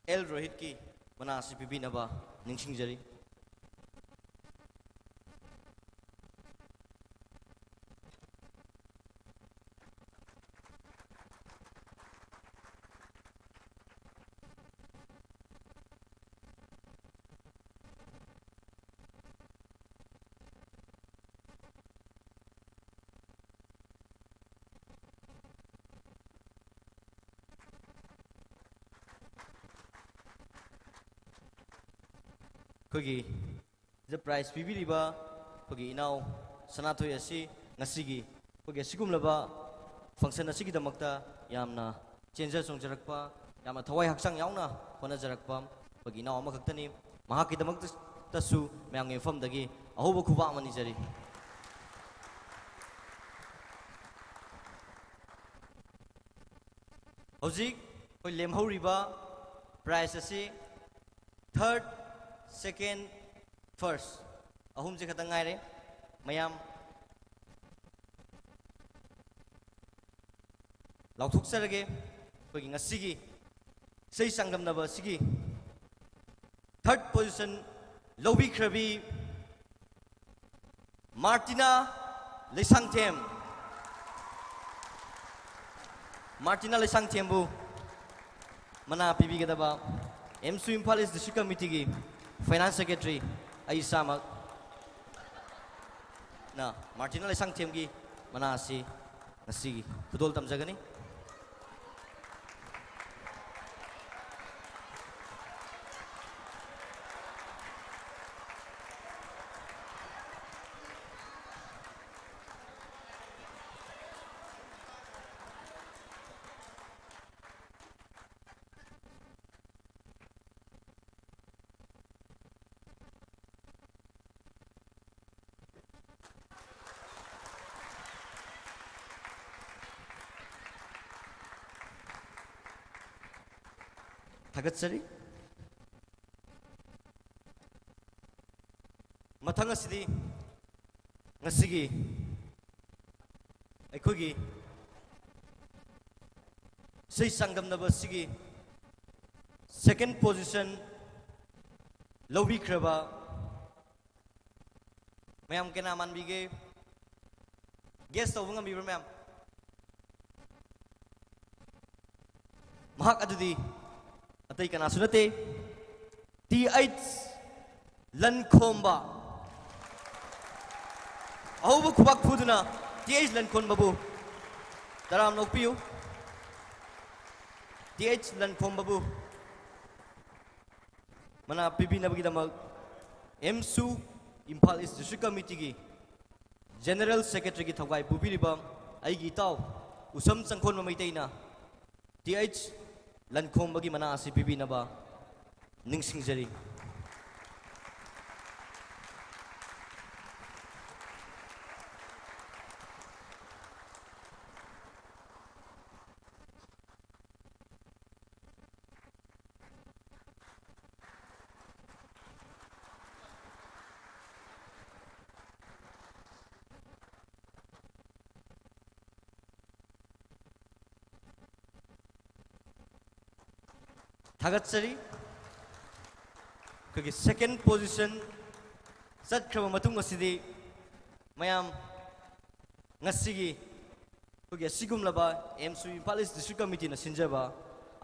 ꯑꯦꯜ ꯔꯣꯍꯤꯠꯀꯤ ꯃꯅꯥ ꯑꯁꯤ ꯄꯤꯕꯤꯅꯕ ꯅꯤꯡꯁꯤꯡꯖꯔꯤ꯫ ꯑꯩꯈꯣꯏꯒꯤ ꯁꯤꯗ ꯄ꯭ꯔꯥꯏꯖ ꯄꯤꯕꯤꯔꯤꯕ ꯑꯩꯈꯣꯏꯒꯤ ꯏꯅꯥꯎ ꯁꯅꯥꯊꯣꯏ ꯑꯁꯤ ꯉꯁꯤꯒꯤ ꯑꯩꯈꯣꯏꯒꯤ ꯑꯁꯤꯒꯨꯝꯂꯕ ꯐꯪꯁꯟ ꯑꯁꯤꯒꯤꯗꯃꯛꯇ ꯌꯥꯝꯅ ꯆꯦꯟꯖ ꯆꯣꯡꯖꯔꯛꯄ, ꯌꯥꯝꯅ ꯊꯋꯥꯏ ꯍꯛꯆꯥꯡ ꯌꯥꯎꯅ ꯍꯣꯠꯅꯖꯔꯛꯄ ꯑꯩꯈꯣꯏꯒꯤ ꯏꯅꯥꯎ ꯑꯃꯈꯛꯇꯅꯤ꯫ ꯃꯍꯥꯛꯀꯤꯗꯃꯛꯇꯁꯨ ꯃꯌꯥꯝꯒꯤ ꯃꯐꯝꯗꯒꯤ ꯑꯍꯧꯕ ꯈꯨꯕꯥꯛ ꯑꯃ ꯅꯤꯖꯔꯤ꯫ ꯍꯧꯖꯤꯛ ꯑꯩꯈꯣꯏ ꯂꯦꯝꯍꯧꯔꯤꯕ ꯄ꯭ꯔꯥꯏꯖ ꯑꯁꯤ ꯊꯥꯔꯠ, ꯁꯦꯀꯦꯟ, ꯐꯥꯔꯁ ꯑꯍꯨꯝꯁꯦ ꯈꯛꯇꯪ ꯉꯥꯏꯔꯦ꯫ ꯃꯌꯥꯝ ꯂꯥꯎꯊꯣꯛꯆꯔꯒꯦ꯫ ꯑꯩꯈꯣꯏꯒꯤ ꯉꯁꯤꯒꯤ ꯏꯁꯩ ꯆꯥꯡꯗꯝꯅꯕ ꯑꯁꯤꯒꯤ ꯊꯥꯔꯠ ꯄꯣꯖꯤꯁꯟ ꯂꯧꯕꯤꯈ꯭ꯔꯕꯤ ꯃꯥꯔꯇꯤꯅꯥ ꯂꯩꯁꯥꯡꯊꯦꯝ꯫ ꯃꯥꯔꯇꯤꯅꯥ ꯂꯩꯁꯥꯡꯊꯦꯝꯕꯨ ꯃꯅꯥ ꯄꯤꯕꯤꯒꯗꯕ ꯑꯦꯝꯁꯨ Imphal east district ꯀꯃꯤꯇꯤꯒꯤ finance secretary ꯑꯩ ꯏꯁꯥꯃꯛꯅ ꯃꯥꯔꯇꯤꯅꯥ ꯂꯩꯁꯥꯡꯊꯦꯝꯒꯤ ꯃꯅꯥ ꯑꯁꯤ ꯉꯁꯤꯒꯤ ꯈꯨꯗꯣꯜ ꯇꯝꯖꯒꯅꯤ꯫ ꯊꯥꯒꯠꯆꯔꯤ꯫ ꯃꯊꯪ ꯑꯁꯤꯗꯤ ꯉꯁꯤꯒꯤ ꯑꯩꯈꯣꯏꯒꯤ ꯏꯁꯩ ꯆꯥꯡꯗꯝꯅꯕ ꯑꯁꯤꯒꯤ ꯁꯦꯀꯦꯟ ꯄꯣꯖꯤꯁꯟ ꯂꯧꯕꯤꯈ꯭ꯔꯕ ꯃꯌꯥꯝ ꯀꯅꯥ ꯃꯥꯟꯕꯤꯒꯦ? ꯒꯦꯁ ꯇꯧꯕ ꯉꯝꯕꯤꯕ꯭ꯔꯥ ꯃꯌꯥꯝ? ꯃꯍꯥꯛ ꯑꯗꯨꯗꯤ ꯑꯇꯩ ꯀꯅꯥꯁꯨ ꯅꯠꯇꯦ, ꯇꯤ ꯑꯩꯆ ꯂꯟꯈꯣꯝꯕ꯫ ꯑꯍꯧꯕ ꯈꯨꯕꯥꯛ ꯈꯨꯗꯨꯅ ꯇꯤ ꯑꯩꯆ ꯂꯟꯈꯣꯝꯕꯕꯨ ꯇꯔꯥꯝꯅ ꯑꯣꯛꯄꯤꯌꯨ꯫ ꯇꯤ ꯑꯩꯆ ꯂꯟꯈꯣꯝꯕꯕꯨ ꯃꯅꯥ ꯄꯤꯕꯤꯅꯕꯒꯤꯗꯃꯛ AMSU Imphal east district ꯀꯃꯤꯇꯤꯒꯤ general ꯁꯦꯀ꯭ꯔꯦꯇꯔꯤꯒꯤ ꯊꯧꯒꯥꯏ ꯄꯨꯕꯤꯔꯤꯕ ꯑꯩꯒꯤ ꯏꯇꯥꯎ ꯎꯁꯝ ꯆꯪꯈꯣꯟꯕ ꯃꯩꯇꯩꯅ ꯇꯤ ꯑꯩꯆ ꯂꯟꯈꯣꯝꯕꯒꯤ ꯃꯅꯥ ꯑꯁꯤ ꯄꯤꯕꯤꯅꯕ ꯅꯤꯡꯁꯤꯡꯖꯔꯤ꯫ ꯊꯥꯒꯠꯆꯔꯤ꯫ ꯑꯩꯈꯣꯏꯒꯤ ꯁꯦꯀꯦꯟ ꯄꯣꯖꯤꯁꯟ ꯆꯠꯈ꯭ꯔꯕ ꯃꯇꯨꯡ ꯑꯁꯤꯗꯤ ꯃꯌꯥꯝ ꯉꯁꯤꯒꯤ ꯑꯩꯈꯣꯏꯒꯤ ꯑꯁꯤꯒꯨꯝꯂꯕ ꯑꯦꯝꯁꯨ ꯏꯝꯐꯥꯜ ꯏꯁ ꯗꯤꯁꯇ꯭ꯔꯤꯛ ꯀꯃꯤꯇꯤꯅ ꯁꯤꯟꯖꯕ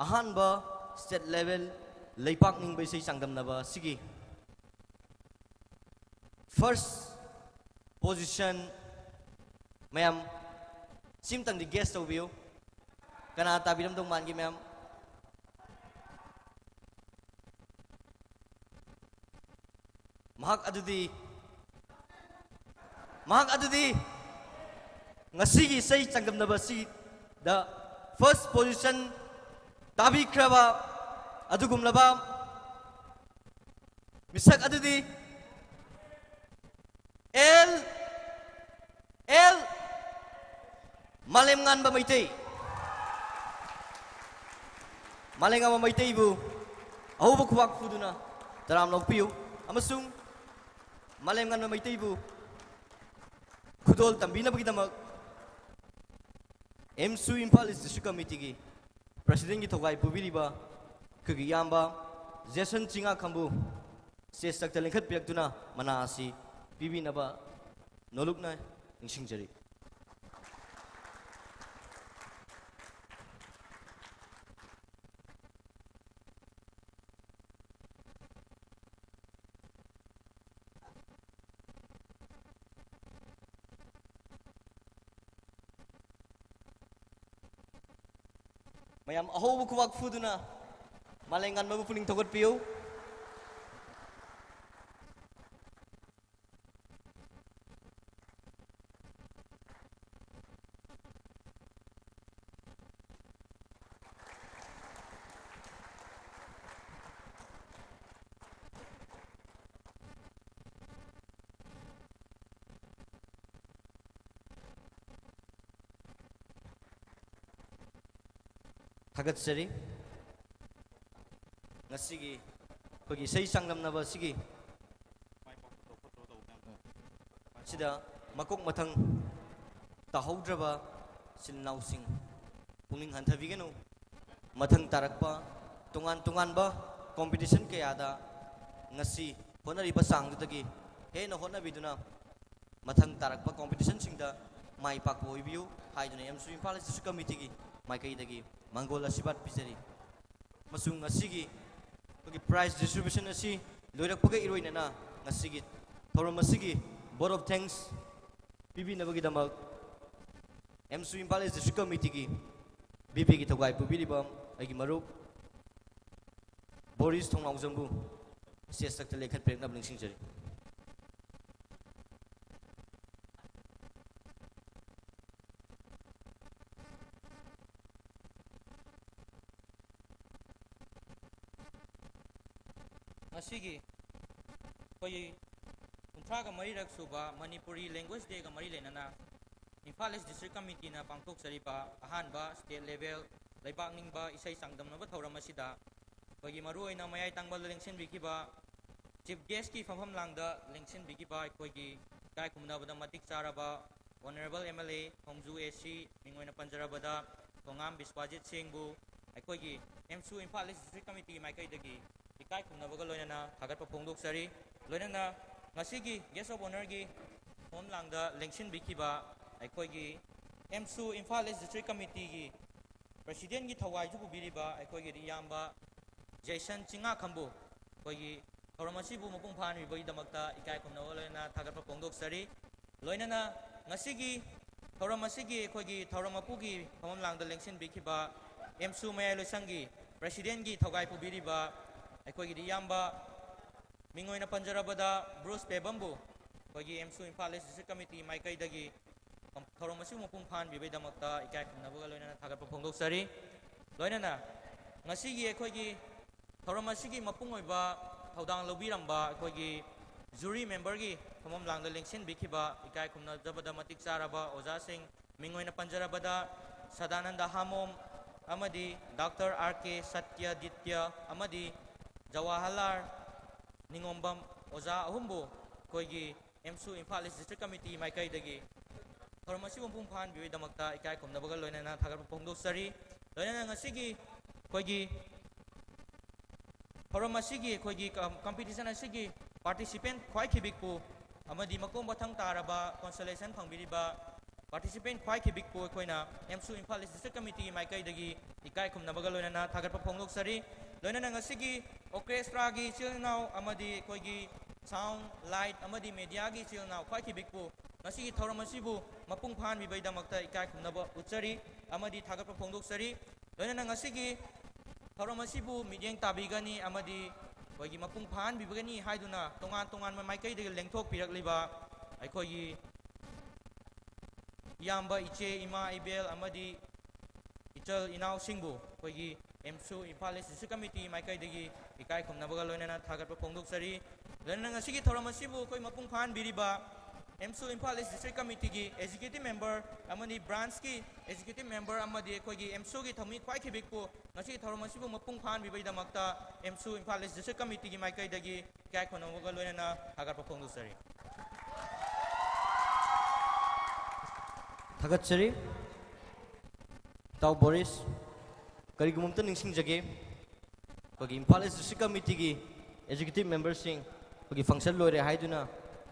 ꯑꯍꯥꯟꯕ ꯁ꯭ꯇꯦꯠ ꯂꯦꯚꯦꯜ ꯂꯩꯄꯥꯛ ꯅꯤꯡꯕ ꯏꯁꯩ ꯆꯥꯡꯗꯝꯅꯕ ꯑꯁꯤꯒꯤ ꯐꯥꯔꯁ ꯄꯣꯖꯤꯁꯟ, ꯃꯌꯥꯝ ꯁꯤꯝꯇꯪꯗꯤ ꯒꯦꯁ ꯇꯧꯕꯤꯌꯨ, ꯀꯅꯥ ꯇꯥꯕꯤꯔꯝꯗꯧ ꯃꯥꯟꯒꯦ ꯃꯌꯥꯝ? ꯃꯍꯥꯛ ꯑꯗꯨꯗꯤ, ꯃꯍꯥꯛ ꯑꯗꯨꯗꯤ ꯉꯁꯤꯒꯤ ꯏꯁꯩ ꯆꯥꯡꯗꯝꯅꯕ ꯑꯁꯤꯗ ꯐꯥꯔꯁ ꯄꯣꯖꯤꯁꯟ ꯇꯥꯕꯤꯈ꯭ꯔꯕ ꯑꯗꯨꯒꯨꯝꯂꯕ ꯃꯤꯁꯛ ꯑꯗꯨꯗꯤ ꯑꯦꯜ, ꯑꯦꯜ ꯃꯥꯂꯦꯝꯉꯥꯟꯕ ꯃꯩꯇꯩ꯫ ꯃꯥꯂꯦꯝꯉꯥꯟꯕ ꯃꯩꯇꯩꯕꯨ ꯑꯍꯧꯕ ꯈꯨꯕꯥꯛ ꯈꯨꯗꯨꯅ ꯇꯔꯥꯝꯅ ꯑꯣꯛꯄꯤꯌꯨ ꯑꯃꯁꯨꯡ ꯃꯥꯂꯦꯝꯉꯥꯟꯕ ꯃꯩꯇꯩꯕꯨ ꯈꯨꯗꯣꯜ ꯇꯝꯕꯤꯅꯕꯒꯤꯗꯃꯛ ꯑꯦꯝꯁꯨ ꯏꯝꯐꯥꯜ ꯏꯁ ꯗꯤꯁꯇ꯭ꯔꯤꯛ ꯀꯃꯤꯇꯤꯒꯤ ꯄ꯭ꯔꯁꯤꯗꯦꯟꯒꯤ ꯊꯧꯒꯥꯏ ꯄꯨꯕꯤꯔꯤꯕ ꯑꯩꯈꯣꯏꯒꯤ ꯏꯌꯥꯝꯕ ꯖꯦꯁꯟ ꯆꯤꯉꯥꯈꯝꯕꯨ ꯁ꯭ꯇꯦꯖꯇ ꯂꯦꯡꯈꯠꯄꯤꯔꯛꯇꯨꯅ ꯃꯅꯥ ꯑꯁꯤ ꯄꯤꯕꯤꯅꯕ ꯅꯣꯂꯨꯛꯅ ꯅꯤꯡꯁꯤꯡꯖꯔꯤ꯫ ꯃꯌꯥꯝ ꯑꯍꯧꯕ ꯈꯨꯕꯥꯛ ꯈꯨꯗꯨꯅ ꯃꯥꯂꯦꯝꯉꯥꯟꯕꯕꯨ ꯄꯨꯛꯅꯤꯡ ꯊꯧꯒꯠꯄꯤꯌꯨ꯫ ꯊꯥꯒꯠꯆꯔꯤ꯫ ꯉꯁꯤꯒꯤ ꯑꯩꯈꯣꯏꯒꯤ ꯏꯁꯩ ꯆꯥꯡꯗꯝꯅꯕ ꯑꯁꯤꯒꯤ ꯁꯤꯗ ꯃꯀꯣꯛ ꯃꯊꯪ ꯇꯥꯍꯧꯗ꯭ꯔꯕ ꯏꯆꯤꯜ ꯏꯅꯥꯎꯁꯤꯡ ꯄꯨꯛꯅꯤꯡ ꯍꯟꯊꯕꯤꯒꯅꯨ꯫ ꯃꯊꯪ ꯇꯥꯔꯛꯄ ꯇꯣꯉꯥꯟ ꯇꯣꯉꯥꯟꯕ ꯀꯣꯝꯄꯤꯇꯤꯁꯟ ꯀꯌꯥꯗ ꯉꯁꯤ ꯍꯣꯠꯅꯔꯤꯕ ꯆꯥꯡꯗꯨꯗꯒꯤ ꯍꯦꯟꯅ ꯍꯣꯠꯅꯕꯤꯗꯨꯅ ꯃꯊꯪ ꯇꯥꯔꯛꯄ ꯀꯣꯝꯄꯤꯇꯤꯁꯟꯁꯤꯡꯗ ꯃꯥꯏ ꯄꯥꯛꯄ ꯑꯣꯏꯕꯤꯌꯨ ꯍꯥꯏꯗꯨꯅ ꯑꯦꯝꯁꯨ ꯏꯝꯐꯥꯜ ꯏꯁ ꯗꯤꯁꯇ꯭ꯔꯤꯛ ꯀꯃꯤꯇꯤꯒꯤ ꯃꯥꯏꯀꯩꯗꯒꯤ ꯃꯪꯒꯣꯜ ꯑꯁꯤꯔꯕꯥꯗ ꯄꯤꯖꯔꯤ꯫ ꯑꯃꯁꯨꯡ ꯉꯁꯤꯒꯤ ꯑꯩꯈꯣꯏꯒꯤ ꯄ꯭ꯔꯥꯏꯖ ꯗꯤꯁꯇ꯭ꯔꯤꯕ꯭ꯌꯨꯁꯟ ꯑꯁꯤ ꯂꯣꯏꯔꯛꯄꯒ ꯏꯔꯣꯏꯅꯅ ꯉꯁꯤꯒꯤ ꯊꯧꯔꯝ ꯑꯁꯤꯒꯤ ꯚꯣꯠ ꯑꯣꯐ ꯊꯦꯡꯛꯁ ꯄꯤꯕꯤꯅꯕꯒꯤꯗꯃꯛ ꯑꯦꯝꯁꯨ ꯏꯝꯐꯥꯜ ꯏꯁ ꯗꯤꯁꯇ꯭ꯔꯤꯛ ꯀꯃꯤꯇꯤꯒꯤ ꯕꯤꯄꯤꯒꯤ ꯊꯧꯒꯥꯏ ꯄꯨꯕꯤꯔꯤꯕ ꯑꯩꯒꯤ ꯃꯔꯨꯞ ꯕꯣꯔꯤꯁ ꯊꯣꯡꯅꯥꯎꯖꯝꯕꯨ ꯁ꯭ꯇꯦꯖꯇ ꯂꯦꯡꯈꯠꯄꯤꯔꯛꯅꯕ ꯅꯤꯡꯁꯤꯡꯖꯔꯤ꯫ ꯉꯁꯤꯒꯤ ꯑꯩꯈꯣꯏꯒꯤ ꯀꯨꯟꯊ꯭ꯔꯥꯒ ꯃꯔꯤꯔꯛ ꯁꯨꯕ ꯃꯅꯤꯄꯨꯔꯤ ꯂꯦꯡꯒ꯭ꯋꯦꯖ ꯗꯦꯒ ꯃꯔꯤ ꯂꯩꯅꯅ ꯏꯝꯐꯥꯜ ꯏꯁ ꯗꯤꯁꯇ꯭ꯔꯤꯛ ꯀꯃꯤꯇꯤꯅ ꯄꯥꯡꯊꯣꯛꯆꯔꯤꯕ ꯑꯍꯥꯟꯕ ꯁ꯭ꯇꯦꯠ ꯂꯦꯚꯦꯜ ꯂꯩꯕꯥꯛ ꯅꯤꯡꯕ ꯏꯁꯩ ꯆꯥꯡꯗꯝꯅꯕ ꯊꯧꯔꯝ ꯑꯁꯤꯗ ꯑꯩꯈꯣꯏꯒꯤ ꯃꯔꯨꯑꯣꯏꯅ ꯃꯌꯥꯏ ꯇꯥꯡꯕꯜꯗ ꯂꯦꯡꯁꯤꯟꯕꯤꯈꯤꯕ ꯆꯤꯐ ꯒꯦꯁꯀꯤ ꯐꯝꯐꯝ ꯂꯥꯡꯗ ꯂꯦꯡꯁꯤꯟꯕꯤꯈꯤꯕ ꯑꯩꯈꯣꯏꯒꯤ ꯏꯀꯥꯏ ꯈꯨꯝꯅꯕꯗ ꯃꯇꯤꯛ ꯆꯥꯔꯕ ꯑꯣꯅꯔꯦꯕꯜ ꯑꯦꯝ ꯑꯦꯜ ꯑꯦ ꯈꯣꯡꯖꯨ ꯑꯦ ꯁꯤ, ꯃꯤꯡ ꯑꯣꯏꯅ ꯄꯟꯖꯔꯕꯗ ꯊꯣꯉꯥꯝ ꯕꯤꯁ꯭ꯋꯥꯖꯤꯠ ꯁꯤꯡꯕꯨ ꯑꯩꯈꯣꯏꯒꯤ ꯑꯦꯝꯁꯨ ꯏꯝꯐꯥꯜ ꯏꯁ ꯗꯤꯁꯇ꯭ꯔꯤꯛ ꯀꯃꯤꯇꯤꯒꯤ ꯃꯥꯏꯀꯩꯗꯒꯤ ꯏꯀꯥꯏ ꯈꯨꯝꯅꯕꯒ ꯂꯣꯏꯅꯅ ꯊꯥꯒꯠꯄ ꯐꯣꯡꯗꯣꯛꯆꯔꯤ꯫ ꯂꯣꯏꯅꯅ ꯉꯁꯤꯒꯤ ꯒꯦꯁ ꯑꯣꯐ ꯑꯣꯅꯔꯒꯤ ꯐꯝꯐꯝ ꯂꯥꯡꯗ ꯂꯦꯡꯁꯤꯟꯕꯤꯈꯤꯕ ꯑꯩꯈꯣꯏꯒꯤ ꯑꯦꯝꯁꯨ ꯏꯝꯐꯥꯜ ꯏꯁ ꯗꯤꯁꯇ꯭ꯔꯤꯛ ꯀꯃꯤꯇꯤꯒꯤ ꯄ꯭ꯔꯁꯤꯗꯦꯟꯒꯤ ꯊꯧꯒꯥꯏꯁꯨ ꯄꯨꯕꯤꯔꯤꯕ ꯑꯩꯈꯣꯏꯒꯤ ꯏꯌꯥꯝꯕ ꯖꯦꯁꯟ ꯆꯤꯡꯉꯥꯈꯝꯕꯨ ꯑꯩꯈꯣꯏꯒꯤ ꯊꯧꯔꯝ ꯑꯁꯤꯕꯨ ꯃꯄꯨꯡ ꯐꯥꯍꯟꯕꯤꯕꯒꯤꯗꯃꯛꯇ ꯏꯀꯥꯏ ꯈꯨꯝꯅꯕ ꯂꯣꯏꯅꯅ ꯊꯥꯒꯠꯄ ꯐꯣꯡꯗꯣꯛꯆꯔꯤ꯫ ꯂꯣꯏꯅꯅ ꯉꯁꯤꯒꯤ ꯊꯧꯔꯝ ꯑꯁꯤꯒꯤ ꯑꯩꯈꯣꯏꯒꯤ ꯊꯧꯔꯝ ꯃꯄꯨꯒꯤ ꯐꯝꯐꯝ ꯂꯥꯡꯗ ꯂꯦꯡꯁꯤꯟꯕꯤꯈꯤꯕ ꯑꯦꯝꯁꯨ ꯃꯌꯥꯏ ꯂꯣꯏꯁꯪꯒꯤ ꯄ꯭ꯔꯁꯤꯗꯦꯟꯒꯤ ꯊꯧꯒꯥꯏ ꯄꯨꯕꯤꯔꯤꯕ ꯑꯩꯈꯣꯏꯒꯤꯗꯤ ꯏꯌꯥꯝꯕ ꯃꯤꯡ ꯑꯣꯏꯅ ꯄꯟꯖꯔꯕꯗ ꯕ꯭ꯔꯨꯁ ꯄꯦꯕꯝꯕꯨ ꯑꯩꯈꯣꯏꯒꯤ ꯑꯦꯝꯁꯨ ꯏꯝꯐꯥꯜ ꯏꯁ ꯗꯤꯁꯇ꯭ꯔꯤꯛ ꯀꯃꯤꯇꯤ ꯃꯥꯏꯀꯩꯗꯒꯤ ꯊꯧꯔꯝ ꯑꯁꯤꯕꯨ ꯃꯄꯨꯡ ꯐꯥꯍꯟꯕꯤꯕꯒꯤꯗꯃꯛꯇ ꯏꯀꯥꯏ ꯈꯨꯝꯅꯕꯒ ꯂꯣꯏꯅꯅ ꯊꯥꯒꯠꯄ ꯐꯣꯡꯗꯣꯛꯆꯔꯤ꯫ ꯂꯣꯏꯅꯅ ꯉꯁꯤꯒꯤ ꯑꯩꯈꯣꯏꯒꯤ ꯊꯧꯔꯝ ꯑꯁꯤꯒꯤ ꯃꯄꯨꯡ ꯑꯣꯏꯕ ꯊꯧꯗꯥꯡ ꯂꯧꯕꯤꯔꯝꯕ ꯑꯩꯈꯣꯏꯒꯤ ꯖꯨꯔꯤ ꯃꯦꯝꯕꯔꯒꯤ ꯐꯝꯐꯝ ꯂꯥꯡꯗ ꯂꯦꯡꯁꯤꯟꯕꯤꯈꯤꯕ ꯏꯀꯥꯏ ꯈꯨꯝꯅꯖꯕꯗ ꯃꯇꯤꯛ ꯆꯥꯔꯕ ꯑꯣꯖꯥꯁꯤꯡ, ꯃꯤꯡ ꯑꯣꯏꯅ ꯄꯟꯖꯔꯕꯗ ꯁꯗꯥꯅꯟꯗ ꯍꯥꯃꯣꯝ, ꯑꯃꯗꯤ ꯗꯥꯛꯇꯔ ꯑꯥꯔ ꯀꯦ ꯁꯇ꯭ꯌꯥꯗꯤꯇ꯭ꯌ ꯑꯃꯗꯤ ꯖꯋꯥꯍꯔꯂꯥꯜ ꯅꯤꯉꯣꯝꯕꯝ ꯑꯣꯖꯥ ꯑꯍꯨꯝꯕꯨ ꯑꯩꯈꯣꯏꯒꯤ ꯑꯦꯝꯁꯨ ꯏꯝꯐꯥꯜ ꯏꯁ ꯗꯤꯁꯇ꯭ꯔꯤꯛ ꯀꯃꯤꯇꯤ ꯃꯥꯏꯀꯩꯗꯒꯤ ꯊꯧꯔꯝ ꯑꯁꯤꯕꯨ ꯃꯄꯨꯡ ꯐꯥꯍꯟꯕꯤꯕꯒꯤꯗꯃꯛꯇ ꯏꯀꯥꯏ ꯈꯨꯝꯅꯕꯒ ꯂꯣꯏꯅꯅ ꯊꯥꯒꯠꯄ ꯐꯣꯡꯗꯣꯛꯆꯔꯤ꯫ ꯂꯣꯏꯅꯅ ꯉꯁꯤꯒꯤ ꯑꯩꯈꯣꯏꯒꯤ ꯊꯧꯔꯝ ꯑꯁꯤꯒꯤ ꯑꯩꯈꯣꯏꯒꯤ ꯀꯝ-, ꯀꯝꯄꯤꯇꯤꯁꯟ ꯑꯁꯤꯒꯤ ꯄꯥꯔꯇꯤꯁꯤꯄꯦꯟ ꯈ꯭ꯋꯥꯏ ꯈꯤꯕꯤꯛꯄꯨ ꯑꯃꯗꯤ ꯃꯀꯣꯛ ꯃꯊꯪ ꯇꯥꯔꯕ ꯀꯣꯟꯁꯣꯂꯦꯁꯟ ꯐꯪꯕꯤꯔꯤꯕ ꯄꯥꯔꯇꯤꯁꯤꯄꯦꯟ ꯈ꯭ꯋꯥꯏ ꯈꯤꯕꯤꯛꯄꯨ ꯑꯩꯈꯣꯏꯅ ꯑꯦꯝꯁꯨ ꯏꯝꯐꯥꯜ ꯏꯁ ꯗꯤꯁꯇ꯭ꯔꯤꯛ ꯀꯃꯤꯇꯤꯒꯤ ꯃꯥꯏꯀꯩꯗꯒꯤ ꯏꯀꯥꯏ ꯈꯨꯝꯅꯕꯒ ꯂꯣꯏꯅꯅ ꯊꯥꯒꯠꯄ ꯐꯣꯡꯗꯣꯛꯆꯔꯤ꯫ ꯂꯣꯏꯅꯅ ꯉꯁꯤꯒꯤ ꯑꯣꯔꯀꯦꯁꯇ꯭ꯔꯥꯒꯤ ꯏꯆꯤꯜ ꯏꯅꯥꯎ ꯑꯃꯗꯤ ꯑꯩꯈꯣꯏꯒꯤ ꯁꯥꯎꯟ, ꯂꯥꯏꯠ ꯑꯃꯗꯤ ꯃꯦꯗꯤꯌꯥꯒꯤ ꯏꯆꯤꯜ ꯏꯅꯥꯎ ꯈ꯭ꯋꯥꯏ ꯈꯤꯕꯤꯛꯄꯨ ꯉꯁꯤꯒꯤ ꯊꯧꯔꯝ ꯑꯁꯤꯕꯨ ꯃꯄꯨꯡ ꯐꯥꯍꯟꯕꯤꯕꯒꯤꯗꯃꯛꯇ ꯏꯀꯥꯏ ꯈꯨꯝꯅꯕ ꯎꯠꯆꯔꯤ ꯑꯃꯗꯤ ꯊꯥꯒꯠꯄ ꯐꯣꯡꯗꯣꯛꯆꯔꯤ꯫ ꯂꯣꯏꯅꯅ ꯉꯁꯤꯒꯤ ꯊꯧꯔꯝ ꯑꯁꯤꯕꯨ ꯃꯤꯠꯌꯦꯡ ꯇꯥꯕꯤꯒꯅꯤ ꯑꯃꯗꯤ ꯑꯩꯈꯣꯏꯒꯤ ꯃꯄꯨꯡ ꯐꯥꯍꯟꯕꯤꯕꯒꯅꯤ ꯍꯥꯏꯗꯨꯅ ꯇꯣꯉꯥꯟ ꯇꯣꯉꯥꯟꯕ ꯃꯥꯏꯀꯩꯗꯒꯤ ꯂꯦꯡꯊꯣꯛꯄꯤꯔꯛꯂꯤꯕ ꯑꯩꯈꯣꯏꯒꯤ ꯏꯌꯥꯝꯕ, ꯏꯆꯦ, ꯏꯃꯥ, ꯏꯕꯦꯜ ꯑꯃꯗꯤ ꯏꯆꯜ ꯏꯅꯥꯎꯁꯤꯡꯕꯨ ꯑꯩꯈꯣꯏꯒꯤ ꯑꯦꯝꯁꯨ ꯏꯝꯐꯥꯜ ꯏꯁ ꯗꯤꯁꯇ꯭ꯔꯤꯛ ꯀꯃꯤꯇꯤ ꯃꯥꯏꯀꯩꯗꯒꯤ ꯏꯀꯥꯏ ꯈꯨꯝꯅꯕꯒ ꯂꯣꯏꯅꯅ ꯊꯥꯒꯠꯄ ꯐꯣꯡꯗꯣꯛꯆꯔꯤ꯫ ꯂꯣꯏꯅꯅ ꯉꯁꯤꯒꯤ ꯊꯧꯔꯝ ꯑꯁꯤꯕꯨ ꯑꯩꯈꯣꯏ ꯃꯄꯨꯡ ꯐꯥꯍꯟꯕꯤꯔꯤꯕ ꯑꯦꯝꯁꯨ Imphal east district ꯀꯃꯤꯇꯤꯒꯤ executive member ꯑꯃꯗꯤ ꯕ꯭ꯔꯥꯟꯁꯀꯤ ꯑꯦꯛꯖꯤꯀ꯭ꯌꯨꯇꯤꯚ ꯃꯦꯝꯕꯔ ꯑꯃꯗꯤ ꯑꯩꯈꯣꯏꯒꯤ ꯑꯦꯝꯁꯨꯒꯤ ꯊꯧꯃꯤ ꯈ꯭ꯋꯥꯏ ꯈꯤꯕꯤꯛꯄꯨ ꯉꯁꯤꯒꯤ ꯊꯧꯔꯝ ꯑꯁꯤꯕꯨ ꯃꯄꯨꯡ ꯐꯥꯍꯟꯕꯤꯕꯒꯤꯗꯃꯛꯇ ꯑꯦꯝꯁꯨ ꯏꯝꯐꯥꯜ ꯏꯁ ꯗꯤꯁꯇ꯭ꯔꯤꯛ ꯀꯃꯤꯇꯤꯒꯤ ꯃꯥꯏꯀꯩꯗꯒꯤ ꯏꯀꯥꯏ ꯈꯨꯝꯅꯕꯒ ꯂꯣꯏꯅꯅ ꯊꯥꯒꯠꯄ ꯐꯣꯡꯗꯣꯛꯆꯔꯤ꯫ ꯊꯥꯒꯠꯆꯔꯤ꯫ ꯏꯇꯥꯎ ꯕꯣꯔꯤꯁ, ꯀꯔꯤꯒꯨꯝꯕ ꯑꯝꯇ ꯅꯤꯡꯁꯤꯡꯖꯒꯦ꯫ ꯑꯩꯈꯣꯏꯒꯤ ꯏꯝꯐꯥꯜ ꯏꯁ ꯗꯤꯁꯇ꯭ꯔꯤꯛ ꯀꯃꯤꯇꯤꯒꯤ ꯑꯦꯛꯖꯤꯀ꯭ꯌꯨꯇꯤꯚ ꯃꯦꯝꯕꯔꯁꯤꯡ ꯑꯩꯈꯣꯏꯒꯤ ꯐꯪꯁꯟ ꯂꯣꯏꯔꯦ ꯍꯥꯏꯗꯨꯅ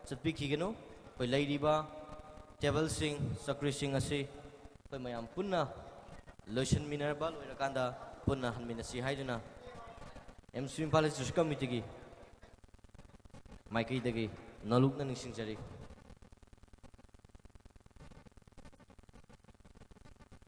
ꯆꯠꯄꯤꯈꯤꯒꯅꯨ꯫ ꯑꯩꯈꯣꯏ ꯂꯩꯔꯤꯕ ꯇꯦꯕꯜꯁꯤꯡ, ꯆꯧꯀ꯭ꯔꯤꯁꯤꯡ ꯑꯁꯤ ꯑꯩꯈꯣꯏ ꯃꯌꯥꯝ ꯄꯨꯟꯅ ꯂꯣꯏꯁꯤꯟꯃꯤꯟꯅꯔꯕ ꯂꯣꯏꯔꯀꯥꯟꯗ ꯄꯨꯟꯅ ꯍꯟꯃꯤꯟꯅꯁꯤ ꯍꯥꯏꯗꯨꯅ ꯑꯦꯝꯁꯨ ꯏꯝꯐꯥꯜ ꯏꯁ ꯗꯤꯁꯇ꯭ꯔꯤꯛ ꯀꯃꯤꯇꯤꯒꯤ ꯃꯥꯏꯀꯩꯗꯒꯤ ꯅꯣꯂꯨꯛꯅ ꯅꯤꯡꯁꯤꯡꯖꯔꯤ꯫